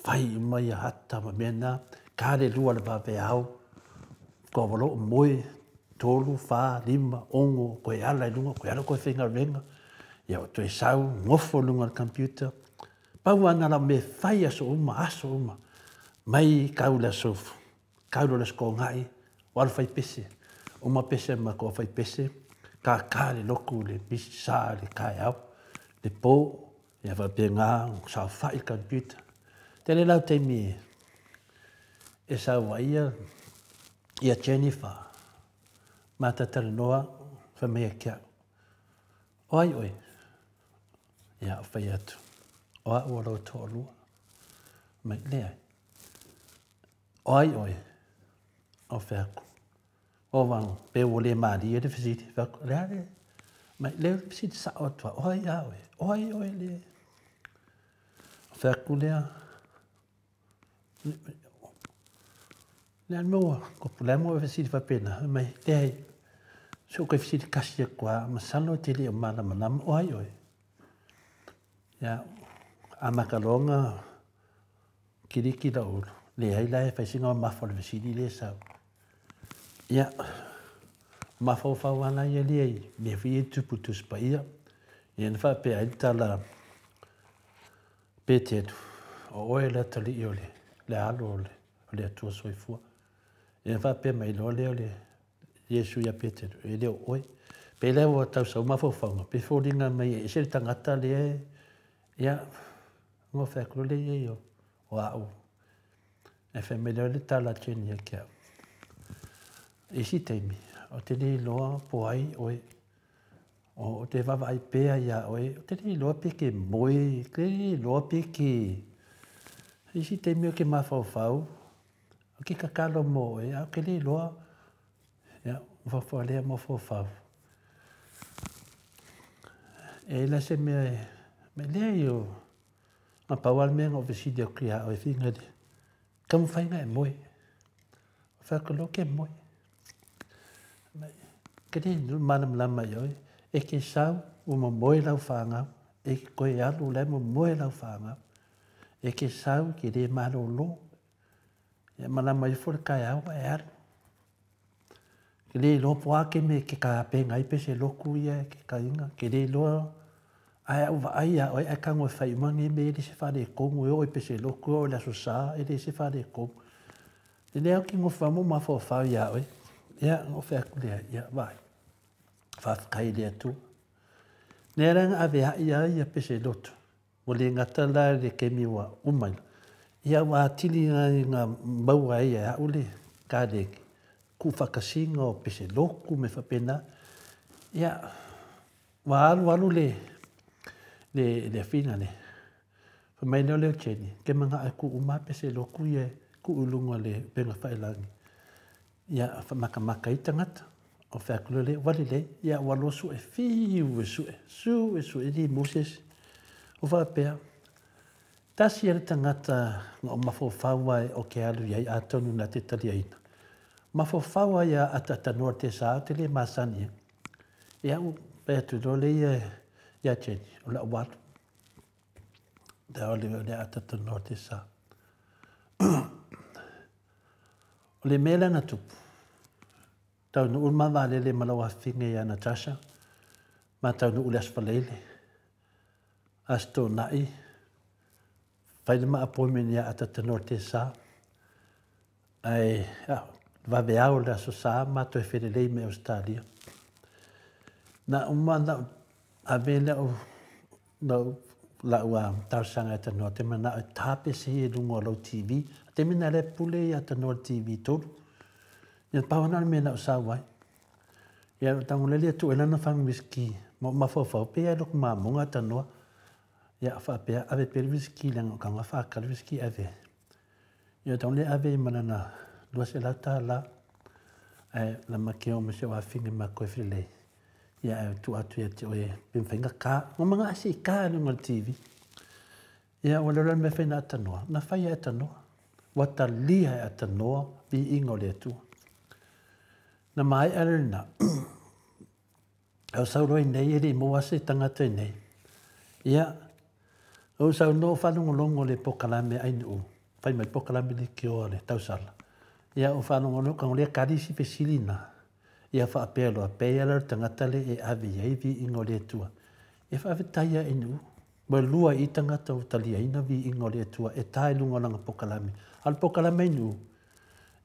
Speaker 1: fai uma ia ata ma mea na, ta le 2 o le vaveao, toa ua loo moe, 3, 4, 5, 6, koe ala i luga, koe ala koe faigaluega, ia o toe sau, nofo i luga o le computer. Pau lava na lau mea fai aso uma, mai kau le aso, kau le aso togai, o alu fai pese, uma pese ma koa fai pese, kākā le lotu le misi sa le kaeao, le pō, ia faapena, saofai le computer. Tele lau taimi e sau ai ia Jennifer, ma tatalanoa, fai mai ia ki au, o ai oe? Ia, o fai atu, o au o lau toalua. Mai, leai. O ai oe? O fai atu, o vang, pe ua le malie le fesili, fai atu, lea le, mai, lea fesili sao atu, o ai a oe? O ai oe le? O fai atu lea, lea mo, ko lea mo fesili faapena, mai, leai, se o koe fesili kasi atu lava, masalo te le o malamalama, o ai oe? Ia, amata loa ona kiliki lau ulu, leai la e fai sina mamafa o le fesili lea e sau. Ia, mafaufau lava la ia lea i mea foi ia e tupu i le Tusi Paia. Ia na faapea ai le tala Peteru, o oe le atalii o le alo o le Atua soifua. Ia na faapea mai loa lea o le Iesu ia Peteru, e le o oe. Pe lea ua tausau mafaufauga, pe foliga mai e ese le tagata lea, ia, ngo fai atu lea ia o au. E fai mai lea le tala Jenny ia ki au. Isi taimi, o te le iloa po ai oe, o te vaavaai pea ia oe, o te le iloa pe ke moe, te le iloa pe ke... Isi taimi o ke mafaufau, o ke kakalo mo oe, a o ke le iloa, ia, mafaufau lea mafaufau. E la se mea e, me lea i o, nga pau a le mea nga o fesili atu ia oe whinga le, taumafai nga e moe. O whai ko ke moe. Ke le malamalama i oe, e ke sau, ua mamoe lau whāngau, E ke koe alu la e momoe lau fanau. E ke sau ke le malolo. Ia malama ifo le taeao ae alu. Ke le iloa po o a keme ke ka apenga ai pese loku ia e ke kaiga. Ke le iloa ae a ou vaai ia oe ae tago e fai uma nei mea e le se faaletonu e oo i pese loku e oo i le Aso Sa e le se faaletonu. E leai ou te nofo lava ma ou mafaufau ia oe. Ia ona ou fai atu lea, ia vaai, faafetai i le Atua. Lea la na aveai ai ia pese lotu, ua le gata la i le taimi ua uma, ia ua atili ai ona maua ai e au le kalegi, tuufaatasiga o pese lotu ma mea faapena. Ia, ua alu alu le afina lea, fai mai lea o Jenny, ou te manao e tuu uma lava pese lotu ia e tuu i luga o le upega tafailagi, ia faamatamata ai tagata. Ou fai atu lea, ua lelei, ia ua alu sue, fiu e sue, sue sue, e le maua se isi. Ou faapea, tasi lava le tagata na ou mafaufau lava ou te alu i ai atonu na te taliaina. Mafaufau lava ia ataatanoa i le sa ou te le masani ai. Ia ou fai atu loa lea ia Jenny, o le a ou alu. O le a ataatanoa i le sa. O le mea lea na tupu, taunuu le ma vaalele ma lau afafine ia Natasha, ma taunuu i le Aso Faraile, Aso Toonai, fai le ma appointment ia ataatanoa i le sa. Ae vaveao le Aso Sa ma toe felelei mai Ausetalia. Na uma na ave lau lau talosaga e tanoa te manao e ta pese ia i luga o lau TV. A taimi na lea pule ia tanoa i le TV tolu. Ia pau lena o le mea na ou sau ai. Ia ou tago lea tuu ai lana fagu whisky ma ou mafaufau pe ia loku mamoga tanoa. Ia faapea ave pea le whisky leaga o taga faatali whisky ave. Ia tago lea ave ma lana $200 ae lamatia o ma si ou afafine ma toe felelei. Ia ae tuu atu ia te oe pe mafai ona ta. Ua manao se i ta i luga o le TV. Ia ua leo la le mea fai na atanoa. Na fai e atanoa. Ua talia e atanoa viiga o le Atua. Na maea le lena. Au sau loa i nei e le i maua se tagata i nei. Ia, ou sau no faalogologo le pokalame a Ainuu, fai mai pokalame leitioa le tausala. Ia, ou faalogologo ka lea kali isi fesili na. Ia faapea loa, pei ala le tagata le e ave i ai viiga o le Atua. E faafetai a Ainuu. Ua lua i tagata ua taliaina viiga o le Atua e ta i luga o lana pokalame. A o le pokalame Ainuu,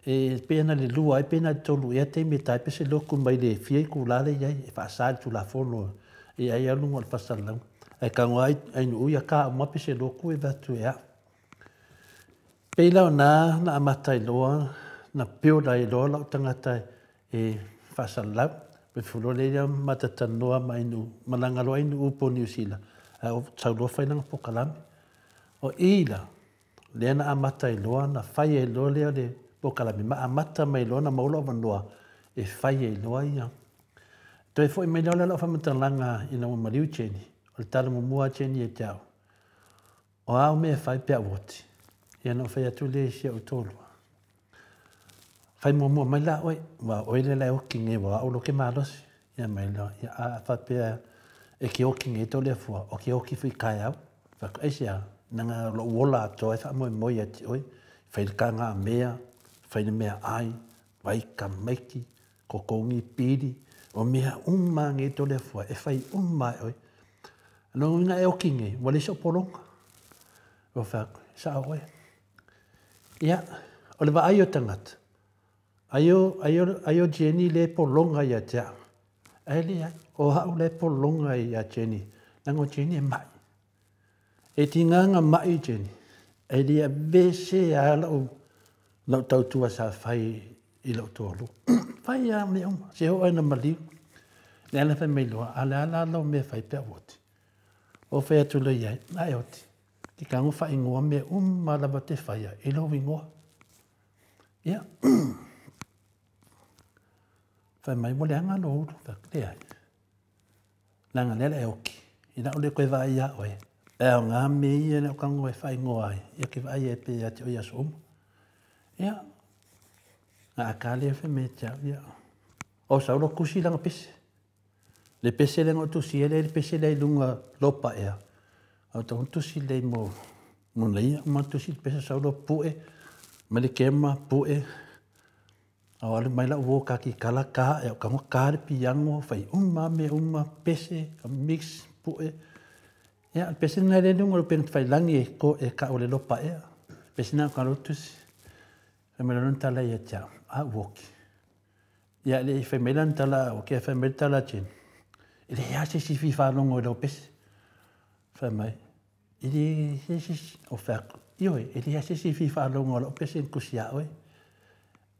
Speaker 1: e pei ona le lua ai, pei ona le tolu ea taimi e ta ai pese lotu mai le fia itula le i ai, e faasa i le Tulafono e ai lava luga o le faasalalauga. Ae tago lava Ainuu ia ta uma pese lotu e avatu e au. Pei la o na na amata ai loa, na build ai loa lau tagata e faasalalau. Pe fulo le ia matatanoa ma Ainuu, malaga loa Ainuu po o Niu Sila, ae sau loa fai lana pokalame. O i la, lea na amata ai loa, na fai ai loa lea le pokalame, ma amata mai loa na maua lou avanoa e fai ai loa ia. Toe foi mai loa lea lau faamatalaga ina ua maliu Jenny, o le tala muamua a Jenny ia te au, o a au mea e fai pe a ou oti? Ia na ou fai atu lea i si ou toalua. Fai muamua mai la oe, aua o oe lea la e oti nei, aua o au loa ke malosi. Ia mai loa, ia a faapea e ke oti nei Toleafua, o ke oti foi taeao. Fai atu, aisea, leaga o lou ola atoa e faamoemoe ia te oe, fai le tagamea, fai le meaai, vaai tamaiti, totogi pili, o mea uma lava nei Toleafua e fai uma lava e oe. O lona uiga e oti nei, ua leai sou pologa. Ua fai atu, e sao oe. Ia, o le vaai o tagata, ai o, ai o, ai o Jenny lea e pologa ia te au. Ae leai, o au la e pologa ia Jenny, leaga o Jenny e mai. E tiga na mai Jenny, e le aveese lava lau, lau tautua sa fai i lou toalua. Fai lava mea uma, se oo ina maliu. Lea na fai mai loa, a o le a la lau mea e fai pe a ou oti? Ou fai atu loa i ai, a e oti, ke tago faaigoa mea uma lava te faia i lou igoa. Ia, fai mai, ua leaga lou ulu. Fai atu, leai. Leaga lea o le a e oki. I lau le koe vaai iā oe, e aoga mea ia lau tago e faaigoa ai, ia ke vaai ai pea ia te oe i aso uma. Ia, na a ka lea fai mai ia te au, ia, o sau loa tusi lana pese. Le pese lea na ou tusia lea, le pese lea i luga lopa ea. Au tau tusi le mo mo nei ma tusi pese saulo pue ma le kema pue au alu mai la wo ka ki kala ka e ka mo ka le piango fai uma me uma pese mix pue ia pese na le lungo pen fai langi e ko e ka o le lopa e pese na ka lo tusi e me lo tala ia cha a woki ia le fai melan tala o ke fai mel tala chen e le ya se si fi fa longo lo pese fai mai ele se o fa io ele ya se si fi fa longo lo pese kusia oi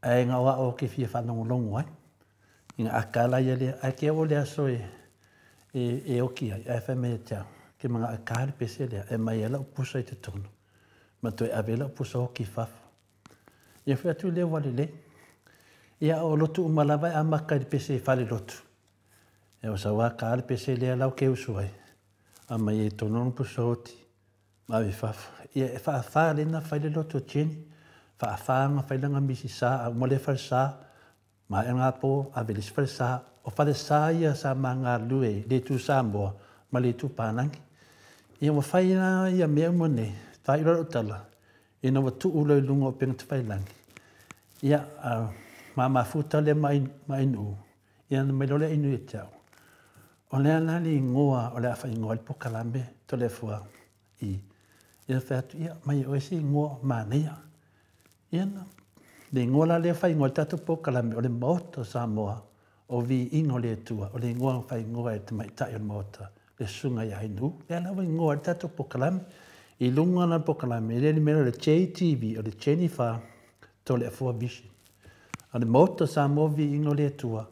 Speaker 1: ai nga wa o ke fi fa longo longo ai ina akala ia le a ke o le aso e e oki ai fa me cha ke manga akala pese le e mai ala pusa i te tono ma toe avela pusa o ki fa ia fa tu le wale le ia o lotu malava a maka i pese fa le lotu e o sa wa ka le pese le ala o ke usu ai a mai e tono pusa oti ma vi fa ia e fa fa le na fa le lotu cheni fa fa nga fa nga misi sa mo le fa sa ma e nga po a vele fa sa o fa le sa ia sa manga lue le tu sa mo ma le tu panang ia wa fa ia ia me mo ne fa i ro tala e na wa tu ulo lungo pe ngat fa lang ia ma ma futa le mai mai nu ia na me lo le inu e tau o le ana le ngoa o le afa ingoa le pokalambe to le fua i ia fa tu ia mai o se ngoa ma ne ia ia na le ngoa la le fa ingoa tatu pokalambe o le moto Samoa o vi ingo le tua o le ngoa fa ingoa e te mai tai o le moto le sunga ia inu le ana wa ingoa tatu pokalambe i lunga na pokalambe le ni mero le JTV o le Jennifer to le fua vision o le moto Samoa vi ingo le tua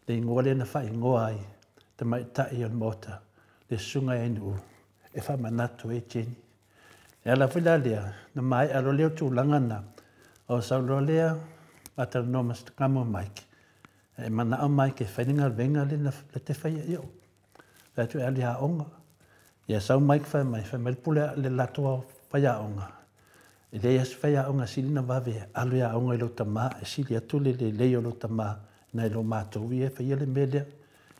Speaker 1: le ingoa le na fa ingoa ai te mai tai o le moto le sunga ia inu e fa manatu e Jenny e ala fila lea na mai alo leo tūlanga na o saulo lea atano mas kamo Mike e mana o Mike e whaininga venga le na le te whaia io le tu ali ha onga ia sau Mike whai mai whai mai pule le latoa whaia onga e le as whaia onga sili na wawe alu ia onga i lo tama e sili atu le le leo lo tama na i lo mātou ia whaia le melea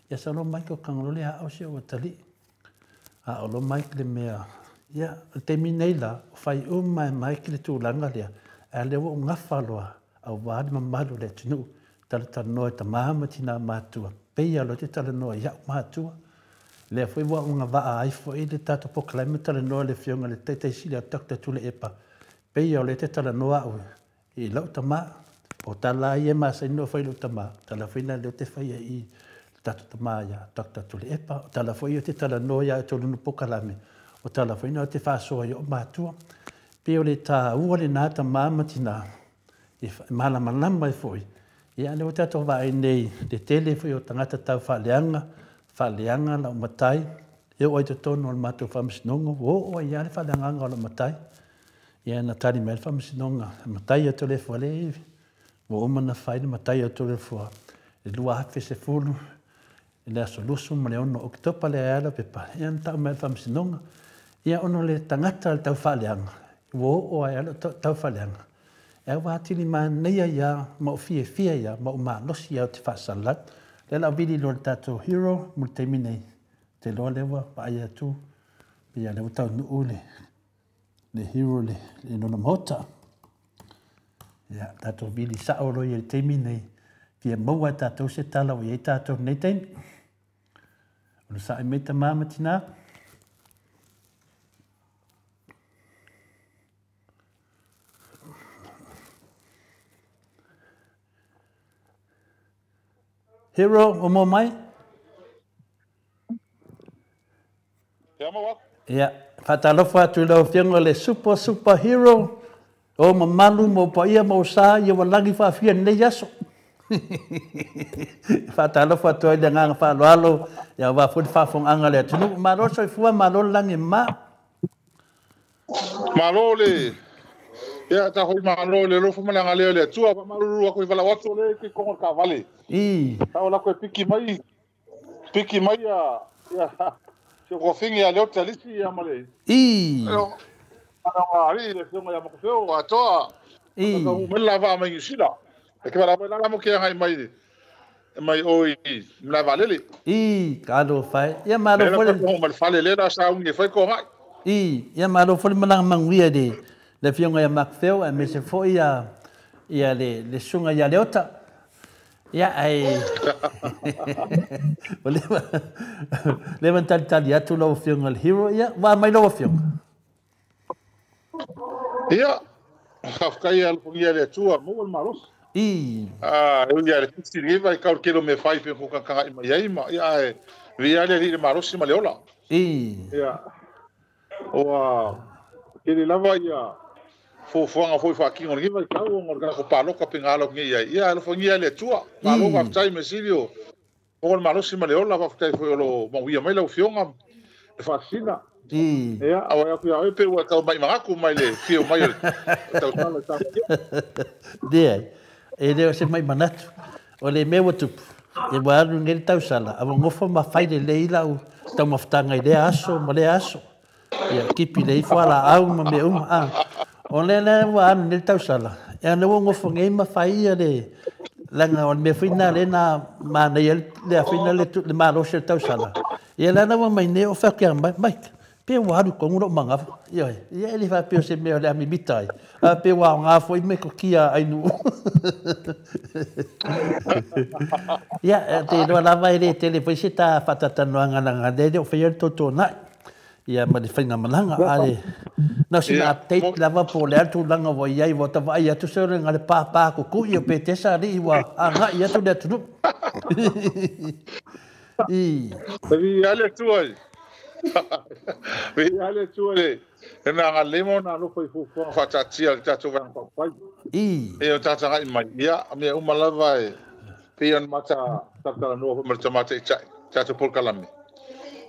Speaker 1: ia sau lo Mike o kangolo le ha o se o tali a o lo Mike le mea ia te minei la whai uma e Mike le tūlanga lea a le o ngawha loa a wā ni mamalu le tunu tala tala noa e tamama tina mātua peia lo te tala noa ia mātua le foi wa unga waa ai foi le tato po klame tala noa le fionga le taitai sili a takta tule epa peia le te tala noa au i lau tama o tala ai e masa ino foi lau tama tala foi na le te whai i tato tama ia takta tule epa o tala foi o te tala noa ia e tolunu po kalame o tala foi na te whasoa i o mātua pe o le tā ua le nā tamama tina e malamalama e foi ia le o tatou vaai nei le tele foi o tagata tau faaleaga faaleaga lau matai e oo ai totonu o le matou faamasinoga ua oo ai lava le faaleagaga o lau matai ia na tali mai le faamasinoga matai atu le fua le ua uma na fai le matai atu le fua e 2010 e le aso 26 Oketopa le ae ala pepa ia na tau mai le faamasinoga ia ona le tagata le tau faaleaga ua oo ai lava le tau faaleaga e au atili manaia ia ma o fiafia ia ma o malosi ia o te faasalau le la vili lo le tatou hero mo le taimi nei te loa lea ua vaai atu ia lea ua taunuu le hero le lona maota ia tatou vili sao loa ia le taimi nei fia maua e tatou se tala ua iai tatou nei taimi o le sa'i mai tamā ma tinā. Hero, o mo mai?
Speaker 7: Ia mau aku.
Speaker 1: Ia, whatalofa atu lau fionga le super, super hero. O mamalu, mo paia, mo sa, ia walangi whaafia nei aso. Whatalofa atu ai le nganga whaaloalo, ia wā fuli whaafonga le atunu. Malo soifua, malo langi ma.
Speaker 7: Malo le. Ia, ta hoi malo le lofu mana ngā leo le atua, pa maruru ako i wala watu le ki kongo ka vale.
Speaker 1: I.
Speaker 7: Ta ola koe piki mai ia, ia, se ko fingi a leo talisi ia male.
Speaker 1: I.
Speaker 7: Ana ngā ari le fionga ia makufeo atoa.
Speaker 1: I.
Speaker 7: Ka u mela va mai sila. E ke wala mai la mo ke ngai mai. Mai oi mla valele.
Speaker 1: I, ka lo fai. Ia malo
Speaker 7: fole.
Speaker 1: Ko
Speaker 7: mal fale le la sa ungi fai ko ngai.
Speaker 1: I, ia malo foi malaga manuia le le afioga ia Mark Feo aemaise foi ia ia le le susuga ia Leota. Ia ae ua leva leva ona talitali atu lau afioga i le hero ia ua aumai lau afioga.
Speaker 7: Ia, faafetai e alofagia e le Atua, maua le malosi.
Speaker 1: I.
Speaker 7: Ah, e ui lava i le tusi lenei vaitau i le tele o mea fai pei ona tagatagai mai ai ma, ia ae viia le Alii i le malosi ma le ola.
Speaker 1: I.
Speaker 7: Ia, ua tele lava ia fuafuaga foi faatino i lenei vaitau ona o le tatou palota pei ona alo atu nei i ai. Ia alofagia e le Atua. Malo faafetai measili o maua le malosi ma le ola, faafetai foi o lo o manuia mai lau Afioga ma le faasisina. Ia, aua e atu ia oe pei ua e tau mai manatu mai le afio mai o le tautala i Samoa.
Speaker 1: Leai, e le o se mai manatu. O le mea ua tupu, ia ua alu nei le tausala, a ua nofo ma fai lelei lau taumafataga i lea aso ma lea aso. Ia tipi lelei fualaau ma mea uma. A, o lea la ua alu nei le tausala, ia lea ua nofo nei ma fai ia le, leaga o le mea foi lena lea na manaia ai le afina le, le malosi o le tausala. Ia la ua mai nei o fai atu ia Mike, pe ua alu i totonu lou manava. Ioe, ia e le faapea o se mea o le a mimita ai, a pe ua aoga foi metotia a ainuu. Ia, te iloa lava e le tele foi se ta faatatalanoaga leaga lea e le o faia le totona'i ia ma le faigamalaga. A le, na o sina update lava po o le a le tulaga ua i ai, ua ta vaai atu se na le pāpā kukui o Petesa alii ua agai atu le atunuu. I.
Speaker 7: Viia le Atua i. Viia le Atua i Lona agalelei ma Lona alofa i fuafuaga faataatia a le tatou Vaega Faaupufai.
Speaker 1: I.
Speaker 7: E o tatou agai mai, ia, o mea uma lava e pei ona mata talatalanoa foi ma le Tama Taitai, tatou polokalame.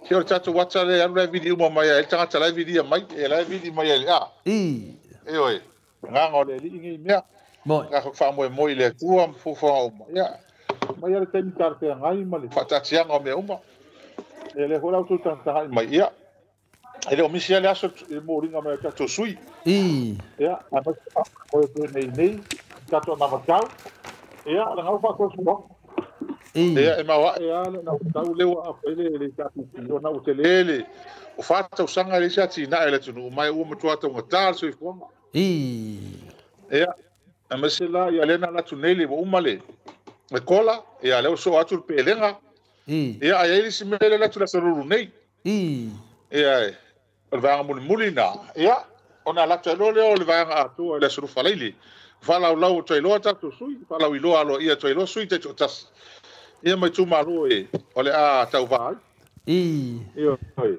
Speaker 7: Se o le tatou ata lea e alu la e vili uma mai ai le tagata la e vilia mai, e la e vili mai ai le a.
Speaker 1: I.
Speaker 7: Ioe, agaga o le Alii nei mea.
Speaker 1: Moi.
Speaker 7: Tatou faamoemoe i le Atua ma fuafuaga uma. Ia, mai lava le taimi talafeagai ma le faataatiaga o mea uma. Ia lea foi la outou tagatagai mai. Ia, e le o misi lava le aso i le moliga mai o tatou sui.
Speaker 1: I.
Speaker 7: Ia, aemaise faamoemoe pea nei nei, tatou anavatau. Ia, o le gau faatoatoa.
Speaker 1: I.
Speaker 7: Ia, e maoae lava le anavatau lea ua aafia ai le HRPP, ona ua tele le, o 4 tausaga e leai se atinae a le atunuu, ma ua matua taugata le soifuaga.
Speaker 1: I.
Speaker 7: Ia, aemaise la, ia lea na alu atu nei le, ua uma le kola, ia lea ua soo atu le pelega.
Speaker 1: I.
Speaker 7: Ia, ae i ai le isi mea lea e alu atu i le aso Lulu nei.
Speaker 1: I.
Speaker 7: Ia, o le vaega mulimuli na, ia, ona alu atu ai loa lea o le vaega atoa i le aso Lufaleile. Faalaulau atu ai loa tatou sui, faalauiloa aloaia atu ai loa sui taitoatasi, ia ma itumalo e o le a tauva ai.
Speaker 1: I.
Speaker 7: Ioe.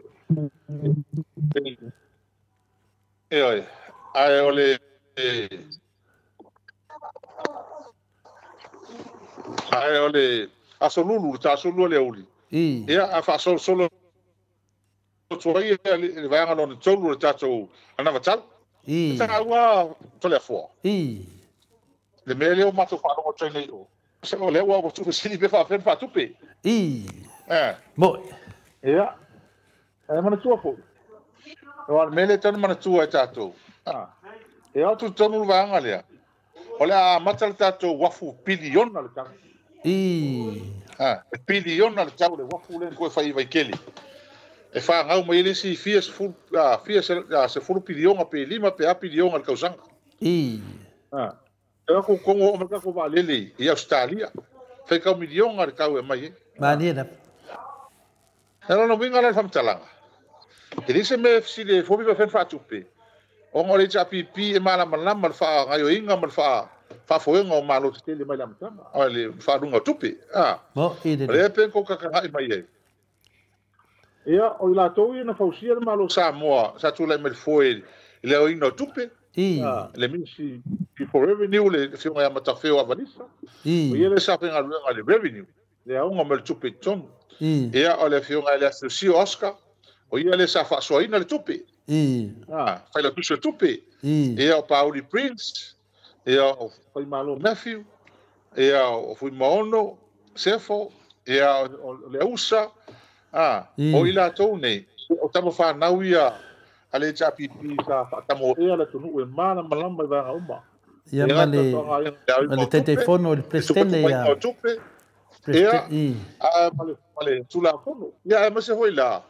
Speaker 7: Ioe. Ae o le ae o le aso Lulu, le ta aso lua le aoauli.
Speaker 1: I.
Speaker 7: Ia, a faasolosolo atu ai le vaega lona tolu o le tatou anavatau.
Speaker 1: I.
Speaker 7: E taua Toleafoa.
Speaker 1: I.
Speaker 7: Le mea lea ua matou faalogo atu ai nei o. O lea ua tuufesili pe faapefea ona faatupe.
Speaker 1: I.
Speaker 7: Eh.
Speaker 1: Moi.
Speaker 7: Ia. E manatua foi. O le mea lea e tatau ona manatua e tatou. E o atu tonu le vaega lea. O le a amata le tatou uafu piliona le tau.
Speaker 1: I.
Speaker 7: E piliona le tau le uafu lea na toe fai i Vaitele. E fanau mai ai le isi fia sefulu, fia sefulu piliona pe lima pe a piliona i le tausaga.
Speaker 1: I.
Speaker 7: E o atu tonu oo mai le tatou vaalele i Ausetalia. Faitau miliona le tau e aumai ai.
Speaker 1: Malie lava.
Speaker 7: E lona uiga la le faamatalaga, e leai se mea e fesili ai fua pe faapefea ona faatupe, ona o le HRPP e malamalama le faagaoioiga ma le faafoega o Malo tetele mai le amataga, o le faaluga o tupe.
Speaker 1: Mo i le
Speaker 7: O lea pe tou tataga'i mai ai. Ia, o i latou ia na fausia le Malo o Samoa sa tulai mai le foe i le aoina o tupe,
Speaker 1: I.
Speaker 7: le Ministry for Revenue, le Afioga ia Matafeo Avalisa,
Speaker 1: I.
Speaker 7: o ia lea sa faigaluega i le Revenue, le aoga mai le tupe i totonu.
Speaker 1: I.
Speaker 7: Ia, o le Afioga ia Leaseusia Oscar, o ia lea sa faasoaina le tupe.
Speaker 1: I.
Speaker 7: Failautusi o le tupe.
Speaker 1: I.
Speaker 7: Ia, o Pauli Prince, ia, o Faimalo Matthew, ia, o Fuimaono Sefo, ia, o Leausa, o i latou nei, o tama fanau ia a le HRPP sa faatamoea le atunuu e malamalama i vaega uma.
Speaker 1: Ia ma le ma le Taitaifono le Peresetene ia.
Speaker 7: Tupe, ia, ma le Tulafono. Ia, aemaise foi la,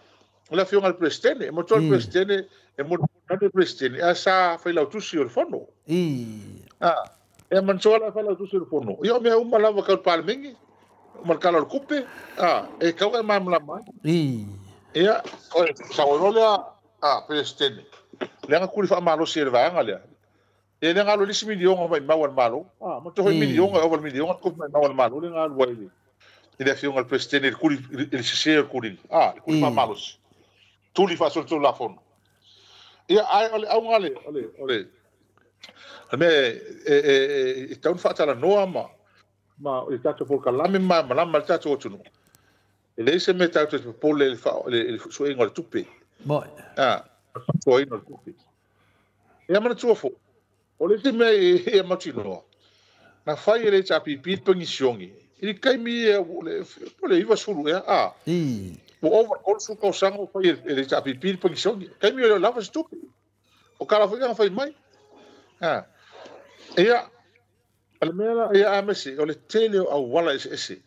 Speaker 7: O le afioga i le Peresetene, e manatua le Peresetene, e molimoli le Peresetene, ae sa failautusi o le Fono. E manatua la failautusi o le Fono. Ia o mea uma lava tau le Palemene, ma le Tala o le Tupe, e tatau ona e malamalama ai. Ia, sau ai loa lea Peresetene, lea na tuli faamalosi e le vaega lea. Ia lea na alu ai le isi miliona maimau a le Malo. Manatua foi miliona, e ova i le miliona le tupe maimau a le Malo lea na alu ai i le afioga i le Peresetene i le tuli, i le sese o le tuli, le tuli faamalosi. Tuli faasolitulafono. Ia, ae o le auga le, o le, o le, o le mea e tatau ona faatalanoa ma i le tatou polokalame ma malamalama le tatou atunuu. E leai se mea tatou te popole i le suiga o le tupe. Faasoaina o le tupe. Ia manatua foi, o le isi mea e mautinoa, na fai e le HRPP le penisione, i le taimi o le 90 ea, ua ova i le 30 tausaga o fai e le HRPP le penisione. Taimi o le lava se tupe. O tala foi na fai mai. Ia, o le mea la, ia aemaise, o le tele o auala eseese.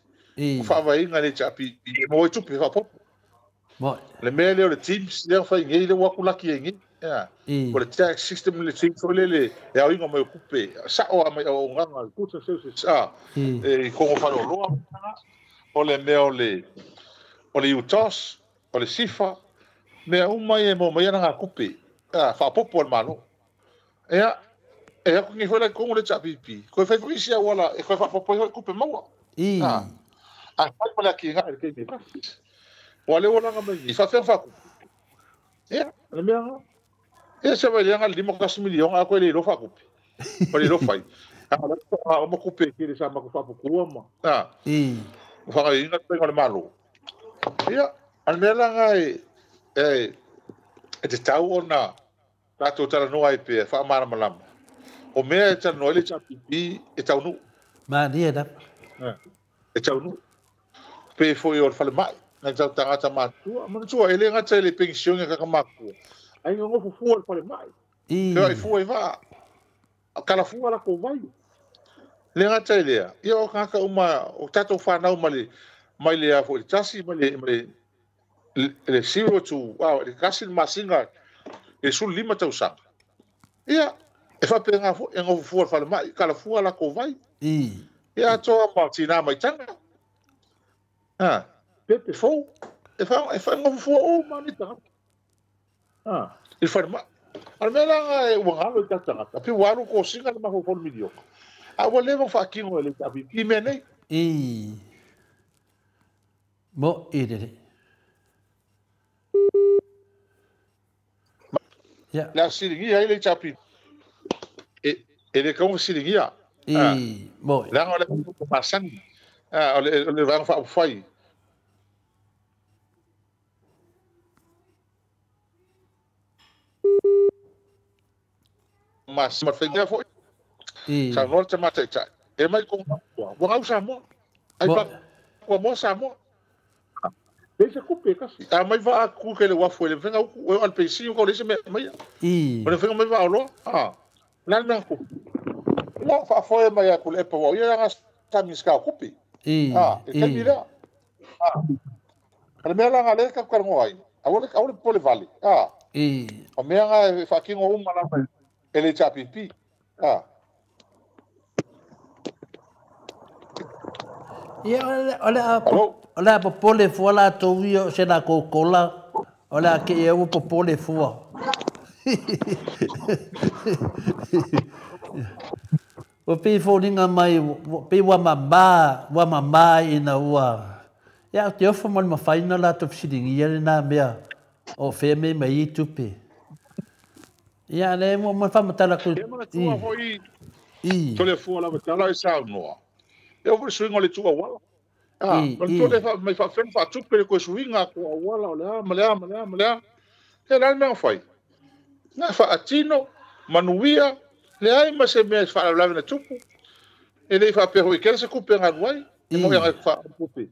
Speaker 7: O faavaeina e le HRPP, e maua ai tupe faaopoopo. Le mea lea o le Teams, lea na fai nei, lea ua atu laki ai nei. O le tax system le Teams foi lele, e aoina mai o tupe, sao lava mai auaunaga, goods and services, i totonu o faleoloa, o le mea o le UTOS, o le SIFA, mea uma ia e maua mai ai ana tupe, faaopoopo a le Malo. Ia, e atu nei foi la i totonu o le HRPP, toe fai foi isi auala e toe faaopoopo ai foi tupe maua. A fai ma le atinae i le taimi e tasi. Ua lea ua laga mai nei, faafefea faatupe. Ia, o le mea lena. Ia se vailiaga le 51 miliona a koe le iloa faatupe. Ma le iloa fai. A o la e uma tupe e tele sa matou faaputua ma faagaoioiga le faiga o le Malo. Ia, o le mea la lena e tatau ona tatou talanoa ai pea, faamalamalama. O mea e talanoa ai le HRPP e taunuu.
Speaker 1: Malie lava.
Speaker 7: E taunuu. Pe foi o le falemai, nai tagata matutua. Manatua, e le gata i le penisione a tagata matutua, ai nonofo fua i le falemai. Feoai fua i vaa. Kalafua latou vai. Le gata i lea, ia o tagata uma, o tatou whanau mai le a foi le tasi, mai le 0 to, le kasi le masinga, le 15 tausaga. Ia, e whapenga fo, e ngofu fua le falemai, kalafua latou vai. Ia atoa ma tina mai tanga. Pepe fou, e wha ngofu fua o ma ni tanga. I le falemai. A le mea la e ua ngalo i tata. Pe ua alu ko singa le mafaufau le miliona. A ua leva faatino e le HRPP mea nei.
Speaker 1: Mo i le. Ia.
Speaker 7: Le a siligia ai le HRPP. E le kaunga siligia.
Speaker 1: Mo.
Speaker 7: Leaga o le masani. O le vaega faaupufai. Ma whainga foi. Sa noa te mataitai. E mai konga kua. Ua ngau Samoa. Ai pa kua moa Samoa. E se kupe kasi. A mai vaa ku ke le wafu e le whenga uku. O al peisi o le se mea mai. O le whenga mai vaa oloa. La mea kupe. La whaafoe mai a kule epa wau. Ia nga sami ska kupe. E kemi lea. A le mea la nga le ka karango ai. A ole pole vale. O mea nga e whakingo uma la mai. E le HRPP.
Speaker 1: Ia, o le a popole fua la tou ia o se la kokola. O le a ke ia ua popole fua. O pei fōlinga mai, pei ua mamā ina ua. Ia, o te ofo mo le mafaina la tou fisilingia le nā mea o whea me mai i tupe. Ia, le mo whamatala ku.
Speaker 7: E manatua foi tole fua lava tala e saunoa. E o suinga le tua wala. Manatua le mai whawhena whaatupe le koe suinga ko awala o le a, ma le a, ma le a, ma le a. E la mea whai. Ngā whaatino, manuia, le ai ma se mea whaalawelawe na tupu. E le whaapea hoi kere se kupe ngā ruai. E mo ia ngā whaapupe.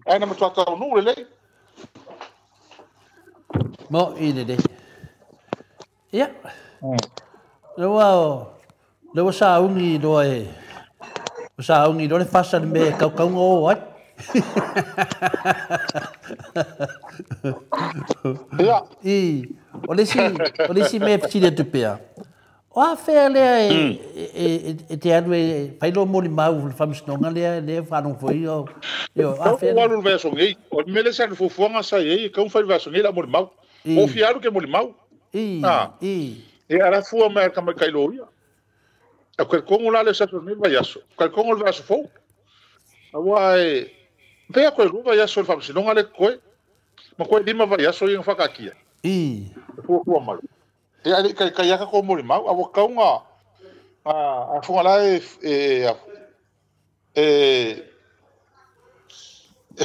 Speaker 7: Ai na matua tau nuu le lei.
Speaker 1: Mo i le le. Ia. Lewa sa ungi loa e. O sa ungi loa le fasa le me kaukaunga o ai.
Speaker 7: Ia.
Speaker 1: I, o le isi mea fesili atu pea, o a fea lea e te alu e fai lo molimau i le faamasinoga lea, lea faalogo foi o, a fea
Speaker 7: lea? Tau alu i le vaiaso nei, o le mea lea sa alu fuafuaga sa i ai, e tatau ona fai i le vaiaso nei le molimau. O fia alu ke molimau. Ia, ala fua mai a le tamaitai loia. Au talitonu la le sa nei vaiaso, talitonu le vaiaso fou. Aua e pea koe lua vaiaso i le faamasinoga lea totoe. Ma koe 5 vaiaso ia na whakaakia. E fuafua mai. Ia, e le i taitai aka ko molimau, a ua tatau na a funga la e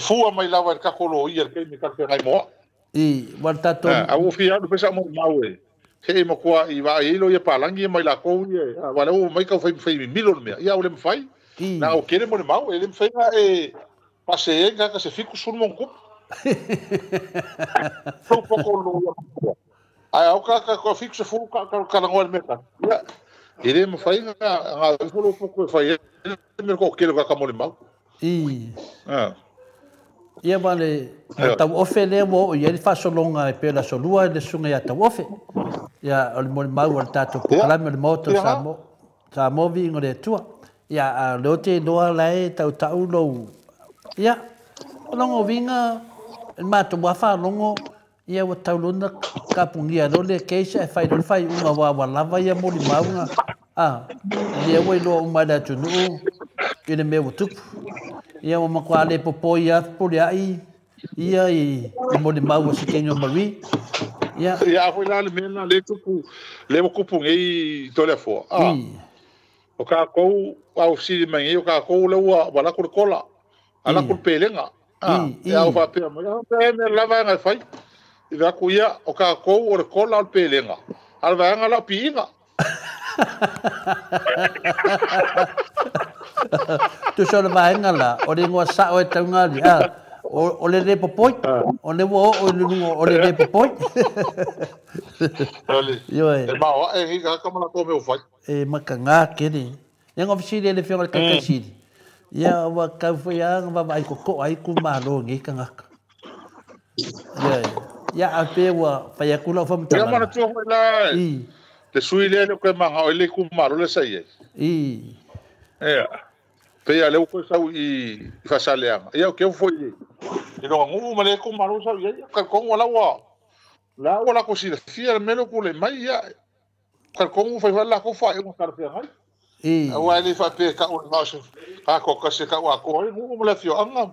Speaker 7: fua mai lava i le tatou loia i le taimi talafeagai moa.
Speaker 1: Ua le tatou
Speaker 7: A ua fia alu pesa molimau e he e matua i vaai ai loia palangi ia mai lakou ia, aua lea ua omai tau fai mimilo le mea. Ia, ua le mafai. Na o tele molimau, e le mafai na e paase ai ni tagata se 70 ma ona tupu. Tou poto o loia matua. Ae au ka ka 70 ka ka talanoa i le mea tasi. Ia, e le mafai na ifo lou poto e fai ai le mea toatele o tagata molimau.
Speaker 1: Ia ma le Tauofe lea ua oo i ai le faasologa e pei o le aso lua le susuga ia Tauofe. Ia, o le molimau a le tatou polokalame o le Maota o Samoa, Samoa viiga o le Atua. Ia, a o lea ou te iloa la e tautau lou... Ia, o lona uiga, i le matou lava faalogo, ia ua tau loa ona kapugia loa le case ae fai loa le faaiuga aua ua lava ia molimau na, a, lea ua iloa uma e le atunuu i le mea ua tupu. Ia ua matua le popoi lava Fepuleai ia i molimau a Siteni o Marie. Ia.
Speaker 7: Ia, a foi la le mea lena lea tupu, lea ua tupu nei i Toleafoa, a, o tatou, a ua fesili mai nei, o tatou lea ua latou le kola, a latou le pelega. Ia ua faapea mai, a pea e mea la vaega e fai. I vae atu ia, o tatou o le kola o le pelega, a o le vaega la o piiga.
Speaker 1: Tusa o le vaega la, o le igoa sao e tauga ali, a, o le le popoi, o le ua oo i le luga o le le popoi.
Speaker 7: Ioe. E maoae nei tagata ma latou mea ua fai.
Speaker 1: E makaga tele. Ia na fesili ai le Afioga i le Taitaisili, ia ua tau foi lava na vaavaai totoa ai itumalo o nei tagata. Ia, ia a pe ua fai atu lau
Speaker 7: Ia
Speaker 1: faamatalaga.
Speaker 7: manatua foi la le sui lea e le o toe manao ai le itumalo lea sa i ai. Ia, pei lava o lea ua toe sau i Faasaleleaga. Ia ou te ofo foi i lona nuu ma le itumalo sa i ai. Ia talitonu o la ua la ua latou silafia le mea lea ua tulai mai. Ia talitonu ua fai foi le latou faaiuga talafeagai. Aua e le faapea e tau na o se tagata o tasi e tau atoa ai nuu ma le afioaga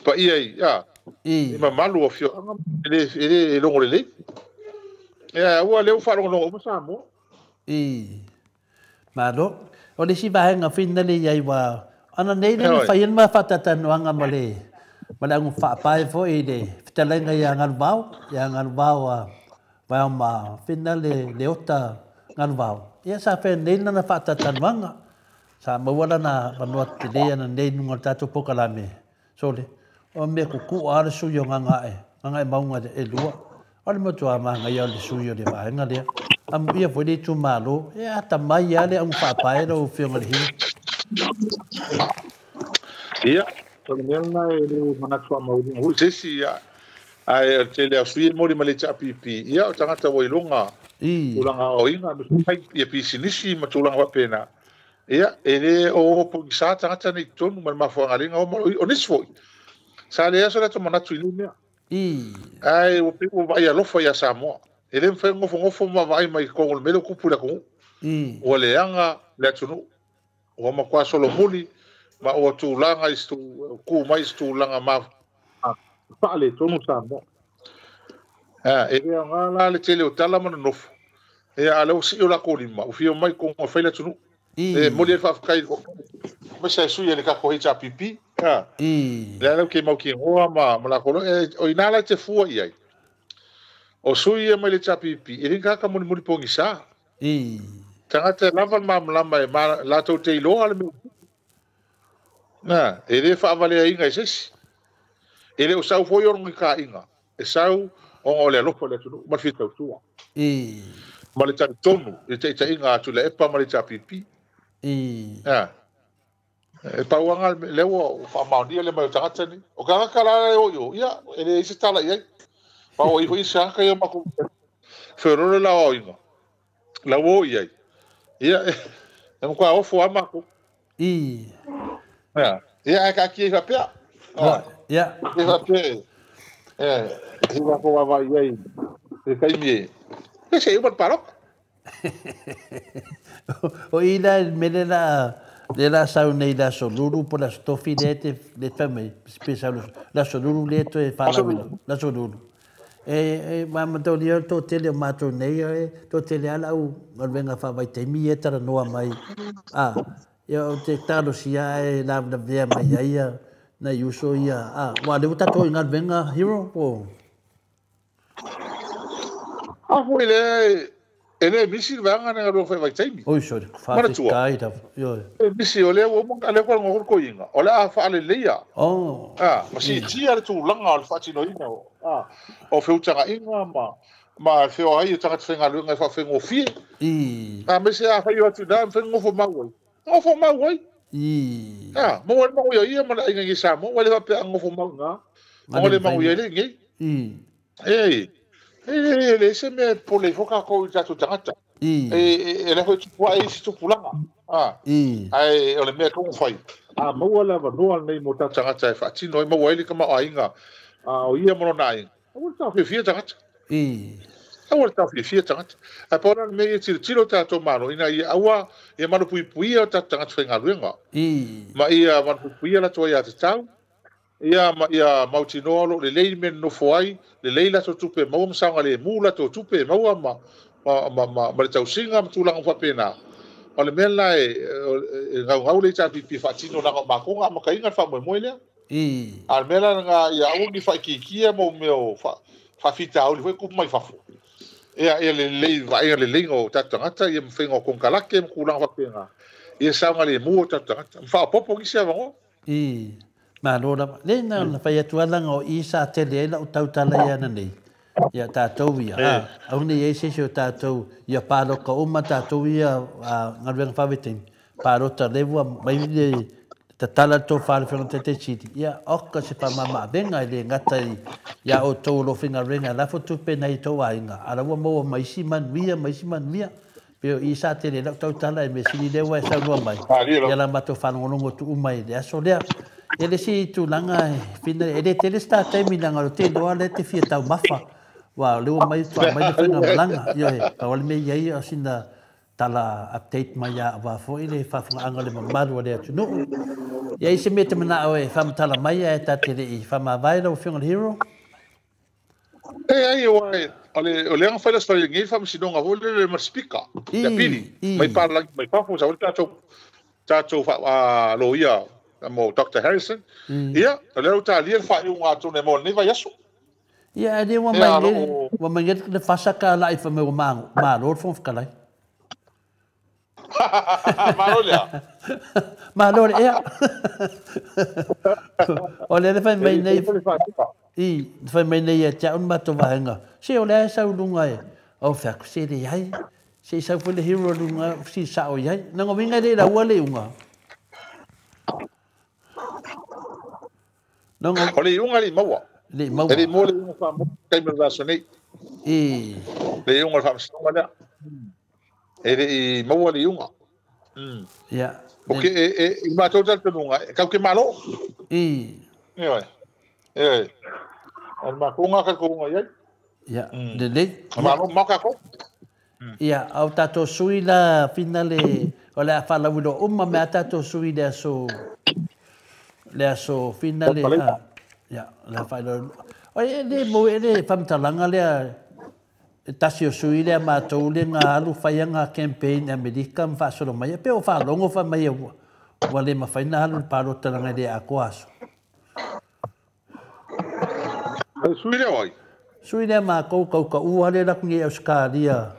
Speaker 7: paia i i mamalu o afioaga e le logo lelei. Ia aua lea ua faalogologo uma Samoa.
Speaker 1: Malo. O le isi vaega foi lena le i ai ua ana nei le na fai ai le ma faatatalanoaga ma le auga faapae foi i le fetalaiga ia Galuvao, ia Galuvao a Vao ma foi lena le ota Galuvao. Ia sa fai nei lana faatatalanoaga. Sa maua lana avanoa tetele ana nei i luga o le tatou polokalame. Sole, o mea kukua lava le sui o Gagaemauga e lua. O le matua manaia o le sui o le vaega lea. Amuia foi le itumalo, e atamai lava le auga faapae lau Afioga i le Hilo.
Speaker 7: Ia, o le mea lena e le manatu faamaualuna foi se isi, ia, ae o le tele o sui e momoli mai le HRPP, ia, o tagata ua iloga tulaga aoaoina, fai ia pisinisi ma tulaga faapena. Ia, e le o pogisa tagata nei i totonu ma le mafuaaga lea na o ma o nisi foi. Sa leai so latou manatu i nei mea. Ae ua pei ua vaai alofa ia Samoa. E le mafai ona nofonofo ma vaai mai i totonu o le mea lea ua tupu i le atunuu. Ua leaga le atunuu. Ua matua solomuli ma ua tulaga i se tu mai i se tulaga ma faaletonu Samoa. E le aoga la le tele o tala ma nonofo. Ia, a o lea ua sii o latou lima, ua fia omai i totonu e fai le atunuu. E momoli ai le faafetai i le aemaise ai sui o le tatou HRPP. Lea la ou te mautinoa ma latou o ina la e te fua i ai. O sui ia mai le HRPP, e le ni tagata mulimuli pogisa. Tagata e lava le malamalama e latou te iloa le mea. Na, e le faavaleaina e se isi. E le o sau foi ona ni taaiga, e sau ona o le alofa o le atunuu ma le fia tautua. Ma le talitonu i le taitaiga a Tuilaepa ma le HRPP. E pauanga le ua faamaonia le mai o tagata nei. O tagata la e o i o, ia, e leai se tala i ai. Pau ai foi se tagata ia o matou feoloolo le aoaoina, la ua o i ai. Ia, e matua ofo lava matou. Ia, ia ae taatia ai faapea.
Speaker 1: Ia.
Speaker 7: E faapea e, se i matou vaavaai i ai i le taimi e, ia se i uma le palota.
Speaker 1: O i la le mea lea lea la sau nei le aso Lulu po o le aso Tofi lea te le fai mai pe sau le aso Lulu lea toe faalauina le aso Lulu. E mataulia o le toatele o matou nei e toatele lava lau galuega faavaitaimi ia e talanoa mai. A, ia ou te talosia ae lavelavea mai ai ia nai uso ia. A, aua o lea ua tatou i galuega Hero po o.
Speaker 7: A foi lea e le misi le vaega lea galuega faavaitaimi.
Speaker 1: Oi sorry,
Speaker 7: Manatua.
Speaker 1: Faafetai lava. Ioe.
Speaker 7: E misi o lea ua uma ona lea ua talanoa toeaiina, o le a faaleleia a ma siitia le tulaga o le faatinoina o a o feutagaiga ma ma le feoai o tagata faigaluega e faafaigofie. Aemaise a fai o atu i ina e mafai ona nofo mau ai, nofo mau ai. A, maua ai le manuia o ia ma le aiga i Samoa, ua le faapea a nofo mau i ina, ona le manuia ai lea i inei. E, e leai se mea e popole ai fua tatou i tatou tagata. E le foi tupu ae isi tupulaga. Ae o le mea e tatau ona fai, a maua le avanoa lenei mo tatou tagata e faatino ai, maua ai le tamaoaiga o ia ma lona aiga, aua le taofiofia tagata. Aua le taofiofia tagata. Ae pau la le mea ia tilotilo tatou Malo ina ia aua ia malupuipuia o tatou tagata faigaluega. Ma ia malupuipuia latou aiatatau. Ia ma ia mautinoa o lo o lelei le mea e nonofo ai, lelei latou tupe e maua ma saogalemu latou tupe e maua ma ma ma ma le tausiga ma tulaga uma faapena. O le mea lena e e gaugau le HRPP e faatino leaga o matou na amataina le faamoemoe lea. A o le mea la lena ia aua ne i faaitiitia mo mea o faafitauli foi e tupu mai fafo. Ia ia lelei vaaiga leleiga o tatou tagata ia ma faiga o konekarate ma tulaga faapena. Ia saogalemu o tatou tagata. Ma faaopoopo nisi avanoa.
Speaker 1: I, malo lava. Le na ona fai atu lava leaga o i sa tele ai lau tautala ia ananei, ia tatou ia, a, aua ne i i ai se isi o tatou ia palota uma tatou ia galuega faavaitaimi, palota lea ua mai le tatala le tofa a le Afioga i le Taitai Sili, ia oka se faamama-avega e le gata ia outou o lo o faigaluega e lafo tupe nai outou aiga, a o la ua maua ma isi manuia ma isi manuia. Pei o i sa tele ai lau tautala e mea sili lea ua e saunoa mai, ia la matou faalogologo atu uma i le aso lea. Ia le isi tulaga e fina, e le tele se ta taimi leaga o le te iloa lea e te fia taumafa, aua o lea ua mai faatoa mai le faigamalaga. Ioe, pau lava le mea i ai o sina tala update mai ia aua foi le faafofogaaga o le mamalu o le atunuu. Ia i se mea e te manao e faamatala mai ae ta te le i faamavae lau Afioga i le Hero?
Speaker 7: Leai, aua o le o lea na fai le Aso Faraile nei le faamasinoga foi lele ma le Speaker ia Pili mai palagi mai fafo sau ai le tatou tatou loia mo Doctor Harrison. Ia, o lea ua talia le faaiuga atonu e maua i lenei vaiaso.
Speaker 1: Ia, ae le ua mai nei, ua mai nei le fasa ka la'i fai mai ua malo le Fofoga Fetalai.
Speaker 7: Malo lea.
Speaker 1: Malo le ea. O lea le fai mai nei. I, fai mai nei ia te au le matou vaega. Se o lea e sau luga e. Ou fai atu, se leai. Se i sau foi le hero luga, si sao i ai. Nanga uiga e le laua le iuga. Nanga...
Speaker 7: O le iuga le i maua.
Speaker 1: Le i maua.
Speaker 7: E le i maua le iuga whaamua taimi o le vaiaso nei.
Speaker 1: I.
Speaker 7: Le iuga o le faamasinoga lea. E le i maua le iuga.
Speaker 1: Ia.
Speaker 7: O ke, e, i matou talitonuga, e kau ke malo.
Speaker 1: I.
Speaker 7: Ioe. Ioe. O le matou ngā talitonuga i ai.
Speaker 1: Ia, lelei.
Speaker 7: Malo mamao tatou.
Speaker 1: Ia, a o tatou sui la finale, o le a faalauiloa uma mai a tatou sui i le aso, le aso finale, a, ia, o le a faailoa. E le mo e le faamatalaga lea, e tasi o sui lea matou lea na alu fai ana campaign i Amerika ma faasolo mai, e pei o faalogo fai mai ua le mafai ona alu i le palota leaga e le atoa aso.
Speaker 7: Sui lea o ai?
Speaker 1: Sui lea matou tautaua lea latou nei Ausetalia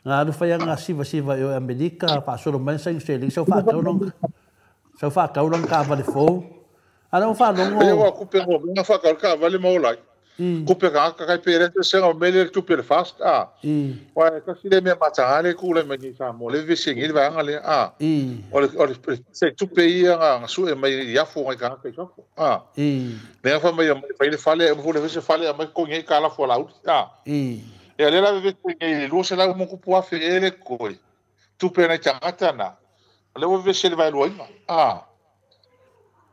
Speaker 1: na alu fai ana sivasiva i o i Amerika faasolo mai saini seleni sau faatau lona sau faatau lona taavale fou a lea ua faalogo.
Speaker 7: Lea ua kupe ngomena faatau le taavale ma ola ai. Kupe ka ka kai pere se nga mele tupe le fast a. Wa ka si le me matanga le ku le mai sa mo le vese ngi va nga le a. O le se tupe ia nga su e mai ia fo nga ka ka fo. A. Le fa mai mai le fale mo le vese fale mai ko ngi ka la fo la a. E le la vese ngi lu se la mo ku pu afe ele ko. Tupe na tangata na. Le wo vese le vai lo inga. A.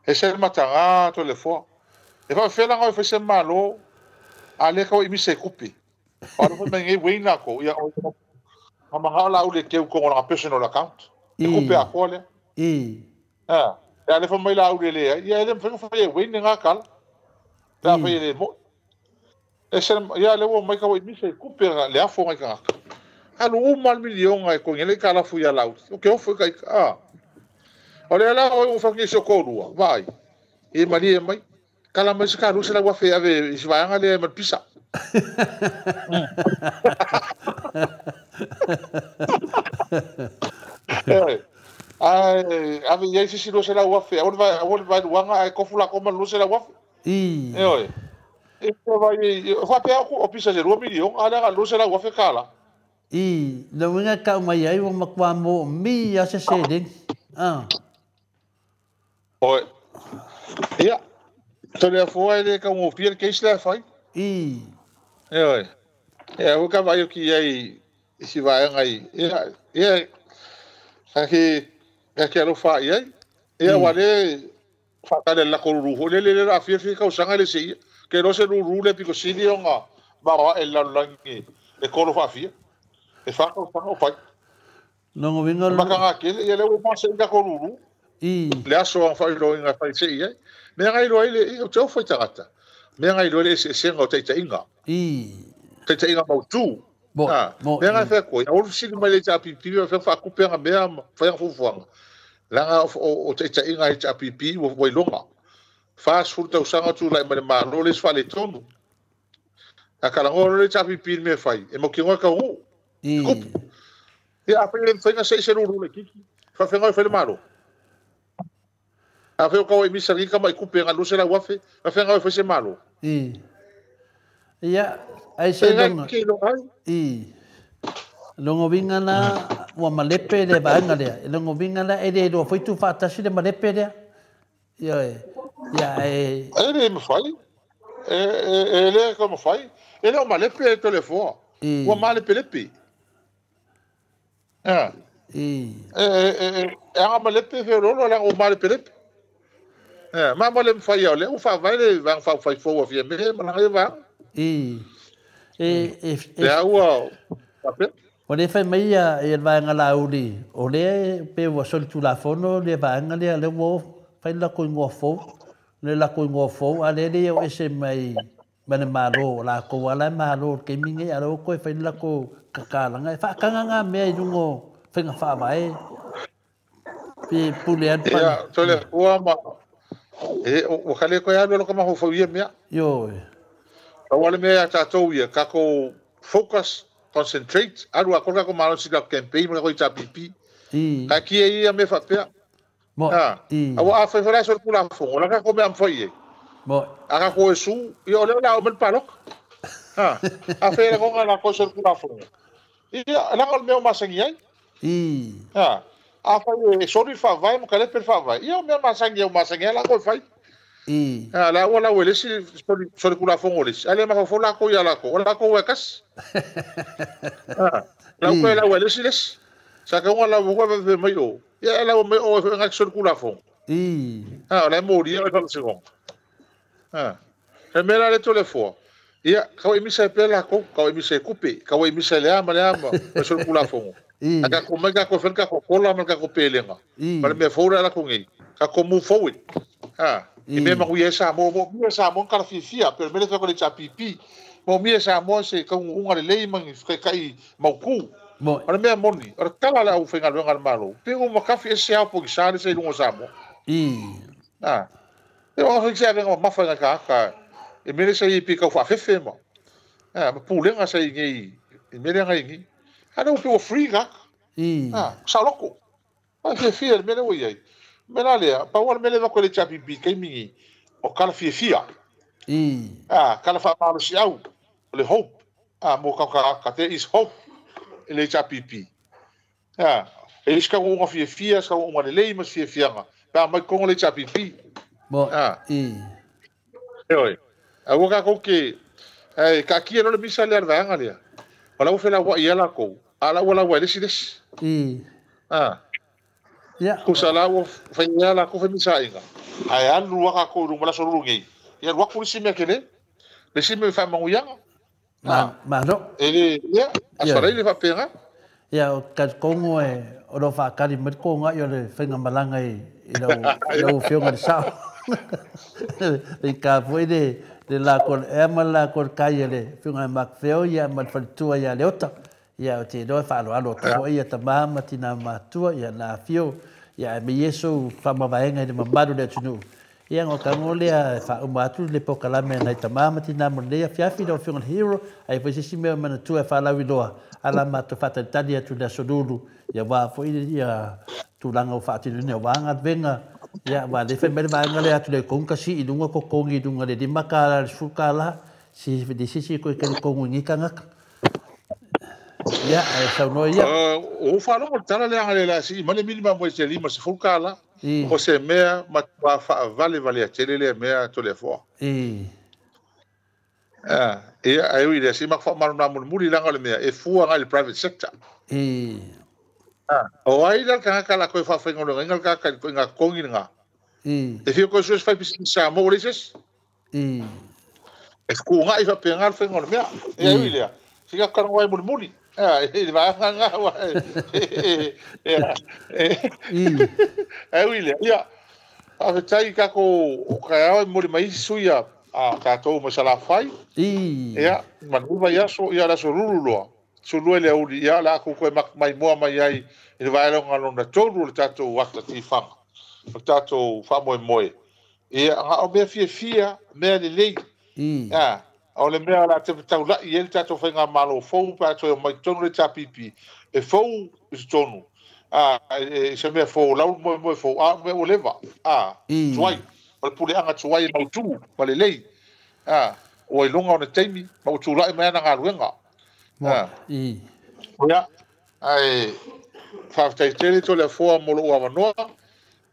Speaker 7: E se matanga to le fo. E fa fela nga fe se malo ale ka i mise kupi. Ora foi mai wina ko ia o ma la ule ke ko na personal account. E kupi a ko le. Ah, e ale foi mai la ule le. Ia ele foi foi wina nga kal. Ta foi le mo. E se ia le o mai ka i mise kupi le afo ngai ka. Alu uma milion ai ko ngele kala fu ia lau. O ke o foi kai ah. Ole la o fa ngi socorro vai. E mali mai kala mai se ka rusa la wafe ave isvaanga le mal pisa. Ai ave ia se rusa la wafe, awol vai wanga ai kofula ko mal rusa la wafe.
Speaker 1: I.
Speaker 7: E oi. E vai fa pe o pisa se 2 milion ala rusa la wafe kala.
Speaker 1: I, le winga ka mai ai o makwa mo mi ya se se ding. Ah.
Speaker 7: Oi. Ia. Tole afua ele ka mo fiel ke isla fai.
Speaker 1: I.
Speaker 7: E oi. E o ka vai ki ai si vai ngai. Ia ia ka ke alo fa ia. Ia wale fa ka le la ko ru le le la fie fie ka usanga le si. Ke no se ru ru le piko sili onga ba wa el la langi e ko fa fie. E fa ka usanga o fai.
Speaker 1: Longo winga
Speaker 7: ma ka ke ia le o pa se ka ko ru.
Speaker 1: I.
Speaker 7: Le aso an fa ilo inga fai se ia. Me ngai lo ile o te ofo tangata. Me ngai lo ile se senga o teita inga.
Speaker 1: I.
Speaker 7: Teita inga mau tu.
Speaker 1: Bo.
Speaker 7: Me ngai fa ko. O si mai le ta pipi fa fa kupe nga me fa fa fuanga. Langa o teita inga i ta pipi o voi longa. Fa sulta usanga tu lai mai ma lo le fa le tonu. A kala ngo le ta pipi me fai. E mo ki ngo ka o.
Speaker 1: I.
Speaker 7: E a fa le fa se se ru le kiki. Fa fa ngai fa le malo. A feo kau i misa rika mai kupe nga luse la wafe, a feo ngau fese malo.
Speaker 1: I. Ia, ai se longa. I. Longo vinga na, ua malepe le vaenga lea. Longo vinga na, e le roa foitu whaatasi le malepe lea. Ia e. Ia e.
Speaker 7: E le mwhai. E le ka mwhai. E le o malepe e tole foa. Ua malepe lepe.
Speaker 1: I.
Speaker 7: E anga malepe feo lolo le o malepe lepe. Ma mo le mfai o le u fa vai le va fa fai fo fi me ma la va.
Speaker 1: I. E
Speaker 7: e ua
Speaker 1: o le fai mai ia e va nga la uli o le pe ua sol tu la fono le va nga le le wo fai la ko ngo fo le la ko ngo fo a le le o ese mai ma le malo la ko ala malo ke minge ala ko fai la ko kakala nga fa kanga nga me i ngo fai nga fa vai pe pule an pa
Speaker 7: ia to le ua ma e o kale ko ia lo ka maho fo ia mea.
Speaker 1: Io.
Speaker 7: O wale mea tātou ia, kako focus, concentrate, aru a koka ko malo sika campaign mo ko ita pipi. Ka ki ia me fa pea.
Speaker 1: Mo.
Speaker 7: I. A wa fa fa so kula fo, la ka ko me am fo ie.
Speaker 1: Mo.
Speaker 7: A ka ko su, ia ole la o me palok. Ha. A fe la ko la ko so kula fo. Ia la ko me o masangi ai.
Speaker 1: I.
Speaker 7: Ha. A fa e sori fa vai mo kale per fa vai. Ia o me masangi o masangi la ko fai.
Speaker 1: I.
Speaker 7: Ah la wala wele si sori kula fo ngole. Ale ma fo la ko ia la ko. La ko wekas. Ah. La ko la wele si les. Sa ka wala mo ko ve mai o. Ia la mai o nga sori kula fo.
Speaker 1: I.
Speaker 7: Ah la mori ia fa se ko. Ah. E me la le tole fo. Ia ka o mi se pe la ko, ka o mi se kupe, ka o mi se le ama le ama, sori kula fo.
Speaker 1: I.
Speaker 7: Aka ko mai ka ko fel ka ko kola ma ka ko pelenga.
Speaker 1: I.
Speaker 7: Ma me fora la ko ngi. Ka ko move forward. Ha. E me
Speaker 1: I.
Speaker 7: ma ku sa mo mo mi sa mo ka fifia per me le ko le chapipi. Mo mi sa mo se ka unga le lei mangi ka kai mau ku.
Speaker 1: Mo.
Speaker 7: Ora me moni, ora kala la u fenga lo ngal malo. Pe o ma ka fi se a po ki sa le se lungo sa mo.
Speaker 1: I.
Speaker 7: Ha. E o fi se venga ma fa ka ka. E me le se i pi ka fa fefe mo. Ha, ma pulenga se i ngi. E me le ngai ngi. Ana o pe o free ka.
Speaker 1: I.
Speaker 7: Ah, sa loko. A fia fia me le oi ai. Me la lea, pa wala me le va ko le chapipi kai mingi. O kala fia fia. A kala faamalosiau o le hope a mo ka there is hope i le HRPP. A e le se taunuuga fiafia, se taunuuga lelei ma se fiafiaga pe a mai totonu o le HRPP.
Speaker 1: Mo
Speaker 7: A
Speaker 1: i.
Speaker 7: Ioe. Aua tatou te ae taatia loa le misa lea a le vaega lea. O la ua felauai ai latou, a o la ua lau ai le isi le isi.
Speaker 1: I.
Speaker 7: A.
Speaker 1: Ia.
Speaker 7: Tusa la ua fai lea latou femisaaiga, ae alu lava tatou i luma i le aso lulu nei, ia alu atu le isi mea tele, le isi mea faamanuiaga.
Speaker 1: Ma, malo.
Speaker 7: E le, ia, aso le faapena.
Speaker 1: Ia, o talitonu e o lo o faatali mai le togai o le faigamalaga i lau Afioga i le Sao. Faigata foi le lako o le ea ma le lako o le tai a le Afioga ia Mark Feo ia ma le faletua ia Leota. Ia, ou te iloa e faaaloalo atu foi ia tama ma tina matutua ia na afio ia ae mai Iesu faamavaega i le mamalu o le atunuu. Ia ona tago lea e faauma atu le polokalame a nai tama ma tina mo lenei afiafi lau Afioga i le Hero, ai foi se isi mea o manatua e faalauiloa a la matou faatalitali atu i le aso Lulu ia aua foi ia tulaga ua faatinoina aua galuega ia aua lea fai mai le vaega lea atu le kogi sii i luga totogi i luga i le $5 i le $10 si le se isi toe talitonu i nei tagata. Ia, ae saunoa ia.
Speaker 7: Ua ou faalogo i le tala lea a le a sii mai le minimum wage i le $50. O se mea matua faavalevalea tele lea mea Toleafoa. Ia, ae ui i lea, se i matou faamalamalama mulimuli leaga o le mea e fua agai i le private sector. O ai la le tagata o le a toe faafaigaluegaina le tagata i le ituaiga totogi lena? E fia toe sue se faipisinisi Samoa ua leai se isi. E fetuunai faapena le faiga o le mea. Ia ui i lea, se i tatou talanoa ai mulimuli i le vaega lena aua ae ui i lea, ia, faafetai i tatou o taeao e momoli mai isi sui a tatou mai Salafai. Ia, ma lenei vaiaso, ia o le aso Lulu loa, 12 i le aoauli, ia o le a tou toe maimoa mai ai i le vaeloga lona 3 o le tatou ata tifaga, o le tatou faamoemoe. Ia, na o mea fiafia, mea lelei. A, o le mea o le a taulai i ai le tatou faigamalo fou pe a toe omai i totonu le HRPP, e fou i totonu, a, e se mea fou, lau le moemoe fou, a o mea ua leva, a, tuai, o le puleaga tuai e mautu ma lelei, a, ua iloga ona taimi ma ua tulai mai ana galuega. A, ia, ae faafetai tele Toleafoa mo lou avanoa.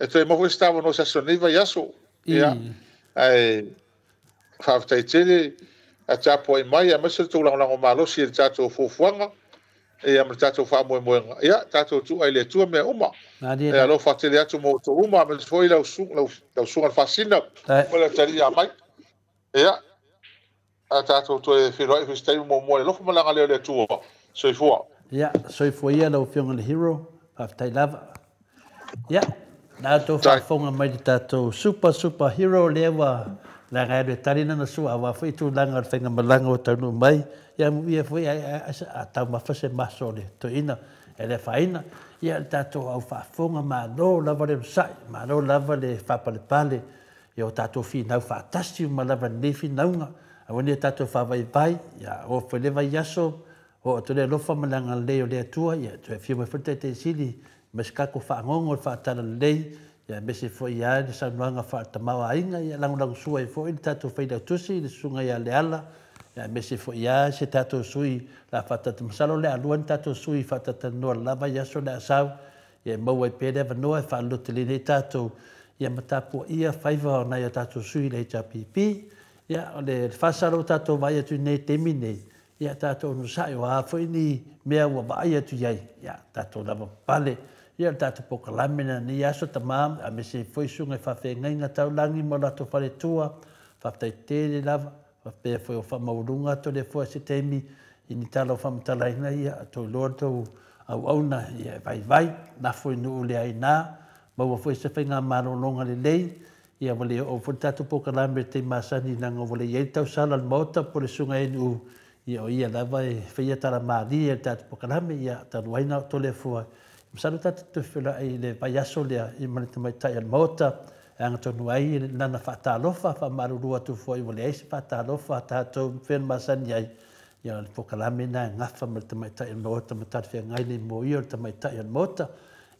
Speaker 7: E toe maua foi se avanoa se aso nei vaiaso. Ia, ae faafetai tele a tapuai mai aemaise le tou lagolago malosi i le tatou fuafuaga ia ma le tatou faamoemoega. Ia, tatou tuu ai le Atua mea uma. E alofa tele atu mo outou uma, aemaise foi lau susuga i le Faasina ma le atalii ia mai. Ia, a tatou toe feiloai foi se taimi muamua i le alofa ma le agalelei o le Atua. Soifua.
Speaker 1: Ia, soifua ia lau Afioga i le Hero, faafetai lava. Ia, na outou faafofoga mai i le tatou super super hero lea ua leaga e alu e tali lana sua aua foi tulaga o le faigamalaga ua taunuu mai. Ia amuia foi a taumafa se maso o le toeaina e le afaina. Ia le tatou au faafofoga, malo lava le onosai, malo lava le faapalepale ia o tatou finau faatasi uma lava i lenei finauga. Aua ne i o tatou faavaivai, ia oo foi le vaiaso, oo atu le alofa ma le agalelei o le Atua, ia toe afio mai foi le Taitaisili ma se tatou fagogo i le faatalalelei, ia aemaise foi ia le saunoaga faale-tamaoaiga, ia lagolagosua ai foi le tatou Failautusi, le Susuga ia Leala, ia aemaise foi ia se tatou sui la faatata. Masalo o le a lua ni tatou sui faatatalanoa i le la vaiaso le a sau, ia e maua ai pea le avanoa e faalototeleina ai tatou ia ma tapuaia faiva o nai o tatou sui i le HRPP. Ia, o le fasa ua tatou vaai atu i nei taimi nei, ia tatou onosai, o a foi ni mea ua vaai atu i ai, ia tatou lava pale. Ia le tatou polokalame na nei aso tama, aemaise foi susuga i faafeagaiga taulagi ma o latou faletua, faafetai tele lava, faapea foi o faamaualuga atu le foe se taimi i ni tala o faamatalaina, ia tou iloa le tou auauna, ia e vaivai, lafo i nuu le aina, maua foi se faigamalologa lelei, ia ua le oo foi le tatou polokalame i le taimi masani leaga ua le i ai le tausala a le Maota po o le susuga ia NU, ia o ia lava e faia tala malie i le tatou polokalame, ia talu ai na o Toleafoa. Masalo tatou te toe feiloai i le vaiaso lea i ma le tamaitai o le Maota e agatonu ai lana faatalofa, faamalulu atu foi ua leai se faatalofa a tatou pei ona masani ai, ia o le polokalame lena e gafa ma le tamaitai o le Maota ma talafeagai le moia o le tamaitai o le Maota.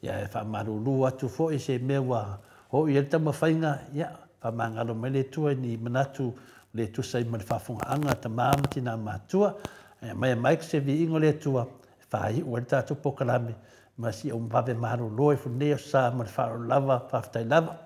Speaker 1: Ia e faamalulu atu foi se mea ua oo i ai le taumafaiga, ia faamagalo mai le Atua i ni manatu le tusa ai ma le faafofogaaga a tamā ma tinā matutua. Ae aumai mai se viiga o le Atua e faaiu ai le tatou polokalame ma si ou vave malolo ai foi lenei aso sa ma le faaaloalo lava. Faafetai lava.